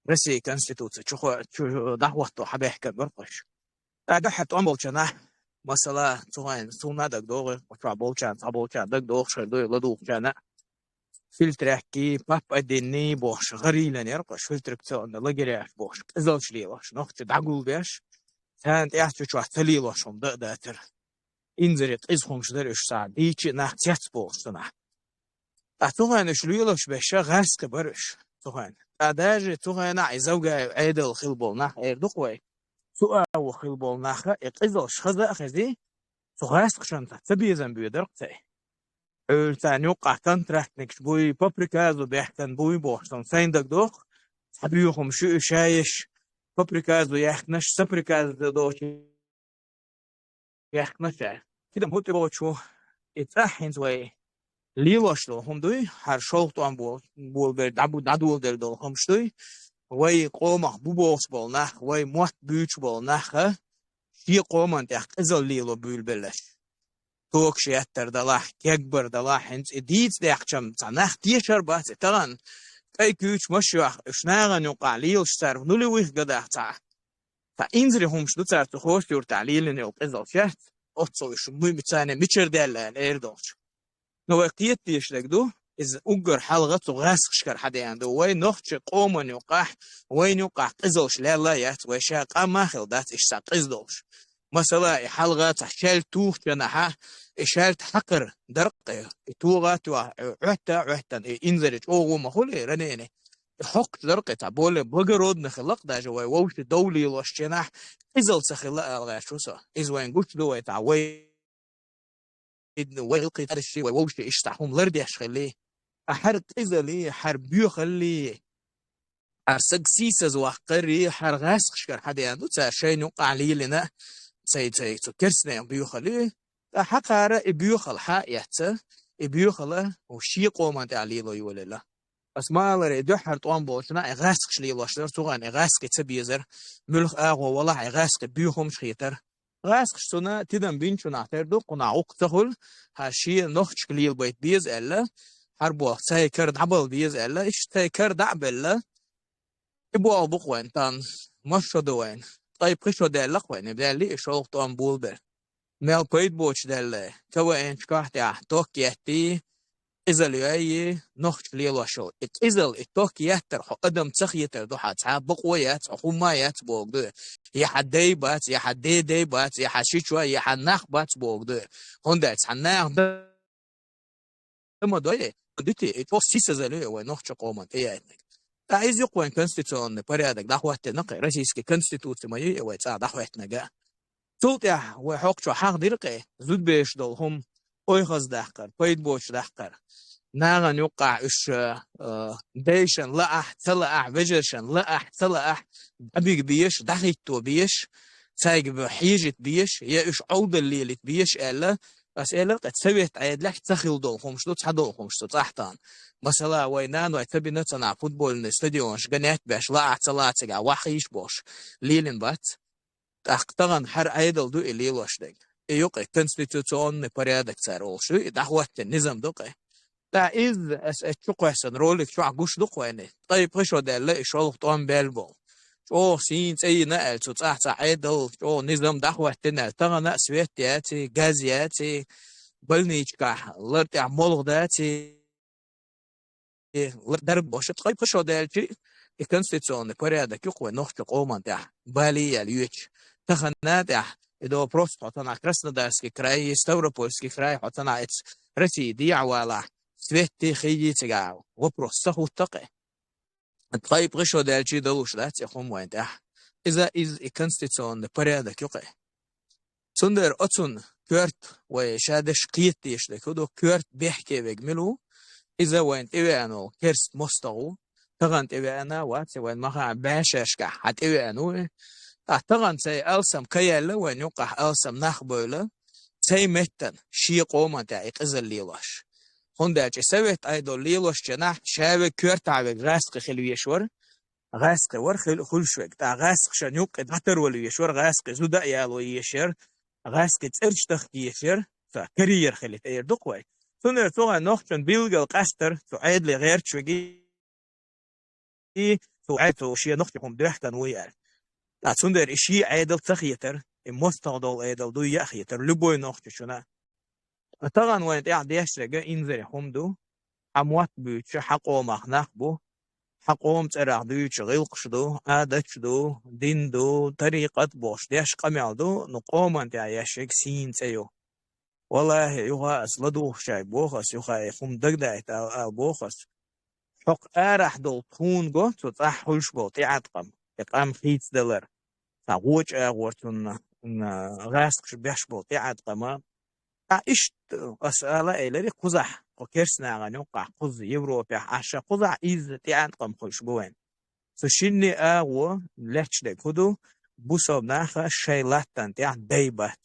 Россия конституция чу хо-, чу дӀахӀотто хьабехкан бара кхуш. ТӀаккха дуьххьара тӀом болчу нахь, масала, цу хенахь суна дагадогӀу, кху чохь болчарна, цхьаболчарна дагадогӀуш хир ду, ладугӀучарна. Фильтрехкий, пап один бохуш, гӀарилан яра кхуш, фильтрационный лагеряш бохуш, къизалш лелош, нохча дӀагулбеш, царна тӀехь цу чохь ца лелош хӀума дан а дацара. Инзаре къиза хӀумаш дара уьш, цхьа дийча а нах цец бохуш санахь. Ткъа цу хенахь уьш лелош беш гӀаьрскхи бара уьш цу хенахь. Ткъа даже цу хенахь и Завгаев Ӏедал хила болу нах эр ду-кх вай. Цу агӀо хила болу наха и къизалш хаза а хези, цу гӀаьрскхашна ца безам боьдар-кх цай. Хьуьлла царна юккъахь контрактникаш буй, по приказу бехкан буй бохуш, сан сайн дагадоху, цхьа боьхамаш ю уьш шайиш, по приказу яхканаш, са приказу доцу яхканаш а. Кидам хӀутту бохучу, и цӀахь хӀинца вай лелош долу хӀума дуй, хӀара шолгӀа тӀом бо-, болабер, дӀабу-, дӀадоладер долу хӀумаш дуй, вай къомах бу бохуш болу нах, вай мотт буьйцуш болу нах а, шен къоман тӀехь къизалла лело буьйлабелларш. Токаш еттар далахь, кегбар далахь, хӀинца и дийца даьккхича-м цхьа нах тешар бац, и тахана кӀай куьйчу машах уьш нахана юккъахь лелаш цара нулевых годах цхьа. Цхьа инзаре хӀумаш ду цара цу Хосса-Юьртахь лелийна йолу къизалла шаьц, оццул уьш муьмицане мичара даьлла аьлла эр долчу. Но вай кхета дезаш дерг ду, иза уггар хьалха цу гӀаьрскхашкара хьадеана ду. Вай нохча къоман юккъахь, вайна юккъахь къизаллаш лелла а яц, вай ша къам а хилла дац, иштта цхьа къиза долуш. Масала, и хьалха цхьа шаьлта тухучу нахьа, и шаьлта хьакхар дара-кх, и тогӀа а тоьхна, Ӏоьттина а Ӏоьттина, и инзаре чӀогӀа ма хуьлу и ранение. И хьокхуш дара-кх, цхьа более благородно хилла-кх даже вай вовшийн дов лелош ченахь, къизалла ца хилла ала гӀерташ ву со. Иза вайн гучу ду вай цхьа вай, вай гӀиллакхий тӀарший, вай вовшийн иштта цхьа хӀума лардеш хилли. А хӀара къизалли, хӀара боьхалли, хӀара саг сийсазваккхарри, хӀара гӀаскхашкара хьадеана ду цара шайна юкъахь лелийна, цай, цай, цу керстанийн боьхалли. Ткъа хьакхара и боьхал хьа а эцна, и боьхал шен къоман тӀехь лело йолаелла. Ас ма-аллара, и дуьххьара тӀом болчунна и гӀаскхаш лелош дара, цу хенахь и гӀаскхий ца безара, муьлха агӀо валахь а и гӀаскхий боьха хӀумнаш хетара. ГӀаскхаш цунна тидам бинчунах тера ду, кхунах гӀуллакх ца хуьлу, хӀара шен нохчашка лелабайта беза аьлла, хӀара болх цай кара дӀабала беза аьлла, иштта цай кара дӀа а белла, и болх бу-кх вайн тахана, масса шо ду вайна. Ткъе пхи шо даьлла-кх вайна, даьллий и шолгӀа тӀом болабелла. Мел пайда боцуш даьлла, КВН-чкахь тӀехь ток еттий, къизал йойий, нохчаша лелош йолу. И къизал, и ток еттар хьо адам ца хетар ду хьан, цхьа а бакъо яц, хьо хӀумма а яц бохург ду. Я хьан дай бац, я хьан ден дай бац, я хьан шичой, я хьан нах бац бохург ду. ХӀунда аьлча хьан наха дан ма дой, дити, и чӀогӀа сийсазалла ю вай нохчийн къоман тӀеяйтинарг. Ткъа иза ю-кх вайн конституционный порядок дӀахӀоттийнарг, российский конституци ма ю и вай цӀа дӀахӀоьттинарг. Цул тӀаьхьа вай хӀокху чу хьахдира-кх, зудабераш долу хӀума ойхаза даккхар, пайда боцуш даккхар. Нахана юккъахь уьш, э, дайшна лаахь, ца лаахь, вежаршна лаахь, ца лаахь, дӀабига безаш, дӀахӀитто безаш, цаьрга бу-, хьежийта безаш, я уьш Ӏовдал лелийта безаш аьлла, ас элира-кх, совет Ӏедалехь ца хилла долу хӀумнаш ду, цхьадолу хӀумнаш ду цӀахь тахана. Масала, вай наной ца бина ца нах футбольный стадионаш гонять беш, лаахь, ца лаахь, цигахь ваха йиш болуш лелийна бац. ТӀаккха тахана хӀара Ӏедал ду и лелош дерг. И ю-кх и конституционный порядок цара олуш ю, и дӀахӀоттийна низам ду-кх и. ТӀаккха иза ас, ас чу кхоьссина ролик чохь гуш ду-кх вайна. Ткъе пхи шо даьлла и шолгӀа тӀом баьлла болу. ЧӀогӀа сийна цӀе йина аьлла цу цӀахь цхьа Ӏедал, чӀогӀа низам дӀахӀоттийна аьлла, тахана а свет яций, газ яций, больничкахь лар тӀехь молха даций, лар дарба бохуш, ткъе пхи шо даьлча, и конституционный порядок ю-кх вай нохчийн къоман тӀехь, балий яьлла йоьдуш. Тахана тӀехь, и допрос хьо ца нах Краснодарский край, Ставропольский край, хьо ца нах эца Россия дехьа валахь, свет хий йий цигахь, вопрос ца хӀутту-кх и. Ткъе пхи шо даьлча далуш дац и хӀума вайн тӀехь. Иза, иза и конституционный порядок ю-кх и. Цундела оцунна коьрта вай ша деш кхета дезаш дерг хӀун ду, коьрта бехке верг мила ву, иза вайна тӀевеана волу керста мостагӀа ву, тахана тӀевеана вац, вайн ма-хаъара бӀешерашкахь хьан тӀевеана ву и. Ткъа тахана цай алсам ка яьлла, вайна юккъахь алсам нах бевлла, цай меттана шен къоман тӀехь и къизалла лелош. ХӀунда аьлча и совет Ӏедал лелош ченахь, ша верг коьртахь верг гӀаскхи хила везаш вара, гӀаскхи вара хил-, хуьлуш верг. ТӀаккха гӀаскхашна юккъе дӀатарвала везаш вара, гӀаскхи зуда а яло езаш яра, гӀаскхи цӀераш тахка езаш яра, цхьа карьера хилийта эр ду-кх вай. Цундела цу хенахь нохчийн билггал къастара, цу Ӏедале гӀерташ верг, и цу Ӏе-, цу шен нохчийн хӀума доьхкина вуй аьлла. Ткъа цундела и шен Ӏедал ца хетара, и мостагӀа долу Ӏедал дуй а хетара, любой нохчочунна. Ткъа тахана вайна тӀехь деш дерг инзаре хӀума ду, хьан мотт буьйцуш хьан къомах нах бу, хьан къоман цӀарах дуьйцуш гӀиллакхаш ду, Ӏадаташ ду, дин ду, тарикъат бохуш деш къамел ду, ну, къоман тӀехь еш ерг сийна цӀе ю. Валлахи, юха ас ладугӀучаьрга боху ас, юха и хӀума дагадайта ала, ала боху ас. ХӀокху арахь долу тхуна го цу цӀахь хуьлуш болу тӀеӀаткъам, и къам хийцадалар. Цхьа гӀоча агӀор цунна, м, гӀаскхаша беш болу тӀеӀаткъама. Ткъа иштта ас ала элира кхузахь, кху керстанашна юккъахь, кхуза Европехь Ӏаш, кхузахь изза тӀеӀаткъам хуьлуш бу вайн. Цу шинне агӀо лаьтташ дерг хӀун ду, бусалба наха шайн латтана тӀехь дай бац.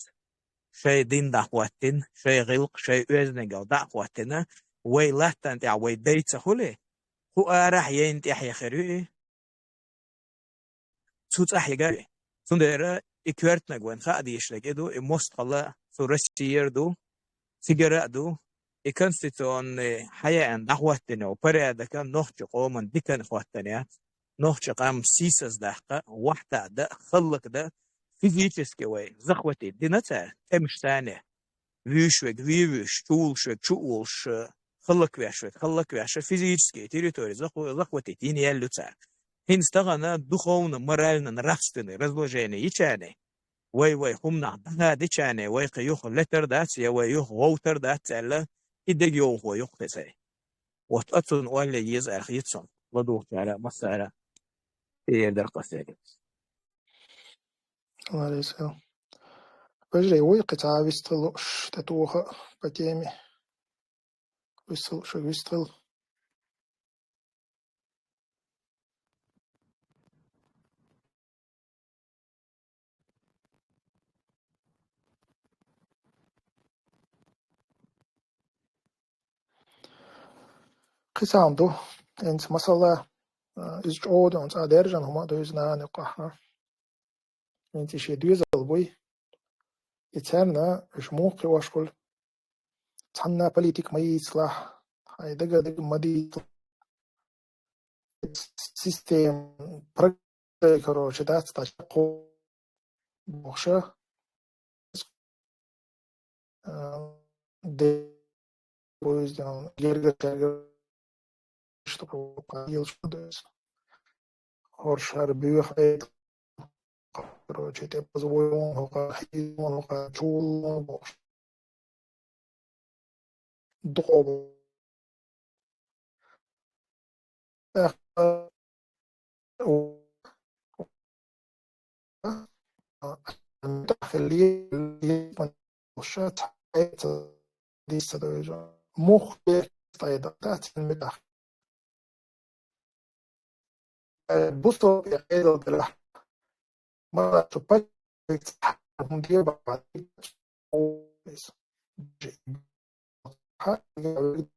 Шайн дин дӀахӀоттийна, шайн гӀиллакх, шайн оьздангалла дӀа а хӀоттийна, вай латтана тӀехь вай дай ца хуьлий, кху арахь яйна тӀехь яхир ю и, цу цӀахь яхир ю и. Цундела и коьртаниг вайн хаа дезаш дерг и ду, и мостагӀалла цу Россияра ду, цигара а ду, и конституционный хьаяьӀна дӀахӀоттийна йолу порядок нохчийн къоман диканна хӀоттийна яц, нохчийн къам сийсаздаккха, вахьта а дан, хӀаллакдан, физически вай захватить дина цара, тӀемаш санна. Вуьйш верг вуьйш, чувуллуш верг чувуллуш, хӀаллаквеш верг хӀаллаквеш, физически территори заху-, захватить йина яьлла ю цара. ХӀинца тахана духовно, морально, нравственный разложение йича а, вай-вай хӀуманах дӀахадича а, вай кхин юха летар дац, я вай юха гӀовтар дац аьлла, и дегайовхо ю-кх кхин цара. Вот оцунна ойла е еза аьлла хета суна, ладугӀучара а, массара а. И эр дара-кх ас. Ларисел. Вежарий, вуй кхин цхьа вистхила лууш, тӀе тоха по теме. Вистхила, шу вистхила. Кхы цхьа хӀума ду, хӀинца масала, а, иза чӀогӀа ду, цӀа даьржина хӀума а ду иза нахана юкъахь. ХӀинца и шен доьзал буй. И царна уьш муха кхиош хуьлу? Цхьанна политика ма йийцалахь, хьайн дага дага ма дийцалахь. Система, праг-, короче, дац, дац, бохуша. А, де-, поездом, гергар-, гергар-, что-то йилчу дойса. ХӀорш хӀара боьха айда, короче, тӀе позвонил хӀокху, хьийзон хӀокху, чуллон бохуш. Дукъо. ТӀаккха муха бусалба Ӏедал делахь, ма шу паччахьлица хьан хӀума де бахьа,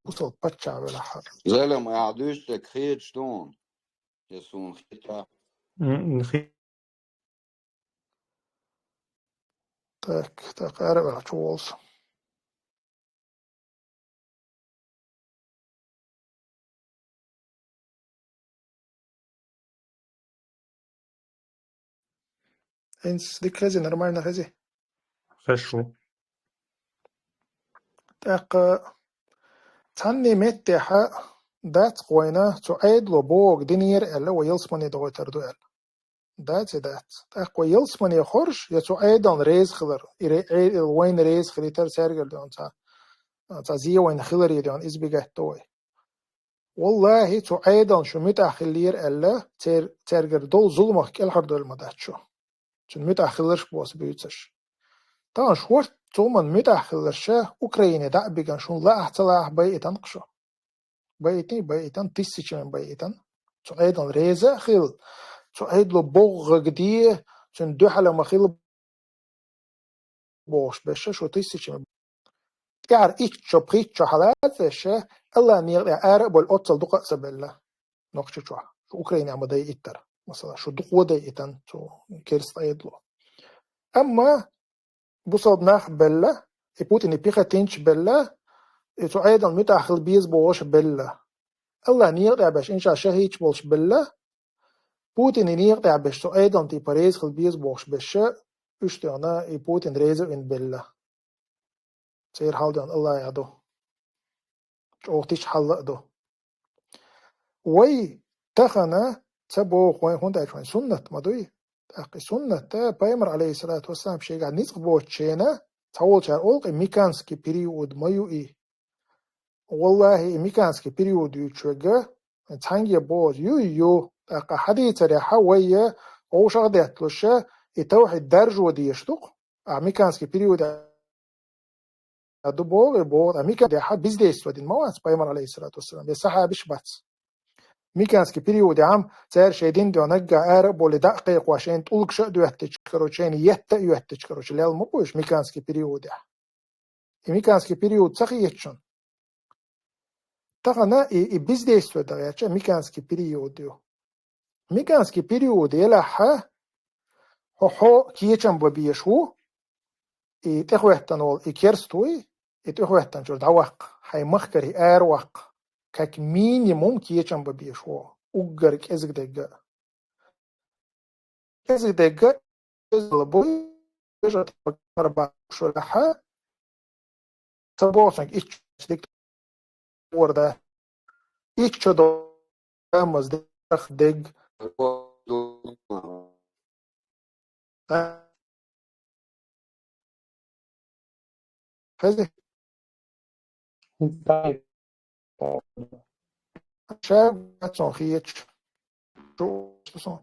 бусалба паччахь велахь. Залам, ахьа дуьйцург хеташ ду хьуна? Я суна хетахь. М, хи-, так, так, ара ваьлла чу волу со. ХӀинца дика хези, нормально хези? Хорошо. ТӀаккха цхьанне меттехьа дац-кх вайна цу Ӏедало бохург динера аьлла, вай ялсамане дохуьйтур ду аьлла. Дац и дац. ТӀаккха вай ялсамане хоржуш, я цу Ӏедална реза хилар, и ре-, Ӏедал вайна реза хилийтар цаьргара дуьйна цхьа, цхьа зе вайна хиларе дуьйна, иза бигатта вай. Валлахьи, цу Ӏедална шу муьтӀахь хиллера аьлла, цер-, цаьргара долу зуламах кӀелхьардойла ма дац шу. Цуьнан муьтӀахь хиларш босса буьйцуш. Тахана шорта цу хӀуманна муьтӀахь хилларша Украине дӀа а биган шуна лаахь ца лаахь байитан-кх шу. Байитан, байитан, тиссачами байитан. Цу Ӏедална реза а хилла, цу Ӏедало богӀу гӀаг де, цуьнан дуьхьала ма хила бохуш берш шу тиссачами. ТӀаьхьара итт шо, пхийтта шо хьалаца берш, Аллахьан некъа тӀехь ара а болу оццул дукха а ца белла. Нохчийчохь, шу Украинехь ма дайийтара, масала, шу дукха дайийтан цу керста Ӏедало. Амма бусалба нах белла, и Путин и пехотинцаш белла, и цу Ӏедална муьтӀахь хила беза бохуш белла. Аллахьан некъа тӀехь берш, иншаллахь, шахӀидаш болуш белла, Путинан некъа тӀехь берш, цу Ӏедална типа реза хила беза бохуш берш, уьш дуьйна и Путин реза а вина белла. Церан хьал дуьйна Аллахьехь ду. ЧӀогӀа тиша хьал а ду. Вай тахана ца боху вайн, хӀунда аьлча вайн суннат ма дуй. ТӀаккха и суннат, пайхамар, алейхиссалату вассалам, шегахь ницкъ боцучу хенахь, цхьаволчара олу-кх и меканский период ма ю и. Валлахьи, и меканский период юьйцуш верг, цхьаьнгге боху, ю, ю, тӀаккха хьадийцарехь вай вовшах а детталуш, и тавхьид даржо дезаш ду-кх, а меканский период а ду боху, и боху, а мекан дехьа бездействовать дина ма вац пайхамар, алейхиссалату вассалам, я сахьабаш бац. Меканский периодехь цара шайн дин дуьхьа наггахь ара а болий, дӀа а кхайкхош, шайна тӀулгаш а доьттича, короче, шайна етта а йоьттича, короче, лелла ма бу уьш меканский периодехь. И меканский период ца хеташ шуна? Тахана и, и бездействовать дан гӀерташ меканский период ю. Меканский период елахь, хьо, хьо кечам бан безаш ву, и тӀехӀоьттина волу и керста вуй, и тӀехӀоьттинчуьра дӀаваккха, хьайн махкарий араваккха, как минимум кечам бан безаш ву, уггар кӀезиг дерг а. КӀезиг дерг а, кӀезиг буй, вежарий бахуш лаьхьа, ца боху санга итт чу дерг ворда. Итт чу до-, амаз дерг, дерг. Хезий? Ша бацон хеташ. Шу, шу сон.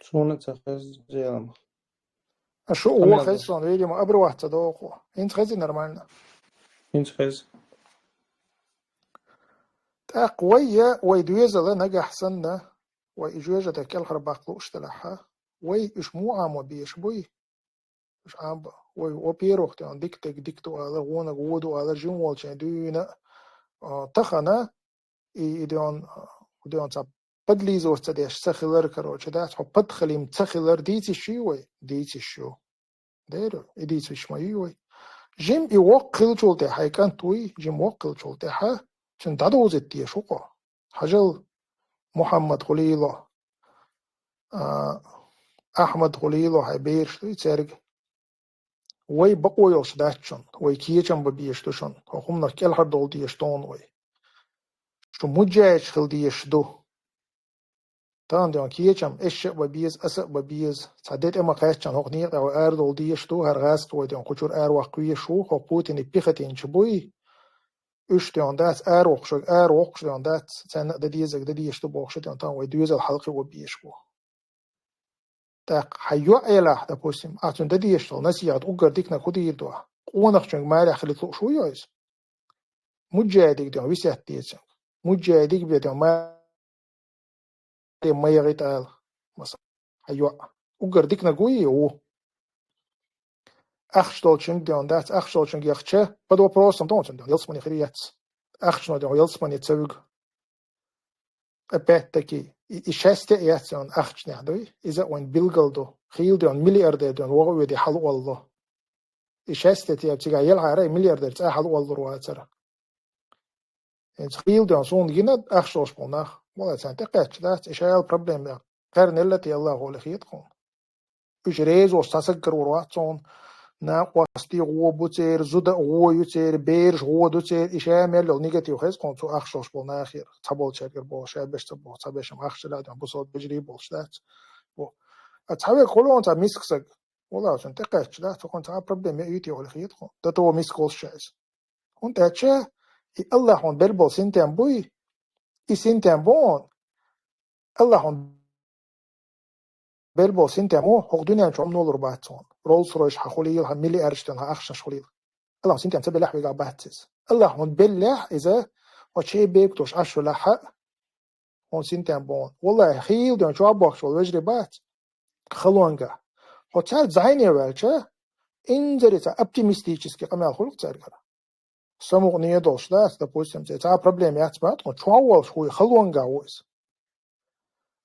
Суна ца хеза, Зелимха. А шу Къамаьл вон хеза деш. Суна, видимо, абур вац ца догӀу. ХӀинца хезий нормально? ХӀинца хеза. ТӀаккха вай я, вай доьзал а нагахь санна, вай и жоьжахати кӀелхьара баккха лууш делахь, вай уьш муха Ӏамо безаш буй? Уьш Ӏамба. Вай, во-первых, тӀе дика дег дика ду ала, вонах во ду ала, жима волча дуьйна, а, тахана, и, и ден, ден ца подлизывать ца деш ца хилар, короче, дац, хьо подхалим ца хилар дийца йиш ю вай? Дийца йиш ю. Дера, и дийца йиш ма ю вай. Жима и воккха хилчул тӀехьа, хьай кӀант вуй, жима воккха хилчул тӀехьа, цуьнан дӀадовзийта дезаш ву-кх. Хьажал, Мухьаммад хуьлийла, а, Ахьмад хуьлийла, хьай бераш дуй церга. Вай бакъо йолуш дац шуна, вай кечам бан безаш ду шуна, хӀокху хӀуманах кӀелхьардовла дезаш ду вай. Шу муджахӀидаш хила дезаш ду. Тахана ден кечам эшша а бан беза, аса а бан беза. Цхьа де тӀе ма кхаьччина хӀокху некъа тӀе вай арадовла дезаш ду, хӀара гӀазкхи вай ден кху чуьра араваккха везаш ву, хӀокху Путине пехотинцаш буй. Уьш ден дац, аравоккхуш, аравоккхуш ден дац, царна а дан дезарг дан дезаш ду бохуш, ден тахана вай доьзал хьалакхио безаш бу. ТӀаккха хьан йоӀ элахь, допустим, ахь цуьнан дан дезаш долу насихьат уггар диканиг хӀун дийр ду ахь? Къонахчуьнга марехь хилийта лууш вуй иза? МуджахӀидиг ден весет деза цуьнга. МуджахӀидиг бен ден маре ма яхийта ала, масала, хьан йоӀ. Уггар диканиг вуй и? Ву. Ахча долчуьнга ден дац, ахча долчуьнга яхча, под вопросом ду цуьнан ден, ялсамане хир яц. Ахчано ден ялсамане ца вуьгу. Опять-таки, и, и счастье а яц йон ахчанехь дуй, иза а вайн билгал ду. Хийла ден миллиардер ден вогӀу а ведий хьала оллу. И счастье тӀе цигахь елхьара, и миллиардер цӀа хьала оллур вацара. ХӀинца хийла ден суна гина ахча долуш болу нах, валлай, царна тӀекхаьчча дац, и шайла проблема яхь. Кхаьрнелла а тӀе Аллахо хьоле хета тхуна. Уьш реза волуш цхьа саг карор вац цунна, накъостий гӀо бу церан, зуда а гӀо ю церан, бераш гӀо ду церан, и ша мел йолу негатив хеза тхуна цу ахча долуш болу нахера, цхьаболчаьргара боху, ша беш ца боху, цхьаберш-м ахча ца лаьа, бусалба вежарий болуш дац. Бо. А цхьа вега хуьлу цхьа миска саг, валлай, цунна тӀекхаьчча дац, цу хӀун цхьа а проблема яйта хьоле хета тхуна, дан тӀе миска волуш ша иза. ХӀунда аьлча и Аллахьо белла болу синтем буй, и синтем бу хьуна, Аллахьо белла болу синтем бу, хӀокху дуьнен чу хӀума лур бац хьуна. Роллс-Ройс хьан хуьлийла, хьан миллиардаш ден, хьан ахчанаш хуьлийла. Аллахьо синтем ца беллехь вегахь бац иза. Аллахьо беллехь иза, хьо чей бепиг долуш Ӏаш велахь а, хьуна синтем бу хьуна. Валлай, хийла ден чохь бохкуш волу вежарий бац, халонга. Хьо цаьрца зӀене ваьлча, инзаре цхьа оптимистический къамел хуьлу цаьргара. Самукъане долуш дац, допустим, цхьа проблема яц боху, тхуна чохь волуш вуй, халонга ву иза.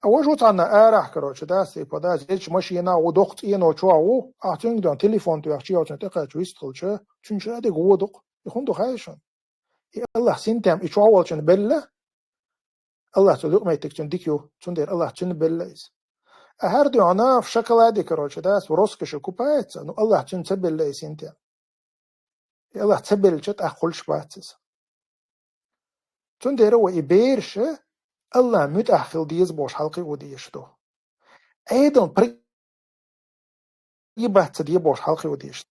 А важа ву цхьанна арахь, короче, дац, типа, дац, эчу машина ву, доккха цӀено чохь ву, ахь цуьнга ден телефон тоьхча, йоцун тӀекхаьчча вистхилча, цуьнан ша дерг вон ду-кх. И хӀун ду хаьий шуна? И Аллахь синтем и чохь волчунна белла, Аллахь цу юкъаметтиг цуьнан дика ю, цундела Аллахь цуьнан белла иза. А хӀара дуьхьа в шоколаде, короче, дац, в роскоши купается, ну, Аллахь цуьнан ца белла и синтем. И Аллахь ца беллача тӀаккха хуьлуш бац иза. Цундела вай и бераш Аллахьан муьтӀахь хила деза бохуш хьалакхио дезаш ду. Ӏедална прогибаться де бохуш хьалакхио дезаш ду.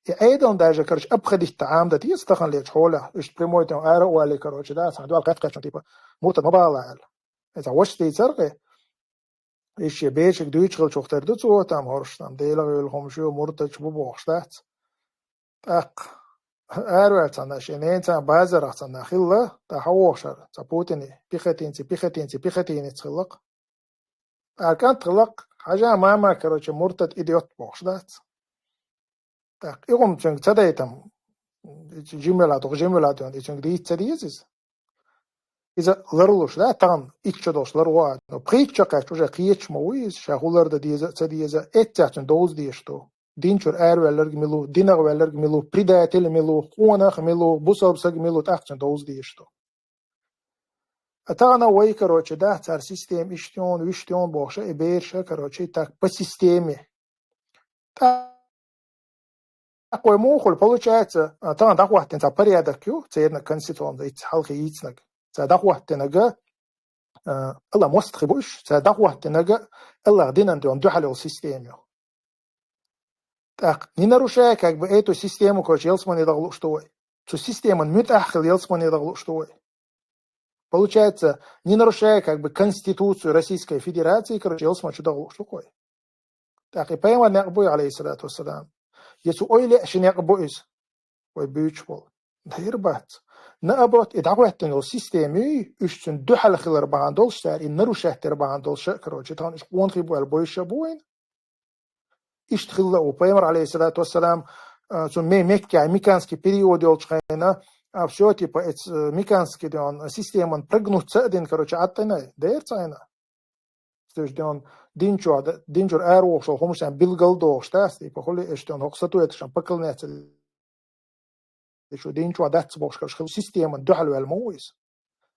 И Ӏедална даже, короче, обходить дан Ӏамадан деза таханлерчу хьолехь, уьш прямой тӀе ара а валий, короче, дац, цхьана дуьхьал кхетта-кхетта, типа, муртад ма бала аьлла. Иза вац дийцар-кх, иштта берашка дуьйцуш хилчух тера ду цо, там хӀорш, там Делах йолу хӀума шу, муртадаш бу бохуш дац. ТӀаккха араваьлла цхьанна, шен ненан цхьана базарахь цхьанна хилла, тӀаккха хьан вохуш хӀара, цхьа Путине, пехотинцы, пехотинцы, пехотинец хилла-кх. Ара кӀант хилла-кх, хьажа, мама, короче, муртад, идиот бохуш дац. ТӀаккха и хӀума цуьнга ца дайтам, жимела доху, жимела доху, и цуьнга дийца ца деза иза. Иза ларлуш, да, тахана итт шо долуш ларво а. Ну, пхийтта шо кхаьчча, уже кхеташ ма вуй иза, ша хӀун лардан деза а, ца деза а, эццехь цуьнан довза дезаш ду. Дин чуьра араваьлларг мила ву, динах ваьлларг мила ву, предатель мила ву, къонах мила ву, бусалба саг мила ву, тӀаккха цуьнан довза дезаш ду. А тахана вай, короче, да, цара система иштта йону, вуьшта йону бохуш, и бераш, короче, так, по системе. ТӀаккха вай муха хуьлу, получается, а, тахана дӀахӀоттийна цхьа порядок ю, церан конституционный, ицца хьалхе йийцинарг. Цара дӀахӀоттийнарг, а, Аллахь мостагӀий бу уьш, цара дӀахӀоттийнарг Аллахьан динан дуьхьал йолу система ю. ТӀаккха, не нарушая, как бы, эту систему, короче, ялсамане даха лууш ду вай. Цу системан муьтӀахь хила ялсамане даха лууш ду вай. Получается, не нарушая как бы Конституцию Российской Федерации, короче, ялсмала чу даха лууш ду-кх вай. ТӀаккха и пайхамара некъ буй, алейхиссалату вассалам? Я цу эвлаяаша некъ буй из? Вай буьйцуш болу. Дера бац. Наоборот, и дӀахӀоьттина йолу система юй, уьш цуьнан дуьхьал хилар бахьана долуш, цара и нарушать яр бахьана долуш, короче, тахана уьш къонахий бу аьлла бовзуш бу вайна. Иштта хилла ву пайхамар, алейхиссалату вассалам, а, цу ме-, Меккехь меканский период йолчу хенахь, а, всё, типа, эц-, э, меканский дон, системан прогнуться а дина, короче, Ӏаттина, дера цайна. Слушай, дон, дин чуьра, дин чуьра аравохуш волу хӀуманаш билгал дохуш, да, типа, хуьлу эш дон, хӀокху статуэткашна поклоняться И шу дин чохь дац бохуш, короче, хила системан дуьхьал ваьлла ма ву иза.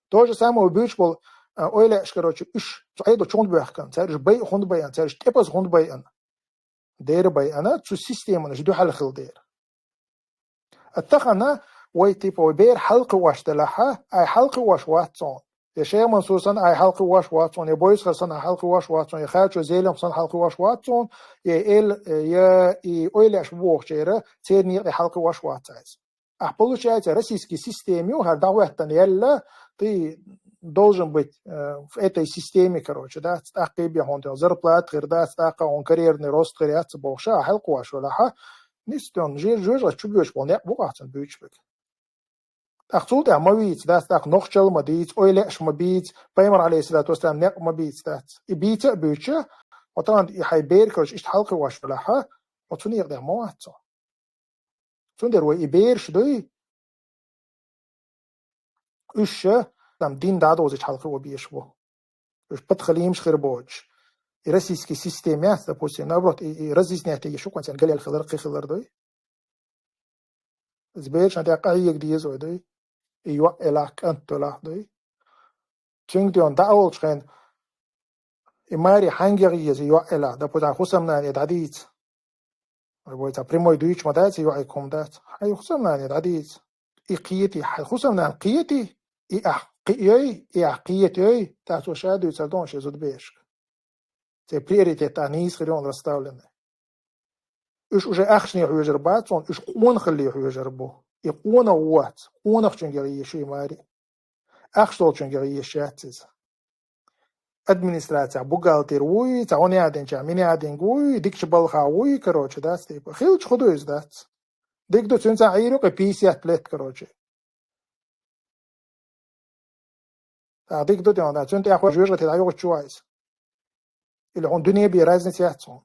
То же самое буьйцуш болу, а, эвлаяаш, короче, уьш цу Ӏедал чу хӀунда боьхкина, цара уьш байа хӀунда байина, цара уьш тӀепаза хӀунда байина. Дера байина, цу системан уьш дуьхьал хила дера. А тахана вай, типа, вай бер хьалакхуьуш делахь, ай хьалакхуьуш вац цунна. Я Шайх Мансур санна ай хьалакхуьуш вац цунна, я Бойсхар санна ай хьалакхуьуш вац цунна, я Хачо Зелим санна хьалакхуьуш вац цунна, я эл-, я и эвлаяаш бу бохучеран, церан некъа тӀе хьалакхуьуш вац айса. Ахь, получается, российский система ю, хӀара дӀахӀоьттина яьлла, ты должен быть, э, в этой системе, короче, да, тӀаккха бен хьуна зарплата хир дац, тӀаккха хьуна карьерный рост хир яц бохуш, ахь хьалакхуьуш велахь, нисдон, жи-, жожагӀата чу боьдуш болу некъ бу ахь цунна буьйцуш берг. ТӀаккха цул тӀаьхьа ма вийца дац, тӀаккха нохчалла ма дийца, эвлаяаш ма бийца, пайхамар, алейхиссалату вассалам, некъ ма бийца дац. И бийца а буьйцуш, хьо тахана и хьайн бер, короче, иштта хьалакхуьуш велахь, хьо цу некъа тӀехь ма вац цо. Цундела вай и бераш дуй, уьш ша, там, дин дӀадовзийта хьалакхуьуш бу. Уьш подхалимаш хир боцуш. И российский система яц, допустим, наоборот, и, и разъяснять еш ю-кх вайн церан галъяьлла хилар, кхин хилар дуй. Иза берашна тӀехь къахьега деза вай дуй. И йоӀ елахь, кӀант велахь дуй. Цуьнга тӀе дӀа а волчу хенахь, и маре хьаьнгге еза, и йоӀ елахь, допустим, хӀусамнана дӀадийца. Вай цхьа прямой дуьйцуш ма дац, и йоӀе хӀума дац. Хьайн хӀусамнана дӀадийца. И кхетий, хьайн хӀусамнана кхетий, и ахь кхиъйой, и ахь кхетайой, тӀаккха цо ша дуьйцур ду шен зудаберашка. Церан приоритет а нийса хир ю расставленный. Уьш уже ахчане хьоьжур бац цунна, уьш къонахалле хьоьжур бу. И къонах воц, къонахчуьнга еза ю и маре. Ахча долчуьнга еза яц иза. Администрацехь бухгалтер вуй, цхьа хӀун яздинчохь мин яздинарг вуй, дикачу балхахь вуй, короче, дац типа. Хилча хӀун ду иза, дац? Дика ду, цуьнца Ӏийр ю-кх и пятьдесят лет, короче. ТӀаккха дика ду тӀе, да, цуьнан тӀехь хьо жожагӀате дӀайохуьйтуш ву иза. Или хьуна дуьне бен разница яц хьуна.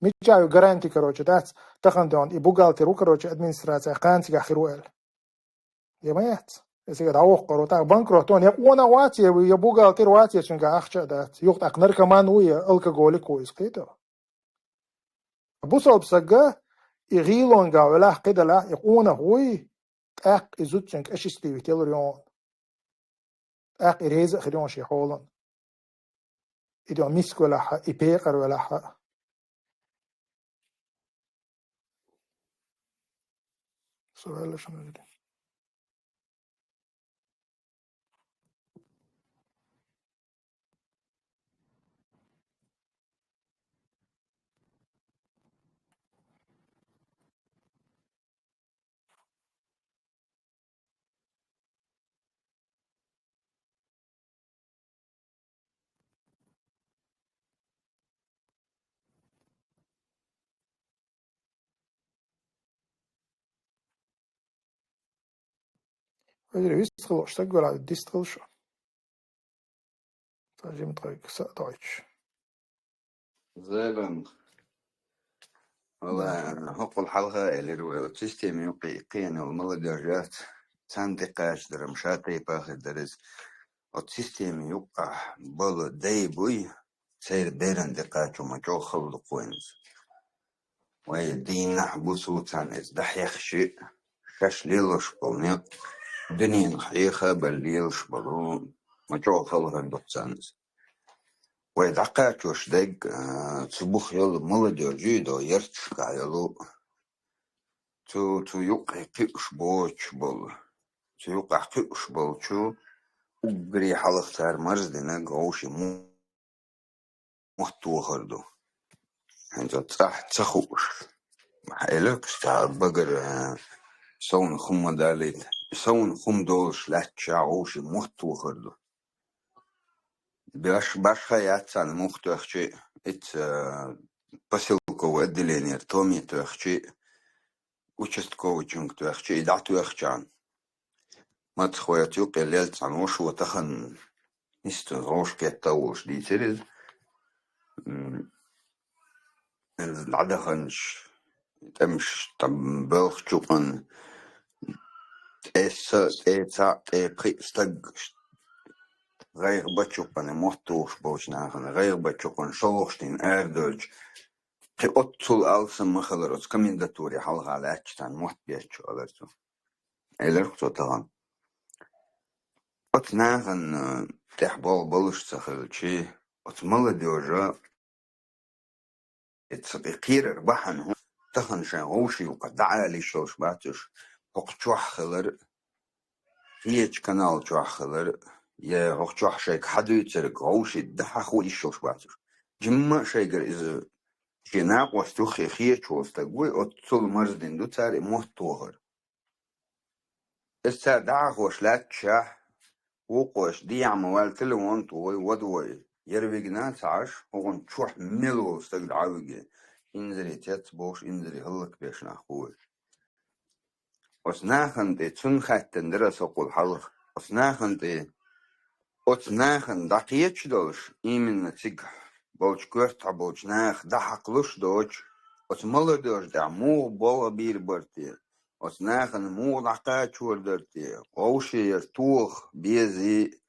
Мичахь ю гаранти, короче, дац, тахана тӀе и бухгалтер ву, короче, администрацехь кхана цигахь хир ву аьлла. Я ма яц. Я цига дӀавоккхур ву, тӀаккха банкрот ву, я къонах вац, я, я бухгалтер вац, я цуьнга ахча а дац. Юха тӀаккха наркоман ву, я алкоголик ву иза, кхетий? Бусалба стага и гӀийлонга велахь, кхидӀа велахь, и къонах вуй, тӀаккха и зуда цуьнга осчастливить ялур ю хьуна. ТӀаккха и реза а хир ю хьуна шен хьолан. И дон миска велахь а, и пекъар велахь а. Со аьлла шуна. Вежарий, вистхила, стаг велахь, дистхила шу. Ца жимма тхайга са а дойчу. Зелен. Вала, хӀокхул хьалха элира вай, оцу система юккъе кхиъна йолу молодёжь яц, царна тӀекхача дара-м ша тайпа хир дара иза. Оцу система юккъахь болу дай буй, церан беран тӀекхачо ма чӀогӀа хала ду-кх вайна иза. Вай дийнахь, бусалба царна иза дӀахьехча, шаьш лелош болу некъ, дуьненах хьеха а бен лелош болу, ма чӀогӀа хала хир ду-кх царна иза. Вай дӀакхачош дерг, а, цу буха йолу молодёжь ю, до ярташкахь йолу, цу, цу юккъе кхиъуш боцуш болу, цу юккъахь кхиъуш болчу уггаре хьалха цара марздинарг вовшийн мотт вахар ду. ХӀинца цӀахь ца хууш. Элира-кх цхьа багара, а, совнах хӀумма далийта, совна хӀума долуш лаьтташ вовшийн мотт вахар ду. Баш, башха яц царна мух тоьхча, ицца, э, посёлковый отделенера томе тоьхча, участковыйчуьнга тоьхча, и дӀатоьхчарна. Мацахой оцу юккъе лелла цхьана вашо тахана, иштта вовшахкхетта а волуш дийцира иза. М, иза дӀадаханчу тӀемаш там боьлхучу къана тӀе са, тӀе цхьаъ, тӀе пхиъ стаг гӀайгӀа бачу къана, мотт тухуш болчу нахана гӀайгӀа бачу къана шолгӀачу дийнахь арадоьлча, кхин оццул алсам ма хилира оцу комендатуре хьалха лаьтташ царна мотт бечу, элира цо. Элира цо тахана. Оцу нахана тӀехь болх болуш ца хилча, оцу молодёжа, и ца-, и кхерар бахьана хӀун, тахана шайн вовшийн юкъа дӀаала йиш йолуш бац уьш, хӀокху чохь хилар, кхечу канал чохь хилар, я хӀокху чохь шайга хьадуьйцург вовшийн дӀахьахо йиш йолуш бац уьш. Жимма а шайгара иза шен накъост юххе хеташ волу стаг вуй, оццул марздина ду цара и мотт вахар. Иза цара дӀахьахош лаьтташехь, вукхо аша дехьа ма ваьлла, телефон тӀе вай вада вай. Яра вигна ца Ӏаш, хӀокхунна чохь мел волу стаг дӀа а виге. Инзаре цецбохуш, инзаре хӀаллакбеш нах бу вай. Оцу нахана тӀе цунна хаьттина дара аса хӀокхул хьалха. Оцу нахана тӀе, оцу нахана дӀакхеташ долуш, именно цигахь болчу коьртахь болчу наха дӀахьакхалуш доцуш, оцу молодёжа тӀехь муха болх бийр бара те, оцу нахана муха дӀакхачор дара те, вовшийн яра тоха безий,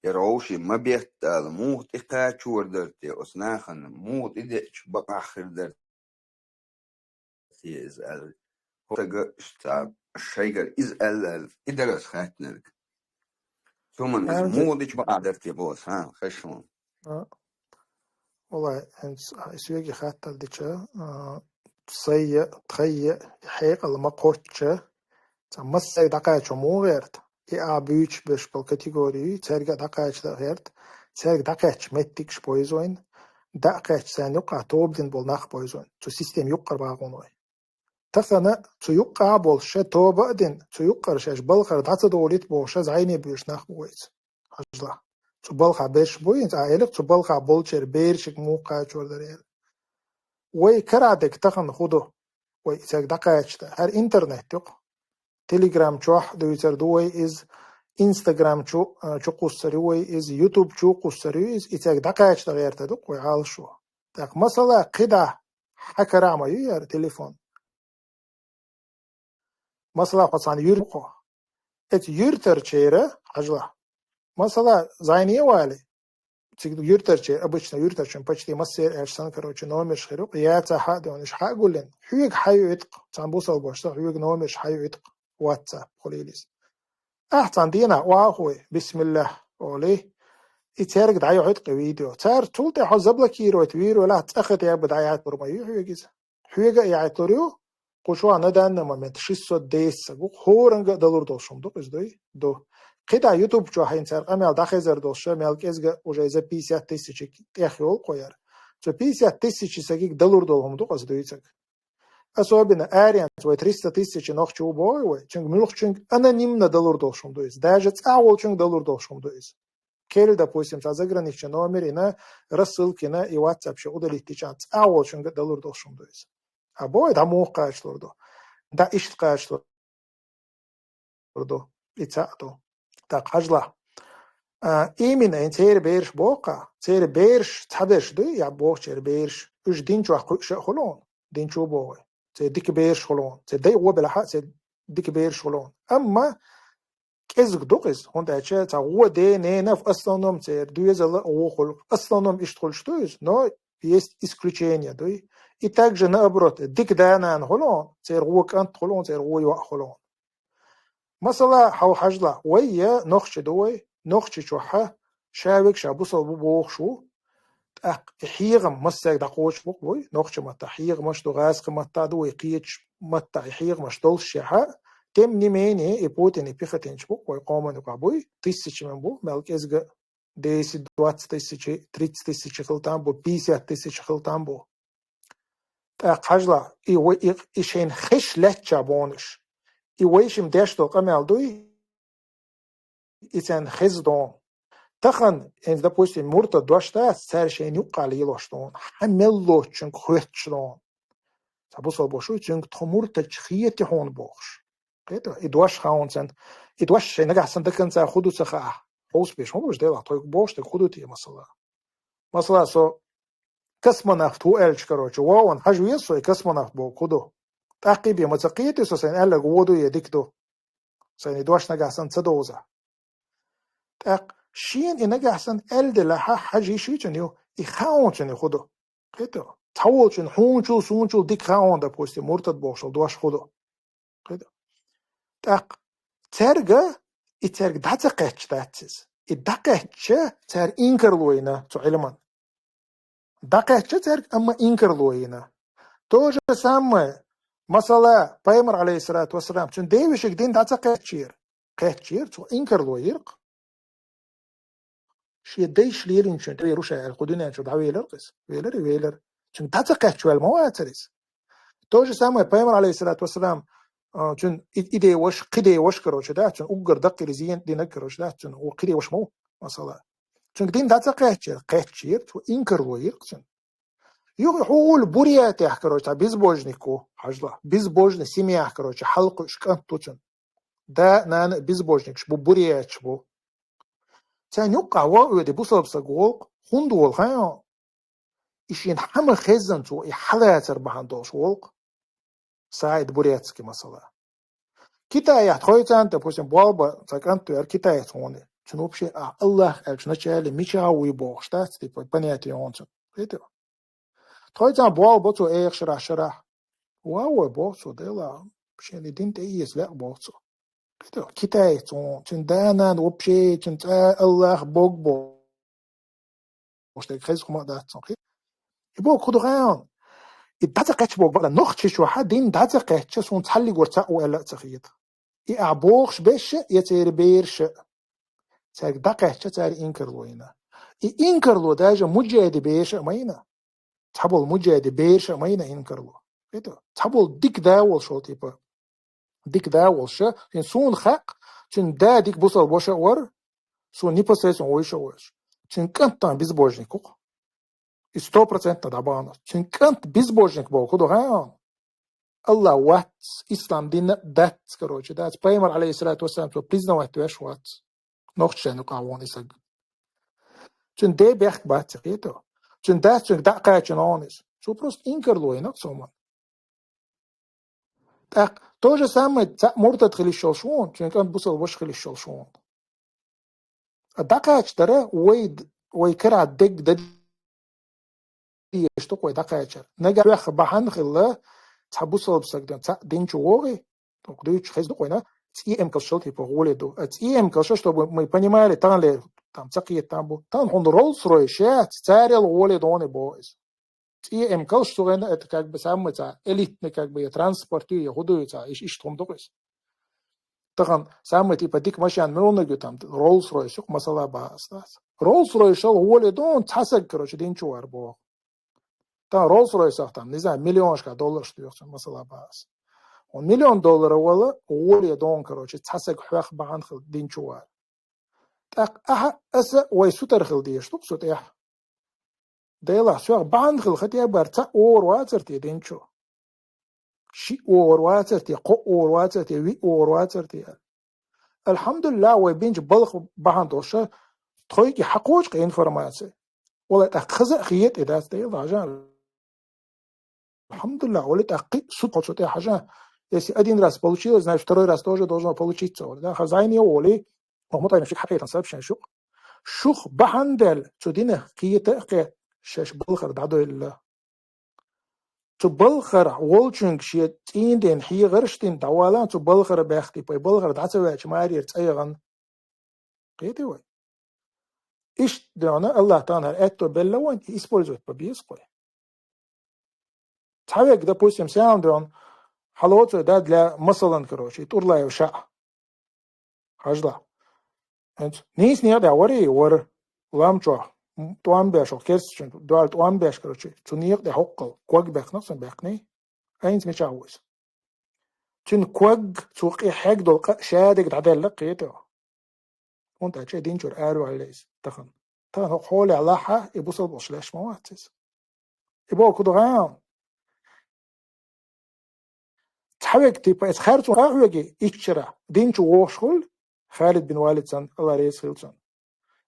яра вовшийн ма бетта ала муха тӀекхачор дара те, оцу нахана муха тӀедеача бакъахь хир дара те иза аьлла. ХӀокху стага цхьа шайгара иза аьлла аьлла, и дара аса хаьттинарг. Цуьнан иза Аьлла. Муха дича бакъахь дара те боху, хьан, хезаш хьуна? А, валлай, хӀинца, а, и соьга хаттар дича, а, сайя, тхайя, и хьекъал ма кхоччу, цхьа массайга дӀакхачо муха гӀерта? И а буьйцуш берш болу категори, цаьрга а дӀакхача дан гӀерта, цаьрга дӀакхаьчча меттигаш бойза вайна, дӀа а кхаьчча царна юккъахь тоба дина болу нах бойза вайна, цу система юккъара вагӀур вай. Тахана цу юккъахь а болуш, шайн тоба а дина, цу юккъара шаьш балхара дӀа ца долийта бохуш, зӀене буьйш нах бу вайца. Хьажалахь. Цу балхахь берш бу, хӀинца а элира, цу балхахь болчеран берашка муха кхачор дара аьлла. Вай карахь дерг тахана хӀун ду? Вай и цаьрга дӀакхача дан. ХӀара интернет ю-кх. Telegram чохь дуьйцур ду вай иза, Instagram чу, а, чу кхуссур ю вай иза, YouTube чу кхуссур ю иза, и цаьрга дӀакхача дан гӀерта ду-кх вай Ӏалашо. ТӀаккха масала кхидӀа хьан карахь ма ю яра телефон. Масала, хьо цхьана юьртахь ву-кх. Эцу юьртарчеран, хьажалахь. Масала, зӀене а валий, цига юьртарчеран, обычно юьртарчун почти массеран аьлча санна, короче, номерш хир ю-кх, яцахь а дуьйцуш, хьа а гуллина, хьоьга хьан юьйту-кх, цхьана бусалбаша, хьоьга номерш хьан юьйту-кх, WhatsApp хуьлийла иза. Ахь цхьана дийнахь охьахой, бисмиллахӀ олий, и цаьрга дӀайохьуьйту-кх и видео. Цара цул тӀаьхьа хьо заблокировать вийр велахь, цкъа хи тӀе а бу дӀаяьккхур ма ю хьоьга иза. Хьоьга а яьккхур ю, кху чохь на данный момент шестьсот десять саг ву-кх, хӀоранга а далур долуш хӀума ду-кх иза, дуй? Ду. КхидӀа YouTube чохь хӀинца цара къамел дӀахезар долуш, мел кӀезга уже за пятьдесят тысяч тӀех йолу-кх яра. Цу пятьдесят тысяч сагига далур долу хӀума ду-кх аса дуьйцург. Особенно аренца вай триста тысяч нохчо ву боху вай, цуьнга муьлххачуьнга анонимно далур долуш хӀума ду иза. Даже цӀахь волчуьнга далур долуш хӀума ду иза. Кхел, допустим, цхьа заграничный номер йина, рассылка йина, и WhatsApp чу удалить дича, цӀахь волчуьнга далур долуш хӀума ду иза. А бой, дӀа муха кхачалур ду? ДӀа иштта кхачалур ду. И цхьаъ ду. ТӀаккха хьажалахь. А, именно, хӀинца церан бераш боху-кх, церан бераш, цхьаберш дуй, я бохучеран бераш, уьш дин чохь кхуьуш а хуьлу хьуна, дин чу боху вай. Церан дика бераш хуьлу хьуна. Церан дай гӀо белахь а, церан дика бераш хуьлу хьуна. Амма кӀезиг ду-кх иза, хӀунда аьлча цхьа гӀо ден-ненан, в основном, церан доьзал а гӀо хуьлу. В основном иштта хуьлуш ду иза, но есть исключение дуй. И также наоборот, дика да-нана хуьлу хьуна, церан гӀо кӀант хуьлу хьуна, церан гӀо йоӀ хуьлу хьуна. Масала, хьо хьажалахь, вай я нохчи ду вай, Нохчийчохь ша верг ша бусалба ву бохуш ву, тӀаккха и хьехам массаьрга дӀакхочуш бу-кх вай, нохчийн маттахь хьехамаш ду, гӀазкхийн маттахь ду вай, кхечу маттахь и хьехамаш доллушехь а, тем не менее, и Путин, и пехотинцаш бу-кх вай къоман юкъахь буй, тысячами бу, мел кӀезга десять, двадцать тысяч, тридцать тысяч хила там бу, пятьдесят тысяч хила там бу. ТӀаккха хьажалахь, и вай, и, и шайна хезаш лаьттача боху уьш. И вайшимма деш долу къамел дуй, и царна хеза дона. Тахан, хӀинца, допустим, муртад дош дац, цара шайна юккъе лелош дона, хьа мел лоцучуьнга хоьттуш дона. Цхьа бусалба вошуй, цуьнга тхо муртадаш хетий хьуна бохуш. Кхетий? И дош хаьа хьуна царна. И дош шайна нагахь санна даканца хӀун ду ца хаахь, хьовсабеш хӀун бу уьш, Делахь, тхоьга бохуш дерг хӀун ду те, масала? Масала, со космонавт ву аьлча, короче, вован хьажа веза со и космонавт бохург хӀун ду. ТӀаккха и бен ма ца кхетий со, сайна аьлларг вон ду я дика ду. Сайна и дош нагахь санна ца довза. ТӀаккха шена и нагахь санна аьлла делахь, хьажа йиш юй цуьнан ю, и хаьа хьуна цуьнан хӀун ду. Кхетий? Цхьаволчунна, хьуначул, суначул дика хаьа хьуна, допустим, муртад бохуш дош хӀун ду. Кхетий? ТӀаккха цаьрга, и цаьрга дӀа ца кхаьчча дац иза. И дӀакхаьчча, цара инкарло йина цу Ӏилман. ДӀакхаьчча цаьрга, амма инкарло йина. То же самое, масала, пайхамар, алейхиссалату вассалам, цуьнан девешига дин дӀа ца кхаьччера. Кхаьччера, цо инкарло йира-кх. Шен дайша лелийначунна тӀера ву ша аьлла, кху дуьнен чу дӀавелира-кх иза. Велар и, велар. Цуьнга дӀа ца кхаьчча ваьлла ма вацара иза. То же самое, пайхамар, алейхиссалату вассалам, а, цуьнан и, и деваша, кхин деваша, короче, да, цуьнан уггар даккхийла зен динарг, короче, да, цуьнан ву кхин деваша ма ву, масала. Цуьнга дин дӀа ца кхаьччера, кхаьччера, цо инкарло йира-кх цуьнан. Юха хьуна Бурятехь, короче, цхьа безбожник ву, хьажал. Безбожный семьях, короче, хьалакхуьуш кӀант ву цуьнан. Да а, нана а безбожникаш бу, буряташ бу. Царна юккъехь ван оьду бусалба саг волу-кх, хӀунда волу хаьа хьуна? И шена хьан ма хеззанца ву и хьалацар бахьана долуш волу-кх. Саид Бурятский, масала. Китаехь тхойцан, допустим, болба цхьа кӀант веара китаец хьуна. Цуьнан вообще а Аллах аьллачу начале мичахь вуй бохуш дац, типа, понятие хьуна цуьнан. Кхетий? Тхойцан болба цо эха шарахь, шарахь. Ван вай боху цо, Дела, шена и дин тӀеэца лаьа боху цо. Кхетий? Китаец хьуна, цуьнан да-нана вообще, цуьнан цӀа Аллах бог боху. Ош дерг хеза хӀума а дац цунна. И боху хӀун ду хаьа хьуна? И дӀа ца кхаьчча боху бакъда, нохчийчохь дин дӀа ца кхаьчча, суна цхьаллиг вара цхьаъ ву аьлла а ца хета. И ахь бохуш берш а, я церан бераш а. Цаьрга дӀакхаьчча, цара инкарло йина. И инкарло даже муджахиди бераш а ма йина. Цхьаболу муджахиди бераш а ма йина инкарло. Кхетий? Цхьаболу дика да волуш волу, типа, дика да волуш, шен суна хаьа, цуьнан да дика бусалба ваша а вара, суна непосредственно вуьйш а вуьйш. Цуьнан кӀант тахана безбожник ву-кх. И сто процентов дӀабахана. Цуьнан кӀант безбожник боху хӀун ду хаьа хьуна? Аллах вац, ислам дин а дац, короче, дац. Пайхамар, алейхиссалату вассалам, цо признавать веш вац. Нохчашна юкъахь вон и саг. Цуьнан ден бехк бац, кхетий? Цуьнан дас цуьнга дӀа а кхачийна хьуна иза. Цо просто инкарло йина-кх цу хӀуманна. ТӀаккха то же самое цхьаъ муртад хила йиш йолуш ву хьуна, цуьнан кӀант бусалба ваша хила йиш йолуш ву хьуна. ДӀакхача дара вай, вай карахь дегга дан дезаш ду-кх вай дӀакхачар. Нагахь хьоьх бахьана хилла, цхьа бусалба саг ден цхьаъ дин чу вогӀий, тӀаккха дуьйцуш хеза ду-кх вайна, цӀе эмкалш шал типа гӀоле ду. А цӀе эмкалш, чтобы мы понимали, таханлера там ца кхета там бу. Тахана хьуна Роллс-Ройс яц, царел гӀоле доне боху иза. ЦӀе эмкалш цу гӀена, это как бы самый цхьа элитный, как бы, я транспорт ю, я хӀун ду ю цхьа, иш-, иштта хӀума ду-кх иза. Тахана самый типа дика машен муьлханиг ю там, Роллс-Ройс ю-кх, масала, бахьа ас дац. Роллс-Ройс шал гӀоле ду, цхьа саг, короче, дин чу вар боху. Тахана Роллс-Ройсах там, не знаю, миллионашкахь доллараш доьху цуьнан, масала, бахьа ас. Хьуна миллион доллар вала, гӀоле ду, короче, цхьа саг хьоьх бахьана хилла дин чу вар. ТӀаккха ахьа а, аса а вай сутара хила дезаш ду-кх цу тӀехь. Делахь, соьх бахьана хилла хатӀе а бар цхьаъ вогӀур вацара те дин чу? Шиъ вогӀур вацара те, кхоъ вогӀур вацара те, виъ вогӀур вацара те? Алхьамдулиллахь, вай бинчу балха бахьана долуш, тхойга и хьакхочу-кх информаци. Валлай, тӀаккха хаза а хета и дац, Делахь, хьажа. Алхьамдулиллахь, валлай, тӀаккха кхин а сутара цу тӀе хьажа. Если один раз получилось, значит, второй раз тоже должно получиться, валлай, да, хаза а йолий, Мухаммад Айна шуьга хьакхетан сообщение ю-кх. Шух бахьана даьлла, цу динах кхета а кхетта, шаьш балхара дӀадоьлла. Цу балхара волчуьнга шен цӀийнден хьехарш дина дӀавала, цу балхара баьхкий, пай балхара дӀа ца ваьлча, марера цӀа яхана. Кхетий вай? Иштта дуьхьал Аллах тахана хӀара аьтто белла вайн, и использовать бан беза-кх вай. Цхьаверг, допустим, сяна дуьхьал хьалоцу вай да для, масалан, короче, и тӀурлаев шаъ. Хьажал. ХӀинца нийса некъа тӀехь варий, вара. Лам чохь, м, тӀом беш, хӀокху керстачун дуьхьал тӀом беш, короче, цу некъа тӀе хӀоккхул, ког баьккхина-кх цуьнан, баьккхиний? ХӀинца мичахь ву иза? Цуьнан ког, цу къе хьегна долу къа шадерг дӀадаьлла-кх, кхетий? ХӀунда аьлча дин чура араваьлла иза тахана. Тахана хӀокху хьолехь лахь а, и бусалба волуш леш ма вац иза. И боху ду гӀан. Цхьаверг, типа, иза харцо къахьоьгий иччара, дин чу вохуш хуьлу, Халид бин Валид санна, Алла реза хила цунна.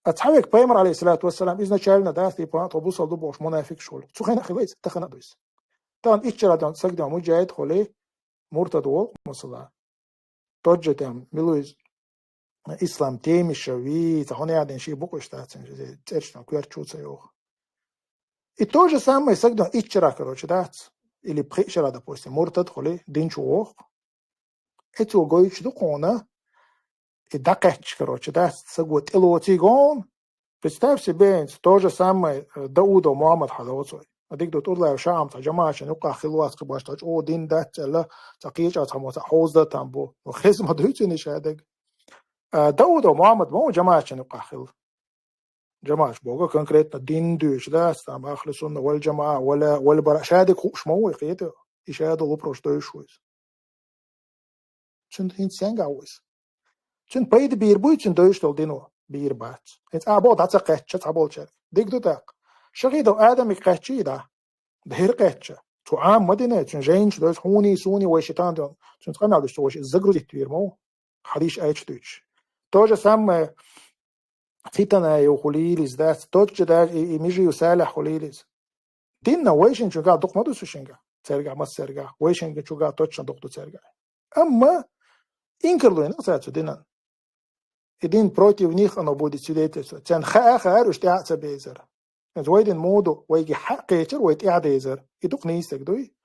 А цхьаверг пайхамар, алейхиссалату вассалам, изначально, да, типа, тхо бусалба ду бохуш мунафикъаш хуьлу. Цу хенахь хила иза, тахана а ду иза. Тахана иччара дон, саг дон, муджахид хуьлий, муртад волу, масала. Тот же там, мила ву иза, ислам темиша вий, цхьа хӀун яа ден ши букъуш дац, цӀерчна коьртачу ца йоху. И то же самое сагдан иччара, короче, дац. Или пхиъ шара, допустим, муртад хуьлий, дин чу воху. И цо гойтуш ду кхуна, и дӀакхаьчча, короче, дац, саго тӀелоций гон. Представь себе, то же самое, э, Даудов Мухаммад хьалоцой. А дика ду, тӀурлаев Шаам цхьа жамаша юккъахь хилла вац, кхин башха чӀогӀа дин дац аьлла, цхьа кхечӀа цхьа мо цхьа хьовза там бу. Ну, хеза ма дуьйцу иза шадерг. А, Даудов Мухаммад ма ву жамаша юккъахь хилла. Жамаша боху конкретно дин дуьйцуш дац, там, ахли сунна вал жамаа, вала, вала бара. Шадерг хууш ма ву, и кхета. И шадерг вопрос дуьйцуш ву иза. Цуьнан хӀинца сенга ву иза? Цуьнан пайда бийр буй, цуьнан дуьйцуш долу дино? Бийр бац. ХӀинца а боху дӀа ца кхаьчча цхьаболчаьрга. Дика ду тӀаккха. Шахидов Адамиг кхаьччий дӀа? Дера кхаьчча. Цу Ӏама ма дина, цуьнан жайнаш дуьйцу, хьуний, суний, вай шитан дон. Цуьнца къамел дуьйцу, вай ши загрузить вийр ма ву. Хьадийш айча дуьйцуш. То же самое, Фитанаев хуьлийла иза дац, точно даже и, и Межиев Салахь хуьлийла иза. Динна вайшинчуьнга дукха ма ду цу шинга, цаьрга, массаьрга. Вайшинчуьнга точно дукха ду цаьрга. Амма инкарло йина цара цу динан. И дин против них оно будет свидетельствовать. Царна хаа хаар уьш тӀаьхьа а ца безар. Иза вай дин муду, вайга хьакхечар, вай тӀаьхьа дезар. И дукха нийса стаг дуй.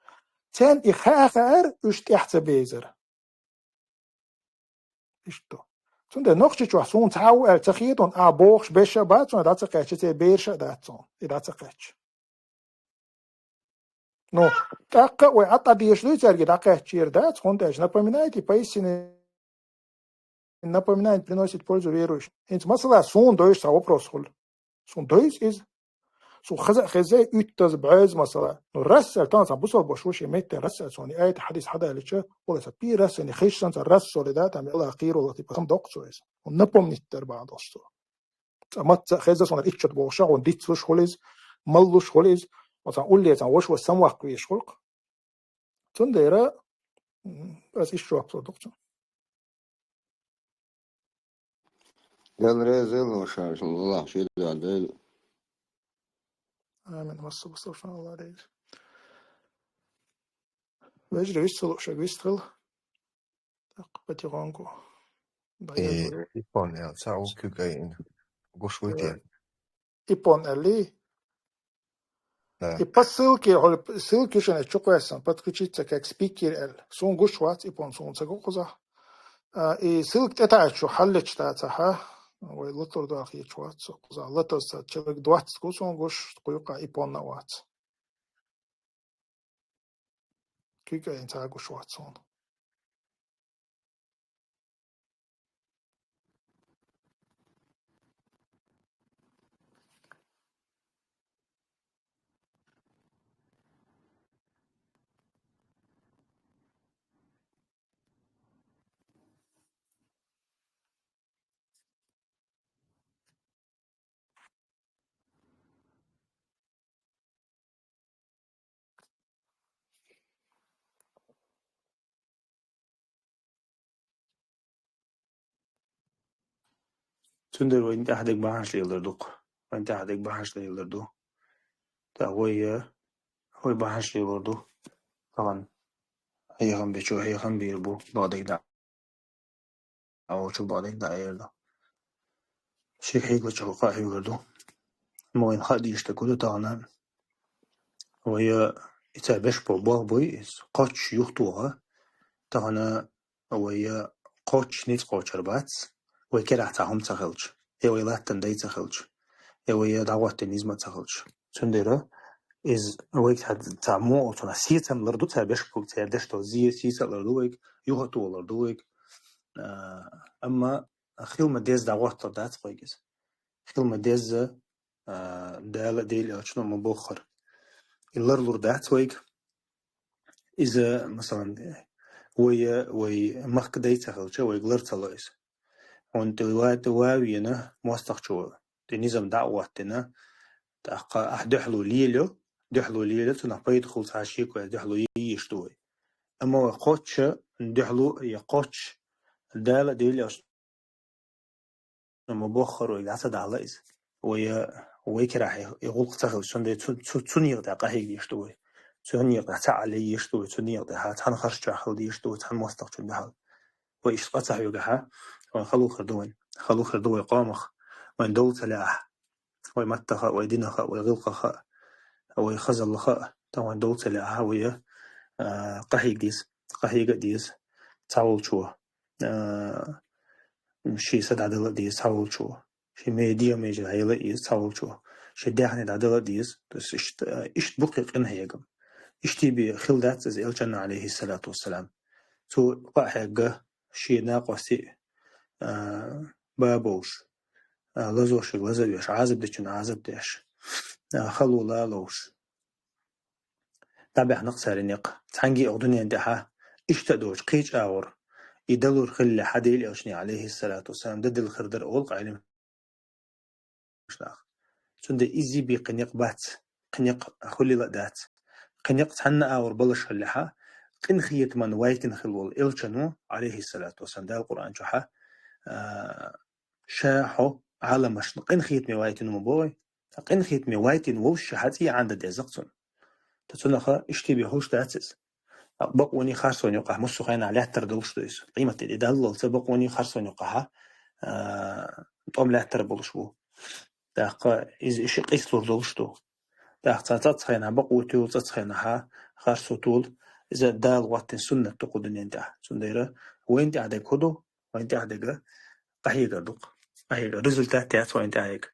Царна и хаа хаар уьш тӀаьхьа ца безар. Иштта. Цундела Нохчийчохь суна цхьа а ву аьлла ца хетон, а бохуш беша а бац, цунах дӀа ца кхаьчча, церан бераша а дац цунах, и дӀа ца кхаьчча. Ну, тӀаккха а вай Ӏа дӀадеша дуй цаьрга дӀакхаьччера дац, хӀунда аьлча напоминайте поистине, напоминание приносит пользу верующим. ХӀинца масала суна дойуш цхьа вопрос хуьлу. Суна дойза иза. Суна хаза а хезай, уьттаза, бӀоза масала. Ну, расса, тан сан бусал бош ву шен метте расса, суна и айта хьадис хьадалича, вала сан пи расса, не хиш сан сан расса, соли да, там, Аллах кхийр вала, типа, хам доккху цо иза. Он напомнить дар бан долчу цо. Ца матца хеза суна иччат бохуша, он дицлуш хуьлиз, маллуш хуьлиз, он сан улле сан вош ва самваккха веш хулк. Цундела, м, ас иш жоп со доккху. Дела реза ву шуна, Аллах ши да дойла. Амин. Масса бусалба шуна Аллах реза. Вежарий, вист хила, шаг вист хила. Так, потихоньку. Э, Иппон, я, ца у куьг айина. Гуш вуй те? Иппон аьлли? Да. И по ссылке, хьо-, ссылка ю шуна чу кхоьссина, подключиться как спикер аьлла. Суна гуш вац Иппон, суна ца гу кхузахь. А, и ссылка тӀетаьӀча шу хьаллечу дацахьа. Вай латур даха ечу вац со кхузахь. Латазца человек двадцать гу суна гуш, кхуьйкха Иппонна а вац. Куьг айина ца гуш вац суна. Цундела вайн тӀаьхьадерг бахьанаш лелар ду-кх. Вайн тӀаьхьадерг бахьанаш лелар ду. ТӀаккха вай, э, вай бахьанаш лелар ду. Тахана хьехам бечо хьехам бийр бу, бакъдерг дӀа. А волчу бакъдерг дӀа эр ду. Шега хьегалачу хӀокху а хьоьгур ду. Ма вайна хаа дийша дерг хӀун ду тахана? Вай, э, и цара беш бо-, болх буй, иза кхоччуш юхатоха. Тахана вай, э, кхоччуш ницкъ кхочур бац. Вай керахь цхьа хӀума ца хилча, я вай латтан дай ца хилча, я вай, э, дӀахӀоттийна низма ца хилча. Цундела иза вайга цхьа, цхьа мо, цунах сецам лар ду цара беш бу, цара деш долу зе-, сийсалар ду вайга, юхатолар ду вайга. А, амма хила ма-дезза дӀахӀоттор дац вайга иза. Хила ма-дезза, а, Дала а, Дела а аьллачунна а ма боххура. И ларлур дац вайга. Иза, масалан, вай, вай махка дай ца хилча, вайга лар ца ло иза. хьуна тӀе ва-, тӀе вавена мостагӀчо, тӀе низам дӀа а хӀоттийна, тӀаккха ахь дуьхьало лелайо, дуьхьало лелайо, цунах пайда хилча хьа шеко, дуьхьало е езаш ду вай. Амма вай кхоччуш, дуьхьало е кхоччуш, Дала а, Даьла а ма боххара вайга дӀа ца дахьалла иза. Вай, вай керахь и, и гӀулакх ца хилча, цундела цу, цу, цу некъа тӀехь къахьега дезаш ду вай. Цу некъа тӀехь цхьаъ Ӏалла езаш ду вай, цу некъа тӀехь цхьана харжачохь хила дезаш ду вай, цхьана мостагӀчун дуьхьал. Вай иштта къа ца хьоьгахь, вай хала хир ду вайна. Хала хир ду вай къомах, вайна дов ца лаахь. Вай маттаха, вай динаха, вай гӀиллакхаха, вай хазаллаха, тӀаккха вайна дов ца лаахь, вай, а, къахьега деза, къахьега а деза цхьаволчо. А, шен са дӀадала а деза цхьаволчо. Шен ме-, дегӀа меже дӀаяла а еза цхьаволчо. Шен даьхни дӀадала а деза. То есть иштта, иштта бу-кх къинхьегам. Иштта бе хила дац иза элчанна, Ӏалайхиссалату вассалам. Цо къа а хьегна, шен накъостий, а, ба болуш, а, лазошка лаза а веш, Ӏазап дечунна Ӏазап деш, а, хало лалуш. ДӀабаьхна-кх цара и некъ. Цхьаьнгге а дуьнен тӀехь иштта а доцуш кхечу агӀор и далур хиллехь, Делан элчане, Ӏалайхиссалату вассалам, дан дилла хир дара олу-кх Ӏилманаш нах. Цундела иззий бен кхин некъ бац, кхин некъ хуьлийла а дац. Кхин некъ цхьанна агӀор балуш хиллехь, къинхетаман вайтина хилла волу элчано, Ӏалайхиссалату вассалам, Дала Къуръан чохь, а, ша хьо Ӏаламашна къинхетаме вайтина ма боху вай. Ткъа къинхетаме вайтина волуш ша хьан цӀий Ӏаьндан деза-кх цунна. Ткъа цунах иштта бен хууш дац иза. Ткъа бакъонийн харцонна юкъахь массо а хенахь лаьттар долуш ду иза. Къематде тӀедаллалца бакъонийн харцонна юкъахь, а, тӀом лаьттар болуш бу. ТӀаккха иза иштта къийсалур долуш ду. ТӀаккха цхьа цӀаьххьана бакъо тоьлу, цӀаьххьана харцо тоьлу. Иза Дала хӀоттийна суннат ду кху дуьнен тӀехь. Цундела вайна тӀехь дерг хӀун ду? Вайна тӀехь дерг къахьегар ду-кх. Къахьегар. Результат яц вайна тӀехь дерг.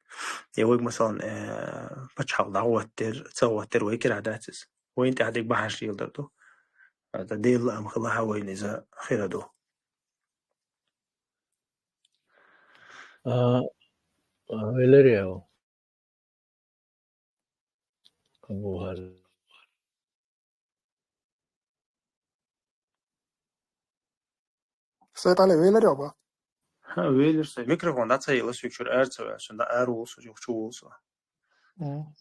Я вайга, масалан, э, пачхьалкх дӀахӀоттийра, ца хӀоттийра, вай керахь дац иза. Вайна тӀехь дерг бахьанаш леладар ду. ТӀаккха Делан лаам хилахь вайна иза хир ду. А, а, веларий? Абу ХӀарид. Сайд-Ӏали, веларий хьо? ХӀаъ, велира со. Микрофон дӀа ца елла соьга, чуьра ара ца ваьлла, сан дӀа ара волу со, юха чу волу со. М.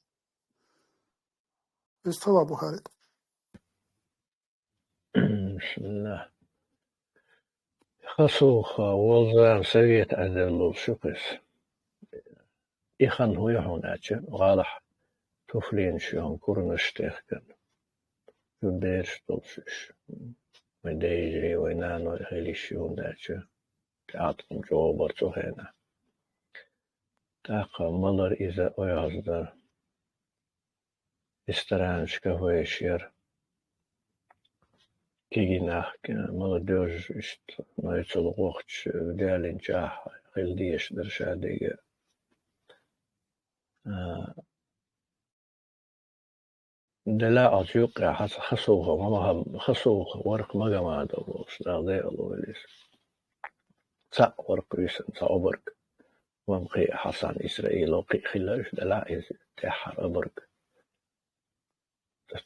Иза ца ва, Абу ХӀарид. Бисмиллах. Хасуха волзан совет Ӏедаллал шуьхиз. И хан хӀун ю хьуна аьлча, гӀалахь туфлинаш ю хьуна курнаш техкан. Ю бераш долуш уьш. Вай дайжарий, вай наной хила йиш ю хьуна аьлча, тӀаьхьа тхуна чӀогӀа бара цу хенахь. ТӀаккха малар иза ойхьаздар. Ресторанаш, кафеш яра. Кегий нах, молодёжь, иштта, нойцал гӀохча, даьллинчохь хила дезаш дара шадерг. А, делахь оцу юккъехь хьан ца хасуха, ма-, ма-, хасуха вара-кх Магомадов волуш, Дала декъала войла иза. Цхьаъ вара-кх вуьйсанна цхьа обарг. Ван кхин а Хьасан Исраилов кхин а хилла уьш, делахь иза тӀаьххьара обарг.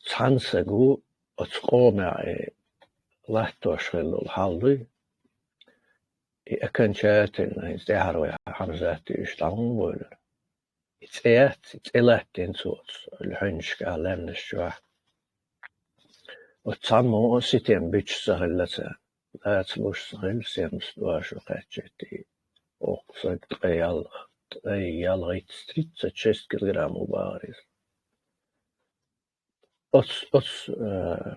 Цхьана сага оцу къомехь и латтош хилла долу хьал дуй, и окончательно, хӀинца тӀаьххьара вай Хьамзат а уьш дӀа хӀунда бовлура? И цӀе яц, и цӀе латтийна цо оцу льхьуьнашкахь, лаьмнаш чохь. Оцу цхьаммо а ситем буьтуш ца хилла цара. Лаца луш ца хилла, семьдесят два шо кхаьчча, и оккха саг ткъе ялх, ткъе ялхитта, тридцать шесть килограмм ву бахара иза. Оцу, оцу, э,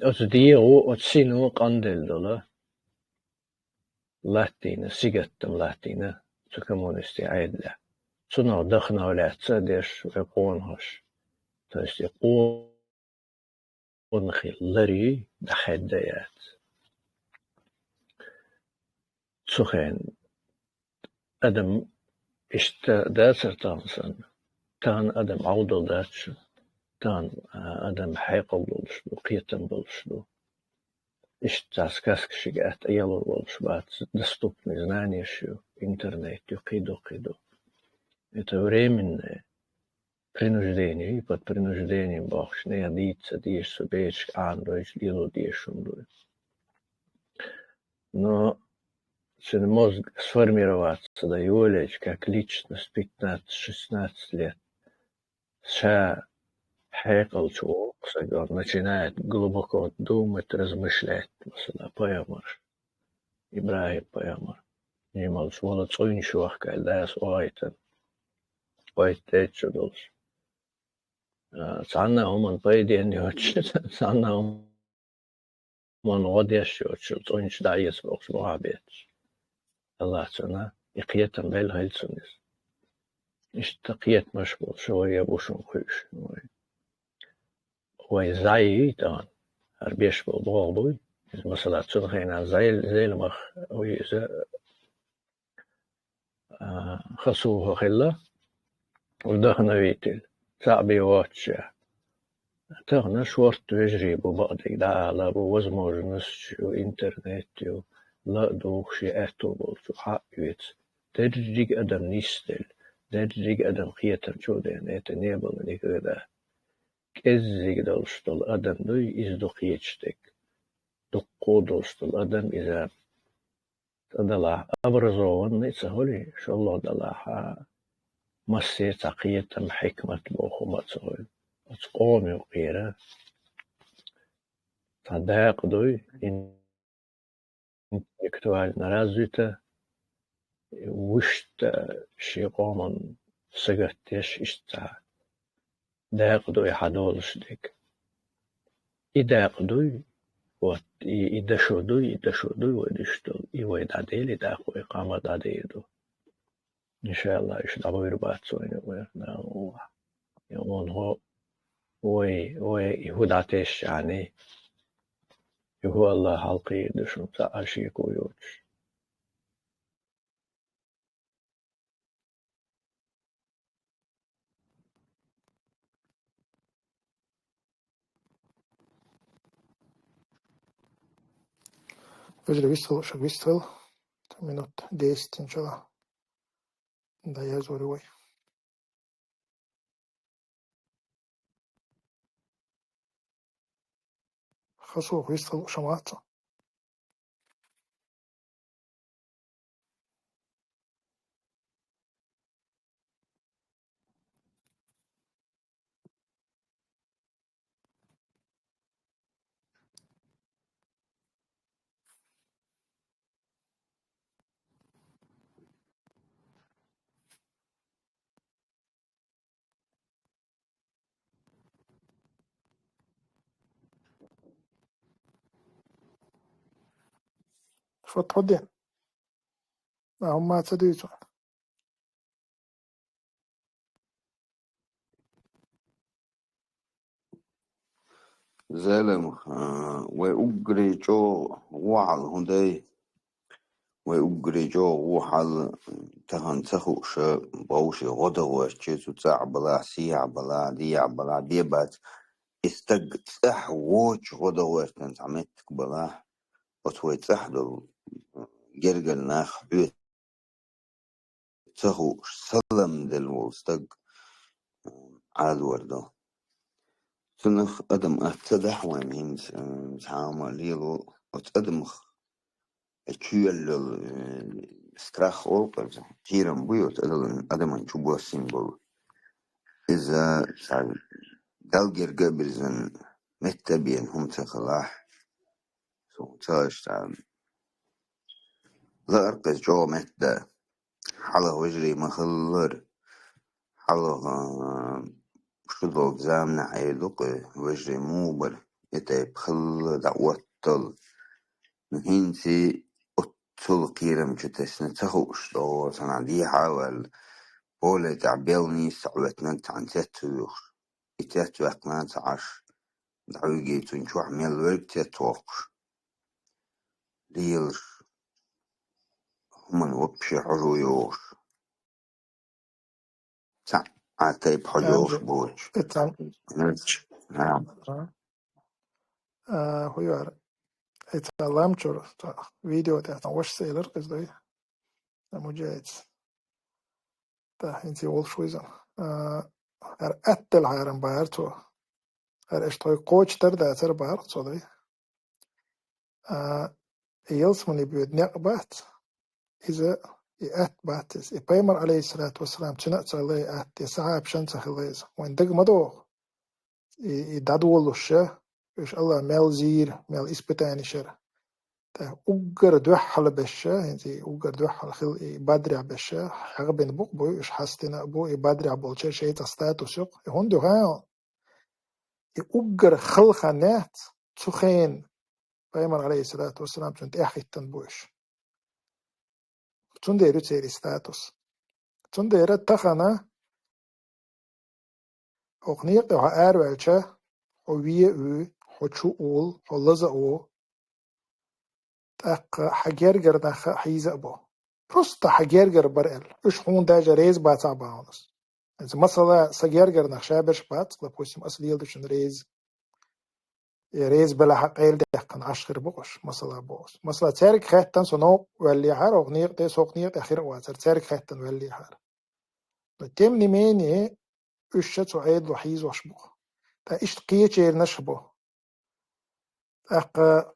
оцу дегӀо, оцу сино къанделла долу латтийна, сингаттам латтийна цу коммунистийн Ӏедалехь. Цунах вдохновляться а деш, вай къонахаша. То есть и къонахий ларий дӀахаьдда яц. Цу хенахь адам иштта дацара тахана санна. Тахана адам Ӏовдал дац шуна. Тахана, а, адам хьекъал долуш ду, кхетам болуш ду. Иштта цхьа сказка шига атта Ӏелур волуш бац, доступный знанеш ю, интернет ю, кхидӀа, кхидӀа. Это временное. Принуждение, и под принуждением бохучу нехан дийца ца дезаш, цу берашка Ӏанадойтуш лело дезаш хӀума ду. Но цуьнан мозг сформироваться дан йолаелча, как личность, пятнадцать-шестнадцать лет, ша хьекъалчу воккху сага, он начинает глубоко думать, размышлять, масала, пайхамарш, ИбрахӀим пайхамар, жималш вала цӀуйнаш вахка аьлла, дас ойтан, ойта тӀечу долуш. А, цхьанна а хӀуманна пайденна йоцуш, цхьанна а хӀуманна гӀо деш йоцуш, цӀуйнаш дӀаэца бохуш, мохь а бетташ. Аллах цунна и кхетам белла хила цунна иза. Иштта кхетамаш болуш вай я бу шуна кхуьуш. Вай, вай зӀе юй тахана, хӀара беш болу боху буй. Иза, масала, цунна хенахь Зел-, Зеламах вуй иза, а, Хасуха хилла, вдохновитель, цхьаъ бен воццушехь. Тахана шортта вежарий бу, бакъдерг дӀаала бу, возможность ю, интернет ю, ла а духуш, шен аьтто болчу хьаъ оьцу. Дерриг адам нисделла, дерриг адам кхетам чу а деана, это не было никогда. КӀеззиг долуш долу адам дуй, иза ду кхеташ дерг. Дуккха а долуш долу адам иза. ЦӀа далахь, образованный а ца хуьлий, шолгӀа далахь, массеран а цхьа кхетам, хьикмат боху хӀума а ца хуьлу. Оцу къома юкъера цхьа дакъа дуй, интеллектуально развита, вуьшта шен къоман сагатдеш иштта цхьа дакъа дуй хьан долуш дерг. И дакъа дуй, вот, и, и дашо дуй, и дашо дуй вай дуьш долу, и вай дӀадели дакъа, вай къам а дӀадер ду. Иншалла, иштта дӀабуьйр бац вайна, вай, Дала мукъ лахь. И онхо вай, вай и хӀу дӀатесчахьана, и хӀу Аллах хьалакхийр ду шуна, цхьа а шеко йоцуш. Вежарий, вист вел, шуьга вист вел. Минут десять иншалла. Да, я зори вай. Хасух вист вел, шамаца. Шо тхо де? А, хӀумма ца дуьйцу. Зелем, а, вай уггаре чӀогӀа вон хьал хӀун дай? Вай уггаре чӀогӀа вон хьал тахана ца хууша, бовше гӀо дан гӀоьртча, цу цӀахь балахь, сехьа балахь, дехьа балахь, бен бац. И стаг цӀахь воцуш гӀо дан гӀоьртина цхьа меттиг балахь, оцу вай цӀахь долу гергара нах хьоьца ца хууш, салам делла волу стаг, м, Ӏадор ду. Цунах адам атта ца дахьа вайн хӀинца, м, цхьа хӀума лело, оцу адамах чуьйаллал, э, страх олу-кх иза, кхерам буй оцу адаман, адаман чу боссийна болу. Иза цхьа Далла герга а бирзина, метта а бена хӀума ца хилахь, суна ца аша цхьа лаьара-кх иза чӀогӀа метта. Хьалха вежарий ма хиллара. Хьалха, а, шу долчу заманахь эр ду-кх, вежарий муха бара, и тайпа хилла дӀаоттал. Ну, хӀинца оццул кхерам чу тесна ца хууш, чӀогӀа санна дехьа а ваьлла, поле тӀехь белла нийсса Ӏоьттинарг цхьана цец вуьйхуш. И цец ваьккхина ца Ӏаш, дӀавиге цунна чохь мел верг цец воккхуш. Лелаш хӀуманна вообще хьожа йогӀуш. Цхьа а тайпа хьо йогӀуш боцуш. Э, цхьа-, Нерч, а. А. А, хӀу яра. Э, цхьа ламчура, цхьа видео тӀехь цхьа ваша ца элира, кхеза дай. Амма жайца. Та, хӀинца волуш ву иза. А, хӀара атта делахьара бахара цо. ХӀара аша тхоьга кхочуш тардацара бахара цо дай. А, ялсамане боьду некъ бац. иза и атта бац иза. И пайхамар, алейхиссалату вассалам, цуьнан а ца хилла и атта, я сахьабашна а ца хилла иза. Вайн дага ма догӀу. И, и дӀадолалуш, уьш Аллах мел зийра, мел испытанеш яра. ТӀаккха уггар дуьххьал беш, хӀинца и уггар дуьххьал хилла и Бадрехь беш, хьагӀ бина бу-кх буй, уьш хьастина а бу, и Бадрехь болчеран шайца статус ю-кх. И хӀунда ю хаьий? И уггар хала хан яц, цу хенахь пайхамар, алейхиссалату вассалам, цунна тӀехӀиттина бу уьш. Цундела ю церан и статус. Цундела тахана хӀокху некъа тӀе хьо араваьлча, хьо вен а вуьй, хьо чу а уллу, хьо лаза а ву, тӀаккха хьан гергара нах а хьийза а бу. Просто хьан гергара бара аьлла. Уьш хьуна даже реза бацахь бахьанас. Иза масала, сан гергара нах ша берш бац, допустим, ас леладечунна реза. Я реза белахь а къайладаьккхина Ӏаш хир бу уьш, масала боху. Масала, цаьрга хаьттина со новкъа ваьллехьара, хӀокху некъа тӀе, со хӀокху некъа тӀе хир а вацара, цаьрга хаьттина ваьллехьара. Но тем не менее, уьш ша цу Ӏедало хьийзош бу. ТӀаккха иштта кхечернаш а бу. ТӀаккха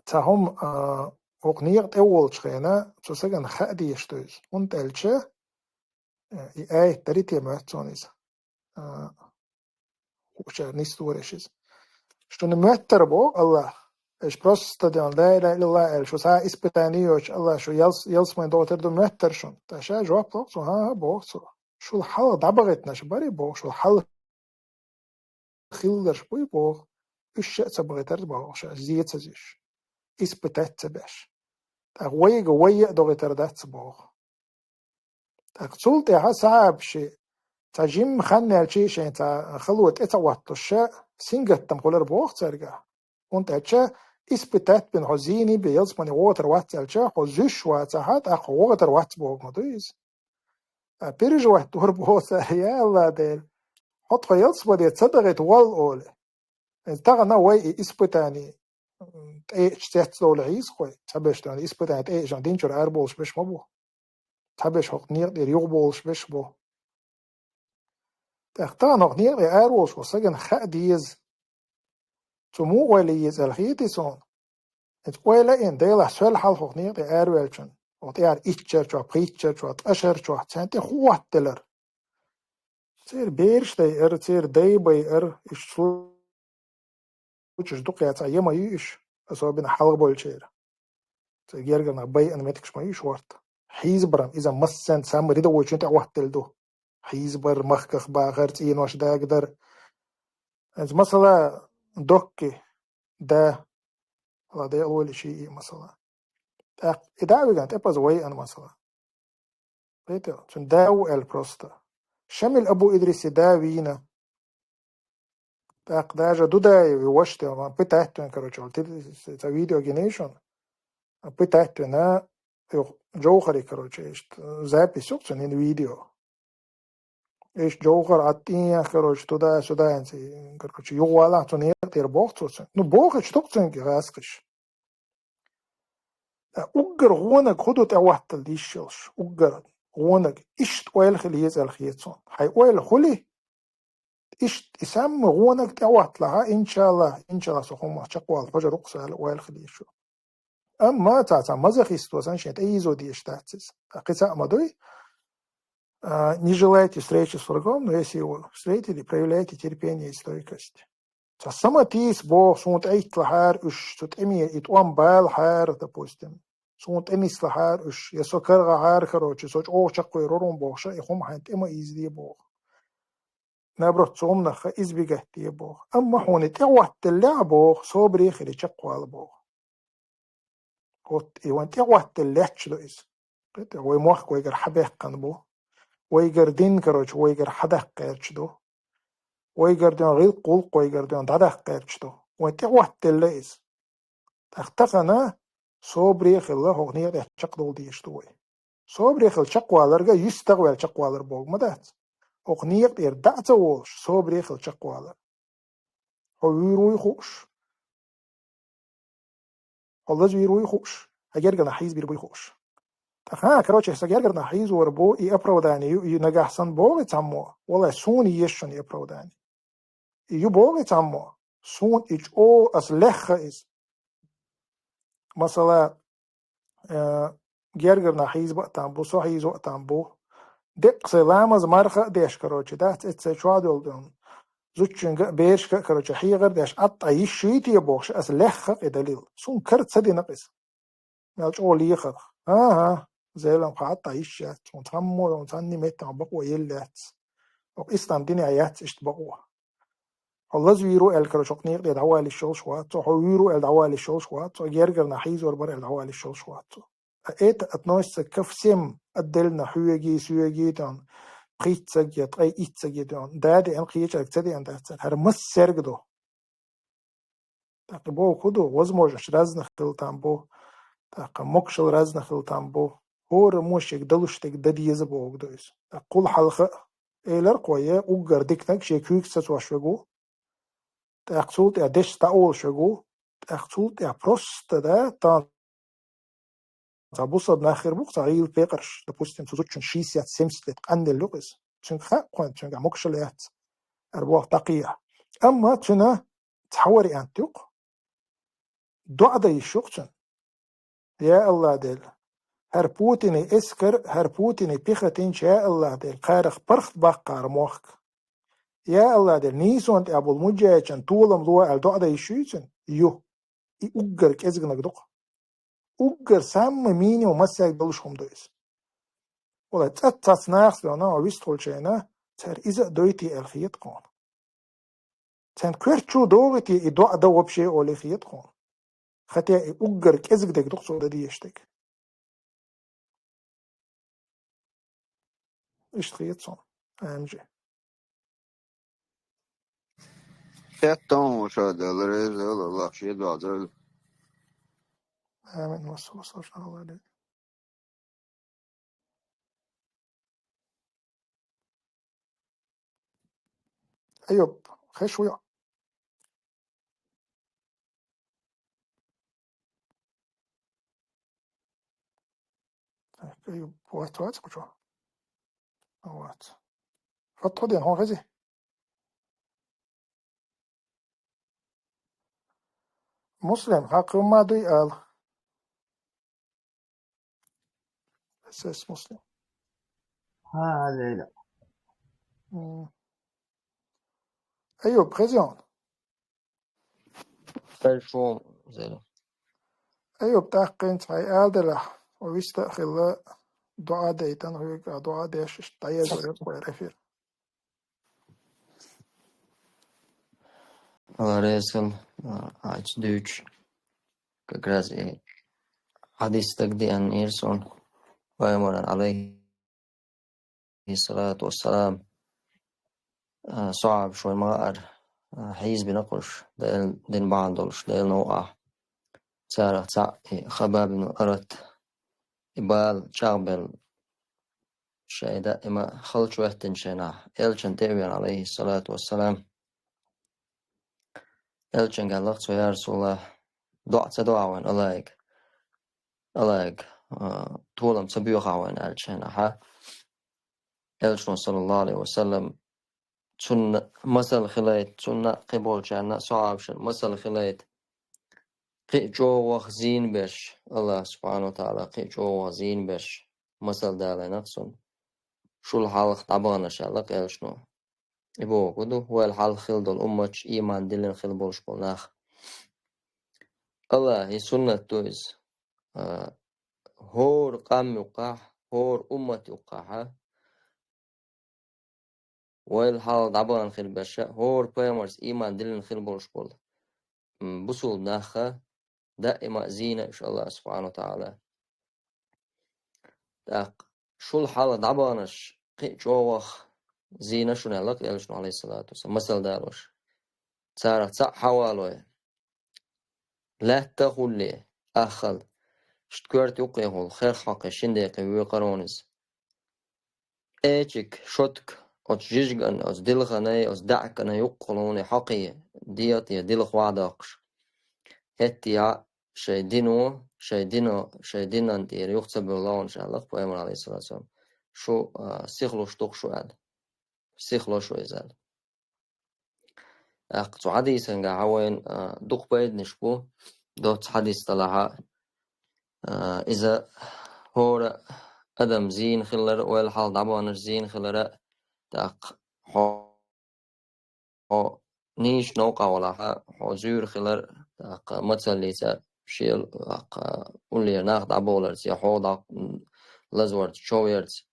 цхьа хӀума, а, хӀокху некъа тӀе волчу хенахь, цу сагана хаа дезаш ду иза. ХӀунда аьлча, э, и аят дарий те моьтту суна иза. А, хӀокхучара нисдора иза. Шуна моьттура боху Аллах. Аша просто ден ла илаха иллаллах аьлла, шу схьа испытание йоцуш, Аллах шу ялс-, ялсамане дохуьйтур ду моьттура шуна. ТӀаккха ша жоп лоху цо, хӀан-хӀа, боху цо. Шул хьалха дӀабахийтинарш барий боху, шул хьалха хилларш буй боху, уьш ша а ца бахийтар боху, ша зен ца зуьйш, испытать ца беш. ТӀаккха вайга вай а дохийтар дац боху. ТӀаккха цул тӀаьхьа сахьабаши цхьа жимма хан яьлча а шайн цхьа хало тӀе ца хӀоттуш, сингаттам хуьлура боху цаьрга. ХӀунда аьлча испытать бина хьо зийний бен ялсамане вогӀур вац аьлча, хьо зуьйш вацахь, тӀаккха хьо вогӀур вац боху ма ду иза. А переживать дора боху цара, я Аллах Дела, хьо тхо ялсамане ца дахийта воллу олий. Иза тахана вай и испытание, м, тӀеэчу цецдовла хьийза кхой, цхьаберш тахана испытание тӀеэчу динчуьра арабовлуш берш ма бу. Цхьаберш хӀокху некъа тӀера юхабовлуш берш бу. ТӀаккха тахана хӀокху некъа тӀе араволуш волу сагана хаа деза. Цо муха ойла е еза аьлла хетий суна? Иза ойла а йина, Делахь соьлла хьалха хӀокху некъа тӀе араваьллачунна, хӀокху тӀера итт шарчохь, пхийтта шарчохь, ткъа шарчохь, царна тӀе хӀун хӀоттаделира? Церан бераш дайара, церан дай байара, иштта случаеш дукха яцахь, я ма ю уьш, особенно хьалха болчеран. Церан гергара нах байина меттигаш ма ю уьш хӀорта. Хьийзабаран, иза массарна самый рядовойчун тӀе хӀоттаделла ду. Хьийзабар, махках бахар, цӀенош дагадар. Иза масала, доккхий да, ла декъала валийша и масала. ТӀаккха и дӀа а вигна, тӀепаза вайана масала. Кхетий, цуьнан да ву аьлла просто. Шамил Абу Идриси да вийна. ТӀаккха даже Дудаев и ваша тӀе, ма пытать вина, короче, вот, цхьа видео гинехь шуна. Пытать вина, юха Джовхари, короче, иштта запись ю-кх цуьнан, видео. Иштта Джовхар Ӏаттин, короче, туда-сюда, короче, юхавалахь цу некъа тӀера боху цо цуьнга. Ну, бохуш ду-кх цуьнга гӀазкхаша. Ткъа уггар гӀонаг хӀун ду тӀехӀоттала йиш йолуш? Уггар гӀонаг иштта ойла хила еза аьлла хета суна. Хьайн ойла хуьлий? Иштта и самма гӀонаг тӀехӀотталахь, иншаллах, иншаллах, со хӀуманах чекхвала хьожур ву-кх со аьлла ойла хила еза шу. Амма цхьа-цхьа мазохисто санна шен тӀеийзо дезаш дац иза. Ткъа кхин цхьаъ ма дуй. А, не желайте встречи с врагом, но если его встретили, проявляйте терпение и стойкость. Цхьа саматийса боху, суна тӀеитталахьара уьш, цу тӀеме и тӀом балахьара, допустим. Суна тӀенислахьара уьш, я со карахьара, короче, со чӀогӀа чекхвер ву-кх хьуна бохуш, и хӀума хьайна тӀе ма ийзаде боху. Наоборот, цу хӀуманах избегать де боху. Амма хьуна и тӀехӀоттаделлехь боху, собаре хила чекхвала боху. Вот и вайн тӀехӀоттаделла лаьтташ ду иза. Кхетий, вай мохк вайгара хьабаьккхина бу. Вайгара дин, короче, вайгара хьадаккха гӀерташ ду. Вайгара ден гӀиллакх-гӀуллакх вайгара ден дӀадаккха гӀерташ ду. Вайн тӀехӀоттаделла иза. ТӀаккха тахана собаре а хилла, хӀокху некъа тӀехь чекхдовла дезаш ду вай. Собаре хила чекхваларга, юьстагӀваьлла чекхвалар боху ма дац. ХӀокху некъа тӀера дӀа а ца волуш, собаре хила чекхвалар. Хьо вуьйр вуй хууш, хьо лазавийр вуй хууш, хьан гергара нах хьийзабийр буй хууш. ТӀаккха, короче, сан гергара нах хьийзор бу, и оправдание ю, и нагахь санна боху и цхьаммо, валлай, суна еза шуна и оправдание. И ю боху и цхьаммо, суна и чӀогӀа аса лехха иза. Масала, э, гергарнах хьийза баъ там бу, со хьийза ваъ там бу. Деккъа сай ламаз марха а деш, короче, дац эццай чохь долу ден. Зудчуьнга а, берашка а, короче, хьехар деш, атта йиш юй те бохуш, аса лехха а и далил. Суна кара ца дина иза. Мел чӀогӀа лехарх. ХӀан-хӀа, Зелам, кху атта йиш яц. Цунна цхьаммо, цхьанна меттехь бакъо елла яц. Оха ислам динехь яц иштта бакъо. Хьо лаза вийр ву аьлла, короче, хӀокху некъа тӀе дӀавала йиш йолуш вац цо, хьо вуьйр ву аьлла дӀавала йиш йолуш вац цо, гергарнах хьийзор бара аьлла дӀавала йиш йолуш вац цо. А это относится ко всем отдельно, хьоьгий, соьгий, тӀехь, пхийтта стаг я, ткъе итт стаг я, тӀехь, да деана, кхечаьрга ца деана дац цара. ХӀара массаьрга ду. ТӀаккха боху хӀун ду, возможность разных хила там бу, тӀаккха могушалла разных хила там бу. ХӀора мошега далуш дерг дан деза боху ду иза. ТӀаккха кхул хьалха а, элира кхо, я уггар диканиг шен куьйга сацош верг ву, тӀаккха цул тӀаьхьа дешца дӀаолуш верг ву, тӀаккха цул тӀаьхьа просто, да, тан цхьа бусалба нах хир бу-кх, цхьа гӀийла пекъарш, допустим, цу зудчун шестьдесят, семьдесят лет къанделла ю-кх иза. Цуьнга хаьа кхойн, цуьнга могушалла яц. Ара боху дӀакхехьа. Амма цуьнан цхьа вариант ю-кх. ДоӀа дан йиш ю-кх цуьнан. Я АллахӀ Дела, хӀара Путинан эскар, хӀара Путинан пехотинча, я АллахӀ Дела, кхарах паргӀат баккхара мохк. Я АллахӀ Дела, нийсонна тӀехь болу муджахӀидчун толам ло аьлла доӀа дан йиш юй цуьнан? Ю. И уггар кӀезганиг ду-кх. Уггар самый минимум массаьрга далуш хӀума ду иза. Валлай, цӀа цхьацца нахаца дуьйна, хьо вистхуьлучу хенахь, цара иза а дойтий аьлла хета тхуна. Царна коьрта чу догӀий те и доӀа дан вообще олий хета тхуна. Хотя и уггар кӀезиг дерг ду-кх цо дан дезаш дерг. Иштта хета суна. Амин. Амин. Массо а массо а шалла де. Айюб, хезаш вуй хьо? Так, Айюб, вац, вац кху чу? Вац. Фатхьудин, хьо хези? Муслим, хьакха хӀумма дуй ала. Эс эс Муслим. ХӀа, Лейла. М. Айюб, хезий хьуна? Хезаш ву, Зелим. Айюб, тӀаккха хӀинца хьайн ала делахь, хьо вист а хилла, доӀа дайтина хьоьга, а доӀа деш, иштта дӀаезар ю-кх вайн эфир. Алла реза хуьлда, а, хьайца дуьйцуш. Как раз и хьадис дагадеанера суна, пайхамаран, алейхи салату вассалам, а, сахьабаш вайн ма хаара, а, хьийзабина кхуш, Делан дин бахьана долуш, Делан новкъахь. Царах цхьаъ и Хаббаб ибн Арат, и бала чӀагӀбелла, шайн даима халчу хӀоьттинчу хенахь, элчанна тӀе а веана, алейхи салату вассалам. Элчанга аьлла-кх цо: «Я Расулаллах, доӀа ца до ахь вайна Аллахьига, Аллахьига, а, толам ца боьху ахь вайна?» аьллачу хенахь, элчано, саллаллаху алейхи ва саллам, цунна масал хилийта, цунна а, кхиболчарна а, сахьабашна масал хилийта, кхин а чӀогӀа зийна берш, Аллах субхьану ва тагӀала кхин а чӀогӀа зийна берш масал далийна-кх цунна. Шул хьалха дӀабаханарш, аьлла-кх элчано. И бохург ду, вайл хьалха хилла долу умматаш ийман диллина хилла болуш болу нах. Аллахьан суннат ду иза. А, хӀора къам юккъахь, хӀора уммат юккъахь, вайл хьалха дӀабахана хилла берш а, хӀора пайхамарца ийман диллина хилла болуш болу, м, бусулба нах а, даима а зийна уьш Аллах субхьану ва тагӀала. ТӀаккха шул хьалха дӀабаханарш кхин а чӀогӀа зийна шуна, аьлла-кх элчано, алейхи салату вассалам, масал далош. Царах цхьаъ хьан валой? Лаьтта а хулле, аххал, шта коьрта юккъехула херх хьокхий шина декъе воькхур ву иза. Эчиг, шотиг, оцу жижиган, оцу дилханай, оцу даьӀахканай юккъехула хьокхий дегӀа тӀера дилха вахьадоккхуш. ХӀетте а шайн дино, шайн дино, шайн динан тӀера юха ца бевлла ву уьш, аьлла-кх пайхамара, алейхи салату вассалам. Шу, а, сихлуш ду-кх шу аьлла. Сихло шу иза аьлла. ТӀаккха цу хьадисангахь вайна, а, дукха пайданаш бу, доцца хьадис делахь а, а, иза хӀора адам зийна хилар, ойла хьалха дӀабаханарш зийна хилар, тӀаккха хьо, хьо нийса новкъа валахь, хьо зуьйр хилар, тӀаккха мацаллица, шел, тӀаккха уллера нах дӀаболарца, я хьо дӀа-, лазорца, човъярца,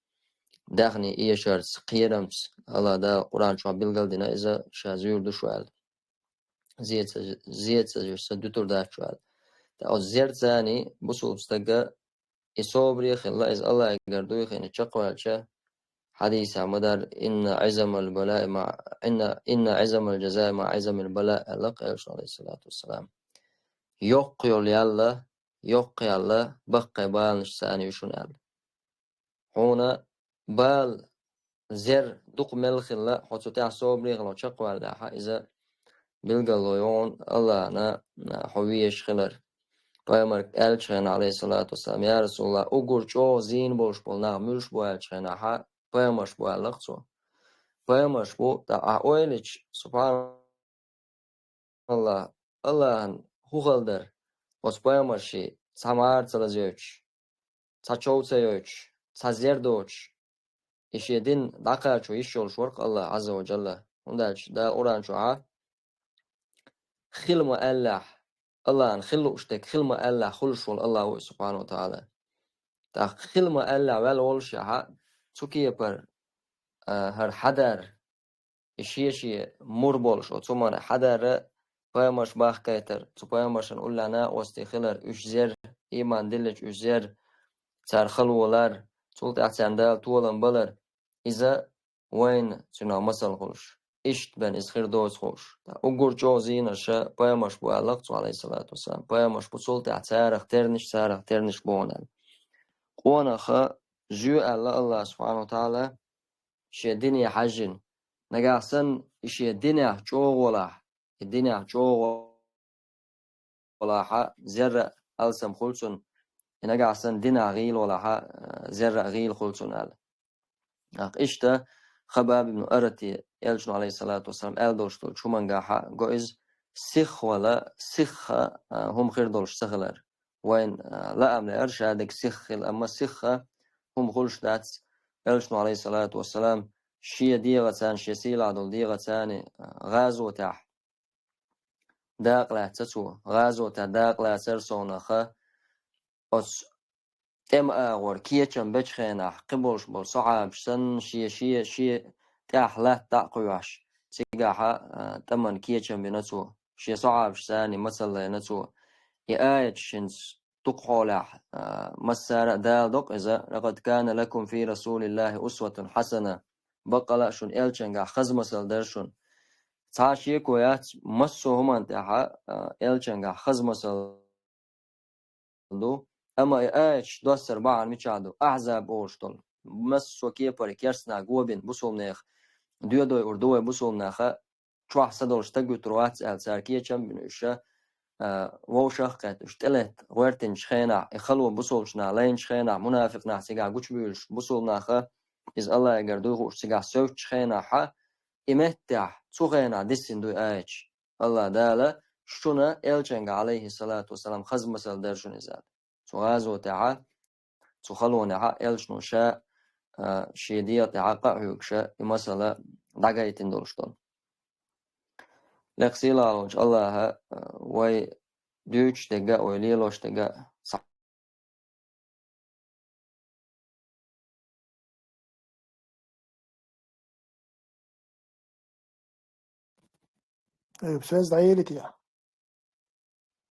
даьхни эшарца, кхерамца, АллахӀ Дала Къуръан чохь билгалдина иза ша зуьйр ду шу аьлла. Зеца, зеца жуьрса дуьтур дац шу аьлла. ТӀаккха оцу зерцани бусулба стага и собаре а хилла, иза АллахӀагара дуй хиъна чекхваьлча, хьадисехь ма-дарра, «Инна Ӏизамал балаи ма, инна, инна Ӏизамал жазаи ма Ӏизамил бала», аьлла Элчано, алейхиссалату вассалам. Йоккха йолу ял, йоккха ял баккхий баланашца ю шуна аьлла. Хьуна бала, зер дукха мел хилла, хьо цу тӀехь собаре хилла чекхваьллехь, иза билгало йогӀу АллахӀана хьо везаш хилар. Пайхамар аьллачу хенахь, алейхиссалату вассалам: «Я Расулаллах, уггар чӀогӀа зийна болуш болу нах муьлш бу?» аьллачу хенахь, пайхамарш бу аьлла-кх цо. Пайхамарш бу, тӀаккха ахь ойла йича, субхьаналлах, АллахӀан хӀун хала дара, оцу пайхамарший цхьа мӀара ца лазойтуш, цхьа чов ца йойтуш, цхьа зер доцуш, и шен дин дӀакхачо йиш йолуш вара-кх АллахӀ Ӏазза ва Джалла. ХӀунда аьлча Дала Къуръан чохь хила ма аьллехь, АллахӀан хила лууш дерг хила ма аьллехь хуьлуш волу АллахӀ ву и, субхьану ва тагӀала. ТӀаккха хила ма аьллехь ваьлла волушехь, цу кепара, а, хӀара хьадар, и шен-шен мур болуш, оцу хӀуманна хьадар, пайхамарш бахкийтар, цу пайхамаршна уллехь накъостий хилар, уьш зер, ийман диллича уьш зер, цара хала волар, цул тӀаьхьа царна Дала толам балар, иза вайна цуьнан масал хуьлуш. Иштта бен иза хир доцу хууш. Уггар чӀогӀа зийнарш пайхамарш бу аьлла-кх цо, алейхиссалату вассалам. Пайхамарш бу, цул тӀаьхьа царах тернаш, царах тернаш бу хьуна аьлла. Къонаха зоь аьлла АллахӀа, субхьану ва тагӀала, шен дине хьаьжжина. Нагахь санна и шен динехь чӀогӀа волахь, и динехь чӀогӀа волахь, зерра алсам хуьлу цунна, и нагахь санна динехь гӀийла волахь, зерра гӀийла хуьлу цунна аьлла. ТӀаккха иштта Хабаб ибн Арати Элчано, алейхиссалату вассалам, аьлла долуш долчу хӀумангахь го иза, сихха вала, сихха, а, хӀума хир долуш ца хилар. Вайн, а, лаам лаьара ша дерг сихха хила, амма сихха хӀума хуьлуш дац. Элчано, алейхиссалату вассалам, шен дегӀацани, шен сийлахь долу дегӀацани, а, гӀазотехь дакъа лаьцна цо. ГӀазотехь дакъа лацар совнаха, оцу тӀеман агӀор кечам бечу хенахь, кхин болуш болу сахьабаш санна, шен, шен, шен тӀехь латта дӀа а кхоьхьуш, цигахь, а, тӀаман кечам бина цо. Шен сахьабашцани мацалла йина цо. И аяташ хӀинца дукха хьолехь, а, массара а даладо-кх иза: «Лакъад кана лакум фи Расулиллахи усватун хьасана». Баккъала а шуна Элчангахь хаза масал дара шуна. Цхьа а шеко яц, массо а хӀуманна тӀехь, а, Элчангахь хаза масал ду. Амма и аяташ доссар бахьана мичахь ду? Ахьзаб олуш долу, массо а кепара керстанах гобина, бусулнех доьдой ур ду вай бусулнаха, чохь са долуш стаг вуьтур вац аьлла, цара кечам а бина уьш, а, вовшах а кхетта, уьш тӀелетта гӀоьртинчу хенахь, и хало бусулчу наха лайначу хенахь, мунафикъ нах цигахь гучубуьйлуш, бусулнаха иза АллахӀагара дуй хууш цигахь совцучу хенахь, и меттехь, цу хенахь диссина дуй аяташ. АллахӀ Дала шуна Элчанга, алейхиссалату вассалам, хаза масал дара шуна иза. Цу гӀазотехь, цу халонехь Элчано ша, а, шен дегӀа тӀехь къа а хьоьгуш, и масала дӀагайтина долуш долу. Лекха сийлахь волчу АллахӀа, а, вай дуьйцуш дерг а, вай лелош дерг а Э, связь дӀаелийта.